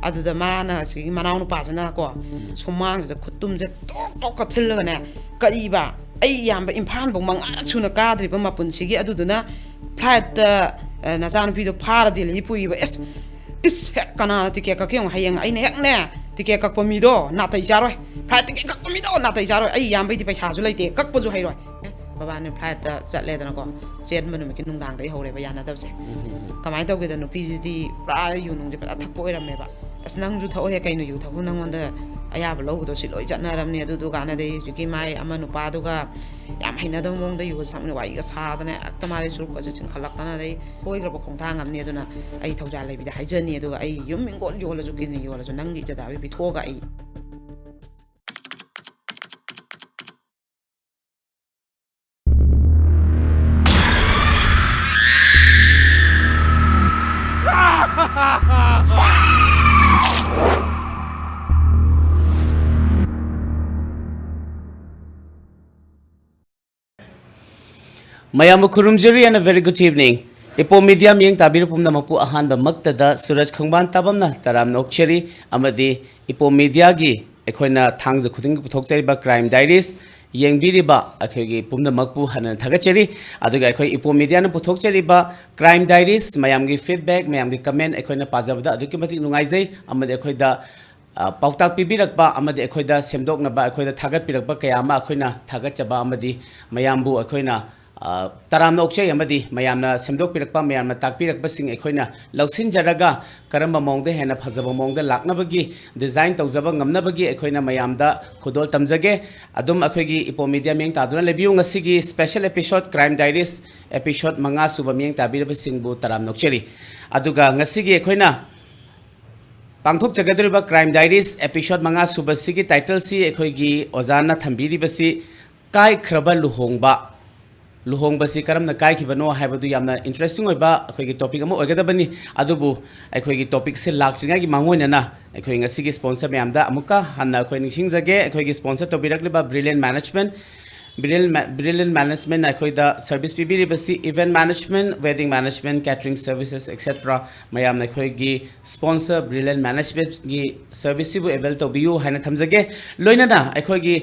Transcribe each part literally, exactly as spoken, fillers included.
ꯑꯗꯨꯗ ꯃꯥꯅ ꯁꯤꯒꯤ ꯃꯅꯥꯎ ꯅꯨꯄꯥꯁꯤꯅ ꯀꯣ, ꯁꯨꯃꯥꯡꯁꯤꯗ ꯈꯨꯠꯇꯨꯝꯁꯦ ꯇꯣꯛ ꯇꯣꯛꯀ ꯊꯤꯜꯂꯒꯅꯦ, "ꯀꯔꯤꯕ, ꯑꯩ ꯏꯌꯥꯝꯕ ꯏꯝꯐꯥꯜꯐꯧ ꯃꯉꯥꯔꯛ ꯁꯨꯅ ꯀꯥꯗ꯭ꯔꯤꯕ ꯃꯄꯨꯟꯁꯤꯒꯤ, ꯑꯗꯨꯗꯨꯅ ꯐ꯭ꯂꯥꯏꯠꯇ, ꯑ, ꯅꯆꯥꯅꯨꯄꯤꯗꯣ ꯐꯥꯔ ꯗꯦꯜꯂꯤ ꯄꯨꯏꯕ꯫ ꯑꯦꯁ, ꯏꯁ, ꯍꯦꯛ ꯀꯅꯥꯅ ꯇꯤꯀꯦꯠ ꯀꯛꯀꯦ ꯌꯦꯡꯉꯣ, ꯍꯌꯦꯡ ꯑꯩꯅ ꯍꯦꯛꯅꯦ ꯇꯤꯀꯦꯠ ꯀꯛꯄ ꯃꯤꯗꯣ ꯅꯥꯇꯩ ꯆꯥꯔꯣꯏ, ꯐ꯭ꯂꯥꯏꯠ ꯇꯤꯀꯦꯠ ꯀꯛꯄ ꯃꯤꯗꯣ ꯅꯥꯇꯩ ꯆꯥꯔꯣꯏ꯫ ꯑꯩ ꯏꯌꯥꯝꯕꯩꯗꯤ ꯄꯩꯁꯥꯁꯨ ꯂꯩꯇꯦ, ꯀꯛꯄꯁꯨ ꯍꯩꯔꯣꯏ"꯫ ꯑꯦ, ꯃꯕꯥꯅꯤ ꯐ꯭ꯂꯥꯏꯠꯇ ꯆꯠꯂꯦꯗꯅꯀꯣ, ꯆꯦꯟꯕ ꯅꯨꯃꯤꯠꯀꯤ ꯅꯨꯡꯗꯥꯡꯗꯒꯤ ꯍꯧꯔꯦꯕ ꯌꯥꯅꯗꯕꯁꯦ꯫ ꯎꯝ, ꯎꯝ, ꯎꯝ꯫ ꯀꯃꯥꯏꯅ ꯇꯧꯒꯦꯗ, ꯅꯨꯄꯤꯁꯤꯗꯤ ꯄꯨꯔꯥ ꯌꯨ ꯅꯨꯡꯁꯦ ꯐꯖꯅ ꯊꯛꯄ ꯑꯣꯏꯔꯝꯃꯦꯕ꯫ "ꯑꯁ, ꯅꯪꯁꯨ ꯊꯛꯑꯣꯍꯦ, ꯀꯩꯅꯣ ꯌꯨ ꯊꯛꯄ ꯅꯪꯉꯣꯟꯗ ꯑꯌꯥꯕ ꯂꯧꯒꯗꯧ? ꯁꯤ ꯂꯣꯏ ꯆꯠꯅꯔꯕꯅꯤ"꯫ ꯑꯗꯨꯗꯨ ꯀꯥꯟꯅꯗꯩ ꯍꯧꯖꯤꯛꯀꯤ ꯃꯥꯏ ꯑꯃ ꯅꯨꯄꯥꯗꯨꯒ ꯌꯥꯝ ꯍꯩꯅꯗꯕ ꯃꯑꯣꯡꯗ ꯌꯨꯒ ꯊꯛꯃꯤꯟꯅ ꯋꯥꯔꯤꯒ ꯁꯥꯗꯅ ꯍꯦꯛꯇ ꯃꯥꯗꯤ ꯆꯨꯔꯨꯞꯀꯁꯦ ꯆꯤꯡꯈꯠꯂꯛꯇꯅ, ꯑꯗꯩ ꯁꯣꯏꯈ꯭ꯔꯕ ꯈꯣꯡꯊꯥꯡ ꯑꯃꯅꯤ꯫ ꯑꯗꯨꯅ ꯑꯩ ꯊꯧꯖꯥꯜ ꯂꯩꯕꯤꯗ ꯍꯥꯏꯖꯅꯤ, ꯑꯗꯨꯒ ꯑꯩ ꯌꯨꯝ ꯏꯪꯒꯣꯜ ꯌꯣꯜꯂꯁꯨ, ꯀꯤꯗꯅꯤ ꯌꯣꯜꯂꯁꯨ, ꯅꯪꯒꯤ ꯏꯖꯗꯥꯕꯤ ꯄꯤꯊꯣꯛꯑꯒ ꯑꯩ ꯃꯌꯥꯝꯕꯨ ꯈꯨꯔꯨꯝꯖꯔꯤ and a very good evening. Ipom media ꯃꯤꯠꯌꯦꯡ ꯇꯥꯕꯤꯔꯤꯕ ꯄꯨꯝꯅꯃꯛꯄꯨ ꯑꯍꯥꯟꯕꯃꯛꯇꯗ ꯁꯨꯔꯖ ꯈꯣꯡꯕꯥꯟ ꯇꯥꯕꯝꯅ ꯇꯔꯥꯝꯅ ꯑꯣꯛꯆꯔꯤ, ꯑꯃꯗꯤ ꯏꯄꯣꯝ ꯃꯤꯗꯤꯌꯥꯒꯤ ꯑꯩꯈꯣꯏꯅ ꯊꯥꯡꯖ ꯈꯨꯗꯤꯡꯒꯤ ꯄꯨꯊꯣꯛꯆꯔꯤꯕ ꯀ꯭ꯔꯥꯏꯝ ꯗꯥꯏꯔꯤꯁ ꯌꯦꯡꯕꯤꯔꯤꯕ ꯑꯩꯈꯣꯏꯒꯤ ꯄꯨꯝꯅꯃꯛꯄꯨ ꯍꯟꯅ ꯊꯥꯒꯠꯆꯔꯤ꯫ ꯑꯗꯨꯒ ꯑꯩꯈꯣꯏ ꯏꯄꯣꯝ ꯃꯤꯗꯤꯌꯥꯅ ꯄꯨꯊꯣꯛꯆꯔꯤꯕ ꯀ꯭ꯔꯥꯏꯝ ꯗꯥꯏꯔꯤꯁ, ꯃꯌꯥꯝꯒꯤ ꯐꯤꯗꯕꯦꯛ, ꯃꯌꯥꯝꯒꯤ ꯀꯃꯦꯟ ꯑꯩꯈꯣꯏꯅ ꯄꯥꯖꯕꯗ ꯑꯗꯨꯛꯀꯤ ꯃꯇꯤꯛ ꯅꯨꯡꯉꯥꯏꯖꯩ, ꯑꯃꯗꯤ ꯑꯩꯈꯣꯏꯗ ꯑ, ꯄꯥꯎꯇꯥꯛ ꯄꯤꯕꯤꯔꯛꯄ ꯑꯃꯗꯤ ꯑꯩꯈꯣꯏꯗ ꯁꯦꯝꯗꯣꯛꯅꯕ, ꯑꯩꯈꯣꯏꯗ ꯊꯥꯒꯠꯄꯤꯔꯛꯄ ꯀꯌꯥ ꯑꯃ ꯑꯩꯈꯣꯏꯅ ꯊꯥꯒꯠꯆꯕ ꯑꯃꯗꯤ ꯃꯌꯥꯝꯕꯨ ꯑꯩꯈꯣꯏꯅ, ꯑ, ꯇꯔꯥꯝꯅ ꯑꯣꯛꯆꯩ, ꯑꯃꯗꯤ ꯃꯌꯥꯝꯅ ꯁꯦꯝꯗꯣꯛꯄꯤꯔꯛꯄ, ꯃꯌꯥꯝꯅ ꯇꯥꯛꯄꯤꯔꯛꯄꯁꯤꯡ ꯑꯩꯈꯣꯏꯅ ꯂꯧꯁꯤꯟꯖꯔꯒ ꯀꯔꯝꯕ ꯃꯑꯣꯡꯗ ꯍꯦꯟꯅ ꯐꯖꯕ ꯃꯑꯣꯡꯗ ꯂꯥꯛꯅꯕꯒꯤ, ꯗꯤꯖꯥꯏꯟ ꯇꯧꯖꯕ ꯉꯝꯅꯕꯒꯤ ꯑꯩꯈꯣꯏꯅ ꯃꯌꯥꯝꯗ ꯈꯨꯗꯣꯜ ꯇꯝꯖꯒꯦ꯫ ꯑꯗꯨꯝ ꯑꯩꯈꯣꯏꯒꯤ ꯏꯄꯣꯝ ꯃꯤꯗꯤꯌꯥ ꯃꯤꯠꯌꯦꯡ ꯇꯥꯗꯨꯅ ꯂꯩꯕꯤꯌꯨ꯫ ꯉꯁꯤꯒꯤ special episode, crime diaries episode ꯃꯉꯥ ꯁꯨꯕ ꯃꯤꯠꯌꯦꯡ ꯇꯥꯕꯤꯔꯕꯁꯤꯡꯕꯨ ꯇꯔꯥꯝꯅ ꯑꯣꯛꯆꯔꯤ꯫ ꯑꯗꯨꯒ ꯉꯁꯤꯒꯤ ꯑꯩꯈꯣꯏꯅ ꯄꯥꯡꯊꯣꯛꯆꯒꯗꯧꯔꯤꯕ ꯀ꯭ꯔꯥꯏꯝ ꯗꯥꯏꯔꯤꯁ ꯑꯦꯄꯤꯁꯣꯗ ꯃꯉꯥ ꯁꯨꯕꯁꯤꯒꯤ ꯇꯥꯏꯇꯜꯁꯤ ꯑꯩꯈꯣꯏꯒꯤ ꯑꯣꯖꯥꯅ ꯊꯝꯕꯤꯔꯤꯕꯁꯤ "ꯀꯥꯏꯈ꯭ꯔꯕ ꯂꯨꯍꯣꯡꯕ"꯫ ꯂꯨꯍꯣꯡꯕꯁꯤ ꯀꯔꯝꯅ ꯀꯥꯏꯈꯤꯕꯅꯣ ꯍꯥꯏꯕꯗꯨ ꯌꯥꯝꯅ ꯏꯟꯇꯔꯦꯁꯇꯤꯡ ꯑꯣꯏꯕ ꯑꯩꯈꯣꯏꯒꯤ ꯇꯣꯄꯤꯛ ꯑꯃ ꯑꯣꯏꯒꯗꯕꯅꯤ꯫ ꯑꯗꯨꯕꯨ ꯑꯩꯈꯣꯏꯒꯤ ꯇꯣꯄꯤꯛꯁꯤ ꯂꯥꯛꯇ꯭ꯔꯤꯉꯩꯒꯤ ꯃꯥꯡꯑꯣꯏꯅꯅ ꯑꯩꯈꯣꯏ ꯉꯁꯤꯒꯤ ꯁ꯭ꯄꯣꯟꯁꯔ ꯃꯌꯥꯝꯗ ꯑꯃꯨꯛꯀ ꯍꯟꯅ ꯑꯩꯈꯣꯏ ꯅꯤꯡꯁꯤꯡꯖꯒꯦ꯫ ꯑꯩꯈꯣꯏꯒꯤ ꯁ꯭ꯄꯣꯟꯁꯔ ꯇꯧꯕꯤꯔꯛꯂꯤꯕ Brilliant Management, Brilliant, Brilliant Management ꯑꯩꯈꯣꯏꯗ service ꯄꯤꯕꯤꯔꯤꯕꯁꯤ event management, wedding management, catering services, et cetera. ꯃꯌꯥꯝꯅ ꯑꯩꯈꯣꯏꯒꯤ sponsor Brilliant Managementꯒꯤ serviceꯁꯤꯕꯨ avail ꯇꯧꯕꯤꯌꯨ ꯍꯥꯏꯅ ꯊꯝꯖꯒꯦ꯫ ꯂꯣꯏꯅꯅ ꯑꯩꯈꯣꯏꯒꯤ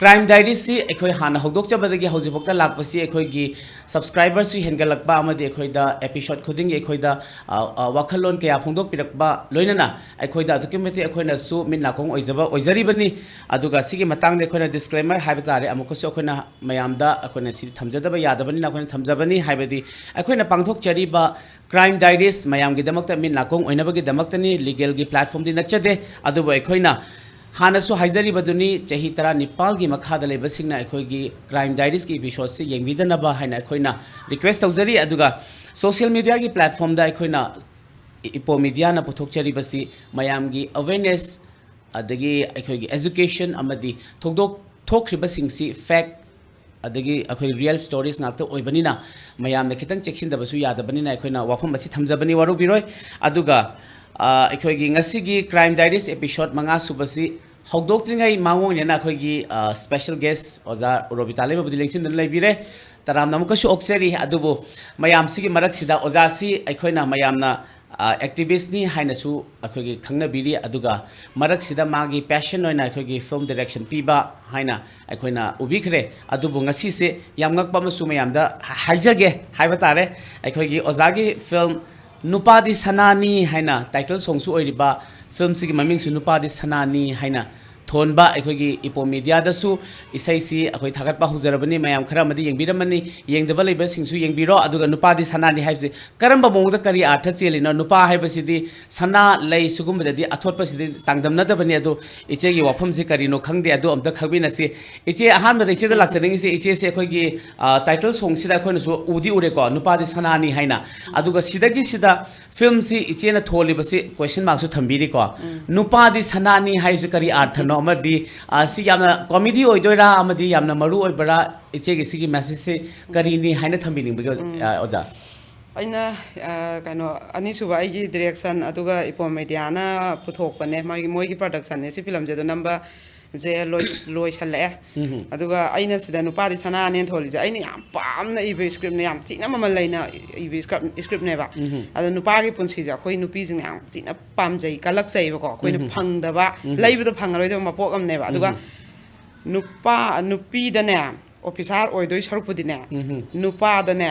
Crime Diariesꯁꯤ ꯑꯩꯈꯣꯏ ꯍꯥꯟꯅ ꯍꯧꯗꯣꯛꯆꯕꯗꯒꯤ ꯍꯧꯖꯤꯛꯐꯥꯎꯗ ꯂꯥꯛꯄꯁꯤ ꯑꯩꯈꯣꯏꯒꯤ subscriberꯁꯨ ꯍꯦꯟꯒꯠꯂꯛꯄ ꯑꯃꯗꯤ ꯑꯩꯈꯣꯏꯗ episode ꯈꯨꯗꯤꯡꯒꯤ ꯑꯩꯈꯣꯏꯗ, ꯑ, ꯑ, ꯋꯥꯈꯜꯂꯣꯟ ꯀꯌꯥ ꯐꯣꯡꯗꯣꯛꯄꯤꯔꯛꯄ ꯂꯣꯏꯅꯅ ꯑꯩꯈꯣꯏꯗ ꯑꯗꯨꯛꯀꯤ ꯃꯇꯤꯛ ꯑꯩꯈꯣꯏꯅꯁꯨ ꯃꯤꯠ ꯅꯥꯀꯣꯡ ꯑꯣꯏꯖꯕ ꯑꯣꯏꯖꯔꯤꯕꯅꯤ꯫ ꯑꯗꯨꯒ ꯁꯤꯒꯤ ꯃꯇꯥꯡꯗ ꯑꯩꯈꯣꯏꯅ disclaimer ꯍꯥꯏꯕ ꯇꯥꯔꯦ, ꯑꯃꯨꯛꯀꯁꯨ ꯑꯩꯈꯣꯏꯅ ꯃꯌꯥꯝꯗ ꯑꯩꯈꯣꯏꯅ ꯁꯤ ꯊꯝꯖꯗꯕ ꯌꯥꯗꯕꯅꯤꯅ ꯑꯩꯈꯣꯏꯅ ꯊꯝꯖꯕꯅꯤ꯫ ꯍꯥꯏꯕꯗꯤ ꯑꯩꯈꯣꯏꯅ ꯄꯥꯡꯊꯣꯛꯆꯔꯤꯕ Crime Diaries ꯃꯌꯥꯝꯒꯤꯗꯃꯛꯇ ꯃꯤꯠ ꯅꯥꯀꯣꯡ ꯑꯣꯏꯅꯕꯒꯤꯗꯃꯛꯇꯅꯤ, legalꯒꯤ platformꯗꯤ ꯅꯠꯆꯗꯦ꯫ ꯑꯗꯨꯕꯨ ꯑꯩꯈꯣꯏꯅ ꯍꯥꯟꯅꯁꯨ ꯍꯥꯏꯖꯔꯤꯕꯗꯨꯅꯤ, ꯆꯍꯤ ꯇꯔꯥꯅꯤꯄꯥꯜꯒꯤ ꯃꯈꯥꯗ ꯂꯩꯕꯁꯤꯡꯅ ꯑꯩꯈꯣꯏꯒꯤ Crime Diariesꯀꯤ episodeꯁꯤ ꯌꯦꯡꯕꯤꯗꯅꯕ ꯍꯥꯏꯅ ꯑꯩꯈꯣꯏꯅ request ꯇꯧꯖꯔꯤ꯫ ꯑꯗꯨꯒ social mediaꯒꯤ platformꯗ ꯑꯩꯈꯣꯏꯅ ꯏꯄꯣ Mediaꯅ ꯄꯨꯊꯣꯛꯆꯔꯤꯕꯁꯤ ꯃꯌꯥꯝꯒꯤ awareness, ꯑꯗꯒꯤ ꯑꯩꯈꯣꯏꯒꯤ education ꯑꯃꯗꯤ ꯊꯧꯗꯣꯛ ꯊꯣꯛꯈ꯭ꯔꯤꯕꯁꯤꯡꯁꯤ fact ꯑꯗꯒꯤ ꯑꯩꯈꯣꯏ real stories ꯉꯥꯛꯇ ꯑꯣꯏꯕꯅꯤꯅ ꯃꯌꯥꯝꯅ ꯈꯤꯇꯪ ꯆꯦꯛꯁꯤꯟꯗꯕꯁꯨ ꯌꯥꯗꯕꯅꯤꯅ ꯑꯩꯈꯣꯏꯅ ꯋꯥꯐꯝ ꯑꯁꯤ ꯊꯝꯖꯕꯅꯤ, ꯋꯥꯔꯧꯕꯤꯔꯣꯏ꯫ ꯑꯗꯨꯒ, ꯑ, ꯑꯩꯈꯣꯏꯒꯤ ꯉꯁꯤꯒꯤ Crime Diaries episode ꯃꯉꯥ ꯁꯨꯕꯁꯤ ꯍꯧꯗꯣꯛꯇ꯭ꯔꯤꯉꯩ ꯃꯥꯡꯑꯣꯏꯅꯅ ꯑꯩꯈꯣꯏꯒꯤ, ꯑ, special guest ꯑꯣꯖꯥ ꯔꯣꯕꯤꯇꯥ ꯂꯩꯃꯕꯨꯗꯤ ꯂꯦꯡꯁꯤꯟꯗꯨꯅ ꯂꯩꯕꯤꯔꯦ꯫ ꯇꯔꯥꯝꯅ ꯑꯃꯨꯛꯀꯁꯨ ꯑꯣꯛꯆꯔꯤ꯫ ꯑꯗꯨꯕꯨ ꯃꯌꯥꯝꯁꯤꯒꯤ ꯃꯔꯛꯁꯤꯗ ꯑꯣꯖꯥꯁꯤ ꯑꯩꯈꯣꯏꯅ ꯃꯌꯥꯝꯅ, ꯑ, activistꯅꯤ ꯍꯥꯏꯅꯁꯨ ꯑꯩꯈꯣꯏꯒꯤ ꯈꯪꯅꯕꯤꯔꯤ꯫ ꯑꯗꯨꯒ ꯃꯔꯛꯁꯤꯗ ꯃꯥꯒꯤ passion ꯑꯣꯏꯅ ꯑꯩꯈꯣꯏꯒꯤ film direction ꯄꯤꯕ ꯍꯥꯏꯅ ꯑꯩꯈꯣꯏꯅ ꯎꯕꯤꯈ꯭ꯔꯦ꯫ ꯑꯗꯨꯕꯨ ꯉꯁꯤꯁꯦ ꯌꯥꯝ ꯉꯛꯄ ꯑꯃꯁꯨ ꯃꯌꯥꯝꯗ ꯍꯥꯏꯖꯒꯦ ꯍꯥꯏꯕ ꯇꯥꯔꯦ꯫ ꯑꯩꯈꯣꯏꯒꯤ ꯑꯣꯖꯥꯒꯤ film ꯅꯨꯄꯥꯗꯤ ꯁꯅꯥꯅꯤ ꯍꯥꯏꯅ title songꯁꯨ ꯑꯣꯏꯔꯤꯕ filmꯁꯤꯒꯤ ꯃꯃꯤꯡꯁꯨ ꯅꯨꯄꯥꯗꯤ ꯁꯅꯥꯅꯤ ꯍꯥꯏꯅ ꯊꯣꯟꯕ ꯑꯩꯈꯣꯏꯒꯤ ꯏꯄꯣ Mediaꯗꯁꯨ ꯏꯁꯩꯁꯤ ꯑꯩꯈꯣꯏ ꯊꯥꯒꯠꯄ ꯍꯧꯖꯔꯕꯅꯤ꯫ ꯃꯌꯥꯝ ꯈꯔ ꯑꯃꯗꯤ ꯌꯦꯡꯕꯤꯔꯝꯃꯅꯤ, ꯌꯦꯡꯗꯕ ꯂꯩꯕꯁꯤꯡꯁꯨ ꯌꯦꯡꯕꯤꯔꯣ꯫ ꯑꯗꯨꯒ ꯅꯨꯄꯥꯗꯤ ꯁꯅꯥꯅꯤ ꯍꯥꯏꯕꯁꯤ ꯀꯔꯝꯕ ꯃꯑꯣꯡꯗ ꯀꯔꯤ ꯑꯥꯔꯊ ꯆꯦꯜꯂꯤꯅꯣ? ꯅꯨꯄꯥ ꯍꯥꯏꯕꯁꯤꯗꯤ ꯁꯅꯥ, ꯂꯩ ꯁꯤꯒꯨꯝꯕꯗꯗꯤ ꯑꯊꯣꯠꯄꯁꯤꯗꯤ ꯆꯥꯡꯗꯝꯅꯗꯕꯅꯤ꯫ ꯑꯗꯨ ꯏꯆꯦꯒꯤ ꯋꯥꯐꯝꯁꯤ ꯀꯔꯤꯅꯣ ꯈꯪꯗꯦ, ꯑꯗꯨ ꯑꯝꯇ ꯈꯪꯃꯤꯟꯅꯁꯤ꯫ ꯏꯆꯦ, ꯑꯍꯥꯟꯕꯗ ꯏꯆꯦꯗ ꯂꯥꯛꯆꯅꯤꯡꯉꯤꯁꯦ, ꯏꯆꯦꯁꯦ ꯑꯩꯈꯣꯏꯒꯤ, ꯑ, title songꯁꯤꯗ ꯑꯩꯈꯣꯏꯅꯁꯨ ꯎꯗꯤ ꯎꯔꯦꯀꯣ, ꯅꯨꯄꯥꯗꯤ ꯁꯅꯥꯅꯤ ꯍꯥꯏꯅ꯫ ꯑꯗꯨꯒ ꯁꯤꯗꯒꯤꯁꯤꯗ filmꯁꯤ ꯏꯆꯦꯅ ꯊꯣꯜꯂꯤꯕꯁꯤ question markꯁꯨ ꯊꯝꯕꯤꯔꯤꯀꯣ꯫ ꯅꯨꯄꯥꯗꯤ ꯁꯅꯥꯅꯤ ꯍꯥꯏꯕꯁꯤ ꯀꯔꯤ ꯑꯥꯔꯊꯅꯣ? ꯑꯃꯗꯤ, ꯑ, ꯁꯤ ꯌꯥꯝꯅ comedy ꯑꯣꯏꯗꯣꯏꯔꯥ, ꯑꯃꯗꯤ ꯌꯥꯝꯅ ꯃꯔꯨ ꯑꯣꯏꯕ꯭ꯔꯥ? ꯏꯆꯦꯒꯤ ꯁꯤꯒꯤ messageꯁꯤ ꯀꯔꯤꯅꯤ ꯍꯥꯏꯅ ꯊꯝꯕꯤꯅꯤꯡꯕꯒꯦ, ꯑ, ꯑꯣꯖꯥ? ꯑꯩꯅ, ꯑ, ꯀꯩꯅꯣ, ꯑꯅꯤꯁꯨꯕ ꯑꯩꯒꯤ direction, ꯑꯗꯨꯒ ꯏꯄꯣꯝ Mediaꯅ ꯄꯨꯊꯣꯛꯄꯅꯦ, ꯃꯣꯏꯒꯤ, ꯃꯣꯏꯒꯤ productionꯅꯦ ꯁꯤ filmꯁꯦ꯫ ꯑꯗꯣ ꯅꯝꯕ ꯁꯦ ꯂꯣꯏ-, ꯂꯣꯏꯁꯜꯂꯛꯑꯦ꯫ ꯎꯝ. ꯑꯗꯨꯒ ꯑꯩꯅ ꯁꯤꯗ ꯅꯨꯄꯥꯗꯤ ꯁꯅꯥꯅꯦꯅ ꯊꯣꯜꯂꯤꯁꯦ, ꯑꯩꯅ ꯌꯥꯝ ꯄꯥꯝꯅ ꯏꯕ script ꯅꯦ, ꯌꯥꯝ ꯊꯤꯅ ꯃꯃꯜ ꯂꯩꯅ ꯏꯕ script, script ꯅꯦꯕ꯫ ꯎꯝ. ꯑꯗꯣ ꯅꯨꯄꯥꯒꯤ ꯄꯨꯟꯁꯤꯁꯦ ꯑꯩꯈꯣꯏ ꯅꯨꯄꯤꯁꯤꯡꯅ ꯌꯥꯝ ꯊꯤꯅ ꯄꯥꯝꯖꯩ, ꯀꯜꯂꯛꯆꯩꯕꯀꯣ꯫ ꯑꯩꯈꯣꯏꯅ ꯎꯝ. ꯐꯪꯗꯕ, ꯎꯝ. ꯂꯩꯕꯗ ꯐꯪꯉꯔꯣꯏꯗꯕ ꯃꯄꯣꯛ ꯑꯃꯅꯦꯕ꯫ ꯑꯗꯨꯒ ꯎꯝ. ꯅꯨꯄꯥ, ꯅꯨꯄꯤꯗꯅꯦ, officer ꯑꯣꯏꯗꯣꯏ ꯁꯔꯨꯛꯄꯨꯗꯤꯅꯦ, ꯎꯝ. ꯅꯨꯄꯥꯗꯅꯦ,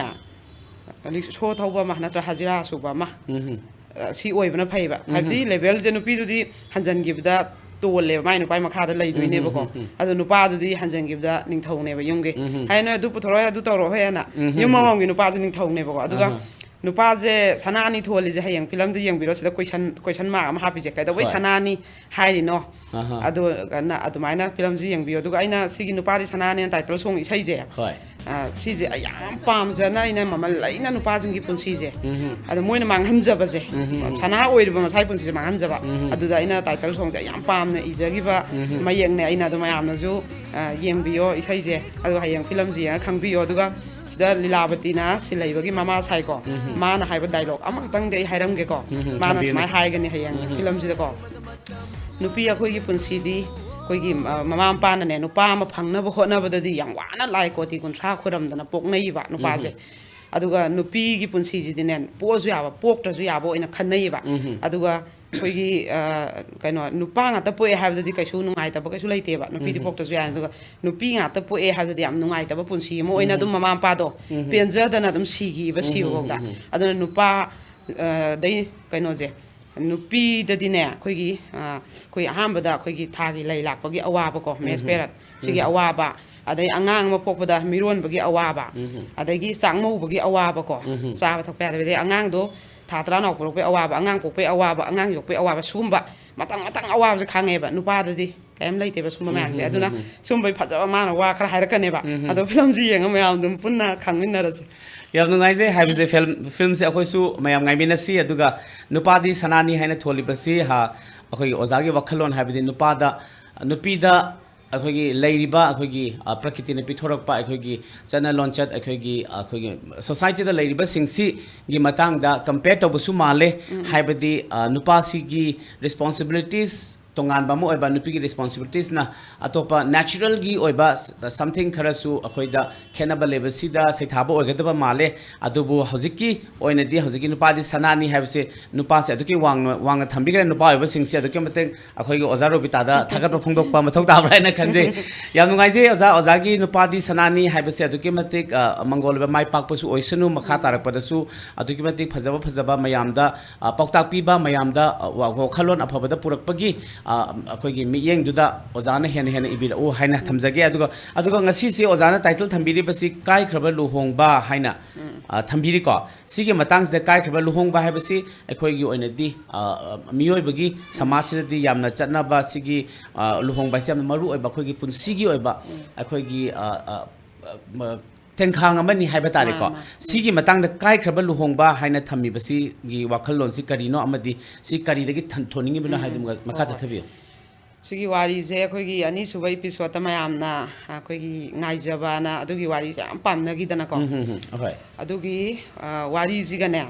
ꯔꯤꯛꯁꯣ ꯊꯧꯕ ꯑꯃ ꯅꯠꯇ꯭ꯔ ꯍꯖꯤꯔꯥ ꯁꯨꯕ ꯑꯃ, ꯎꯝ. ꯑ, ꯁꯤ ꯑꯣꯏꯕꯅ ꯐꯩꯕ꯫ ꯎꯝ. ꯍꯥꯏꯕꯗꯤ level ꯁꯦ ꯅꯨꯄꯤꯗꯨꯗꯤ ꯍꯟꯖꯟꯈꯤꯕꯗ ꯇꯣꯜꯂꯦꯕ, ꯃꯥꯏ ꯅꯨꯄꯥꯏ ꯃꯈꯥꯗ ꯂꯩꯗꯣꯏꯅꯦꯕꯀꯣ꯫ ꯎꯝ, ꯎꯝ, ꯎꯝ. ꯑꯗꯣ ꯅꯨꯄꯥꯗꯨꯗꯤ ꯍꯟꯖꯟꯈꯤꯕꯗ ꯅꯤꯡꯊꯧꯅꯦꯕ ꯌꯨꯝꯒꯤ꯫ ꯎꯝ, ꯎꯝ. ꯍꯥꯏ ꯅꯣꯏ ꯑꯗꯨ ꯄꯨꯊꯣꯔꯛꯑꯣ, ꯑꯗꯨ ꯇꯧꯔꯛꯑꯣ ꯍꯦꯅ ꯎꯝ, ꯌꯨꯝ ꯎꯝ. ꯑꯃꯃꯝꯒꯤ ꯅꯨꯄꯥꯁꯦ ꯅꯤꯡꯊꯧꯅꯦꯕꯀꯣ꯫ ꯑꯗꯨꯒ ꯑꯍ. ꯅꯨꯄꯥꯁꯦ ꯁꯅꯥ ꯑꯅꯤ ꯊꯣꯜꯂꯤꯁꯦ ꯍꯌꯦꯡ ꯐꯤꯂꯝꯗ ꯌꯦꯡꯕꯤꯔꯣ, ꯁꯤꯗ question, question mark ꯑꯃ ꯍꯥꯞꯄꯤꯁꯦ, ꯀꯩꯗꯧꯕꯩ ꯍꯣꯏ. ꯁꯅꯥꯅꯤ ꯍꯥꯏꯔꯤꯅꯣ? ꯑꯍ. ꯑꯗꯨ ꯀꯟꯅ ꯑꯗꯨꯃꯥꯏꯅ ꯐꯤꯂꯝꯁꯤ ꯌꯦꯡꯕꯤꯌꯣ꯫ ꯑꯗꯨꯒ ꯑꯩꯅ ꯁꯤꯒꯤ ꯅꯨꯄꯥꯗꯤ ꯁꯅꯥꯅꯦꯅ title song ꯏꯁꯩꯁꯦ, ꯍꯣꯏ. ꯑ, ꯁꯤꯁꯦ ꯑꯩ ꯌꯥꯝ ꯄꯥꯝꯖꯅ ꯑꯩꯅ ꯃꯃꯜ ꯂꯩꯅ ꯅꯨꯄꯥꯁꯤꯡꯒꯤ ꯄꯨꯟꯁꯤꯁꯦ, ꯎꯝ. ꯑꯗꯣ ꯃꯣꯏꯅ ꯃꯥꯡꯍꯟꯖꯕꯁꯦ, ꯎꯝ. ꯁꯅꯥ ꯑꯣꯏꯔꯤꯕ ꯃꯁꯥꯒꯤ ꯄꯨꯟꯁꯤꯁꯦ ꯃꯥꯡꯍꯟꯖꯕ, ꯎꯝ. ꯑꯗꯨꯗ ꯑꯩꯅ title song ꯁꯦ ꯑꯩ ꯌꯥꯝ ꯄꯥꯝꯅ ꯏꯖꯈꯤꯕ ꯎꯝ. ꯃꯌꯦꯛꯅꯦ꯫ ꯑꯩꯅ ꯑꯗꯨ ꯃꯌꯥꯝꯅꯁꯨ, ꯑ, ꯌꯦꯡꯕꯤꯌꯣ ꯏꯁꯩꯁꯦ, ꯑꯗꯨꯒ ꯍꯌꯦꯡ ꯐꯤꯂꯝꯁꯤ ꯌꯦꯡꯉ ꯈꯪꯕꯤꯌꯣ꯫ ꯑꯗꯨꯒ ꯁꯤꯗ ꯂꯤꯂꯥꯕꯇꯤꯅ ꯁꯤꯜꯍꯩꯕꯒꯤ ꯃꯃꯥ ꯁꯥꯏꯀꯣ, ꯎꯝ. ꯃꯥꯅ ꯍꯥꯏꯕ dialogue ꯑꯃꯈꯛꯇꯪꯗꯤ ꯑꯩ ꯍꯥꯏꯔꯝꯒꯦꯀꯣ꯫ ꯎꯝ. ꯃꯥꯅ ꯊꯝꯕꯤꯌꯨꯅꯦ. ꯁꯨꯃꯥꯏꯅ ꯍꯥꯏꯒꯅꯤ ꯍꯌꯦꯡ ꯎꯝ. ꯐꯤꯂꯝꯁꯤꯗꯀꯣ, ꯅꯨꯄꯤ ꯑꯩꯈꯣꯏꯒꯤ ꯄꯨꯟꯁꯤꯗꯤ ꯑꯩꯈꯣꯏꯒꯤ, ꯑ, ꯃꯃꯥ ꯃꯄꯥꯅꯅꯦ, ꯅꯨꯄꯥ ꯑꯃ ꯐꯪꯅꯕ ꯍꯣꯠꯅꯕꯗꯗꯤ ꯌꯥꯝ ꯋꯥꯅ ꯂꯥꯏ ꯀꯣꯇꯤ ꯀꯨꯟꯊ꯭ꯔꯥ ꯈꯣꯏꯔꯝꯗꯅ ꯄꯣꯛꯅꯩꯕ ꯅꯨꯄꯥꯁꯦ꯫ ꯎꯝ. ꯑꯗꯨꯒ ꯅꯨꯄꯤꯒꯤ ꯄꯨꯟꯁꯤꯁꯤꯗꯤꯅꯦ, ꯄꯣꯛꯑꯁꯨ ꯌꯥꯕ, ꯄꯣꯛꯇ꯭ꯔꯁꯨ ꯌꯥꯕ ꯑꯣꯏꯅ ꯈꯟꯅꯩꯌꯦꯕ꯫ ꯎꯝ. ꯑꯗꯨꯒ ꯑꯩꯈꯣꯏꯒꯤ, ꯑ, ꯀꯩꯅꯣ, ꯅꯨꯄꯥ ꯉꯥꯛꯇ ꯄꯣꯛꯑꯦ ꯍꯥꯏꯕꯗꯗꯤ ꯀꯩꯁꯨ ꯅꯨꯡꯉꯥꯏꯇꯕ ꯀꯩꯁꯨ ꯂꯩꯇꯦꯕ, ꯅꯨꯄꯤꯗꯤ ꯎꯝ. ꯄꯣꯛꯇ꯭ꯔꯁꯨ ꯌꯥꯏ꯫ ꯑꯗꯨꯒ ꯅꯨꯄꯤ ꯉꯥꯛꯇ ꯄꯣꯛꯑꯦ ꯍꯥꯏꯕꯗꯗꯤ ꯌꯥꯝ ꯅꯨꯡꯉꯥꯏꯇꯕ ꯄꯨꯟꯁꯤ ꯑꯃ ꯑꯣꯏꯅ ꯎꯝ. ꯑꯗꯨꯝ ꯃꯃꯥ ꯃꯄꯥꯗꯣ ꯎꯝ. ꯄꯦꯟꯖꯗꯅ ꯑꯗꯨꯝ ꯁꯤꯈꯤꯕ, ꯎꯝ. ꯁꯤꯕꯐꯥꯎꯗ꯫ ꯎꯝ. ꯑꯗꯨꯅ ꯅꯨꯄꯥ, ꯑ, ꯗꯩ ꯀꯩꯅꯣꯁꯦ, ꯅꯨꯄꯤꯗꯗꯤꯅꯦ, ꯑꯩꯈꯣꯏꯒꯤ, ꯑ, ꯑꯩꯈꯣꯏ ꯑꯍꯥꯟꯕꯗ ꯑꯩꯈꯣꯏꯒꯤ ꯊꯥꯒꯤ ꯂꯩ ꯂꯥꯛꯄꯒꯤ ꯑꯋꯥꯕꯀꯣ, menstrual period, ꯁꯤꯒꯤ ꯎꯝ. ꯑꯋꯥꯕ, ꯑꯗꯩ ꯑꯉꯥꯡ ꯑꯃ ꯄꯣꯛꯄꯗ ꯃꯤꯔꯣꯟꯕꯒꯤ ꯑꯋꯥꯕ, ꯎꯝ. ꯑꯗꯒꯤ ꯆꯥꯛꯃꯧꯕꯒꯤ ꯑꯋꯥꯕꯀꯣ, ꯎꯝ. ꯆꯥꯕ ꯊꯛꯄ ꯌꯥꯗꯕ, ꯑꯗꯩ ꯑꯉꯥꯡꯗꯣ ꯊꯥ ꯇꯔꯥꯅꯥꯎ ꯄꯣꯛꯂꯛꯄꯒꯤ ꯑꯋꯥꯕ, ꯑꯉꯥꯡ ꯄꯣꯛꯄꯒꯤ ꯑꯋꯥꯕ, ꯑꯉꯥꯡ ꯌꯣꯛꯄꯒꯤ ꯑꯋꯥꯕ, ꯁꯤꯒꯨꯝꯕ ꯃꯊꯪ ꯃꯊꯪ ꯑꯋꯥꯕꯁꯦ ꯈꯥꯡꯉꯦꯕ꯫ ꯅꯨꯄꯥꯗꯗꯤ ꯀꯩꯝ ꯂꯩꯇꯦꯕ ꯁꯨꯝꯕ ꯎꯝ, ꯃꯌꯥꯝꯁꯦ꯫ ꯎꯝ, ꯑꯗꯨꯅ ꯎꯝ, ꯎꯝ. ꯁꯨꯝꯕꯩ ꯐꯖꯕ ꯃꯥꯅ ꯋꯥ ꯈꯔ ꯍꯥꯏꯔꯛꯀꯅꯦꯕ꯫ ꯎꯝ, ꯎꯝ. ꯑꯗꯣ ꯐꯤꯂꯝꯁꯤ ꯌꯦꯡꯉ ꯃꯌꯥꯝ ꯑꯗꯨꯝ ꯄꯨꯟꯅ ꯈꯪꯃꯤꯟꯅꯔꯁꯤ꯫ ꯌꯥꯝ ꯅꯨꯡꯉꯥꯏꯖꯩ ꯍꯥꯏꯕꯁꯦ, ꯐꯤꯂꯝ, ꯐꯤꯂꯝꯁꯦ ꯑꯩꯈꯣꯏꯁꯨ ꯃꯌꯥꯝ ꯉꯥꯏꯃꯤꯟꯅꯁꯤ꯫ ꯑꯗꯨꯒ ꯅꯨꯄꯥꯗꯤ ꯁꯅꯥꯅꯤ ꯍꯥꯏꯅ ꯊꯣꯜꯂꯤꯕꯁꯤ, ꯍꯥ, ꯑꯩꯈꯣꯏꯒꯤ ꯑꯣꯖꯥꯒꯤ ꯋꯥꯈꯜꯂꯣꯟ ꯍꯥꯏꯕꯗꯤ ꯅꯨꯄꯥꯗ, ꯅꯨꯄꯤꯗ ꯑꯩꯈꯣꯏꯒꯤ ꯂꯩꯔꯤꯕ ꯑꯩꯈꯣꯏꯒꯤ, ꯑ, ꯄ꯭ꯔꯀꯤꯇꯤꯅ ꯄꯤꯊꯣꯔꯛꯄ ꯑꯩꯈꯣꯏꯒꯤ ꯆꯠꯅ ꯂꯣꯟꯆꯠ, ꯑꯩꯈꯣꯏꯒꯤ, ꯑꯩꯈꯣꯏꯒꯤ society ꯗ ꯂꯩꯔꯤꯕꯁꯤꯡꯁꯤꯒꯤ ꯃꯇꯥꯡꯗ compare ꯇꯧꯕꯁꯨ ꯃꯥꯜꯂꯦ꯫ ꯍꯥꯏꯕꯗꯤ, ꯑ, ꯅꯨꯄꯥꯁꯤꯒꯤ responsibilities ꯇꯣꯉꯥꯟꯕ ꯑꯃ ꯑꯣꯏꯕ, ꯅꯨꯄꯤꯒꯤ ꯔꯦꯁꯄꯣꯟꯁꯤꯕꯤꯂꯤꯇꯤꯁꯅ ꯑꯇꯣꯞꯄ ꯅꯦꯆꯔꯦꯜꯒꯤ ꯑꯣꯏꯕ ꯁꯝꯊꯤꯡ ꯈꯔꯁꯨ ꯑꯩꯈꯣꯏꯗ ꯈꯦꯠꯅꯕ ꯂꯩꯕꯁꯤꯗ ꯁꯩꯊꯥꯕ ꯑꯣꯏꯒꯗꯕ ꯃꯥꯜꯂꯦ꯫ ꯑꯗꯨꯕꯨ ꯍꯧꯖꯤꯛꯀꯤ ꯑꯣꯏꯅꯗꯤ ꯍꯧꯖꯤꯛꯀꯤ ꯅꯨꯄꯥꯗꯤ ꯁꯅꯥꯅꯤ ꯍꯥꯏꯕꯁꯦ ꯅꯨꯄꯥꯁꯦ ꯑꯗꯨꯛꯀꯤ ꯋꯥꯡꯅ, ꯋꯥꯡꯅ ꯊꯝꯕꯤꯈ꯭ꯔꯦ꯫ ꯅꯨꯄꯥ ꯑꯣꯏꯕꯁꯤꯡꯁꯦ ꯑꯗꯨꯛꯀꯤ ꯃꯇꯤꯛ ꯑꯩꯈꯣꯏꯒꯤ ꯑꯣꯖꯥ ꯔꯣꯕꯤꯇꯥꯗ ꯊꯥꯒꯠꯄ ꯐꯣꯡꯗꯣꯛꯄ ꯃꯊꯧ ꯇꯥꯕ꯭ꯔꯥ ꯍꯥꯏꯅ ꯈꯟꯖꯩ꯫ ꯌꯥꯝ ꯅꯨꯡꯉꯥꯏꯖꯩ ꯑꯣꯖꯥ, ꯑꯣꯖꯥꯒꯤ ꯅꯨꯄꯥꯗꯤ ꯁꯅꯥꯅꯤ ꯍꯥꯏꯕꯁꯦ ꯑꯗꯨꯛꯀꯤ ꯃꯇꯤꯛ, ꯑ, ꯃꯪꯒꯣꯜ ꯑꯣꯏꯕ ꯃꯥꯏ ꯄꯥꯛꯄꯁꯨ ꯑꯣꯏꯁꯅꯨ꯫ ꯃꯈꯥ ꯇꯥꯔꯛꯄꯗꯁꯨ ꯑꯗꯨꯛꯀꯤ ꯃꯇꯤꯛ ꯐꯖꯕ ꯐꯖꯕ ꯃꯌꯥꯝꯗ, ꯑ, ꯄꯥꯎꯇꯥꯛ ꯄꯤꯕ, ꯃꯌꯥꯝꯗ, ꯑ, ꯋꯥ-, ꯋꯥꯈꯜꯂꯣꯟ ꯑꯐꯕꯗ ꯄꯨꯔꯛꯄꯒꯤ, ꯑ, ꯑꯩꯈꯣꯏꯒꯤ ꯃꯤꯠꯌꯦꯡꯗꯨꯗ ꯑꯣꯖꯥꯅ ꯍꯦꯟꯅ ꯍꯦꯟꯅ ꯏꯕꯤꯔꯛꯎ ꯍꯥꯏꯅ ꯊꯝꯖꯒꯦ꯫ ꯑꯗꯨꯒ, ꯑꯗꯨꯒ ꯉꯁꯤꯁꯦ ꯑꯣꯖꯥꯅ ꯇꯥꯏꯇꯜ ꯊꯝꯕꯤꯔꯤꯕꯁꯤ ꯀꯥꯏꯈ꯭ꯔꯕ ꯂꯨꯍꯣꯡꯕ ꯍꯥꯏꯅ, ꯑ, ꯊꯝꯕꯤꯔꯤꯀꯣ꯫ ꯁꯤꯒꯤ ꯃꯇꯥꯡꯁꯤꯗ ꯀꯥꯏꯈ꯭ꯔꯕ ꯂꯨꯍꯣꯡꯕ ꯍꯥꯏꯕꯁꯤ ꯑꯩꯈꯣꯏꯒꯤ ꯑꯣꯏꯅꯗꯤ, ꯑ, ꯃꯤꯑꯣꯏꯕꯒꯤ ꯁꯃꯥꯖꯁꯤꯗꯗꯤ ꯌꯥꯝꯅ ꯆꯠꯅꯕ, ꯁꯤꯒꯤ, ꯑ, ꯂꯨꯍꯣꯡꯕ ꯍꯥꯏꯁꯤ ꯌꯥꯝꯅ ꯃꯔꯨ ꯑꯣꯏꯕ ꯑꯩꯈꯣꯏꯒꯤ ꯄꯨꯟꯁꯤꯒꯤ ꯑꯣꯏꯕ, ꯑꯩꯈꯣꯏꯒꯤ, ꯑ, ꯑ, ꯑ, ꯃ-, ꯇꯦꯡꯈꯥꯡ ꯑꯃꯅꯤ ꯍꯥꯏꯕ ꯇꯥꯔꯦꯀꯣ꯫ ꯃꯥꯅꯤ, ꯃꯥꯅꯤ꯫ ꯁꯤꯒꯤ ꯃꯇꯥꯡꯗ ꯀꯥꯏꯈ꯭ꯔꯕ ꯂꯨꯍꯣꯡꯕ ꯍꯥꯏꯅ ꯊꯝꯃꯤꯕꯁꯤꯒꯤ ꯋꯥꯈꯜꯂꯣꯟꯁꯤ ꯀꯔꯤꯅꯣ, ꯑꯃꯗꯤ ꯁꯤ ꯀꯔꯤꯗꯒꯤ ꯊꯟ-, ꯊꯣꯟꯅꯤꯡꯉꯤꯕꯅꯣ ꯎꯝ, ꯍꯥꯏꯗꯨ ꯃꯈꯥ ꯍꯣꯏ, ꯍꯣꯏ꯫ ꯆꯠꯊꯕꯤꯌꯨ꯫ ꯁꯤꯒꯤ ꯋꯥꯔꯤꯁꯦ ꯑꯩꯈꯣꯏꯒꯤ ꯑꯅꯤꯁꯨꯕ episodeꯇ ꯃꯌꯥꯝꯅ ꯑꯩꯈꯣꯏꯒꯤ ꯉꯥꯏꯖꯕꯅ ꯑꯗꯨꯒꯤ ꯋꯥꯔꯤꯁꯦ ꯌꯥꯝ ꯄꯥꯝꯅꯈꯤꯗꯅꯀꯣ꯫ ꯎꯝ, ꯎꯝ, ꯎꯝ, ꯍꯣꯏ꯫ ꯑꯗꯨꯒꯤ, ꯑ, ꯋꯥꯔꯤꯁꯤꯒꯅꯦ,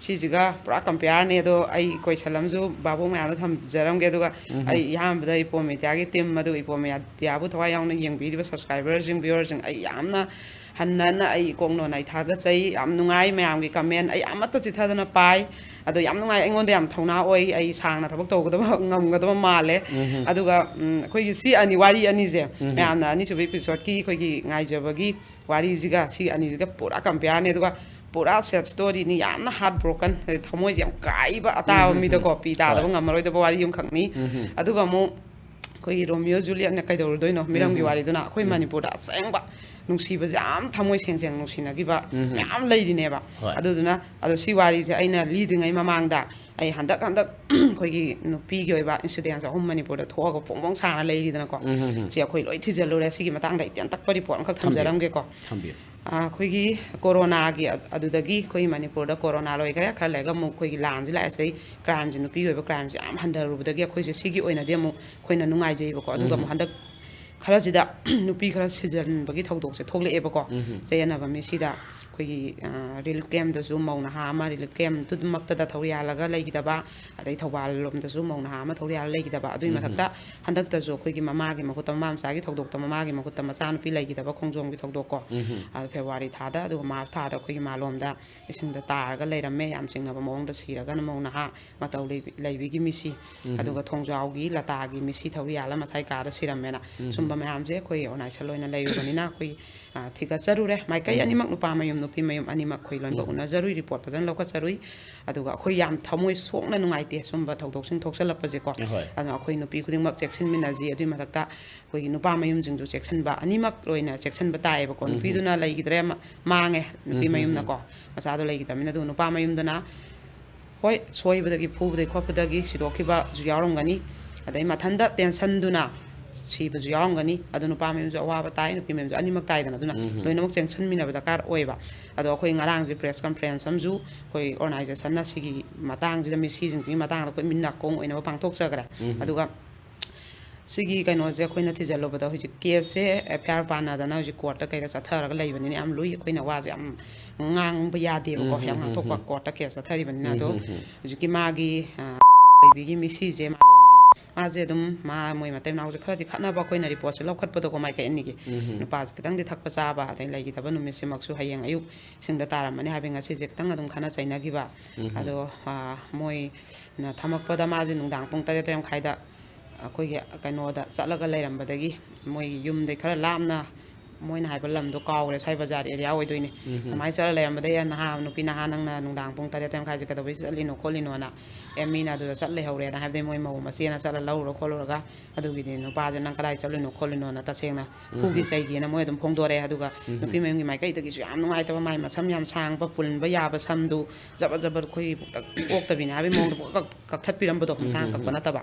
ꯁꯤꯁꯤꯒ ꯄꯨꯔꯥ compareꯅꯦ꯫ ꯑꯗꯣ ꯑꯩ question ꯑꯃꯁꯨ ꯚꯥꯕꯣꯛ ꯃꯌꯥꯝꯗ ꯊꯝꯖꯔꯝꯒꯦ꯫ ꯑꯗꯨꯒ ꯎꯝ, ꯎꯝ꯫ ꯑꯩ ꯑꯍꯥꯟꯕꯗ ꯏꯄꯣꯝ ꯃꯦꯗꯤꯌꯥꯒꯤ team, ꯑꯗꯨꯒ ꯏꯄꯣꯝ ꯃꯦꯗꯤꯌꯥꯕꯨ ꯊꯋꯥꯏ ꯌꯥꯎꯅ ꯌꯦꯡꯕꯤꯔꯤꯕ subscriberꯁꯤꯡ, viewerꯁꯤꯡ, ꯑꯩ ꯌꯥꯝꯅ ꯍꯟꯅ ꯍꯟꯅ ꯑꯩ ꯏꯀꯣꯛ ꯅꯣꯟꯅ ꯑꯩ ꯊꯥꯒꯠꯆꯩ꯫ ꯌꯥꯝ ꯅꯨꯡꯉꯥꯏ ꯃꯌꯥꯝꯒꯤ comment, ꯑꯩ ꯑꯃꯠꯇ ꯆꯤꯠꯊꯗꯅ ꯄꯥꯏ꯫ ꯑꯗꯣ ꯌꯥꯝ ꯅꯨꯡꯉꯥꯏ, ꯑꯩꯉꯣꯟꯗ ꯌꯥꯝ ꯊꯧꯅꯥ ꯑꯣꯏ꯫ ꯑꯩ ꯁꯥꯡꯅ ꯊꯕꯛ ꯇꯧꯒꯗꯕ ꯉꯝꯒꯗꯕ ꯃꯥꯜꯂꯦ꯫ ꯎꯝ, ꯎꯝ꯫ ꯑꯗꯨꯒ, ꯎꯝ, ꯑꯩꯈꯣꯏꯒꯤ ꯁꯤ ꯑꯅꯤ, ꯋꯥꯔꯤ ꯑꯅꯤꯁꯦ, ꯎꯝ, ꯎꯝ꯫ ꯃꯌꯥꯝꯅ ꯑꯅꯤꯁꯨꯕ episodeꯀꯤ ꯑꯩꯈꯣꯏꯒꯤ ꯉꯥꯏꯖꯕꯒꯤ ꯋꯥꯔꯤꯁꯤꯒ ꯁꯤ ꯑꯅꯤꯁꯤꯒ ꯄꯨꯔꯥ compareꯅꯦ꯫ ꯑꯗꯨꯒ ꯄꯨꯔꯥ sad storyꯅꯤ, ꯌꯥꯝꯅ heartbroken, ꯍꯥꯏꯗꯤ ꯊꯃꯣꯏꯁꯦ ꯌꯥꯝ ꯀꯥꯏꯕ, ꯑꯇꯥꯕ ꯎꯝ, ꯎꯝ, ꯃꯤꯗꯀꯣ ꯎꯝ꯫ ꯄꯤ ꯇꯥꯗꯕ ꯍꯣꯏ꯫ ꯉꯝꯃꯔꯣꯏꯗꯕ ꯋꯥꯔꯤ ꯑꯃꯈꯛꯅꯤ꯫ ꯎꯝ, ꯎꯝ꯫ ꯑꯗꯨꯒ ꯑꯃꯨꯛ ꯑꯩꯈꯣꯏꯒꯤ Romeo Julietꯅ ꯀꯩꯗꯧꯔꯨꯗꯣꯏꯅꯣ ꯃꯤꯔꯝꯒꯤ ꯎꯝ, ꯎꯝ꯫ ꯋꯥꯔꯤꯗꯨꯅ ꯑꯩꯈꯣꯏ ꯎꯝ꯫ ꯃꯅꯤꯄꯨꯔꯗ ꯑꯁꯦꯡꯕ ꯅꯨꯡꯁꯤꯕꯁꯦ ꯌꯥꯝ ꯊꯃꯣꯏ ꯁꯦꯡ ꯁꯦꯡ ꯅꯨꯡꯁꯤꯅꯈꯤꯕ ꯎꯝ, ꯎꯝ꯫ ꯃꯌꯥꯝ ꯂꯩꯔꯤꯅꯦꯕ꯫ ꯍꯣꯏ꯫ ꯑꯗꯨꯗꯨꯅ ꯑꯗꯣ ꯁꯤ ꯋꯥꯔꯤꯁꯦ ꯑꯩꯅ ꯂꯤꯗ꯭ꯔꯤꯉꯩ ꯃꯃꯥꯡꯗ ꯑꯩ ꯍꯟꯗꯛ, ꯍꯟꯗꯛ ꯑꯩꯈꯣꯏꯒꯤ ꯅꯨꯄꯤꯒꯤ ꯑꯣꯏꯕ incidents ꯑꯍꯨꯝ ꯃꯅꯤꯄꯨꯔꯗ ꯊꯣꯛꯑꯒ ꯐꯣꯡ ꯐꯣꯡ ꯁꯥꯅ ꯂꯩꯔꯤꯗꯅꯀꯣ꯫ ꯎꯝ, ꯎꯝ, ꯎꯝ꯫ ꯁꯤ ꯑꯩꯈꯣꯏ ꯂꯣꯏ ꯊꯤꯖꯤꯜꯂꯨꯔꯦ꯫ ꯁꯤꯒꯤ ꯃꯇꯥꯡꯗ ꯑꯩ ꯇꯦꯟꯇꯛꯄ report ꯑꯃꯈꯛ ꯊꯝꯕꯤꯌꯨ꯫ ꯊꯝꯖꯔꯝꯒꯦꯀꯣ꯫ ꯊꯝꯕꯤꯌꯨ꯫ ꯑ, ꯑꯩꯈꯣꯏꯒꯤ ꯀꯣꯔꯣꯅꯥꯒꯤ ꯑ-, ꯑꯗꯨꯗꯒꯤ ꯑꯩꯈꯣꯏ ꯃꯅꯤꯄꯨꯔꯗ ꯀꯣꯔꯣꯅꯥ ꯂꯣꯏꯈ꯭ꯔꯦ, ꯈꯔ ꯂꯩꯔꯒ ꯑꯃꯨꯛ ꯑꯩꯈꯣꯏꯒꯤ ꯂꯥꯟꯁꯤ ꯂꯥꯛꯑꯦ, ꯁꯤꯗꯩ crimeꯁꯦ, ꯅꯨꯄꯤꯒꯤ ꯑꯣꯏꯕ crimeꯁꯦ ꯌꯥꯝ ꯍꯟꯊꯔꯨꯕꯗꯒꯤ ꯑꯩꯈꯣꯏꯁꯦ ꯁꯤꯒꯤ ꯑꯣꯏꯅꯗꯤ ꯑꯃꯨꯛ ꯑꯩꯈꯣꯏꯅ ꯅꯨꯡꯉꯥꯏꯖꯩꯕꯀꯣ꯫ ꯑꯗꯨꯒ ꯎꯝ꯫ ꯑꯃꯨꯛ ꯍꯟꯗꯛ ꯈꯔꯁꯤꯗ ꯅꯨꯄꯤ ꯈꯔ ꯁꯤꯖꯤꯟꯕꯒꯤ ꯊꯧꯗꯣꯛꯁꯦ ꯊꯣꯛꯂꯛꯑꯦꯕꯀꯣ꯫ ꯎꯝ꯫ ꯆꯌꯦꯠꯅꯕ ꯃꯤꯁꯤꯗ ꯑꯩꯈꯣꯏ ꯑꯩꯈꯣꯏꯒꯤ ꯔꯤꯂꯤꯐ ꯀꯦꯝꯗꯁꯨ ꯃꯧ ꯅꯍꯥ ꯑꯃ ꯔꯤꯂꯤꯐ ꯀꯦꯝꯗꯨꯃꯛꯇꯗ ꯊꯧꯔꯤ ꯌꯥꯜꯂꯒ ꯂꯩꯈꯤꯗꯕ, ꯑꯗꯩ ꯊꯧꯕꯥꯜ ꯂꯣꯝꯗꯁꯨ ꯃꯧ ꯅꯍꯥ ꯑꯃ ꯊꯧꯔꯤ ꯌꯥꯜꯂꯒ ꯂꯩꯈꯤꯗꯕ꯫ ꯑꯗꯨꯒꯤ ꯃꯊꯛꯇ ꯍꯟꯗꯛꯇꯁꯨ ꯑꯩꯈꯣꯏꯒꯤ ꯃꯃꯥꯒꯤ ꯃꯍꯨꯠꯇ, ꯃꯃꯥ ꯃꯆꯥꯒꯤ ꯊꯧꯗꯣꯛꯇ ꯃꯃꯥꯒꯤ ꯃꯍꯨꯠꯇ ꯃꯆꯥꯅꯨꯄꯤ ꯂꯩꯈꯤꯗꯕ ꯈꯣꯡꯖꯣꯝꯒꯤ ꯊꯧꯗꯣꯛꯀꯣ, ꯑꯗꯣ ꯐꯦꯕ꯭ꯔꯨꯋꯥꯔꯤ ꯊꯥꯗ, ꯑꯗꯨꯒ ꯃꯥꯔꯆ ꯊꯥꯗ ꯑꯩꯈꯣꯏꯒꯤ ꯃꯥꯂꯣꯝꯗ ꯏꯁꯤꯡꯗ ꯇꯥꯔꯒ ꯂꯩꯔꯝꯃꯦ꯫ ꯌꯥꯝ ꯆꯤꯡꯅꯕ ꯃꯑꯣꯡꯗ ꯁꯤꯔꯒꯅ ꯃꯧ ꯅꯍꯥ, ꯃꯇꯧ ꯂꯩꯕꯤ-, ꯂꯩꯕꯤꯒꯤ ꯃꯤꯁꯤ, ꯑꯗꯨꯒ ꯊꯣꯡꯖꯥꯎꯒꯤ ꯂꯇꯥꯒꯤ ꯃꯤꯁꯤ ꯊꯧꯔꯤ ꯌꯥꯜꯂ ꯃꯁꯥꯏ ꯀꯥꯗ ꯁꯤꯔꯝꯃꯦꯅ꯫ ꯁꯨꯝꯕ ꯃꯌꯥꯝꯁꯦ ꯑꯩꯈꯣꯏ ꯑꯣꯔꯒꯅꯥꯏꯖꯦꯁꯟ ꯑꯣꯏꯅ ꯂꯩꯔꯨꯕꯅꯤꯅ ꯑꯩꯈꯣꯏ, ꯑ, ꯊꯤꯒꯠꯆꯔꯨꯔꯦ꯫ ꯃꯥꯏꯀꯩ ꯑꯅꯤꯃꯛ, ꯅꯨꯄꯥ ꯃꯌꯨꯝ, ꯅꯨꯄꯤ ꯃꯌꯨꯝ ꯑꯅꯤꯃꯛ ꯑꯩꯈꯣꯏ ꯂꯣꯏꯅꯃꯛ ꯎꯅꯖꯔꯨꯏ, ꯔꯤꯄꯣꯔꯠ ꯐꯖꯅ ꯂꯧꯈꯠꯆꯔꯨꯏ꯫ ꯑꯗꯨꯒ ꯑꯩꯈꯣꯏ ꯌꯥꯝ ꯊꯃꯣꯏ ꯁꯣꯛꯅ ꯅꯨꯡꯉꯥꯏꯇꯦ ꯁꯨꯝꯕ ꯊꯧꯗꯣꯛꯁꯤꯡ ꯊꯣꯛꯆꯜꯂꯛꯄꯁꯦꯀꯣ꯫ ꯍꯣꯏ꯫ ꯑꯗꯨꯅ ꯑꯩꯈꯣꯏ ꯅꯨꯄꯤ ꯈꯨꯗꯤꯡꯃꯛ ꯆꯦꯛꯁꯤꯟꯃꯤꯟꯅꯁꯤ꯫ ꯑꯗꯨꯒꯤ ꯃꯊꯛꯇ ꯑꯩꯈꯣꯏꯒꯤ ꯅꯨꯄꯥ ꯃꯌꯨꯝꯁꯤꯡꯁꯨ ꯆꯦꯛꯁꯤꯟꯕ, ꯑꯅꯤꯃꯛ ꯂꯣꯏꯅ ꯆꯦꯛꯁꯤꯟꯕ ꯇꯥꯏꯌꯦꯕꯀꯣ꯫ ꯅꯨꯄꯤꯗꯨꯅ ꯂꯩꯈꯤꯗ꯭ꯔꯦ, ꯃ-, ꯃꯥꯡꯉꯦ, ꯅꯨꯄꯤ ꯃꯌꯨꯝꯅꯀꯣ, ꯃꯆꯥꯗꯣ ꯂꯩꯈꯤꯗ꯭ꯔꯕꯅꯤꯅ꯫ ꯑꯗꯨꯒ ꯅꯨꯄꯥ ꯃꯌꯨꯝꯗꯅ ꯍꯣꯏ, ꯁꯣꯏꯕꯗꯒꯤ ꯐꯨꯕꯗꯒꯤ ꯈꯣꯠꯄꯗꯒꯤ ꯁꯤꯗꯣꯛꯈꯤꯕꯁꯨ ꯌꯥꯎꯔꯝꯒꯅꯤ, ꯑꯗꯩ ꯃꯊꯟꯇ ꯇꯦꯟꯁꯟꯗꯨꯅ ꯁꯤꯕꯁꯨ ꯌꯥꯎꯔꯝꯒꯅꯤ꯫ ꯑꯗꯨ ꯅꯨꯄꯥ ꯃꯌꯨꯝꯁꯨ ꯑꯋꯥꯕ ꯇꯥꯏ, ꯅꯨꯄꯤ ꯃꯌꯨꯝꯁꯨ ꯑꯅꯤꯃꯛ ꯇꯥꯏꯗꯅ꯫ ꯑꯗꯨꯅ ꯂꯣꯏꯅꯃꯛ ꯆꯦꯛꯁꯤꯟꯃꯤꯟꯅꯕ ꯗꯔꯀꯥꯔ ꯑꯣꯏꯕ꯫ ꯑꯗꯣ ꯑꯩꯈꯣꯏ ꯉꯔꯥꯡꯁꯦ ꯄ꯭ꯔꯦꯁ ꯀꯟꯐ꯭ꯔꯦꯟꯁ ꯑꯃꯁꯨ ꯑꯩꯈꯣꯏ ꯑꯣꯔꯒꯅꯥꯏꯖꯦꯁꯟꯅ ꯁꯤꯒꯤ ꯃꯇꯥꯡꯁꯤꯗ, ꯃꯤꯁꯤꯁꯤꯡꯁꯤꯒꯤ ꯃꯇꯥꯡꯗ ꯑꯩꯈꯣꯏ ꯃꯤꯠ ꯅꯥꯀꯣꯡ ꯑꯣꯏꯅꯕ ꯄꯥꯡꯊꯣꯛꯆꯈ꯭ꯔꯦ꯫ ꯑꯗꯨꯒ ꯁꯤꯒꯤ ꯀꯩꯅꯣꯁꯦ ꯑꯩꯈꯣꯏꯅ ꯊꯤꯖꯤꯜꯂꯨꯕꯗ ꯍꯧꯖꯤꯛ ꯀꯦꯁꯁꯦ ꯑꯦꯐ ꯑꯥꯏ ꯑꯥꯔ ꯄꯥꯟꯅꯗꯅ ꯍꯧꯖꯤꯛ ꯀꯣꯔꯠꯇ ꯀꯩꯗ ꯆꯠꯊꯔꯒ ꯂꯩꯕꯅꯤꯅ ꯌꯥꯝ ꯂꯨꯏ꯫ ꯑꯩꯈꯣꯏꯅ ꯋꯥꯁꯦ ꯌꯥꯝ ꯉꯥꯡꯕ ꯌꯥꯗꯦꯕꯀꯣ, ꯌꯥꯝ ꯉꯥꯡꯊꯣꯛꯄ ꯀꯣꯔꯠꯇ ꯀꯦꯁ ꯆꯠꯊꯔꯤꯕꯅꯤꯅ꯫ ꯑꯗꯣ ꯍꯧꯖꯤꯛꯀꯤ ꯃꯥꯒꯤ, ꯑ, ꯂꯩꯕꯤꯒꯤ ꯃꯤꯁꯤꯁꯦ ꯃꯥꯂꯣꯝꯒꯤ, ꯃꯥꯁꯦ ꯑꯗꯨꯝ ꯃꯥ ꯃꯣꯏ ꯃꯇꯩ ꯃꯅꯥꯎꯁꯦ ꯈꯔꯗꯤ ꯈꯠꯅꯕ ꯑꯩꯈꯣꯏꯅ ꯔꯤꯄꯣꯔꯠꯁꯦ ꯂꯧꯈꯠꯄꯗꯀꯣ ꯃꯥꯏꯀꯩ ꯑꯅꯤꯒꯤ꯫ ꯅꯨꯄꯥꯁꯦ ꯈꯤꯇꯪꯗꯤ ꯊꯛꯄ ꯆꯥꯕ, ꯑꯗꯩ ꯂꯩꯈꯤꯗꯕ ꯅꯨꯃꯤꯠꯁꯤꯃꯛꯁꯨ ꯍꯌꯦꯡ ꯑꯌꯨꯛ ꯁꯤꯡꯗ ꯇꯥꯔꯝꯃꯅꯤ ꯍꯥꯏꯕ, ꯉꯁꯤꯁꯦ ꯈꯤꯇꯪ ꯑꯗꯨꯝ ꯈꯠꯅ ꯆꯩꯅꯈꯤꯕ꯫ ꯑꯗꯣ, ꯑ, ꯃꯣꯏꯅ ꯊꯝꯃꯛꯄꯗ ꯃꯥꯁꯦ ꯅꯨꯡꯗꯥꯡ ꯄꯨꯡ ꯇꯔꯦꯠ, ꯇꯔꯦꯠ ꯃꯈꯥꯏꯗ ꯑꯩꯈꯣꯏꯒꯤ ꯀꯩꯅꯣꯗ ꯆꯠꯂꯒ ꯂꯩꯔꯝꯕꯗꯒꯤ, ꯃꯣꯏꯒꯤ ꯌꯨꯝꯗꯩ ꯈꯔ ꯂꯥꯞꯅ, ꯃꯣꯏꯅ ꯍꯥꯏꯕ ꯂꯝꯗꯣ ꯀꯥꯎꯈ꯭ꯔꯦ, ꯁ꯭ꯋꯥꯏ ꯕꯖꯥꯔ ꯑꯦꯔꯤꯌꯥ ꯑꯣꯏꯗꯣꯏꯅꯦ꯫ ꯑꯗꯨꯃꯥꯏꯅ ꯆꯠꯂ ꯂꯩꯔꯝꯕꯗꯒꯤ ꯅꯍꯥ, ꯅꯨꯄꯤ ꯅꯍꯥ, "ꯅꯪꯅ ꯅꯨꯡꯗꯥꯡ ꯄꯨꯡ ꯇꯔꯦꯠ, ꯇꯔꯦꯠ ꯃꯈꯥꯏꯁꯦ ꯀꯩꯗꯧꯕꯩ ꯆꯠꯂꯤꯅꯣ ꯈꯣꯠꯂꯤꯅꯣꯅ?" "ꯑꯦ, ꯃꯤꯅ ꯑꯗꯨꯗ ꯆꯠ ꯂꯩꯍꯧꯔꯦꯅ" ꯍꯥꯏꯕꯗꯒꯤ ꯃꯣꯏ ꯃꯧ ꯃꯆꯦꯅ ꯆꯠꯂ ꯂꯧꯔꯨꯔ ꯈꯣꯠꯂꯨꯔꯒ, ꯑꯗꯨꯒꯤꯗꯤ ꯅꯨꯄꯥꯁꯦ "ꯅꯪ ꯀꯗꯥꯏ ꯆꯠꯂꯨꯏꯅꯣ ꯈꯣꯠꯂꯨꯏꯅꯣꯅ ꯇꯁꯦꯡꯅ ꯐꯨꯒꯤ ꯆꯩꯒꯤꯅ" ꯃꯣꯏ ꯑꯗꯨꯝ ꯐꯣꯡꯗꯣꯔꯛꯑꯦ꯫ ꯑꯗꯨꯒ ꯅꯨꯄꯤ ꯃꯌꯨꯝꯒꯤ ꯃꯥꯏꯀꯩꯗꯒꯤꯁꯨ ꯌꯥꯝ ꯅꯨꯡꯉꯥꯏꯇꯕ, ꯃꯥꯏ ꯃꯁꯝ ꯌꯥꯝ ꯁꯥꯡꯕ, ꯄꯨꯟꯕ ꯌꯥꯕ ꯁꯝꯗꯨ ꯖꯕꯔ ꯖꯕꯔ ꯑꯩꯈꯣꯏ ꯄꯨꯡꯀꯛ ꯑꯣꯛꯇꯕꯤꯅꯦ ꯍꯥꯏꯕꯒꯤ ꯃꯑꯣꯡꯗ ꯄꯨꯡꯀꯛ ꯀꯛꯊꯠꯄꯤꯔꯝꯕꯗꯣ, ꯃꯁꯥꯅ ꯀꯛꯄ ꯅꯠꯇꯕ꯫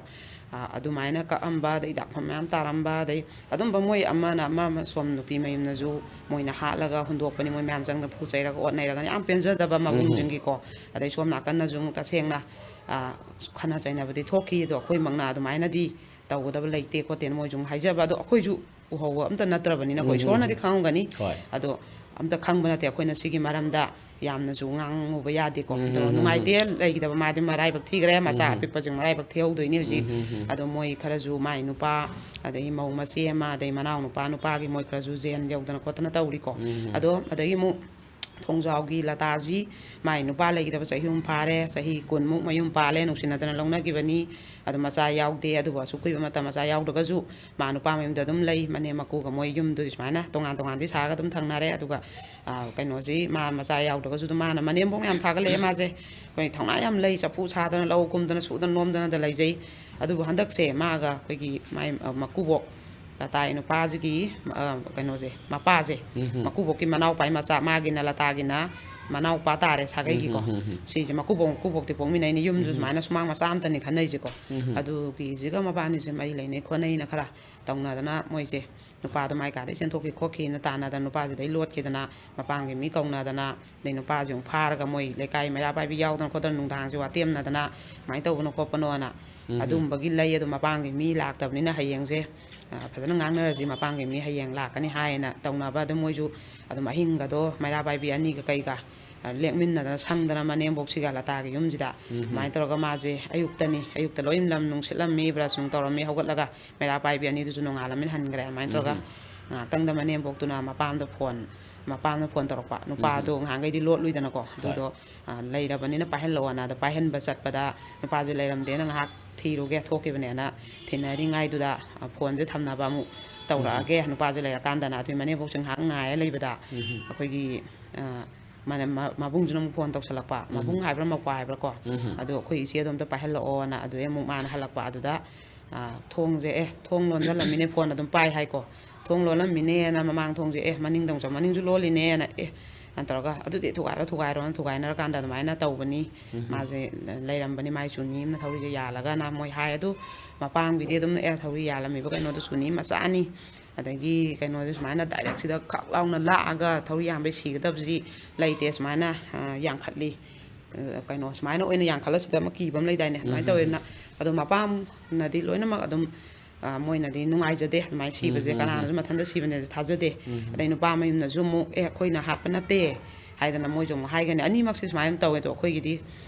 ꯑ, ꯑꯗꯨꯃꯥꯏꯅ ꯀꯛꯑꯝꯕ, ꯑꯗꯩ ꯗꯥꯛꯐꯝ ꯃꯌꯥꯝ ꯇꯥꯔꯝꯕ, ꯑꯗꯩ ꯑꯗꯨꯝꯕ ꯃꯣꯏ ꯑꯃꯅ ꯑꯃ, ꯑꯃ ꯁꯣꯝ ꯅꯨꯄꯤ ꯃꯌꯨꯝꯅꯁꯨ ꯃꯣꯏꯅ ꯍꯥꯠꯂꯒ ꯍꯨꯟꯗꯣꯛꯄꯅꯤ, ꯃꯣꯏ ꯃꯌꯥꯝ ꯆꯪꯗꯅ ꯐꯨ ꯆꯩꯔꯒ ꯑꯣꯠ ꯅꯩꯔꯒꯅꯤ, ꯌꯥꯝ ꯄꯦꯟꯖꯗꯕ ꯃꯒꯨꯟꯁꯤꯡꯒꯤꯀꯣ꯫ ꯑꯗꯩ ꯁꯣꯝ ꯅꯥꯀꯟꯅꯁꯨ ꯑꯃꯨꯛ ꯇꯁꯦꯡꯅ, ꯑ, ꯈꯠꯅ ꯆꯩꯅꯕꯗꯤ ꯊꯣꯛꯈꯤ, ꯑꯗꯣ ꯑꯩꯈꯣꯏꯃꯛꯅ ꯑꯗꯨꯃꯥꯏꯅꯗꯤ ꯇꯧꯒꯗꯕ ꯂꯩꯇꯦ ꯈꯣꯠꯇꯦꯅ ꯃꯣꯏꯁꯨ ꯑꯃꯨꯛ ꯍꯥꯏꯖꯕ꯫ ꯑꯗꯣ ꯑꯩꯈꯣꯏꯁꯨ ꯎꯍꯧꯕ ꯑꯝꯇ ꯅꯠꯇ꯭ꯔꯕꯅꯤꯅꯀꯣ, ꯏꯁꯣꯔꯅꯗꯤ ꯈꯪꯉꯝꯒꯅꯤ꯫ ꯍꯣꯏ꯫ ꯑꯗꯣ ꯑꯝꯇ ꯈꯪꯕ ꯅꯠꯇꯦ꯫ ꯑꯩꯈꯣꯏꯅ ꯁꯤꯒꯤ ꯃꯔꯝꯗ ꯌꯥꯝꯅꯁꯨ ꯉꯥꯡꯉꯨꯕ ꯌꯥꯗꯦꯀꯣ꯫ ꯎꯝ, ꯑꯗꯣ ꯎꯝ, ꯎꯝ, ꯅꯨꯡꯉꯥꯏꯇꯦ ꯎꯝ꯫ ꯂꯩꯈꯤꯗꯕ, ꯃꯥꯗꯤ ꯃꯔꯥꯏꯕꯛ ꯊꯤꯈ꯭ꯔꯦ, ꯃꯆꯥ ꯎꯝ, ꯎꯝ꯫ ꯑꯄꯤꯛꯄꯁꯤꯡ ꯃꯔꯥꯏꯕꯛ ꯊꯤꯍꯧꯗꯣꯏꯅꯤ ꯍꯧꯖꯤꯛ꯫ ꯎꯝ, ꯎꯝ, ꯎꯝ꯫ ꯑꯗꯣ ꯃꯣꯏ ꯈꯔꯁꯨ, ꯃꯥꯏ ꯅꯨꯄꯥ, ꯑꯗꯒꯤ ꯃꯧ ꯃꯆꯦ ꯑꯃ, ꯑꯗꯩ ꯃꯅꯥꯎ ꯅꯨꯄꯥ, ꯅꯨꯄꯥꯒꯤ ꯃꯣꯏ ꯈꯔꯁꯨ ꯖꯦꯜ ꯌꯧꯗꯅ ꯈꯣꯠꯇꯅ ꯇꯧꯔꯤꯀꯣ꯫ ꯎꯝ, ꯎꯝ꯫ ꯑꯗꯣ ꯑꯗꯒꯤ ꯑꯃꯨꯛ ꯊꯣꯡꯖꯥꯎꯒꯤ ꯂꯇꯥꯁꯤ, ꯃꯥꯏ ꯅꯨꯄꯥ ꯂꯩꯈꯤꯗꯕ ꯆꯍꯤ ꯑꯍꯨꯝ ꯐꯥꯔꯦ, ꯆꯍꯤ ꯀꯨꯟꯃꯨꯛ ꯃꯌꯨꯝ ꯄꯥꯜꯂꯦ, ꯅꯨꯡꯁꯤꯅꯗꯅ ꯂꯧꯅꯈꯤꯕꯅꯤ꯫ ꯑꯗꯣ ꯃꯆꯥ ꯌꯥꯎꯗꯦ꯫ ꯑꯗꯨꯕꯨ ꯑꯁꯨꯛ ꯀꯨꯏꯕ ꯃꯇꯝ ꯃꯆꯥ ꯌꯥꯎꯗ꯭ꯔꯒꯁꯨ ꯃꯥ ꯅꯨꯄꯥ ꯃꯌꯨꯝꯗ ꯑꯗꯨꯝ ꯂꯩ꯫ ꯃꯅꯦꯝ ꯃꯀꯨꯒ ꯃꯣꯏ ꯌꯨꯝꯗꯨꯗꯤ ꯁꯨꯃꯥꯏꯅ ꯇꯣꯉꯥꯟ ꯇꯣꯉꯥꯟꯗꯤ ꯁꯥꯔꯒ ꯑꯗꯨꯝ ꯊꯝꯅꯔꯦ꯫ ꯑꯗꯨꯒ, ꯑ, ꯀꯩꯅꯣꯁꯤ, ꯃꯥ ꯃꯆꯥ ꯌꯥꯎꯗ꯭ꯔꯒꯁꯨ ꯑꯗꯨꯝ ꯃꯥꯅ, ꯃꯅꯦꯝꯕꯣꯛꯅ ꯌꯥꯝ ꯊꯥꯒꯠꯂꯛꯑꯦ ꯃꯥꯁꯦ꯫ ꯑꯩꯈꯣꯏ ꯊꯧꯅꯥ ꯌꯥꯝ ꯂꯩ, ꯆꯐꯨ ꯁꯥꯗꯅ, ꯂꯧ ꯀꯨꯝꯗꯅ, ꯁꯨꯗꯅ ꯅꯣꯝꯗꯅꯗ ꯂꯩꯖꯩ꯫ ꯑꯗꯨꯕꯨ ꯍꯟꯗꯛꯁꯦ ꯃꯥꯒ ꯑꯩꯈꯣꯏꯒꯤ ꯃꯥꯏ, ꯑ, ꯃꯀꯨꯕꯣꯛ, ꯂꯇꯥꯒꯤ ꯅꯨꯄꯥꯁꯤꯒꯤ, ꯑ, ꯀꯩꯅꯣꯁꯦ, ꯃꯄꯥꯁꯦ, ꯎꯝ, ꯎꯝ꯫ ꯃꯀꯨꯕꯣꯛꯀꯤ ꯃꯅꯥꯎꯄꯥꯒꯤ ꯃꯆꯥ, ꯃꯥꯒꯤꯅ ꯂꯇꯥꯒꯤꯅ ꯃꯅꯥꯎꯄꯥ ꯇꯥꯔꯦ, ꯁꯥꯒꯩꯒꯤꯀꯣ꯫ ꯎꯝ, ꯎꯝ, ꯎꯝ, ꯎꯝ꯫ ꯁꯤꯁꯦ ꯃꯀꯨꯕꯣꯛ, ꯃꯀꯨꯕꯣꯛꯇꯤ ꯄꯣꯛꯃꯤꯟꯅꯩꯅꯦ, ꯌꯨꯝꯁꯨ ꯎꯝ, ꯎꯝ꯫ ꯁꯨꯃꯥꯏꯅ ꯁꯨꯃꯥꯡ ꯃꯆꯥ ꯑꯃꯇꯅꯤ ꯈꯟꯅꯩꯁꯦꯀꯣ꯫ ꯎꯝ, ꯎꯝ꯫ ꯑꯗꯨꯒꯤꯁꯤꯒ ꯃꯕꯥꯅꯤꯁꯦ ꯃꯔꯤ ꯂꯩꯅꯩ ꯈꯣꯠꯅꯩꯅ ꯈꯔ ꯇꯧꯅꯗꯅ, ꯃꯣꯏꯁꯦ ꯅꯨꯄꯥꯗꯣ ꯃꯥꯏ ꯀꯥꯗꯩ ꯆꯦꯟꯊꯣꯛꯈꯤ ꯈꯣꯠꯈꯤꯅ ꯇꯥꯟꯅꯗꯅ, ꯅꯨꯄꯥꯁꯤꯗꯩ ꯂꯣꯠꯈꯤꯗꯅ, ꯃꯄꯥꯝꯒꯤ ꯃꯤ ꯀꯧꯅꯗꯅ, ꯑꯗꯩ ꯅꯨꯄꯥꯁꯦ ꯑꯃꯨꯛ ꯐꯥꯔꯒ ꯃꯣꯏ ꯂꯩꯀꯥꯏ ꯃꯩꯔꯥ ꯄꯥꯏꯕꯤ ꯌꯥꯎꯗꯅ ꯈꯣꯠꯇꯅ ꯅꯨꯡꯗꯥꯡꯁꯦ ꯋꯥꯇꯦꯝꯅꯗꯅ ꯁꯨꯃꯥꯏꯅ ꯇꯧꯕꯅꯣ ꯈꯣꯠꯄꯅꯣꯅ ꯎꯝ, ꯎꯝ꯫ ꯑꯗꯨꯝꯕꯒꯤ ꯂꯩ꯫ ꯑꯗꯣ ꯃꯄꯥꯝꯒꯤ ꯃꯤ ꯂꯥꯛꯇꯕꯅꯤꯅ ꯍꯌꯦꯡꯁꯦ, ꯑ, ꯐꯖꯅ ꯉꯥꯡꯅꯔꯁꯤ, ꯃꯄꯥꯝꯒꯤ ꯃꯤ ꯍꯌꯦꯡ ꯂꯥꯛꯀꯅꯤ ꯍꯥꯏꯅ ꯇꯧꯅꯕ꯫ ꯑꯗꯨꯝ ꯃꯣꯏꯁꯨ ꯑꯗꯨꯝ ꯑꯍꯤꯡꯒꯗꯣ ꯃꯩꯔꯥ ꯄꯥꯏꯕꯤ ꯑꯅꯤꯒ ꯀꯩꯒ, ꯑ, ꯂꯦꯛꯃꯤꯟꯅꯗꯅ ꯁꯪꯗꯅ ꯃꯅꯦꯝꯕꯣꯛꯁꯤꯒ ꯂꯇꯥꯒꯤ ꯌꯨꯝꯁꯤꯗ꯫ ꯎꯝ, ꯎꯝ꯫ ꯑꯗꯨꯃꯥꯏꯅ ꯇꯧꯔꯒ ꯃꯥꯁꯦ ꯑꯌꯨꯛꯇꯅꯤ, ꯑꯌꯨꯛꯇ ꯂꯣꯏ ꯂꯝ ꯅꯨꯡ ꯁꯤꯠꯂꯝꯃꯤ, ꯕ꯭ꯔꯁ ꯅꯨꯡ ꯇꯧꯔꯝꯃꯤ, ꯍꯧꯒꯠꯂꯒ ꯃꯩꯔꯥ ꯄꯥꯏꯕꯤ ꯑꯅꯤꯗꯨꯁꯨ ꯅꯣꯡꯉꯥꯜꯂꯝꯅꯤꯅ ꯍꯟꯈ꯭ꯔꯦ꯫ ꯑꯗꯨꯃꯥꯏꯅ ꯇꯧꯔꯒ ꯎꯝ, ꯎꯝ꯫ ꯉꯥꯏꯍꯥꯛꯇꯪꯗ ꯃꯅꯦꯝꯕꯣꯛꯇꯨꯅ ꯃꯄꯥꯝꯗ ꯐꯣꯟ, ꯃꯄꯥꯝꯗ ꯐꯣꯟ ꯇꯧꯔꯛꯄ꯫ ꯎꯝ, ꯎꯝ꯫ ꯅꯨꯄꯥꯗꯣ ꯉꯍꯥꯟꯈꯩꯗꯤ ꯂꯣꯠꯂꯨꯏꯗꯅꯀꯣ꯫ ꯍꯣꯏ꯫ ꯑꯗꯨꯗꯣ, ꯑ, ꯂꯩꯔꯕꯅꯤꯅ ꯄꯥꯏꯍꯜꯂꯛꯑꯣꯅ꯫ ꯑꯗ ꯄꯥꯏꯍꯟꯕ ꯆꯠꯄꯗ ꯅꯨꯄꯥꯁꯦ ꯂꯩꯔꯝꯗꯦꯅ ꯉꯥꯏꯍꯥꯛ ꯊꯤꯔꯨꯒꯦ ꯊꯣꯛꯈꯤꯕꯅꯦꯅ ꯊꯤꯅꯔꯤꯉꯩꯗꯨꯗ, ꯑ, ꯐꯣꯟꯁꯦ ꯊꯝꯅꯕ ꯑꯃꯨꯛ ꯎꯝ, ꯎꯝ꯫ ꯇꯧꯔꯛꯑꯒꯦ꯫ ꯅꯨꯄꯥꯁꯦ ꯂꯩꯔꯀꯥꯟꯗꯅ꯫ ꯑꯗꯨꯒꯤ ꯃꯅꯦꯝꯕꯣꯛꯁꯦ ꯉꯥꯏꯍꯥꯛ ꯉꯥꯏꯔ ꯂꯩꯕꯗ ꯎꯝ, ꯎꯝ꯫ ꯑꯩꯈꯣꯏꯒꯤ, ꯑ, ꯃꯅꯦ-, ꯃ-, ꯃꯕꯨꯡꯁꯤꯅ ꯑꯃꯨꯛ ꯐꯣꯟ ꯇꯧꯁꯜꯂꯛꯄ꯫ ꯎꯝ, ꯎꯝ꯫ ꯃꯕꯨꯡ ꯍꯥꯏꯕ꯭ꯔꯥ ꯃꯧꯄ꯭ꯋꯥ ꯍꯥꯏꯕ꯭ꯔꯥꯀꯣ꯫ ꯎꯝ, ꯎꯝ꯫ ꯑꯗꯣ ꯑꯩꯈꯣꯏ ꯏꯆꯦꯗꯣ ꯑꯝꯇ ꯄꯥꯏꯍꯜꯂꯛꯑꯣꯅ꯫ ꯑꯗꯨꯗꯩ ꯑꯃꯨꯛ ꯃꯥꯅ ꯍꯜꯂꯛꯄ꯫ ꯑꯗꯨꯗ, ꯑ, ꯊꯣꯡꯁꯦ, "ꯑꯦ, ꯊꯣꯡ ꯂꯣꯟꯁꯤꯜꯂꯝꯃꯤꯅꯦ, ꯐꯣꯟ ꯑꯗꯨꯝ ꯄꯥꯏ" ꯍꯥꯏꯀꯣ꯫ "ꯊꯣꯡ ꯂꯣꯜꯂꯝꯃꯤꯅꯦꯅ ꯃꯃꯥꯡ ꯊꯣꯡꯁꯦ, ꯑꯦ, ꯃꯅꯤꯡꯗ ꯑꯃꯨꯛ ꯆꯪ-, ꯃꯅꯤꯡꯁꯨ ꯂꯣꯜꯂꯤꯅꯦꯅ", ꯑꯦ, ꯑꯗꯨꯃꯥꯏꯅ ꯇꯧꯔꯒ, "ꯑꯗꯨꯗꯤ ꯊꯨꯒꯥꯏꯔꯣ, ꯊꯨꯒꯥꯏꯔꯣꯅ" ꯊꯨꯒꯥꯏꯅꯔꯀꯥꯟꯗ ꯑꯗꯨꯃꯥꯏꯅ ꯇꯧꯕꯅꯤ꯫ ꯎꯝ, ꯎꯝ꯫ ꯃꯥꯁꯦ ꯂꯩꯔꯝꯕꯅꯤ, ꯃꯥꯏ ꯆꯨꯅꯤ ꯑꯃꯅ ꯊꯧꯔꯤꯁꯦ ꯌꯥꯜꯂꯒꯅ ꯃꯣꯏ ꯍꯥꯏ꯫ ꯑꯗꯨ ꯃꯄꯥꯝꯒꯤꯗꯤ ꯑꯗꯨꯝ, "ꯑꯦ, ꯊꯧꯔꯤ ꯌꯥꯜꯂꯝꯃꯤꯕ ꯀꯩꯅꯣꯗꯣ ꯆꯨꯅꯤ ꯃꯆꯥꯅꯤ, ꯑꯗꯒꯤ ꯀꯩꯅꯣꯁꯦ ꯁꯨꯃꯥꯏꯅ ꯗꯥꯏꯔꯦꯛꯁꯤꯗ ꯈꯛ ꯂꯥꯎꯅ ꯂꯥꯛꯑꯒ ꯊꯧꯔꯤ ꯌꯥꯟꯕꯩ ꯁꯤꯒꯗꯕꯁꯤ ꯂꯩꯇꯦ", ꯁꯨꯃꯥꯏꯅ, ꯑ, ꯌꯥꯟꯈꯠꯂꯤ꯫ ꯑ, ꯀꯩꯅꯣ ꯁꯨꯃꯥꯏꯅ ꯑꯣꯏꯅ ꯌꯥꯟꯈꯠꯂ ꯁꯤꯗ ꯑꯃ ꯀꯤꯕ ꯑꯃ ꯂꯩꯗꯥꯏꯅꯦ, ꯑꯗꯨꯃꯥꯏꯅ ꯎꯝ, ꯎꯝ, ꯎꯝ꯫ ꯇꯧꯋꯦꯅ꯫ ꯑꯗꯣ ꯃꯄꯥꯝꯅꯗꯤ ꯂꯣꯏꯅꯃꯛ ꯑꯗꯨꯝ ꯑ, ꯃꯣꯏꯅꯗꯤ ꯅꯨꯡꯉꯥꯏꯖꯗꯦ ꯑꯗꯨꯃꯥꯏꯅ ꯁꯤꯕꯁꯦ꯫ ꯎꯝ, ꯎꯝ, ꯎꯝ꯫ ꯀꯅꯥꯅꯁꯨ ꯃꯊꯟꯇ ꯁꯤꯕꯅꯦꯁꯦ ꯊꯥꯖꯗꯦ꯫ ꯎꯝ, ꯎꯝ꯫ ꯑꯗꯩ ꯅꯨꯄꯥ ꯃꯌꯨꯝꯅꯁꯨ ꯑꯃꯨꯛ, "ꯑꯦ, ꯑꯩꯈꯣꯏꯅ ꯍꯥꯠꯄ ꯅꯠꯇꯦ" ꯍꯥꯏꯗꯅ ꯃꯣꯏꯁꯨ ꯑꯃꯨꯛ ꯍꯥꯏꯒꯅꯤ꯫ ꯑꯅꯤꯃꯛꯁꯦ ꯁꯨꯃꯥꯏꯅ ꯇꯧꯋꯦ꯫ ꯑꯗꯣ ꯑꯩꯈꯣꯏꯒꯤꯗꯤ,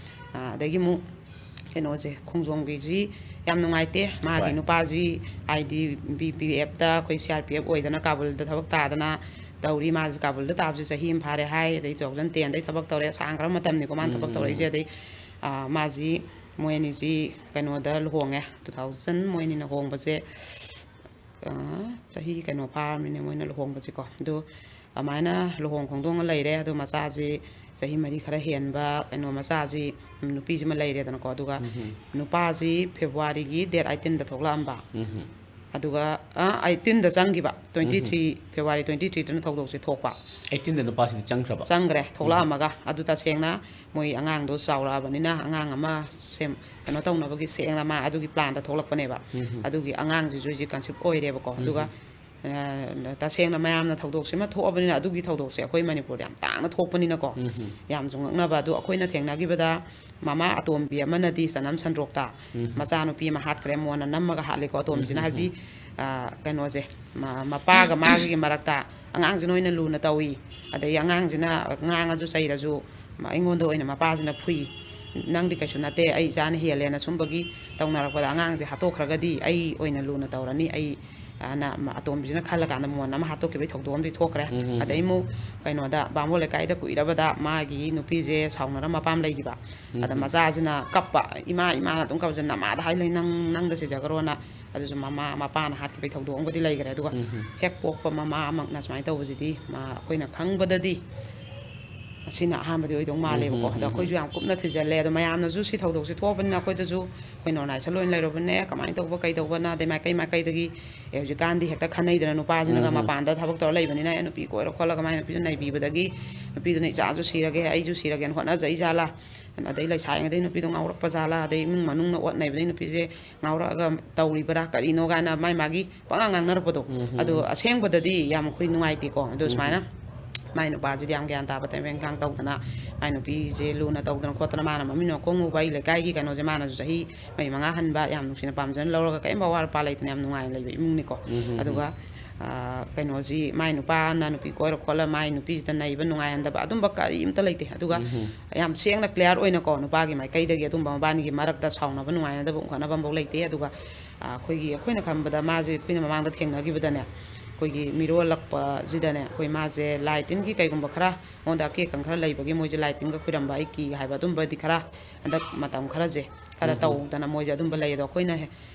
ꯑ, ꯑꯗꯒꯤ ꯑꯃꯨꯛ ꯀꯩꯅꯣꯁꯦ, ꯈꯣꯡꯖꯣꯝꯒꯤꯁꯤ ꯌꯥꯝ ꯅꯨꯡꯉꯥꯏꯇꯦ꯫ ꯃꯥꯒꯤ ꯍꯣꯏ꯫ ꯅꯨꯄꯥꯁꯤ ꯑꯥꯏ ꯇꯤ ꯕꯤ ꯄꯤ ꯑꯦꯐꯇ, ꯑꯩꯈꯣꯏ ꯁꯤ ꯑꯥꯔ ꯄꯤ ꯑꯦꯐ ꯑꯣꯏꯗꯅ ꯀꯥꯕꯨꯜꯗ ꯊꯕꯛ ꯇꯥꯗꯅ ꯇꯧꯔꯤ꯫ ꯃꯥꯁꯤ ꯀꯥꯕꯨꯜꯗ ꯇꯥꯕꯁꯤ ꯆꯍꯤ ꯑꯃ ꯐꯥꯔꯦ ꯍꯥꯏ꯫ ꯑꯗꯩ two thousand tenꯗꯩ ꯊꯕꯛ ꯇꯧꯔꯦ꯫ ꯁꯥꯡꯈ꯭ꯔꯕ ꯃꯇꯝꯅꯤꯀꯣ ꯃꯥꯅ ꯎꯝ, ꯊꯕꯛ ꯎꯝ, ꯎꯝ꯫ ꯇꯧꯔꯛꯏꯁꯦ꯫ ꯑꯗꯩ, ꯑ, ꯃꯥꯁꯤ, ꯃꯣꯏ ꯑꯅꯤꯁꯤ ꯀꯩꯅꯣꯗ ꯂꯨꯍꯣꯡꯉꯦ꯫ Two thousand, ꯃꯣꯏ ꯑꯅꯤꯅ ꯍꯣꯡꯕꯁꯦ, ꯑ, ꯆꯍꯤ ꯀꯩꯅꯣ ꯐꯥꯔꯕꯅꯤꯅꯦ ꯃꯣꯏꯅ ꯂꯨꯍꯣꯡꯕꯁꯦꯀꯣ꯫ ꯑꯗꯨ ꯑꯗꯨꯃꯥꯏꯅ ꯂꯨꯍꯣꯡ ꯈꯣꯡꯗꯣꯡꯉ ꯂꯩꯔꯦ꯫ ꯑꯗꯨ ꯃꯆꯥꯁꯤ ꯆꯍꯤ ꯃꯔꯤ ꯈꯔ ꯍꯦꯟꯕ ꯀꯩꯅꯣ ꯃꯆꯥꯁꯤ, ꯎꯝ, ꯅꯨꯄꯤꯁꯤꯃ ꯂꯩꯔꯦꯗꯅꯀꯣ꯫ ꯑꯗꯨꯒ ꯎꯝ, ꯎꯝ꯫ ꯅꯨꯄꯥꯁꯤ Februaryꯒꯤ date eighteenꯗ ꯊꯣꯛꯂꯛꯑꯝꯕ꯫ ꯎꯝ, ꯎꯝ꯫ ꯑꯗꯨꯒ, ꯑ, eighteenꯗ ꯆꯪꯈꯤꯕ, ꯎꯝ, ꯎꯝ꯫ twenty three, February twenty threeꯗꯅ ꯊꯧꯗꯣꯛꯁꯦ ꯊꯣꯛꯄ꯫ Eighteenꯗ ꯅꯨꯄꯥꯁꯤꯗꯤ ꯆꯪꯈ꯭ꯔꯕ? ꯆꯪꯈ꯭ꯔꯦ, ꯎꯝ꯫ ꯊꯣꯛꯂꯛꯑꯝꯃꯒ꯫ ꯑꯗꯨ ꯇꯁꯦꯡꯅ ꯃꯣꯏ ꯑꯉꯥꯡꯗꯣ ꯆꯥꯎꯔꯛꯑꯕꯅꯤꯅ ꯑꯉꯥꯡ ꯑꯃ ꯁꯦꯝ-, ꯀꯩꯅꯣ ꯇꯧꯅꯕꯒꯤ ꯁꯦꯡꯅ ꯃꯥ ꯑꯗꯨꯒꯤ planꯗ ꯊꯣꯛꯂꯛꯄꯅꯦꯕ꯫ ꯎꯝ, ꯎꯝ꯫ ꯑꯗꯨꯒꯤ ꯑꯉꯥꯡꯁꯤꯁꯨ ꯍꯧꯖꯤꯛ conceive ꯑꯣꯏꯔꯦꯕꯀꯣ꯫ ꯎꯝ, ꯑꯗꯨꯒ, ꯎꯝ꯫ ꯑ, ꯇꯁꯦꯡꯅ ꯃꯌꯥꯝꯅ ꯊꯧꯗꯣꯛꯁꯤꯃ ꯊꯣꯛꯑꯕꯅꯤꯅ, ꯑꯗꯨꯒꯤ ꯊꯧꯗꯣꯛꯁꯦ ꯑꯩꯈꯣꯏ ꯃꯅꯤꯄꯨꯔꯗ ꯌꯥꯝ ꯇꯥꯡꯅ ꯊꯣꯛꯄꯅꯤꯅꯀꯣ, ꯎꯝ, ꯎꯝ꯫ ꯌꯥꯝꯁꯨ ꯉꯛꯅꯕ꯫ ꯑꯗꯨ ꯑꯩꯈꯣꯏꯅ ꯊꯦꯡꯅꯈꯤꯕꯗ ꯃꯃꯥ ꯑꯇꯣꯝꯕꯤ ꯑꯃꯅꯗꯤ ꯆꯅꯝ ꯁꯟꯗ꯭ꯔꯣꯛꯇ ꯎꯝ꯫ ꯃꯆꯥꯅꯨꯄꯤ ꯑꯃ ꯍꯥꯠꯈ꯭ꯔꯦ, ꯃꯣꯟꯅ ꯅꯝꯃꯒ ꯍꯥꯠꯂꯤꯀꯣ꯫ ꯑꯇꯣꯝꯕꯤꯁꯤꯅ ꯎꯝ, ꯎꯝ, ꯍꯥꯏꯕꯗꯤ, ꯎꯝ꯫ ꯑ, ꯀꯩꯅꯣꯁꯦ, ꯃ-, ꯃꯄꯥꯒ ꯃꯥꯒꯤ ꯃꯔꯛꯇ ꯑꯉꯥꯡꯁꯤꯅ ꯑꯣꯏꯅ ꯂꯨꯅ ꯇꯧꯏ, ꯑꯗꯩ ꯑꯉꯥꯡꯁꯤꯅ ꯉꯥꯡꯉꯁꯨ ꯆꯩꯔꯁꯨ ꯃ-, ꯑꯩꯉꯣꯟꯗ ꯑꯣꯏꯅ ꯃꯄꯥꯁꯤꯅ ꯐꯨꯏ, "ꯅꯪꯗꯤ ꯀꯩꯁꯨ ꯅꯠꯇꯦ, ꯑꯩ ꯏꯆꯥꯅ ꯍꯦꯜꯂꯦꯅ" ꯁꯨꯝꯕꯒꯤ ꯇꯧꯅꯔꯛꯄꯗ ꯑꯉꯥꯡꯁꯦ ꯍꯥꯠꯇꯣꯛꯈ꯭ꯔꯒꯗꯤ ꯑꯩ ꯑꯣꯏꯅ ꯂꯨꯅ ꯇꯧꯔꯅꯤ, ꯑꯩ, ꯑꯅ ꯃ-, ꯑꯇꯣꯝꯕꯤꯁꯤꯅ ꯈꯜꯂꯀꯥꯟꯗ ꯃꯣꯟ ꯑꯃ ꯍꯥꯠꯇꯣꯛꯈꯤꯕꯒꯤ ꯊꯧꯗꯣꯛ ꯑꯃꯗꯤ ꯊꯣꯛꯈ꯭ꯔꯦ꯫ ꯎꯝ, ꯎꯝ, ꯑꯗꯩ ꯎꯝ꯫ ꯑꯃꯨꯛ ꯀꯩꯅꯣꯗ ꯕꯥꯃꯣꯟ ꯂꯩꯀꯥꯏꯗ ꯀꯨꯏꯔꯕꯗ ꯃꯥꯒꯤ ꯅꯨꯄꯤꯁꯦ ꯁꯥꯎꯅꯔ ꯃꯄꯥꯝ ꯂꯩꯈꯤꯕ꯫ ꯎꯝ, ꯑꯗ ꯎꯝ꯫ ꯃꯆꯥꯁꯤꯅ ꯀꯞꯄ, "ꯏꯃꯥ, ꯏꯃꯥꯅ ꯑꯗꯨꯝ ꯀꯞꯄꯁꯦ, ꯅꯃꯥꯗ ꯍꯥꯏ ꯂꯩ, ꯅꯪ, ꯅꯪꯗ ꯁꯤꯖꯈ꯭ꯔꯣꯅ"꯫ ꯑꯗꯨꯁꯨ ꯃꯃꯥ, ꯃꯄꯥꯅ ꯍꯥꯠꯈꯤꯕꯒꯤ ꯊꯧꯗꯣꯛ ꯑꯃꯒꯗꯤ ꯂꯩꯈ꯭ꯔꯦ꯫ ꯑꯗꯨꯒ ꯎꯝ, ꯎꯝ꯫ ꯍꯦꯛ ꯄꯣꯛꯄ ꯃꯃꯥ ꯑꯃꯛꯅ ꯁꯨꯃꯥꯏꯅ ꯇꯧꯕꯁꯤꯗꯤ, ꯃꯥ, ꯑꯩꯈꯣꯏꯅ ꯈꯪꯕꯗꯗꯤ ꯑꯁꯤꯅ ꯑꯍꯥꯟꯕꯗꯤ ꯑꯣꯏꯗꯧ ꯎꯝ, ꯃꯥꯜꯂꯦꯕꯀꯣ꯫ ꯎꯝ, ꯑꯗꯣ ꯎꯝ, ꯎꯝ꯫ ꯑꯩꯈꯣꯏꯁꯨ ꯌꯥꯝ ꯀꯨꯞꯅ ꯊꯤꯖꯤꯜꯂꯦ꯫ ꯑꯗꯣ ꯃꯌꯥꯝꯅꯁꯨ ꯁꯤ ꯊꯧꯗꯣꯛꯁꯦ ꯊꯣꯛꯑꯕꯅꯤꯅ ꯑꯩꯈꯣꯏꯗꯁꯨ, ꯑꯩꯈꯣꯏ ꯅꯣꯔꯠ ꯏꯁꯇ ꯂꯣꯏꯅ ꯂꯩꯔꯨꯕꯅꯦ, ꯀꯃꯥꯏꯅ ꯇꯧꯕ ꯀꯩꯗꯧꯕꯅ, ꯑꯗꯩ ꯃꯥꯏꯀꯩ ꯃꯥꯏꯀꯩꯗꯒꯤ, ꯑꯦ, ꯍꯧꯖꯤꯛꯀꯥꯟꯗꯤ ꯍꯦꯛꯇ ꯈꯟꯅꯩꯗꯅ, ꯅꯨꯄꯥꯁꯤꯅꯒ ꯎꯝ, ꯎꯝ꯫ ꯃꯄꯥꯟꯗ ꯊꯕꯛ ꯇꯧꯔ ꯂꯩꯕꯅꯤꯅ, "ꯑꯦ, ꯅꯨꯄꯤ ꯀꯣꯏꯔ ꯈꯣꯠꯂꯒ ꯃꯥꯏ ꯅꯨꯄꯤꯗꯨ ꯅꯩꯕꯤꯕꯗꯒꯤ ꯅꯨꯄꯤꯗꯨꯅ ꯏꯆꯥꯁꯨ ꯁꯤꯔꯒꯦ, ꯑꯩꯁꯨ ꯁꯤꯔꯒꯦꯅ ꯍꯣꯠꯅꯖꯩ ꯖꯥꯠꯂꯥ?" ꯑꯗꯩ ꯂꯩꯁꯥꯔꯤꯉꯩꯗꯩ ꯅꯨꯄꯤꯗꯣ ꯉꯥꯎꯔꯛꯄ ꯖꯥꯠꯂꯥ, ꯑꯗꯩ ꯏꯃꯨꯡ ꯃꯅꯨꯡꯅ ꯑꯣꯠ ꯅꯩꯕꯗꯩ ꯅꯨꯄꯤꯁꯦ ꯉꯥꯎꯔꯛꯑꯒ ꯇꯧꯔꯤꯕ꯭ꯔꯥ ꯀꯔꯤꯅꯣ ꯀꯥꯏꯅ ꯃꯥꯏ ꯃꯥꯒꯤ ꯄꯉꯥꯡ ꯉꯥꯡꯅꯔꯛꯄꯗꯣ, ꯎꯝ, ꯎꯝ, ꯑꯗꯣ ꯎꯝ꯫ ꯑꯁꯦꯡꯕꯗꯗꯤ ꯌꯥꯝ ꯑꯩꯈꯣꯏ ꯅꯨꯡꯉꯥꯏꯇꯦꯀꯣ꯫ ꯑꯗꯣ ꯎꯝ, ꯁꯨꯃꯥꯏꯅ ꯎꯝ꯫ ꯃꯥꯏ ꯅꯨꯄꯥꯁꯤꯗꯤ ꯌꯥꯝ ꯒ꯭ꯌꯥꯟ ꯇꯥꯕ, ꯊꯕꯛ ꯏꯪꯈꯥꯡ ꯇꯧꯗꯅ, ꯃꯥꯏ ꯅꯨꯄꯤꯁꯦ ꯂꯨꯅ ꯇꯧꯗꯅ ꯈꯣꯠꯇꯅ, ꯃꯥꯅ ꯃꯃꯤꯡ ꯃꯈꯣꯡ ꯎꯕ, ꯑꯩ ꯂꯩꯀꯥꯏꯒꯤ ꯀꯩꯅꯣꯁꯦ ꯃꯥꯅꯁꯨ ꯆꯍꯤ ꯃꯔꯤ ꯃꯉꯥ ꯍꯟꯕ, ꯌꯥꯝ ꯅꯨꯡꯁꯤꯅ ꯄꯥꯝꯖꯅ ꯂꯧꯔꯒ ꯀꯔꯤꯝ ꯑꯋꯥꯠ ꯑꯄꯥ ꯂꯩꯇꯅ ꯌꯥꯝ ꯅꯨꯡꯉꯥꯏꯅ ꯂꯩꯕ ꯏꯃꯨꯡꯅꯤꯀꯣ꯫ ꯎꯝ, ꯎꯝ, ꯎꯝ꯫ ꯑꯗꯨꯒ, ꯑ, ꯀꯩꯅꯣꯁꯤ, ꯃꯥꯏ ꯅꯨꯄꯥꯅ ꯅꯨꯄꯤ ꯀꯣꯏꯔ ꯈꯣꯠꯂ ꯃꯥꯏ ꯅꯨꯄꯤꯁꯤꯗ ꯅꯩꯕ, ꯅꯨꯡꯉꯥꯏꯍꯟꯗꯕ, ꯑꯗꯨꯝꯕ ꯀꯔꯤꯝꯇ ꯂꯩꯇꯦ꯫ ꯑꯗꯨꯒ ꯎꯝ, ꯎꯝ꯫ ꯌꯥꯝ ꯁꯦꯡꯅ clear ꯑꯣꯏꯅꯀꯣ, ꯅꯨꯄꯥꯒꯤ ꯃꯥꯏꯀꯩꯗꯒꯤ ꯑꯗꯨꯝꯕ ꯃꯕꯥꯅꯤꯒꯤ ꯃꯔꯛꯇ ꯁꯥꯎꯅꯕ, ꯅꯨꯡꯉꯥꯏꯅꯗꯕ, ꯎꯅꯕ ꯑꯃꯐꯥꯎ ꯂꯩꯇꯦ꯫ ꯑꯗꯨꯒ, ꯑ, ꯑꯩꯈꯣꯏꯒꯤ, ꯑꯩꯈꯣꯏꯅ ꯈꯟꯕꯗ ꯃꯥꯁꯦ, ꯑꯩꯈꯣꯏꯅ ꯃꯃꯥꯡꯗ ꯊꯦꯡꯅꯈꯤꯕꯗꯅꯦ, ꯑꯩꯈꯣꯏꯒꯤ ꯃꯤꯔꯣꯜꯂꯛꯄꯁꯤꯗꯅꯦ, ꯑꯩꯈꯣꯏ ꯃꯥꯁꯦ ꯂꯥꯏ ꯇꯤꯟꯒꯤ ꯀꯩꯒꯨꯝꯕ ꯈꯔ ꯃꯉꯣꯟꯗ ꯑꯀꯦ ꯑꯈꯪ ꯈꯔ ꯂꯩꯕꯒꯤ ꯃꯣꯏꯁꯦ ꯂꯥꯏ ꯇꯤꯟꯒ ꯈꯣꯏꯔꯝꯕ, ꯑꯩ ꯀꯤ ꯍꯥꯏꯕ ꯑꯗꯨꯝꯕꯗꯤ ꯈꯔ ꯍꯟꯗꯛ ꯃꯇꯝ ꯈꯔꯁꯦ ꯈꯔ ꯎꯝ, ꯎꯝ꯫ ꯇꯧꯗꯅ ꯃꯣꯏꯁꯦ ꯑꯗꯨꯝꯕ ꯂꯩ꯫ ꯑꯗꯣ ꯑꯩꯈꯣꯏꯅ ꯍꯦ-,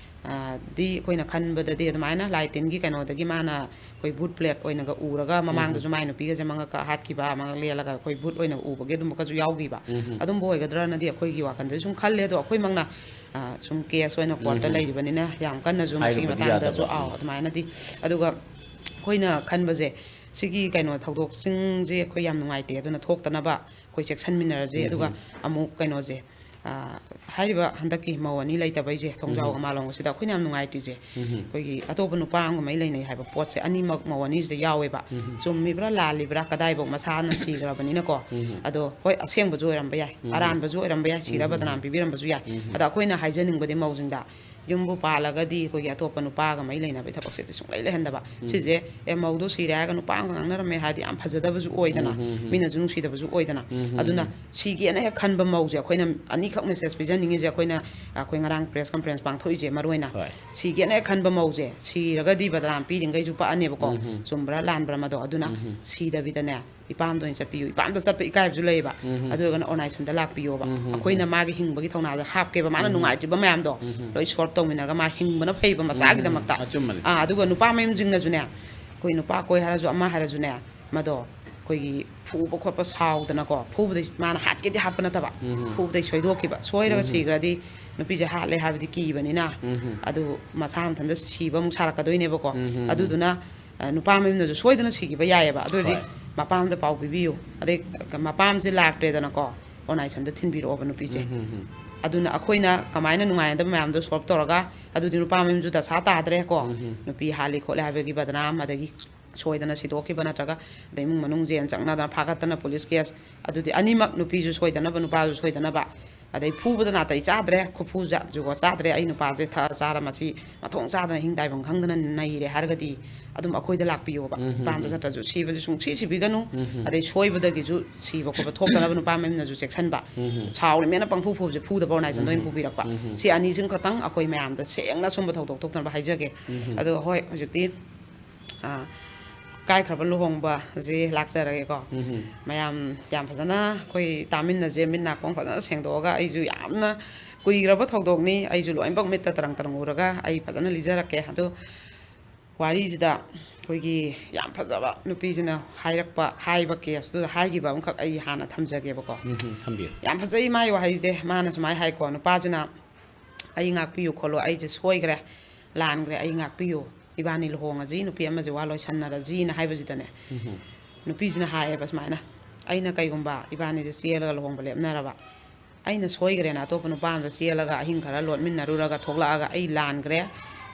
ꯑ, ꯗꯤ ꯑꯩꯈꯣꯏꯅ ꯈꯟꯕꯗꯗꯤ ꯑꯗꯨꯃꯥꯏꯅ ꯂꯥꯏ ꯇꯤꯟꯒꯤ ꯀꯩꯅꯣꯗꯒꯤ ꯃꯥꯅ ꯑꯩꯈꯣꯏ ꯚꯨꯠ ꯄ꯭ꯔꯦꯠ ꯑꯣꯏꯅꯒ ꯎꯔꯒ, ꯎꯝ, ꯎꯝ꯫ ꯃꯃꯥꯡꯗꯁꯨ ꯃꯥꯏ ꯅꯨꯄꯤꯒꯁꯦ ꯃꯉꯛꯀ ꯍꯥꯠꯈꯤꯕ, ꯃꯉꯛ ꯂꯦꯜꯂꯒ ꯑꯩꯈꯣꯏ ꯚꯨꯠ ꯑꯣꯏꯅ ꯎꯕꯒꯤ ꯑꯗꯨꯝꯕꯒꯁꯨ ꯌꯥꯎꯈꯤꯕ꯫ ꯎꯝ, ꯎꯝ꯫ ꯑꯗꯨꯝꯕ ꯑꯣꯏꯒꯗ꯭ꯔꯅꯗꯤ ꯑꯩꯈꯣꯏꯒꯤ ꯋꯥꯈꯜꯗ ꯁꯨꯝ ꯈꯜꯂꯦ꯫ ꯑꯗꯣ ꯑꯩꯈꯣꯏꯃꯛꯅ, ꯑ, ꯁꯨꯝ case ꯑꯣꯏꯅ ꯎꯝ, court ꯇ ꯎꯝ꯫ ꯂꯩꯔꯤꯕꯅꯤꯅ ꯌꯥꯝ ꯀꯟꯅꯁꯨ ꯃꯁꯤꯒꯤ ꯍꯥꯏꯔꯨꯕꯗꯤ ꯃꯇꯥꯡꯗꯁꯨ, ꯌꯥꯗꯕ꯫ ꯑꯥꯎ, ꯎꯝ꯫ ꯑꯗꯨꯃꯥꯏꯅꯗꯤ꯫ ꯑꯗꯨꯒ ꯑꯩꯈꯣꯏꯅ ꯈꯟꯕꯁꯦ, ꯁꯤꯒꯤ ꯀꯩꯅꯣ ꯊꯧꯗꯣꯛꯁꯤꯡꯁꯦ ꯑꯩꯈꯣꯏ ꯌꯥꯝ ꯅꯨꯡꯉꯥꯏꯇꯦ꯫ ꯑꯗꯨꯅ ꯊꯣꯛꯇꯅꯕ ꯑꯩꯈꯣꯏ ꯆꯦꯛꯁꯤꯟꯃꯤꯟꯅꯔꯁꯦ꯫ ꯎꯝ, ꯑꯗꯨꯒ ꯎꯝ꯫ ꯑꯃꯨꯛ ꯀꯩꯅꯣꯁꯦ, ꯑ, ꯍꯥꯏꯔꯤꯕ ꯍꯟꯗꯛꯀꯤ ꯃꯧ ꯑꯅꯤ ꯂꯩꯇꯕꯩꯁꯦ, ꯎꯝ, ꯊꯣꯡꯖꯥꯎ ꯎꯝ꯫ ꯑꯃꯥꯂꯣꯡ ꯑꯁꯤꯗ ꯑꯩꯈꯣꯏꯅ ꯌꯥꯝ ꯅꯨꯡꯉꯥꯏꯇ꯭ꯔꯤꯁꯦ, ꯎꯝ, ꯎꯝ꯫ ꯑꯩꯈꯣꯏꯒꯤ ꯑꯇꯣꯞꯄ ꯅꯨꯄꯥ ꯑꯃꯒ ꯃꯔꯤ ꯂꯩꯅꯩ ꯍꯥꯏꯕ ꯄꯣꯠꯁꯦ ꯑꯅꯤꯃꯛ ꯃꯧ ꯑꯅꯤꯁꯤꯗ ꯌꯥꯎꯋꯦꯕ꯫ ꯎꯝ, ꯎꯝ꯫ ꯆꯨꯝꯃꯤꯕ꯭ꯔꯥ ꯂꯥꯜꯂꯤꯕ꯭ꯔꯥ, ꯀꯗꯥꯏꯐꯥꯎ ꯃꯁꯥꯅ ꯁꯤꯈ꯭ꯔꯕꯅꯤꯅꯀꯣ꯫ ꯎꯝ, ꯎꯝ꯫ ꯑꯗꯣ ꯍꯣꯏ, ꯑꯁꯦꯡꯕꯁꯨ ꯑꯣꯏꯔꯝꯕ ꯌꯥꯏ, ꯎꯝ, ꯎꯝ꯫ ꯑꯔꯥꯟꯕꯁꯨ ꯑꯣꯏꯔꯝꯕ ꯌꯥꯏ, ꯎꯝ, ꯁꯤꯔ ꯎꯝ, ꯎꯝ꯫ ꯕꯗꯅꯥꯝ ꯄꯤꯕꯤꯔꯝꯕꯁꯨ ꯌꯥꯏ꯫ ꯎꯝ, ꯎꯝ꯫ ꯑꯗꯣ ꯑꯩꯈꯣꯏꯅ ꯍꯥꯏꯖꯅꯤꯡꯕꯗꯤ ꯃꯧꯁꯤꯡꯗ, ꯌꯨꯝꯕꯨ ꯄꯥꯜꯂꯒꯗꯤ ꯑꯩꯈꯣꯏꯒꯤ ꯑꯇꯣꯞꯄ ꯅꯨꯄꯥꯒ ꯃꯔꯤ ꯂꯩꯅꯕꯒꯤ ꯊꯕꯛꯁꯦ ꯁꯨꯡꯂꯩ ꯂꯩꯍꯟꯗꯕ꯫ ꯎꯝ꯫ ꯁꯤꯁꯦ, "ꯑꯦ, ꯃꯧꯗꯣ ꯁꯤꯔꯦ ꯍꯥꯏꯔꯒ ꯅꯨꯄꯥ ꯑꯃꯒ ꯉꯥꯡꯅꯔꯝꯃꯦ" ꯍꯥꯏꯔꯗꯤ ꯌꯥꯝ ꯐꯖꯗꯕꯁꯨ ꯑꯣꯏꯗꯅ, ꯎꯝ, ꯎꯝ, ꯎꯝ꯫ ꯃꯤꯅꯁꯨ ꯅꯨꯡꯁꯤꯗꯕꯁꯨ ꯑꯣꯏꯗꯅ꯫ ꯎꯝ, ꯎꯝ, ꯑꯗꯨꯅ ꯎꯝ꯫ ꯁꯤꯒꯦꯅ ꯍꯦꯛ ꯈꯟꯕ ꯃꯧꯁꯦ ꯑꯩꯈꯣꯏꯅ ꯑꯅꯤꯈꯛ message ꯄꯤꯖꯅꯤꯡꯉꯤꯁꯦ꯫ ꯑꯩꯈꯣꯏꯅ, ꯑꯩꯈꯣꯏ ꯉꯔꯥꯡ press conference ꯄꯥꯡꯊꯣꯛꯏꯁꯦ ꯃꯔꯨ ꯑꯣꯏꯅ꯫ ꯍꯣꯏ꯫ ꯁꯤꯒꯦꯅ ꯍꯦꯛ ꯈꯟꯕ ꯃꯧꯁꯦ ꯁꯤꯔꯒꯗꯤ ꯕꯗꯅꯥꯝ ꯄꯤꯔꯤꯉꯩꯁꯨ ꯄꯛꯑꯅꯦꯕꯀꯣ꯫ ꯎꯝ, ꯎꯝ꯫ ꯆꯨꯝꯕ꯭ꯔꯥ ꯂꯥꯟꯕ꯭ꯔꯥ ꯃꯗꯣ꯫ ꯑꯗꯨꯅ ꯎꯝ, ꯎꯝ꯫ ꯁꯤꯗꯕꯤꯗꯅꯦ, ꯏꯄꯥꯝꯗ ꯑꯣꯏꯅ ꯆꯠꯄꯤꯌꯨ꯫ ꯏꯄꯥꯝꯗ ꯆꯠꯄ ꯏꯀꯥꯏꯕꯁꯨ ꯂꯩꯌꯦꯕ꯫ ꯎꯝ, ꯎꯝ꯫ ꯑꯗꯨ ꯑꯣꯏꯔꯒꯅ ꯑꯣꯔꯒꯅꯥꯏꯖꯦꯁꯟꯗ ꯂꯥꯛꯄꯤꯌꯣꯕ꯫ ꯎꯝ, ꯎꯝ, ꯑꯩꯈꯣꯏꯅ ꯎꯝ꯫ ꯃꯥꯒꯤ ꯍꯤꯡꯕꯒꯤ ꯊꯧꯅꯥꯗ ꯍꯥꯞꯀꯦꯕ꯫ ꯃꯥꯅ ꯎꯝ, ꯎꯝ꯫ ꯅꯨꯡꯉꯥꯏꯇ꯭ꯔꯤꯕ ꯃꯌꯥꯝꯗꯣ ꯎꯝ, ꯎꯝ꯫ ꯂꯣꯏ solve ꯇꯧꯃꯤꯟꯅꯔꯒ ꯃꯥ ꯍꯤꯡꯕꯅ ꯐꯩꯕ ꯎꯝ, ꯎꯝ, ꯎꯝ꯫ ꯃꯆꯥꯒꯤꯗꯃꯛꯇ꯫ ꯑꯆꯨꯝꯕꯅꯤ꯫ ꯑꯥ, ꯑꯗꯨꯒ ꯅꯨꯄꯥ ꯃꯌꯨꯝꯁꯤꯡꯅꯁꯨꯅꯦ, ꯑꯩꯈꯣꯏ ꯅꯨꯄꯥ ꯀꯣꯏ ꯍꯥꯏꯔꯁꯨ ꯑꯃ ꯍꯥꯏꯔꯁꯨꯅꯦ, ꯃꯗꯣ ꯑꯩꯈꯣꯏꯒꯤ ꯐꯨꯕ ꯈꯣꯠꯄ ꯁꯥꯎꯗꯅꯀꯣ, ꯐꯨꯕꯗꯩ ꯃꯥꯅ ꯍꯥꯠꯀꯦꯗꯤ ꯍꯥꯠꯄ ꯅꯠꯇꯕ, ꯎꯝ, ꯎꯝ꯫ ꯐꯨꯕꯗꯩ ꯁꯣꯏꯗꯣꯛꯈꯤꯕ꯫ ꯁꯣꯏꯔꯒ ꯎꯝ, ꯎꯝ꯫ ꯁꯤꯈ꯭ꯔꯗꯤ ꯅꯨꯄꯤꯁꯦ ꯍꯥꯠꯂꯦ ꯍꯥꯏꯕꯗꯤ ꯀꯤꯕꯅꯤꯅ, ꯎꯝ, ꯎꯝ꯫ ꯑꯗꯨ ꯃꯁꯥ ꯃꯊꯟꯇ ꯁꯤꯕ ꯑꯃꯨꯛ ꯁꯥꯔꯛꯀꯗꯣꯏꯅꯦꯕꯀꯣ꯫ ꯎꯝ, ꯎꯝ, ꯎꯝ꯫ ꯑꯗꯨꯗꯨꯅ ꯑ, ꯅꯨꯄꯥ ꯃꯌꯨꯝꯅꯁꯨ ꯁꯣꯏꯗꯅ ꯁꯤꯈꯤꯕ ꯌꯥꯏꯑꯕ꯫ ꯑꯗꯨ ꯑꯣꯏꯔꯗꯤ ꯍꯣꯏ꯫ ꯃꯄꯥꯝꯗ ꯄꯥꯎ ꯄꯤꯕꯤꯌꯨ꯫ ꯑꯗꯩ ꯃꯄꯥꯝꯁꯦ ꯂꯥꯛꯇ꯭ꯔꯦꯗꯅꯀꯣ, ꯑꯣꯔꯒꯅꯥꯏꯖꯦꯁꯟꯗ ꯊꯤꯟꯕꯤꯔꯛꯑꯣꯕ ꯅꯨꯄꯤꯁꯦ꯫ ꯎꯝ, ꯎꯝ, ꯎꯝ꯫ ꯑꯗꯨꯅ ꯑꯩꯈꯣꯏꯅ ꯀꯃꯥꯏꯅ ꯅꯨꯡꯉꯥꯏꯅꯗꯕ ꯃꯌꯥꯝꯗꯣ solve ꯇꯧꯔꯒ, ꯑꯗꯨꯗꯤ ꯅꯨꯄꯥ ꯃꯌꯨꯝꯁꯨ ꯗꯁꯥ ꯇꯥꯗ꯭ꯔꯦꯀꯣ꯫ ꯎꯝ, ꯎꯝ꯫ ꯅꯨꯄꯤ ꯍꯥꯠꯂꯤ ꯈꯣꯠꯂꯤ ꯍꯥꯏꯕꯒꯤ ꯕꯗꯅꯥꯝ, ꯑꯗꯒꯤ ꯁꯣꯏꯗꯅ ꯁꯤꯗꯣꯛꯈꯤꯕ ꯅꯠꯇ꯭ꯔꯒ ꯑꯗꯩ ꯏꯃꯨꯡ ꯃꯅꯨꯡ ꯖꯦꯜ ꯆꯪꯅꯗꯅ ꯐꯥꯒꯠꯇꯅ ꯄꯨꯂꯤꯁ ꯀꯦꯁ, ꯑꯗꯨꯗꯤ ꯑꯅꯤꯃꯛ, ꯅꯨꯄꯤꯁꯨ ꯁꯣꯏꯗꯅꯕ, ꯅꯨꯄꯥꯁꯨ ꯁꯣꯏꯗꯅꯕ꯫ ꯑꯗꯩ ꯐꯨꯕꯗ ꯅꯥꯇꯩ ꯆꯥꯗ꯭ꯔꯦ, ꯈꯨꯐꯨ ꯖꯨꯒꯣꯠ ꯆꯥꯗ꯭ꯔꯦ, ꯑꯩ ꯅꯨꯄꯥꯁꯦ ꯊꯛꯑ ꯆꯥꯔ ꯃꯁꯤ ꯃꯊꯣꯡ ꯆꯥꯗꯅ ꯍꯤꯡ ꯇꯥꯏꯐꯝ ꯈꯪꯗꯅ ꯅꯩꯔꯦ ꯍꯥꯏꯔꯒꯗꯤ ꯑꯗꯨꯝ ꯑꯩꯈꯣꯏꯗ ꯂꯥꯛꯄꯤꯌꯣꯕ꯫ ꯎꯝ, ꯎꯝ, ꯅꯨꯄꯥ ꯑꯝꯇ ꯎꯝ꯫ ꯆꯠꯇ꯭ꯔꯁꯨ ꯁꯤꯕꯁꯦ ꯁꯨꯡꯁꯤ ꯁꯤꯕꯤꯒꯅꯨ꯫ ꯎꯝ, ꯎꯝ꯫ ꯑꯗꯩ ꯁꯣꯏꯕꯗꯒꯤꯁꯨ ꯁꯤꯕ ꯈꯣꯠꯄ ꯊꯣꯛꯇꯅꯕ ꯅꯨꯄꯥ ꯃꯌꯨꯝꯅꯁꯨ ꯆꯦꯛꯁꯤꯟꯕ꯫ ꯎꯝ, ꯎꯝ꯫ ꯁꯥꯎꯔꯤꯃꯦꯅ ꯄꯪꯐꯨ ꯐꯨꯕꯁꯦ ꯐꯨꯗꯕ ꯑꯣꯔꯒꯅꯥꯏꯖꯦꯁꯟꯗ ꯑꯣꯏꯅ ꯎꯝ, ꯎꯝ꯫ ꯄꯨꯕꯤꯔꯛꯄ꯫ ꯎꯝ, ꯎꯝ꯫ ꯁꯤ ꯑꯅꯤꯁꯤꯡ ꯈꯛꯇꯪ ꯑꯩꯈꯣꯏ ꯃꯌꯥꯝꯗ ꯁꯦꯡꯅ ꯁꯨꯝꯕ ꯊꯧꯗꯣꯛ ꯊꯣꯛꯇꯅꯕ ꯍꯥꯏꯖꯒꯦ꯫ ꯎꯝ, ꯎꯝ꯫ ꯑꯗꯣ ꯍꯣꯏ, ꯍꯧꯖꯤꯛꯇꯤ ꯑꯥ, ꯀꯥꯏꯈ꯭ꯔꯕ ꯂꯨꯍꯣꯡꯕꯁꯦ ꯂꯥꯛꯆꯔꯒꯦꯀꯣ꯫ ꯎꯝ꯫ ꯃꯌꯥꯝ ꯌꯥꯝ ꯐꯖꯅ ꯑꯩꯈꯣꯏ ꯇꯥꯃꯤꯟꯅꯁꯦ, ꯃꯤꯠ ꯅꯥꯀꯣꯡ ꯐꯖꯅ ꯁꯦꯡꯗꯣꯛꯑꯒ, ꯑꯩꯁꯨ ꯌꯥꯝꯅ ꯀꯨꯏꯈ꯭ꯔꯕ ꯊꯧꯗꯣꯛꯅꯤ, ꯑꯩꯁꯨ ꯂꯣꯏꯅꯃꯛ ꯃꯤꯠꯇ ꯇꯔꯪ ꯇꯔꯪ ꯎꯔꯒ ꯑꯩ ꯐꯖꯅ ꯂꯤꯖꯔꯛꯀꯦ꯫ ꯑꯗꯣ ꯋꯥꯔꯤꯁꯤꯗ ꯑꯩꯈꯣꯏꯒꯤ ꯌꯥꯝ ꯐꯖꯕ ꯅꯨꯄꯤꯁꯤꯅ ꯍꯥꯏꯔꯛꯄ, ꯍꯥꯏꯕ ꯀꯦꯁꯇꯨꯗ ꯍꯥꯏꯈꯤꯕ ꯑꯃꯈꯛ ꯑꯩ ꯍꯥꯟꯅ ꯊꯝꯖꯒꯦꯕꯀꯣ꯫ ꯎꯝ, ꯎꯝ, ꯊꯝꯕꯤꯌꯨ꯫ ꯌꯥꯝ ꯐꯖꯩ ꯃꯥꯏ ꯋꯥꯍꯩꯁꯦ꯫ ꯃꯥꯅ ꯁꯨꯃꯥꯏꯅ ꯍꯥꯏꯀꯣ, ꯅꯨꯄꯥꯁꯤꯅ, "ꯑꯩ ꯉꯥꯛꯄꯤꯌꯨ ꯈꯣꯠꯂꯨ, ꯑꯩꯁꯦ ꯁꯣꯏꯈ꯭ꯔꯦ, ꯂꯥꯟꯈ꯭ꯔꯦ, ꯑꯩ ꯉꯥꯛꯄꯤꯌꯨ, ꯏꯕꯥꯅꯤ ꯂꯨꯍꯣꯡꯉꯁꯤ, ꯅꯨꯄꯤ ꯑꯃꯁꯦ ꯋꯥ ꯂꯣꯏꯁꯟꯅꯔꯁꯤꯅ" ꯍꯥꯏꯕꯁꯤꯗꯅꯦ, ꯎꯝ꯫ ꯅꯨꯄꯤꯁꯤꯅ ꯍꯥꯏꯌꯦꯕ ꯁꯨꯃꯥꯏꯅ, "ꯑꯩꯅ ꯀꯩꯒꯨꯝꯕ ꯏꯕꯥꯅꯤꯁꯦ ꯆꯦꯜꯂꯒ ꯂꯨꯍꯣꯡꯕ ꯂꯦꯞꯅꯔꯕ, ꯑꯩꯅ ꯁꯣꯏꯈ꯭ꯔꯦꯅ ꯑꯇꯣꯞꯄ ꯅꯨꯄꯥ ꯑꯃꯗ ꯆꯦꯜꯂꯒ ꯑꯍꯤꯡ ꯈꯔ ꯂꯣꯠꯃꯤꯟꯅꯔꯨꯔꯒ ꯊꯣꯛꯂꯛꯑꯒ, 'ꯑꯩ ꯂꯥꯟꯈ꯭ꯔꯦ,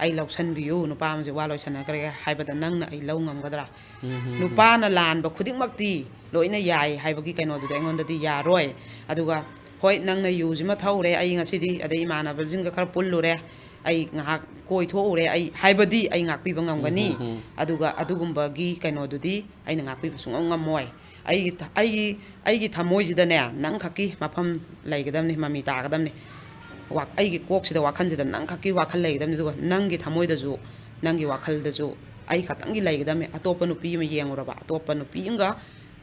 ꯑꯩ ꯂꯧꯁꯟꯕꯤꯌꯨ, ꯅꯨꯄꯥ ꯑꯃꯁꯦ ꯋꯥ ꯂꯣꯏꯁꯟꯅꯈ꯭ꯔꯦ' ꯍꯥꯏꯕꯗ ꯅꯪꯅ ꯑꯩ ꯂꯧ ꯉꯝꯒꯗ꯭ꯔꯥ?" ꯎꯝ, ꯎꯝ, ꯎꯝ꯫ ꯅꯨꯄꯥꯅ ꯂꯥꯟꯕ ꯈꯨꯗꯤꯡꯃꯛꯇꯤ ꯂꯣꯏꯅ ꯌꯥꯏ ꯍꯥꯏꯕꯒꯤ ꯀꯩꯅꯣꯗꯨꯗꯤ ꯑꯩꯉꯣꯟꯗꯗꯤ ꯌꯥꯔꯣꯏ꯫ ꯑꯗꯨꯒ, "ꯍꯣꯏ, ꯅꯪꯅ ꯌꯨꯁꯤꯃ ꯊꯛꯎꯔꯦ, ꯑꯩ ꯉꯁꯤꯗꯤ, ꯑꯗꯩ ꯏꯃꯥꯟꯅꯕꯁꯤꯡꯒ ꯈꯔ ꯄꯨꯜꯂꯨꯔꯦ, ꯑꯩ ꯉꯥꯏꯍꯥꯛ ꯀꯣꯏꯊꯣꯛꯎꯔꯦ, ꯑꯩ" ꯍꯥꯏꯕꯗꯤ ꯑꯩ ꯉꯥꯛꯄꯤꯕ ꯉꯝꯒꯅꯤ꯫ ꯎꯝ, ꯎꯝ, ꯎꯝ꯫ ꯑꯗꯨꯒ ꯑꯗꯨꯒꯨꯝꯕꯒꯤ ꯀꯩꯅꯣꯗꯨꯗꯤ ꯑꯩꯅ ꯉꯥꯛꯄꯤꯕ ꯁꯨꯡꯉꯝ ꯉꯝꯃꯣꯏ꯫ ꯑꯩꯒꯤ ꯊ-, ꯑꯩꯒꯤ, ꯑꯩꯒꯤ ꯊꯃꯣꯏꯁꯤꯗꯅꯦ, ꯅꯪ ꯈꯛꯀꯤ ꯃꯐꯝ ꯂꯩꯒꯗꯕꯅꯤ, ꯃꯃꯤ ꯇꯥꯒꯗꯕꯅꯤ꯫ ꯋꯥ-, ꯑꯩꯒꯤ ꯀꯣꯛꯁꯤꯗ, ꯋꯥꯈꯜꯁꯤꯗ ꯅꯪ ꯈꯛꯀꯤ ꯋꯥꯈꯜ ꯂꯩꯒꯗꯕꯅꯤ, ꯑꯗꯨꯒ ꯅꯪꯒꯤ ꯊꯃꯣꯏꯗꯁꯨ, ꯅꯪꯒꯤ ꯋꯥꯈꯜꯗꯁꯨ ꯑꯩ ꯈꯛꯇꯪꯒꯤ ꯂꯩꯒꯗꯕꯅꯤ꯫ ꯑꯇꯣꯞꯄ ꯅꯨꯄꯤ ꯑꯃ ꯌꯦꯡꯉꯨꯔꯕ, ꯑꯇꯣꯞꯄ ꯅꯨꯄꯤ ꯑꯃꯒ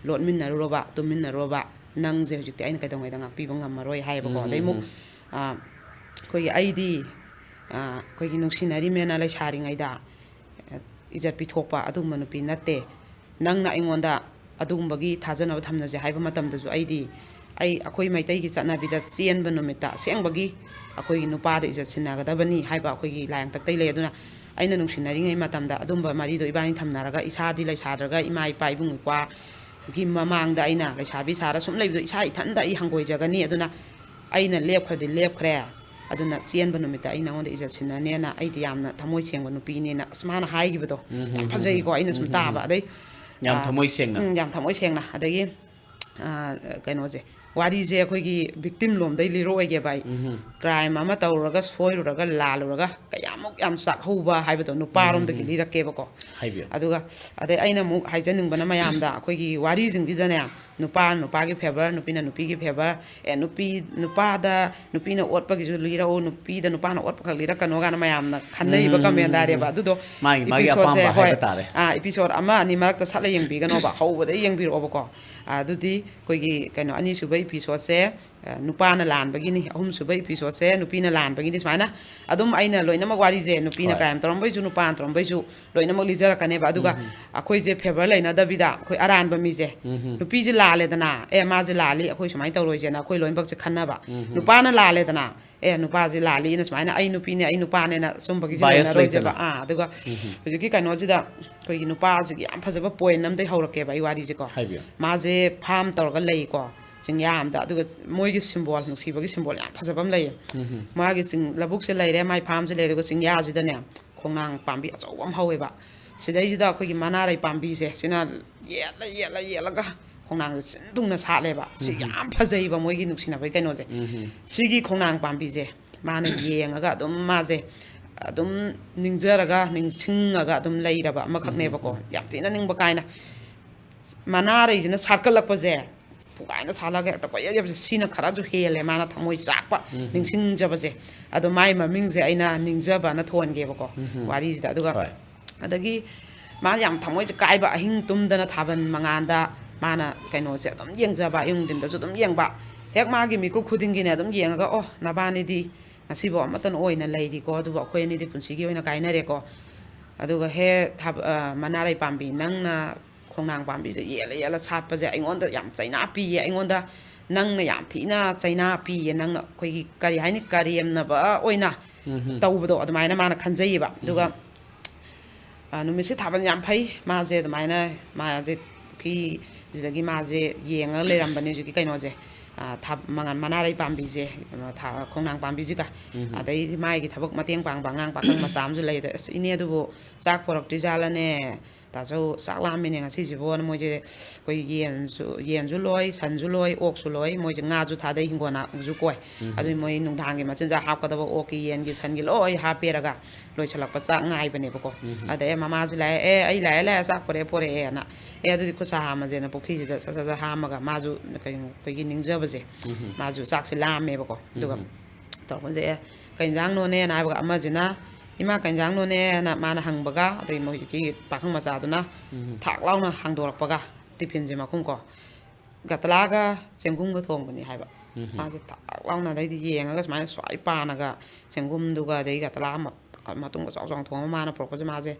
ꯂꯣꯠꯃꯤꯟꯅꯔꯨꯔꯕ, ꯇꯨꯝꯃꯤꯟꯅꯔꯨꯔꯕ, ꯅꯪꯁꯦ ꯍꯧꯖꯤꯛꯇꯤ ꯑꯩꯅ ꯀꯩꯗꯧꯉꯩꯗ ꯉꯥꯛꯄꯤꯕ ꯉꯝꯃꯔꯣꯏ ꯍꯥꯏꯌꯦꯕꯀꯣ꯫ ꯎꯝ, ꯑꯗꯩ ꯑꯃꯨꯛ, ꯎꯝ꯫ ꯑ, ꯑꯩꯈꯣꯏꯒꯤ, ꯑꯩꯗꯤ, ꯑ, ꯑꯩꯈꯣꯏꯒꯤ ꯅꯨꯡꯁꯤꯅꯔꯤꯃꯦꯅ ꯂꯩꯁꯥꯔꯤꯉꯩꯗ, ꯑ, ꯏꯖꯠ ꯄꯤꯊꯣꯛꯄ ꯑꯗꯨꯒꯨꯝꯕ ꯅꯨꯄꯤ ꯅꯠꯇꯦ꯫ ꯅꯪꯅ ꯑꯩꯉꯣꯟꯗ ꯑꯗꯨꯒꯨꯝꯕꯒꯤ ꯊꯥꯖꯅꯕ ꯊꯝꯅꯁꯦ ꯍꯥꯏꯕ ꯃꯇꯝꯗꯁꯨ ꯑꯩꯗꯤ, ꯑꯩ, ꯑꯩꯈꯣꯏ ꯃꯩꯇꯩꯒꯤ ꯆꯠꯅꯕꯤꯗ ꯆꯦꯟꯕ ꯅꯨꯃꯤꯠꯇ ꯑꯁꯦꯡꯕꯒꯤ ꯑꯩꯈꯣꯏꯒꯤ ꯅꯨꯄꯥꯗ ꯏꯖꯠ ꯁꯤꯟꯅꯒꯗꯕꯅꯤ ꯍꯥꯏꯕ ꯑꯩꯈꯣꯏꯒꯤ ꯂꯥꯏꯌꯦꯡꯊꯛꯇꯩ ꯂꯩ꯫ ꯑꯗꯨꯅ ꯑꯩꯅ ꯅꯨꯡꯁꯤꯅꯔꯤꯉꯩ ꯃꯇꯝꯗ ꯑꯗꯨꯝꯕ ꯃꯔꯤꯗꯣ ꯏꯕꯥꯅꯤ ꯊꯝꯅꯔꯒ, ꯏꯁꯥꯗꯤ ꯂꯩꯁꯥꯗ꯭ꯔꯒ ꯏꯃꯥ ꯏꯄꯥ ꯏꯕꯨꯡ ꯏꯄ꯭ꯋꯥꯒꯤ ꯃꯃꯥꯡꯗ ꯑꯩꯅ ꯂꯩꯁꯥꯕꯤ ꯁꯥꯔ ꯁꯨꯝ ꯂꯩꯕꯗꯣ ꯏꯁꯥ ꯏꯊꯟꯗ ꯑꯩ ꯍꯪꯒꯣꯏꯖꯒꯅꯤ꯫ ꯑꯗꯨꯅ ꯑꯩꯅ ꯂꯦꯞꯈ꯭ꯔꯗꯤ ꯂꯦꯞꯈ꯭ꯔꯦ, ꯑꯗꯨꯅ ꯆꯦꯟꯕ ꯅꯨꯃꯤꯠꯇ ꯑꯩ ꯅꯉꯣꯟꯗ ꯏꯖꯠ ꯁꯤꯟꯅꯅꯦꯅ, ꯑꯩꯗꯤ ꯌꯥꯝꯅ ꯊꯃꯣꯏ ꯁꯦꯡꯕ ꯅꯨꯄꯤꯅꯦꯅ, ꯑꯁ, ꯃꯥꯅ ꯍꯥꯏꯈꯤꯕꯗꯣ ꯎꯝ, ꯌꯥꯝ ꯎꯝ, ꯐꯖꯩꯀꯣ꯫ ꯎꯝ, ꯑꯩꯅ ꯁꯨꯝ ꯎꯝ, ꯎꯝ, ꯇꯥꯕ꯫ ꯎꯝ꯫ ꯑꯗꯩ, ꯌꯥꯝ ꯑꯥ, ꯊꯃꯣꯏ ꯁꯦꯡꯅ꯫ ꯎꯝ, ꯌꯥꯝ ꯊꯃꯣꯏ ꯁꯦꯡꯅ꯫ ꯑꯗꯒꯤ, ꯑꯥ, ꯀꯩꯅꯣꯁꯦ, ꯋꯥꯔꯤꯁꯦ ꯑꯩꯈꯣꯏꯒꯤ victim ꯂꯣꯝꯗꯩ ꯂꯤꯔꯛꯑꯣꯏꯒꯦꯕ ꯑꯩ꯫ ꯎꯝ꯫ Crime ꯑꯃ ꯇꯧꯔꯨꯔꯒ, ꯁꯣꯏꯔꯨꯔꯒ, ꯂꯥꯜꯂꯨꯔꯒ ꯀꯌꯥꯃꯨꯛ ꯌꯥꯝ ꯆꯥꯛꯍꯧꯕ ꯍꯥꯏꯕꯗꯣ ꯅꯨꯄꯥꯔꯣꯝꯗꯒꯤ ꯎꯝ, ꯎꯝ, ꯎꯝ꯫ ꯂꯤꯔꯛꯀꯦꯕꯀꯣ꯫ ꯍꯥꯏꯕꯤꯌꯨ꯫ ꯑꯗꯨꯒ, ꯑꯗꯩ ꯑꯩꯅ ꯑꯃꯨꯛ ꯍꯥꯏꯖꯅꯤꯡꯕꯅ, ꯃꯌꯥꯝꯗ ꯑꯩꯈꯣꯏꯒꯤ ꯋꯥꯔꯤꯁꯤꯡꯁꯤꯗꯅꯦ, ꯅꯨꯄꯥꯅ ꯅꯨꯄꯥꯒꯤ favour, ꯅꯨꯄꯤꯅ ꯅꯨꯄꯤꯒꯤ favour, ꯑꯦ, ꯅꯨꯄꯤ, ꯅꯨꯄꯥꯗ ꯅꯨꯄꯤꯅ ꯑꯣꯠꯄꯒꯤꯁꯨ ꯂꯤꯔꯛꯎ, ꯅꯨꯄꯤꯗ ꯅꯨꯄꯥꯅ ꯑꯣꯠꯄꯈꯛ ꯂꯤꯔꯛꯀꯅꯣ ꯀꯥꯏꯅ ꯃꯌꯥꯝꯅ ꯈꯟꯅꯩꯕ ꯎꯝ, ꯎꯝ, comment ꯎꯝ, ꯍꯥꯏꯔꯦꯕ꯫ ꯎꯝ꯫ ꯑꯗꯨꯗꯣ ꯃꯥꯒꯤ, ꯃꯥꯒꯤ episode ꯁꯦ, ꯑꯄꯥꯝꯕ ꯍꯣꯏ, ꯍꯥꯏꯕ ꯇꯥꯔꯦ꯫ ꯑꯥ, episode ꯑꯃ ꯑꯅꯤ ꯃꯔꯛꯇ ꯁꯠꯂ ꯌꯦꯡꯕꯤꯒꯅꯣꯕ, ꯍꯧꯕꯗꯩ ꯌꯦꯡꯕꯤꯔꯛꯑꯣꯕꯀꯣ꯫ ꯑꯗꯨꯗꯤ ꯑꯩꯈꯣꯏꯒꯤ ꯀꯩꯅꯣ, ꯑꯅꯤꯁꯨꯕ episode ꯁꯦ, ꯑ, ꯅꯨꯄꯥꯅ ꯂꯥꯟꯕꯒꯤꯅꯤ, ꯑꯍꯨꯝꯁꯨꯕ episode ꯁꯦ ꯅꯨꯄꯤꯅ ꯂꯥꯟꯕꯒꯤꯅꯤ꯫ ꯁꯨꯃꯥꯏꯅ ꯑꯗꯨꯝ ꯑꯩꯅ ꯂꯣꯏꯅꯃꯛ ꯋꯥꯔꯤꯁꯦ, ꯅꯨꯄꯤꯅ ꯍꯣꯏ꯫ Crime ꯇꯧꯔꯝꯕꯩꯁꯨ, ꯅꯨꯄꯥꯅ ꯇꯧꯔꯝꯕꯩꯁꯨ, ꯂꯣꯏꯅꯃꯛ ꯂꯤꯖꯔꯛꯀꯅꯦꯕ꯫ ꯑꯗꯨꯒ ꯎꯝ, ꯎꯝ꯫ ꯑꯩꯈꯣꯏꯁꯦ favour ꯂꯩꯅꯗꯕꯤꯗ, ꯑꯩꯈꯣꯏ ꯑꯔꯥꯟꯕ ꯃꯤꯁꯦ, ꯎꯝ, ꯎꯝ꯫ ꯅꯨꯄꯤꯁꯦ ꯂꯥꯜꯂꯦꯗꯅ, "ꯑꯦ, ꯃꯥꯁꯦ ꯂꯥꯜꯂꯤ, ꯑꯩꯈꯣꯏ ꯁꯨꯃꯥꯏꯅ ꯇꯧꯔꯣꯏꯁꯦꯅ" ꯑꯩꯈꯣꯏ ꯂꯣꯏꯅꯃꯛꯁꯦ ꯈꯟꯅꯕ꯫ ꯎꯝ, ꯎꯝ꯫ ꯅꯨꯄꯥꯅ ꯂꯥꯜꯂꯦꯗꯅ, "ꯑꯦ, ꯅꯨꯄꯥꯁꯦ ꯂꯥꯜꯂꯤꯅ", ꯁꯨꯃꯥꯏꯅ "ꯑꯩ ꯅꯨꯄꯤꯅꯦ, ꯑꯩ ꯅꯨꯄꯥꯅꯦꯅ" ꯁꯨꯝꯕꯒꯤꯁꯦ bias ꯂꯩꯅꯔꯣꯏꯁꯦꯕ꯫ ꯂꯩꯇꯅ꯫ ꯑꯥ, ꯑꯗꯨꯒ ꯎꯝ, ꯎꯝ꯫ ꯍꯧꯖꯤꯛꯀꯤ ꯀꯩꯅꯣꯁꯤꯗ ꯑꯩꯈꯣꯏꯒꯤ ꯅꯨꯄꯥꯁꯤꯒꯤ ꯌꯥꯝ ꯐꯖꯕ point ꯑꯝꯗꯒꯤ ꯍꯧꯔꯛꯀꯦꯕ ꯑꯩ ꯋꯥꯔꯤꯁꯦꯀꯣ꯫ ꯍꯥꯏꯕꯤꯌꯨ꯫ ꯃꯥꯁꯦ farm ꯇꯧꯔꯒ ꯂꯩꯀꯣ, ꯆꯤꯡꯌꯥ ꯑꯝꯗ꯫ ꯑꯗꯨꯒ ꯃꯣꯏꯒꯤ symbol, ꯅꯨꯡꯁꯤꯕꯒꯤ symbol ꯌꯥꯝ ꯐꯖꯕ ꯑꯃ ꯂꯩꯌꯦ꯫ ꯎꯝ, ꯎꯝ꯫ ꯃꯥꯒꯤ ꯆꯤꯡ, ꯂꯧꯕꯨꯛꯁꯦ ꯂꯩꯔꯦ, ꯃꯥꯏ farm ꯁꯦ ꯂꯩꯔꯦ, ꯑꯗꯨꯒ ꯆꯤꯡꯌꯥꯁꯤꯗꯅꯦ, ꯈꯣꯡꯅꯥꯡ ꯄꯥꯝꯕꯤ ꯑꯆꯧꯕ ꯑꯃ ꯍꯧꯋꯦꯕ꯫ ꯁꯤꯗꯩꯁꯤꯗ ꯑꯩꯈꯣꯏꯒꯤ ꯃꯅꯥꯔꯩ ꯄꯥꯝꯕꯤꯁꯦ, ꯁꯤꯅ ꯌꯦꯠꯂ, ꯌꯦꯠꯂ, ꯌꯦꯠꯂꯒ ꯈꯣꯡꯅꯥꯡꯁꯦ ꯁꯤꯟ ꯊꯨꯡꯅ ꯁꯥꯠꯂꯦꯕ꯫ ꯁꯤ ꯎꯝ, ꯎꯝ꯫ ꯌꯥꯝ ꯐꯖꯩꯕ, ꯃꯣꯏꯒꯤ ꯅꯨꯡꯁꯤꯅꯕꯒꯤ ꯀꯩꯅꯣꯁꯦ꯫ ꯎꯝ, ꯎꯝ꯫ ꯁꯤꯒꯤ ꯈꯣꯡꯅꯥꯡ ꯄꯥꯝꯕꯤꯁꯦ ꯃꯥꯅ ꯌꯦꯡꯉꯒ ꯑꯗꯨꯝ, ꯃꯥꯁꯦ ꯑꯗꯨꯝ ꯅꯤꯡꯖꯔꯒ, ꯅꯤꯡꯁꯤꯡꯉꯒ ꯑꯗꯨꯝ ꯂꯩꯔꯕ ꯑꯃꯈꯛꯅꯦꯕꯀꯣ꯫ ꯎꯝ, ꯎꯝ, ꯎꯝ꯫ ꯌꯥꯝ ꯊꯤꯅ ꯅꯤꯡꯕ ꯀꯥꯏꯅ꯫ ꯃꯅꯥꯔꯩꯁꯤꯅ ꯁꯥꯠꯀꯠꯂꯛꯄꯁꯦ, ꯄꯨꯡꯀꯥꯏꯅ ꯁꯥꯠꯂꯒ ꯍꯦꯛꯇ ꯀꯣꯏꯌꯦꯠ ꯌꯦꯠꯄꯁꯦ, ꯁꯤꯅ ꯈꯔꯁꯨ ꯍꯦꯜꯂꯦ ꯃꯥꯅ ꯊꯃꯣꯏ ꯆꯥꯛꯄ, ꯎꯝ, ꯎꯝ꯫ ꯅꯤꯡꯁꯤꯡꯖꯕꯁꯦ꯫ ꯑꯗꯣ ꯃꯥꯏ ꯃꯃꯤꯡꯁꯦ ꯑꯩꯅ ꯅꯤꯡꯖꯕꯅ ꯊꯣꯟꯒꯦꯕꯀꯣ, ꯎꯝ, ꯎꯝ꯫ ꯋꯥꯔꯤꯁꯤꯗ꯫ ꯑꯗꯨꯒ ꯍꯣꯏ꯫ ꯑꯗꯒꯤ ꯃꯥ ꯌꯥꯝ ꯊꯃꯣꯏꯁꯦ ꯀꯥꯏꯕ, ꯑꯍꯤꯡ ꯇꯨꯝꯗꯅ ꯊꯥꯕꯜ ꯃꯉꯥꯟꯗ ꯃꯥꯅ ꯀꯩꯅꯣꯁꯦ ꯑꯗꯨꯝ ꯌꯦꯡꯖꯕ, ꯑꯌꯨꯛ ꯅꯨꯡꯊꯤꯟꯗꯁꯨ ꯑꯗꯨꯝ ꯌꯦꯡꯕ꯫ ꯍꯦꯛ ꯃꯥꯒꯤ ꯃꯤꯀꯨꯞ ꯈꯨꯗꯤꯡꯒꯤꯅꯦ ꯑꯗꯨꯝ ꯌꯦꯡꯉꯒ, "ꯑꯣ, ꯅꯕꯥꯅꯤꯗꯤ ꯉꯁꯤꯐꯥꯎ ꯑꯃꯠꯇꯅ ꯑꯣꯏꯅ ꯂꯩꯔꯤꯀꯣ, ꯑꯗꯨꯕꯨ ꯑꯩꯈꯣꯏ ꯑꯅꯤꯗꯤ ꯄꯨꯟꯁꯤꯒꯤ ꯑꯣꯏꯅ ꯀꯥꯏꯅꯔꯦꯀꯣ"꯫ ꯑꯗꯨꯒ ꯍꯦꯛ ꯊꯥꯕ-, ꯑ, ꯃꯅꯥꯔꯩ ꯄꯥꯝꯕꯤ, ꯅꯪꯅ ꯈꯣꯡꯅꯥꯡ ꯄꯥꯝꯕꯤꯁꯦ ꯌꯦꯜꯂ ꯌꯦꯜꯂ ꯁꯥꯠꯄꯁꯦ ꯑꯩꯉꯣꯟꯗ ꯌꯥꯝ ꯆꯩꯅꯥ ꯄꯤꯌꯦ, ꯑꯩꯉꯣꯟꯗ ꯅꯪꯅ ꯌꯥꯝ ꯊꯤꯅ ꯆꯩꯅꯥ ꯄꯤꯌꯦ, ꯅꯪꯅ ꯑꯩꯈꯣꯏꯒꯤ, ꯀꯔꯤ ꯍꯥꯏꯅꯤ, ꯀꯔꯦꯝꯅꯕ ꯑꯣꯏꯅ ꯎꯝ, ꯎꯝ꯫ ꯇꯧꯕꯗꯣ ꯑꯗꯨꯃꯥꯏꯅ ꯃꯥꯅ ꯈꯟꯖꯩꯌꯦꯕ꯫ ꯑꯗꯨꯒ, ꯎꯝ꯫ ꯑ, ꯅꯨꯃꯤꯠꯁꯦ ꯊꯥꯕꯜ ꯌꯥꯝ ꯐꯩ꯫ ꯃꯥꯁꯦ ꯑꯗꯨꯃꯥꯏꯅ, ꯃꯥꯁꯦ ꯄꯨꯈ꯭ꯔꯤ, ꯁꯤꯗꯒꯤ ꯃꯥꯁꯦ ꯌꯦꯡꯉꯒ ꯂꯩꯔꯝꯕꯅꯦ ꯍꯧꯖꯤꯛꯀꯤ ꯀꯩꯅꯣꯁꯦ, ꯑ, ꯊꯥ-, ꯃꯉꯥꯟ ꯃꯅꯥꯔꯩ ꯄꯥꯝꯕꯤꯁꯦ, ꯑ, ꯊꯥ-, ꯈꯣꯡꯅꯥꯡ ꯄꯥꯝꯕꯤꯁꯤꯒ꯫ ꯎꯝ꯫ ꯑꯗꯩꯗꯤ ꯃꯥꯒꯤ ꯊꯕꯛ ꯃꯇꯦꯡ ꯄꯥꯡꯕ ꯑꯉꯥꯡ ꯄꯥꯈꯪ ꯃꯆꯥ ꯑꯃꯁꯨ ꯂꯩ꯫ ꯑꯗ, "ꯑꯁ, ꯏꯅꯦ ꯑꯗꯨꯕꯨ ꯆꯥꯛ ꯄꯨꯔꯛꯇ꯭ꯔꯤꯖꯥꯠꯂꯅꯦ? ꯇꯥꯆꯧ ꯆꯥꯛ ꯂꯥꯝꯃꯤꯅꯦ ꯉꯁꯤꯁꯤꯕꯣꯅ" ꯃꯣꯏꯁꯦ ꯑꯩꯈꯣꯏ ꯌꯦꯟꯁꯨ, ꯌꯦꯟꯁꯨ ꯂꯣꯏ, ꯁꯟꯁꯨ ꯂꯣꯏ, ꯑꯣꯛꯁꯨ ꯂꯣꯏ, ꯃꯣꯏꯁꯦ ꯉꯥꯁꯨ ꯊꯥꯗꯩ, ꯍꯤꯡꯒꯣꯜꯁꯨ ꯀꯣꯏ꯫ ꯎꯝ꯫ ꯑꯗꯨꯒꯤ ꯃꯣꯏ ꯅꯨꯡꯗꯥꯡꯒꯤ ꯃꯆꯤꯟꯖꯥꯛ ꯍꯥꯞꯀꯗꯕ ꯑꯣꯛꯀꯤ, ꯌꯦꯟꯒꯤ, ꯁꯟꯒꯤ ꯂꯣꯏ ꯍꯥꯞꯄꯦꯔꯒ ꯂꯣꯏꯁꯤꯜꯂꯛꯄ ꯆꯥꯛ ꯉꯥꯏꯕꯅꯦꯕꯀꯣ꯫ ꯎꯝ꯫ ꯑꯗ "ꯑꯦ, ꯃꯃꯥꯁꯨ ꯂꯥꯛꯑꯦ, ꯑꯦ, ꯑꯩ ꯂꯥꯛꯑꯦ, ꯂꯥꯛꯑꯦ, ꯆꯥꯛ ꯄꯨꯔꯛꯑꯦ, ꯄꯨꯔꯛꯑꯦꯅ, ꯑꯦ, ꯑꯗꯨꯗꯤ ꯈꯨꯠ ꯁꯥ ꯍꯥꯝꯃꯁꯦꯅ" ꯄꯨꯈ꯭ꯔꯤꯁꯤꯗ ꯁꯠ ꯁꯠ ꯁꯠ ꯍꯥꯝꯃꯒ ꯃꯥꯁꯨ ꯀꯩꯅꯣ ꯑꯩꯈꯣꯏꯒꯤ ꯅꯤꯡꯖꯕꯁꯦ, ꯎꯝ꯫ ꯃꯥꯁꯨ ꯆꯥꯛꯁꯦ ꯂꯥꯝꯃꯦꯕꯀꯣ꯫ ꯑꯗꯨꯒ ꯎꯝ꯫ ꯇꯧꯔꯛꯄꯁꯦ, "ꯑꯦ, ꯀꯩ ꯏꯟꯖꯥꯡꯅꯣꯅꯦꯅ?" ꯍꯥꯏꯕꯒ ꯑꯃꯁꯤꯅ, "ꯏꯃꯥ, ꯀꯩ ꯏꯟꯖꯥꯡꯅꯣꯅꯦꯅ?" ꯃꯥꯅ ꯍꯪꯕꯒ, ꯑꯗꯩ ꯃꯣꯏ ꯍꯧꯖꯤꯛꯀꯤ ꯄꯥꯈꯪ ꯃꯆꯥꯗꯨꯅ ꯎꯝ꯫ ꯊꯥꯛ ꯂꯥꯎꯅ ꯍꯥꯡꯗꯣꯔꯛꯄꯒ, ꯇꯤꯐꯤꯟꯁꯦ ꯃꯈꯨꯝ ꯀꯣ, "ꯒꯇꯂꯥꯒ ꯆꯦꯡꯒꯨꯝꯒ ꯊꯣꯡꯕꯅꯤ" ꯍꯥꯏꯕ꯫ ꯎꯝ꯫ ꯃꯥꯁꯦ ꯊꯥꯛ ꯂꯥꯎꯅ ꯑꯗꯩꯗꯤ ꯌꯦꯡꯉꯒ ꯁꯨꯃꯥꯏꯅ ꯁ꯭ꯋꯥꯏ ꯄꯥꯅꯒ ꯆꯦꯡꯒꯨꯝꯗꯨꯒ ꯑꯗꯩ ꯒꯇꯂꯥ ꯃ-, ꯃꯇꯨꯝꯒ ꯆꯥꯎ ꯆꯥꯎꯅ ꯊꯣꯡꯉꯒ ꯃꯥꯅ ꯄꯨꯔꯛꯄꯁꯦ ꯃꯥꯁꯦ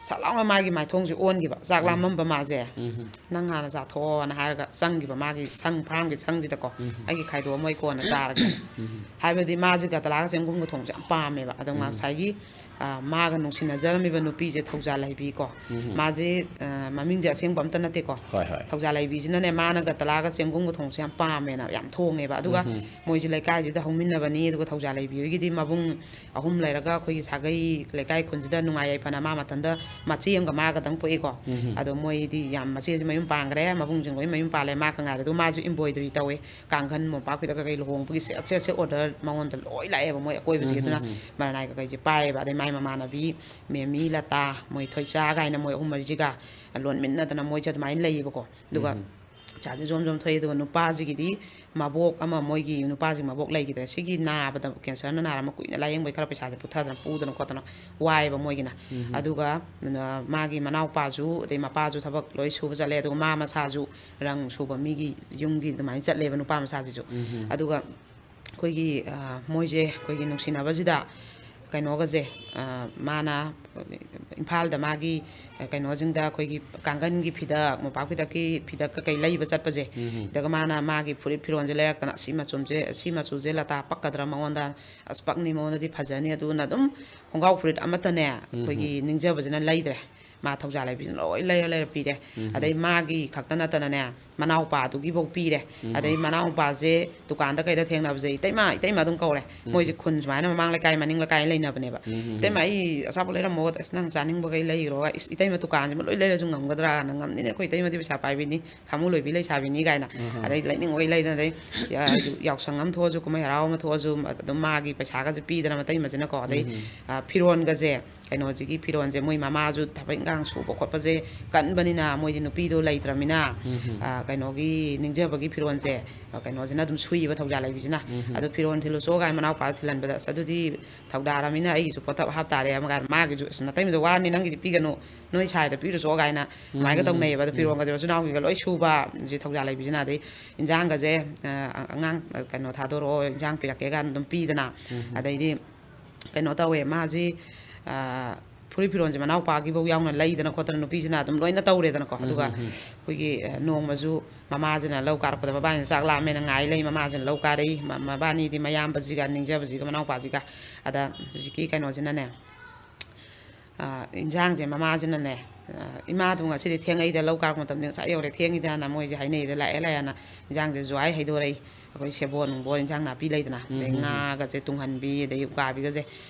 ꯁꯠ ꯂꯥꯎꯅ ꯃꯥꯒꯤ ꯃꯥꯏꯊꯣꯡꯁꯦ ꯑꯣꯟꯈꯤꯕ꯫ ꯆꯥꯛ ꯎꯝ꯫ ꯂꯥꯝꯃꯝꯕ ꯃꯥꯁꯦ꯫ ꯎꯝ꯫ "ꯅꯪ ꯍꯥꯟꯅ ꯆꯥꯊꯣꯛꯑꯣꯅ" ꯍꯥꯏꯔꯒ ꯆꯪꯈꯤꯕ ꯃꯥꯒꯤ ꯁꯪ, ꯐꯥꯝꯒꯤ ꯁꯪꯁꯤꯗꯀꯣ꯫ ꯎꯝ꯫ "ꯑꯩꯒꯤ ꯈꯥꯏꯗꯣꯛꯑꯝꯃꯣ, ꯑꯩ ꯀꯣꯟꯅ ꯆꯥꯔꯒꯦ"꯫ ꯎꯝ꯫ ꯍꯥꯏꯕꯗꯤ ꯃꯥꯁꯦ ꯒꯇꯂꯥꯒ ꯆꯦꯡꯒꯨꯝꯒ ꯊꯣꯡꯕꯁꯦ ꯌꯥꯝ ꯄꯥꯝꯃꯦꯕ꯫ ꯑꯗꯣ ꯎꯝ꯫ ꯉꯁꯥꯏꯒꯤ, ꯑ, ꯃꯥꯒ ꯅꯨꯡꯁꯤꯅꯖꯔꯝꯃꯤꯕ ꯅꯨꯄꯤꯁꯦ ꯊꯧꯖꯥꯜ ꯍꯩꯕꯤꯀꯣ꯫ ꯎꯝ꯫ ꯃꯥꯁꯦ, ꯑ, ꯃꯃꯤꯡꯁꯦ ꯑꯁꯦꯡꯕ ꯑꯝꯇ ꯅꯠꯇꯦꯀꯣ꯫ ꯍꯣꯏ, ꯍꯣꯏ꯫ ꯊꯧꯖꯥꯜ ꯍꯩꯕꯤꯁꯤꯅꯅꯦ, ꯃꯥꯅ ꯒꯇꯂꯥꯒ ꯆꯦꯡꯒꯨꯝꯒ ꯊꯣꯡꯕꯁꯦ ꯌꯥꯝ ꯄꯥꯝꯃꯦꯅ ꯌꯥꯝ ꯊꯣꯡꯉꯦꯕ꯫ ꯑꯗꯨꯒ ꯎꯝ꯫ ꯃꯣꯏꯁꯦ ꯂꯩꯀꯥꯏꯁꯤꯗ ꯍꯧꯃꯤꯟꯅꯕꯅꯤ꯫ ꯑꯗꯨꯒ ꯊꯧꯖꯥꯜ ꯍꯩꯕꯤ ꯍꯣꯏꯒꯤꯗꯤ ꯃꯕꯨꯡ ꯑꯍꯨꯝ ꯂꯩꯔꯒ ꯑꯩꯈꯣꯏꯒꯤ ꯁꯥꯒꯩ ꯂꯩꯀꯥꯏ ꯈꯨꯟꯁꯤꯗ ꯅꯨꯡꯉꯥꯏ ꯌꯥꯏꯐꯅ ꯃꯥ ꯃꯊꯟꯇ ꯃꯆꯦ ꯑꯃꯒ ꯃꯥꯒꯗꯪ ꯄꯣꯛꯏꯀꯣ꯫ ꯎꯝ꯫ ꯑꯗꯣ ꯃꯣꯏꯗꯤ ꯌꯥꯝ, ꯃꯆꯦꯁꯦ ꯃꯌꯨꯝ ꯄꯥꯟꯈ꯭ꯔꯦ, ꯃꯕꯨꯡꯁꯤꯡ ꯂꯣꯏ ꯃꯌꯨꯝ ꯄꯥꯜꯂꯦ, ꯃꯥ ꯈꯛ ꯉꯥꯏꯔꯦ꯫ ꯑꯗꯨ ꯃꯥꯁꯨ embroidery ꯇꯧꯋꯦ, ꯀꯥꯡꯈꯟ, ꯃꯣꯝꯄꯥꯛ ꯐꯤꯗꯛ ꯀꯩꯀꯩ ꯂꯨꯍꯣꯡꯕꯒꯤ ꯁꯦꯠ ꯁꯦꯠꯁꯦ order ꯃꯉꯣꯟꯗ ꯂꯣꯏ ꯂꯥꯛꯑꯦꯕ, ꯃꯣꯏ ꯑꯀꯣꯏꯕꯁꯤꯡ꯫ ꯎꯝ, ꯑꯗꯨꯅ ꯎꯝ, ꯎꯝ꯫ ꯃꯔꯅꯥꯏ ꯀꯀꯩꯁꯦ ꯄꯥꯏꯌꯦꯕ꯫ ꯑꯗꯩ ꯃꯥꯏ ꯃꯃꯥꯟꯅꯕꯤ ꯃꯦꯃꯤ, ꯂꯇꯥ, ꯃꯣꯏ ꯊꯣꯏꯆꯥ ꯀꯥꯏꯅ ꯃꯣꯏ ꯑꯍꯨꯝ ꯃꯔꯤꯁꯤꯒ ꯂꯣꯟꯃꯤꯟꯅꯗꯅ ꯃꯣꯏꯁꯦ ꯑꯗꯨꯃꯥꯏꯅ ꯂꯩꯌꯦꯕꯀꯣ꯫ ꯑꯗꯨꯒ ꯎꯝ, ꯎꯝ꯫ ꯄꯩꯁꯥꯁꯦ ꯖꯣꯝ ꯖꯣꯝ ꯊꯣꯛꯑꯦ꯫ ꯑꯗꯨꯒ ꯅꯨꯄꯥꯁꯤꯒꯤꯗꯤ ꯃꯕꯣꯛ ꯑꯃ, ꯃꯣꯏꯒꯤ ꯅꯨꯄꯥꯁꯤꯒꯤ ꯃꯕꯣꯛ ꯂꯩꯈꯤꯗ꯭ꯔꯦ꯫ ꯁꯤꯒꯤ ꯅꯥꯕꯗ, ꯀꯦꯟꯁꯔꯅ ꯅꯥꯔꯝꯃ ꯀꯨꯏꯅ ꯂꯥꯏꯌꯦꯡꯕꯩ ꯈꯔ ꯄꯩꯁꯥꯁꯦ ꯄꯨꯊꯗꯅ, ꯄꯨꯗꯅ ꯈꯣꯠꯇꯅ ꯋꯥꯏꯌꯦꯕ ꯃꯣꯏꯒꯤꯅ꯫ ꯎꯝ, ꯎꯝ꯫ ꯑꯗꯨꯒ, ꯑ, ꯃꯥꯒꯤ ꯃꯅꯥꯎꯄꯥꯁꯨ, ꯑꯗꯩ ꯃꯄꯥꯁꯨ ꯊꯕꯛ ꯂꯣꯏ ꯁꯨꯕ ꯆꯠꯂꯦ꯫ ꯑꯗꯨꯒ ꯃꯥ ꯃꯁꯥꯁꯨ ꯔꯪ ꯁꯨꯕ ꯃꯤꯒꯤ ꯌꯨꯝꯒꯤ ꯑꯗꯨꯃꯥꯏꯅ ꯆꯠꯂꯦꯕ, ꯅꯨꯄꯥ ꯃꯆꯥꯁꯤꯁꯨ꯫ ꯎꯝ, ꯎꯝ꯫ ꯑꯗꯨꯒ ꯑꯩꯈꯣꯏꯒꯤ, ꯑ, ꯃꯣꯏꯁꯦ ꯑꯩꯈꯣꯏꯒꯤ ꯅꯨꯡꯁꯤꯅꯕꯁꯤꯗ ꯀꯩꯅꯣꯒꯁꯦ, ꯑ, ꯃꯥꯅ ꯏꯝꯐꯥꯜꯗ ꯃꯥꯒꯤ, ꯑ, ꯀꯩꯅꯣꯁꯤꯡꯗ ꯑꯩꯈꯣꯏꯒꯤ ꯀꯥꯡꯒꯟꯒꯤ ꯐꯤꯗꯛ, ꯃꯣꯝꯄꯥꯛ ꯐꯤꯗꯛꯀꯤ ꯐꯤꯗꯛ ꯀꯩꯀꯩ ꯂꯩꯕ ꯆꯠꯄꯁꯦ, ꯎꯝ, ꯎꯝ꯫ ꯁꯤꯗꯒ ꯃꯥꯅ ꯃꯥꯒꯤ ꯐꯨꯔꯤꯠ ꯐꯤꯔꯣꯜꯁꯦ ꯂꯩꯔꯛꯇꯅ, "ꯁꯤ ꯃꯆꯨꯝꯁꯦ, ꯁꯤ ꯃꯆꯨꯁꯦ ꯂꯇꯥ ꯄꯛꯀꯗ꯭ꯔꯥ ꯃꯉꯣꯟꯗ? ꯑꯁ, ꯄꯛꯅꯤ, ꯃꯉꯣꯟꯗꯗꯤ ꯐꯖꯅꯤ"꯫ ꯑꯗꯨꯅ ꯑꯗꯨꯝ ꯈꯣꯡꯒ꯭ꯔꯥꯎ ꯐꯨꯔꯤꯠ ꯑꯃꯠꯇꯅꯦ ꯎꯝ, ꯎꯝ꯫ ꯑꯩꯈꯣꯏꯒꯤ ꯅꯤꯡꯖꯕꯁꯤꯅ ꯂꯩꯗ꯭ꯔꯦ꯫ ꯃꯥ ꯊꯧꯖꯥꯜ ꯂꯩꯕꯤꯁꯤꯅ ꯂꯣꯏ ꯂꯩꯔ ꯂꯩꯔ ꯄꯤꯔꯦ꯫ ꯑꯗꯩ ꯃꯥꯒꯤ ꯈꯛꯇ ꯅꯠꯇꯅꯅꯦ, ꯃꯅꯥꯎꯄꯥꯗꯨꯒꯤꯐꯧ ꯄꯤꯔꯦ꯫ ꯑꯗꯩ ꯃꯅꯥꯎꯄꯥꯁꯦ ꯗꯨꯀꯥꯟꯗ ꯀꯩꯗ ꯊꯦꯡꯅꯕꯁꯦ "ꯏꯇꯩꯃ, ꯏꯇꯩꯃ" ꯑꯗꯨꯝ ꯀꯧꯔꯦ꯫ ꯃꯣꯏꯁꯦ ꯈꯨꯟ ꯁꯨꯃꯥꯏꯅ ꯃꯃꯥꯡ ꯂꯩꯀꯥꯏ ꯃꯅꯤꯡ ꯂꯩꯀꯥꯏ ꯂꯩꯅꯕꯅꯦꯕ꯫ "ꯏꯇꯩꯃ, ꯑꯩ ꯑꯆꯥꯄꯣꯠ ꯂꯩꯔꯝꯃꯣ, ꯑꯁ ꯅꯪ ꯆꯥꯅꯤꯡꯕꯈꯩ ꯂꯩꯈ꯭ꯔꯣ, ꯏꯁ ꯏꯇꯩꯃ ꯗꯨꯀꯥꯟꯁꯤꯃ ꯂꯣꯏ ꯂꯩꯔꯁꯨ ꯉꯝꯒꯗ꯭ꯔꯥꯅ?" "ꯉꯝꯅꯤꯅꯦ, ꯑꯩꯈꯣꯏ ꯏꯇꯩꯃꯗꯤ ꯄꯩꯁꯥ ꯄꯥꯏꯕꯤꯅꯤ, ꯁꯥꯃꯨ ꯂꯣꯏꯕꯤ ꯂꯩꯁꯥꯕꯤꯅꯤ" ꯀꯥꯏꯅ꯫ ꯑꯗꯩ ꯂꯩꯅꯤꯡꯕꯈꯩ ꯂꯩꯗꯅ, ꯑꯗꯩ ꯌꯥ-, ꯌꯥꯎꯁꯪ ꯑꯃ ꯊꯣꯛꯑꯁꯨ, ꯀꯨꯝꯍꯩ ꯍꯔꯥꯎ ꯑꯃ ꯊꯣꯛꯑꯁꯨ, ꯑꯗꯨꯝ ꯃꯥꯒꯤ ꯄꯩꯁꯥꯒꯁꯦ ꯄꯤꯗꯅ ꯃꯇꯩꯃꯁꯤꯅꯀꯣ꯫ ꯑꯗꯩ, ꯑ, ꯐꯤꯔꯣꯟꯒꯁꯦ, ꯀꯩꯅꯣꯁꯤꯒꯤ ꯐꯤꯔꯣꯟꯁꯦ ꯃꯣꯏ ꯃꯃꯥꯁꯨ ꯊꯕꯛ ꯏꯟꯈꯥꯡ ꯁꯨꯕ ꯈꯣꯠꯄꯁꯦ ꯀꯟꯕꯅꯤꯅ, ꯃꯣꯏꯗꯤ ꯅꯨꯄꯤꯗꯣ ꯂꯩꯇ꯭ꯔꯃꯤꯅ, ꯑ, ꯀꯩꯅꯣꯒꯤ ꯅꯤꯡꯖꯕꯒꯤ ꯐꯤꯔꯣꯟꯁꯦ, ꯑ, ꯀꯩꯅꯣꯁꯤꯅ ꯑꯗꯨꯝ ꯁꯨꯏꯕ, ꯊꯧꯖꯥꯜ ꯂꯩꯕꯤꯁꯤꯅ꯫ "ꯑꯗꯨ ꯐꯤꯔꯣꯟ ꯊꯤꯜꯂꯨꯆꯣ" ꯀꯥꯏꯅ ꯃꯅꯥꯎꯄꯥꯗ ꯊꯤꯜꯍꯟꯕꯗ, "ꯑꯁ, ꯑꯗꯨꯗꯤ ꯊꯧꯗꯥꯔꯃꯤꯅ ꯑꯩꯒꯤꯁꯨ ꯄꯣꯠꯊꯕ ꯍꯥꯞ ꯇꯥꯔꯦ" ꯑꯃ ꯀꯥꯏꯅ, "ꯃꯥꯒꯤꯁꯨ, "ꯑꯁ, ꯅꯇꯩꯃꯗꯣ ꯋꯥꯔꯅꯤ, ꯅꯪꯒꯤꯗꯤ ꯄꯤꯒꯅꯨ, ꯅꯣꯏ ꯁꯥꯏꯗ ꯄꯤꯔꯨꯆꯣ" ꯀꯥꯏꯅ ꯑꯗꯨꯃꯥꯏꯅ ꯇꯧꯅꯩꯌꯦꯕ꯫ ꯑꯗꯣ ꯐꯤꯔꯣꯟꯒꯁꯦ ꯃꯆꯤꯟ ꯃꯅꯥꯎꯒꯤꯒ ꯂꯣꯏ ꯁꯨꯕ, ꯁꯤ ꯊꯧꯖꯥꯜ ꯂꯩꯕꯤꯁꯤꯅ꯫ ꯑꯗꯩ ꯏꯟꯖꯥꯡꯒꯁꯦ, ꯑ, ꯑꯉꯥꯡ, ꯑ, ꯀꯩꯅꯣ ꯊꯥꯗꯣꯔꯛꯑꯣ, ꯏꯟꯖꯥꯡ ꯄꯤꯔꯛꯀꯦ ꯀꯥꯏꯅ ꯑꯗꯨꯝ ꯄꯤꯗꯅ꯫ ꯑꯗꯩꯗꯤ ꯀꯩꯅꯣ ꯇꯧꯋꯦ, ꯃꯥꯁꯤ, ꯑ, ꯐꯨꯔꯤꯠ ꯐꯤꯔꯣꯟꯁꯦ ꯃꯅꯥꯎꯄꯥꯒꯤꯐꯧ ꯌꯥꯎꯅ ꯂꯩꯗꯅ ꯈꯣꯠꯇꯅ ꯅꯨꯄꯤꯁꯤꯅ ꯑꯗꯨꯝ ꯂꯣꯏꯅ ꯇꯧꯔꯦꯗꯅꯀꯣ꯫ ꯑꯗꯨꯒ ꯑꯩꯈꯣꯏꯒꯤ, ꯑ, ꯅꯣꯡꯃꯁꯨ ꯃꯃꯥꯁꯤꯅ ꯂꯧ ꯀꯥꯔꯛꯄꯗ, ꯃꯕꯥꯅꯤꯅ ꯆꯥꯛ ꯂꯥꯝꯃꯦꯅ ꯉꯥꯏ ꯂꯩ, ꯃꯃꯥꯁꯤꯅ ꯂꯧ ꯀꯥꯔꯛꯏ꯫ ꯃ-, ꯃꯕꯥꯅꯤꯗꯤ ꯃꯌꯥꯝꯕꯁꯤꯒ ꯅꯤꯡꯖꯕꯁꯤꯒ ꯃꯅꯥꯎꯄꯥꯁꯤꯒ꯫ ꯑꯗ ꯍꯧꯖꯤꯛꯀꯤ ꯀꯩꯅꯣꯁꯤꯅꯅꯦ, ꯑ, ꯏꯟꯖꯥꯡꯁꯦ ꯃꯃꯥꯁꯤꯅꯅꯦ, ꯑ, "ꯏꯃꯥꯗꯣ ꯉꯁꯤꯗꯤ ꯊꯦꯡꯉꯛꯏꯗ, ꯂꯧ ꯀꯥꯔꯛꯄ ꯃꯇꯝꯗꯤ ꯉꯁꯥꯏ ꯌꯧꯔꯦ, ꯊꯦꯡꯉꯤꯗꯅ" ꯃꯣꯏꯁꯦ ꯍꯥꯏꯅꯩꯗ, "ꯂꯥꯛꯑꯦ, ꯂꯥꯛꯑꯦꯅ" ꯏꯟꯖꯥꯡꯁꯦ ꯖ꯭ꯋꯥꯏ ꯍꯩꯗꯣꯔꯛꯏ꯫ ꯑꯩꯈꯣꯏ ꯁꯦꯕꯣꯠ ꯅꯨꯡꯕꯣꯠ, ꯏꯟꯖꯥꯡ ꯅꯥꯄꯤ ꯂꯩꯗꯅ, ꯑꯗꯩ ꯉꯥꯒꯁꯦ ꯇꯨꯡꯍꯟꯕꯤ, ꯑꯗꯩ ꯎꯀꯥꯕꯤꯒꯁꯦ꯫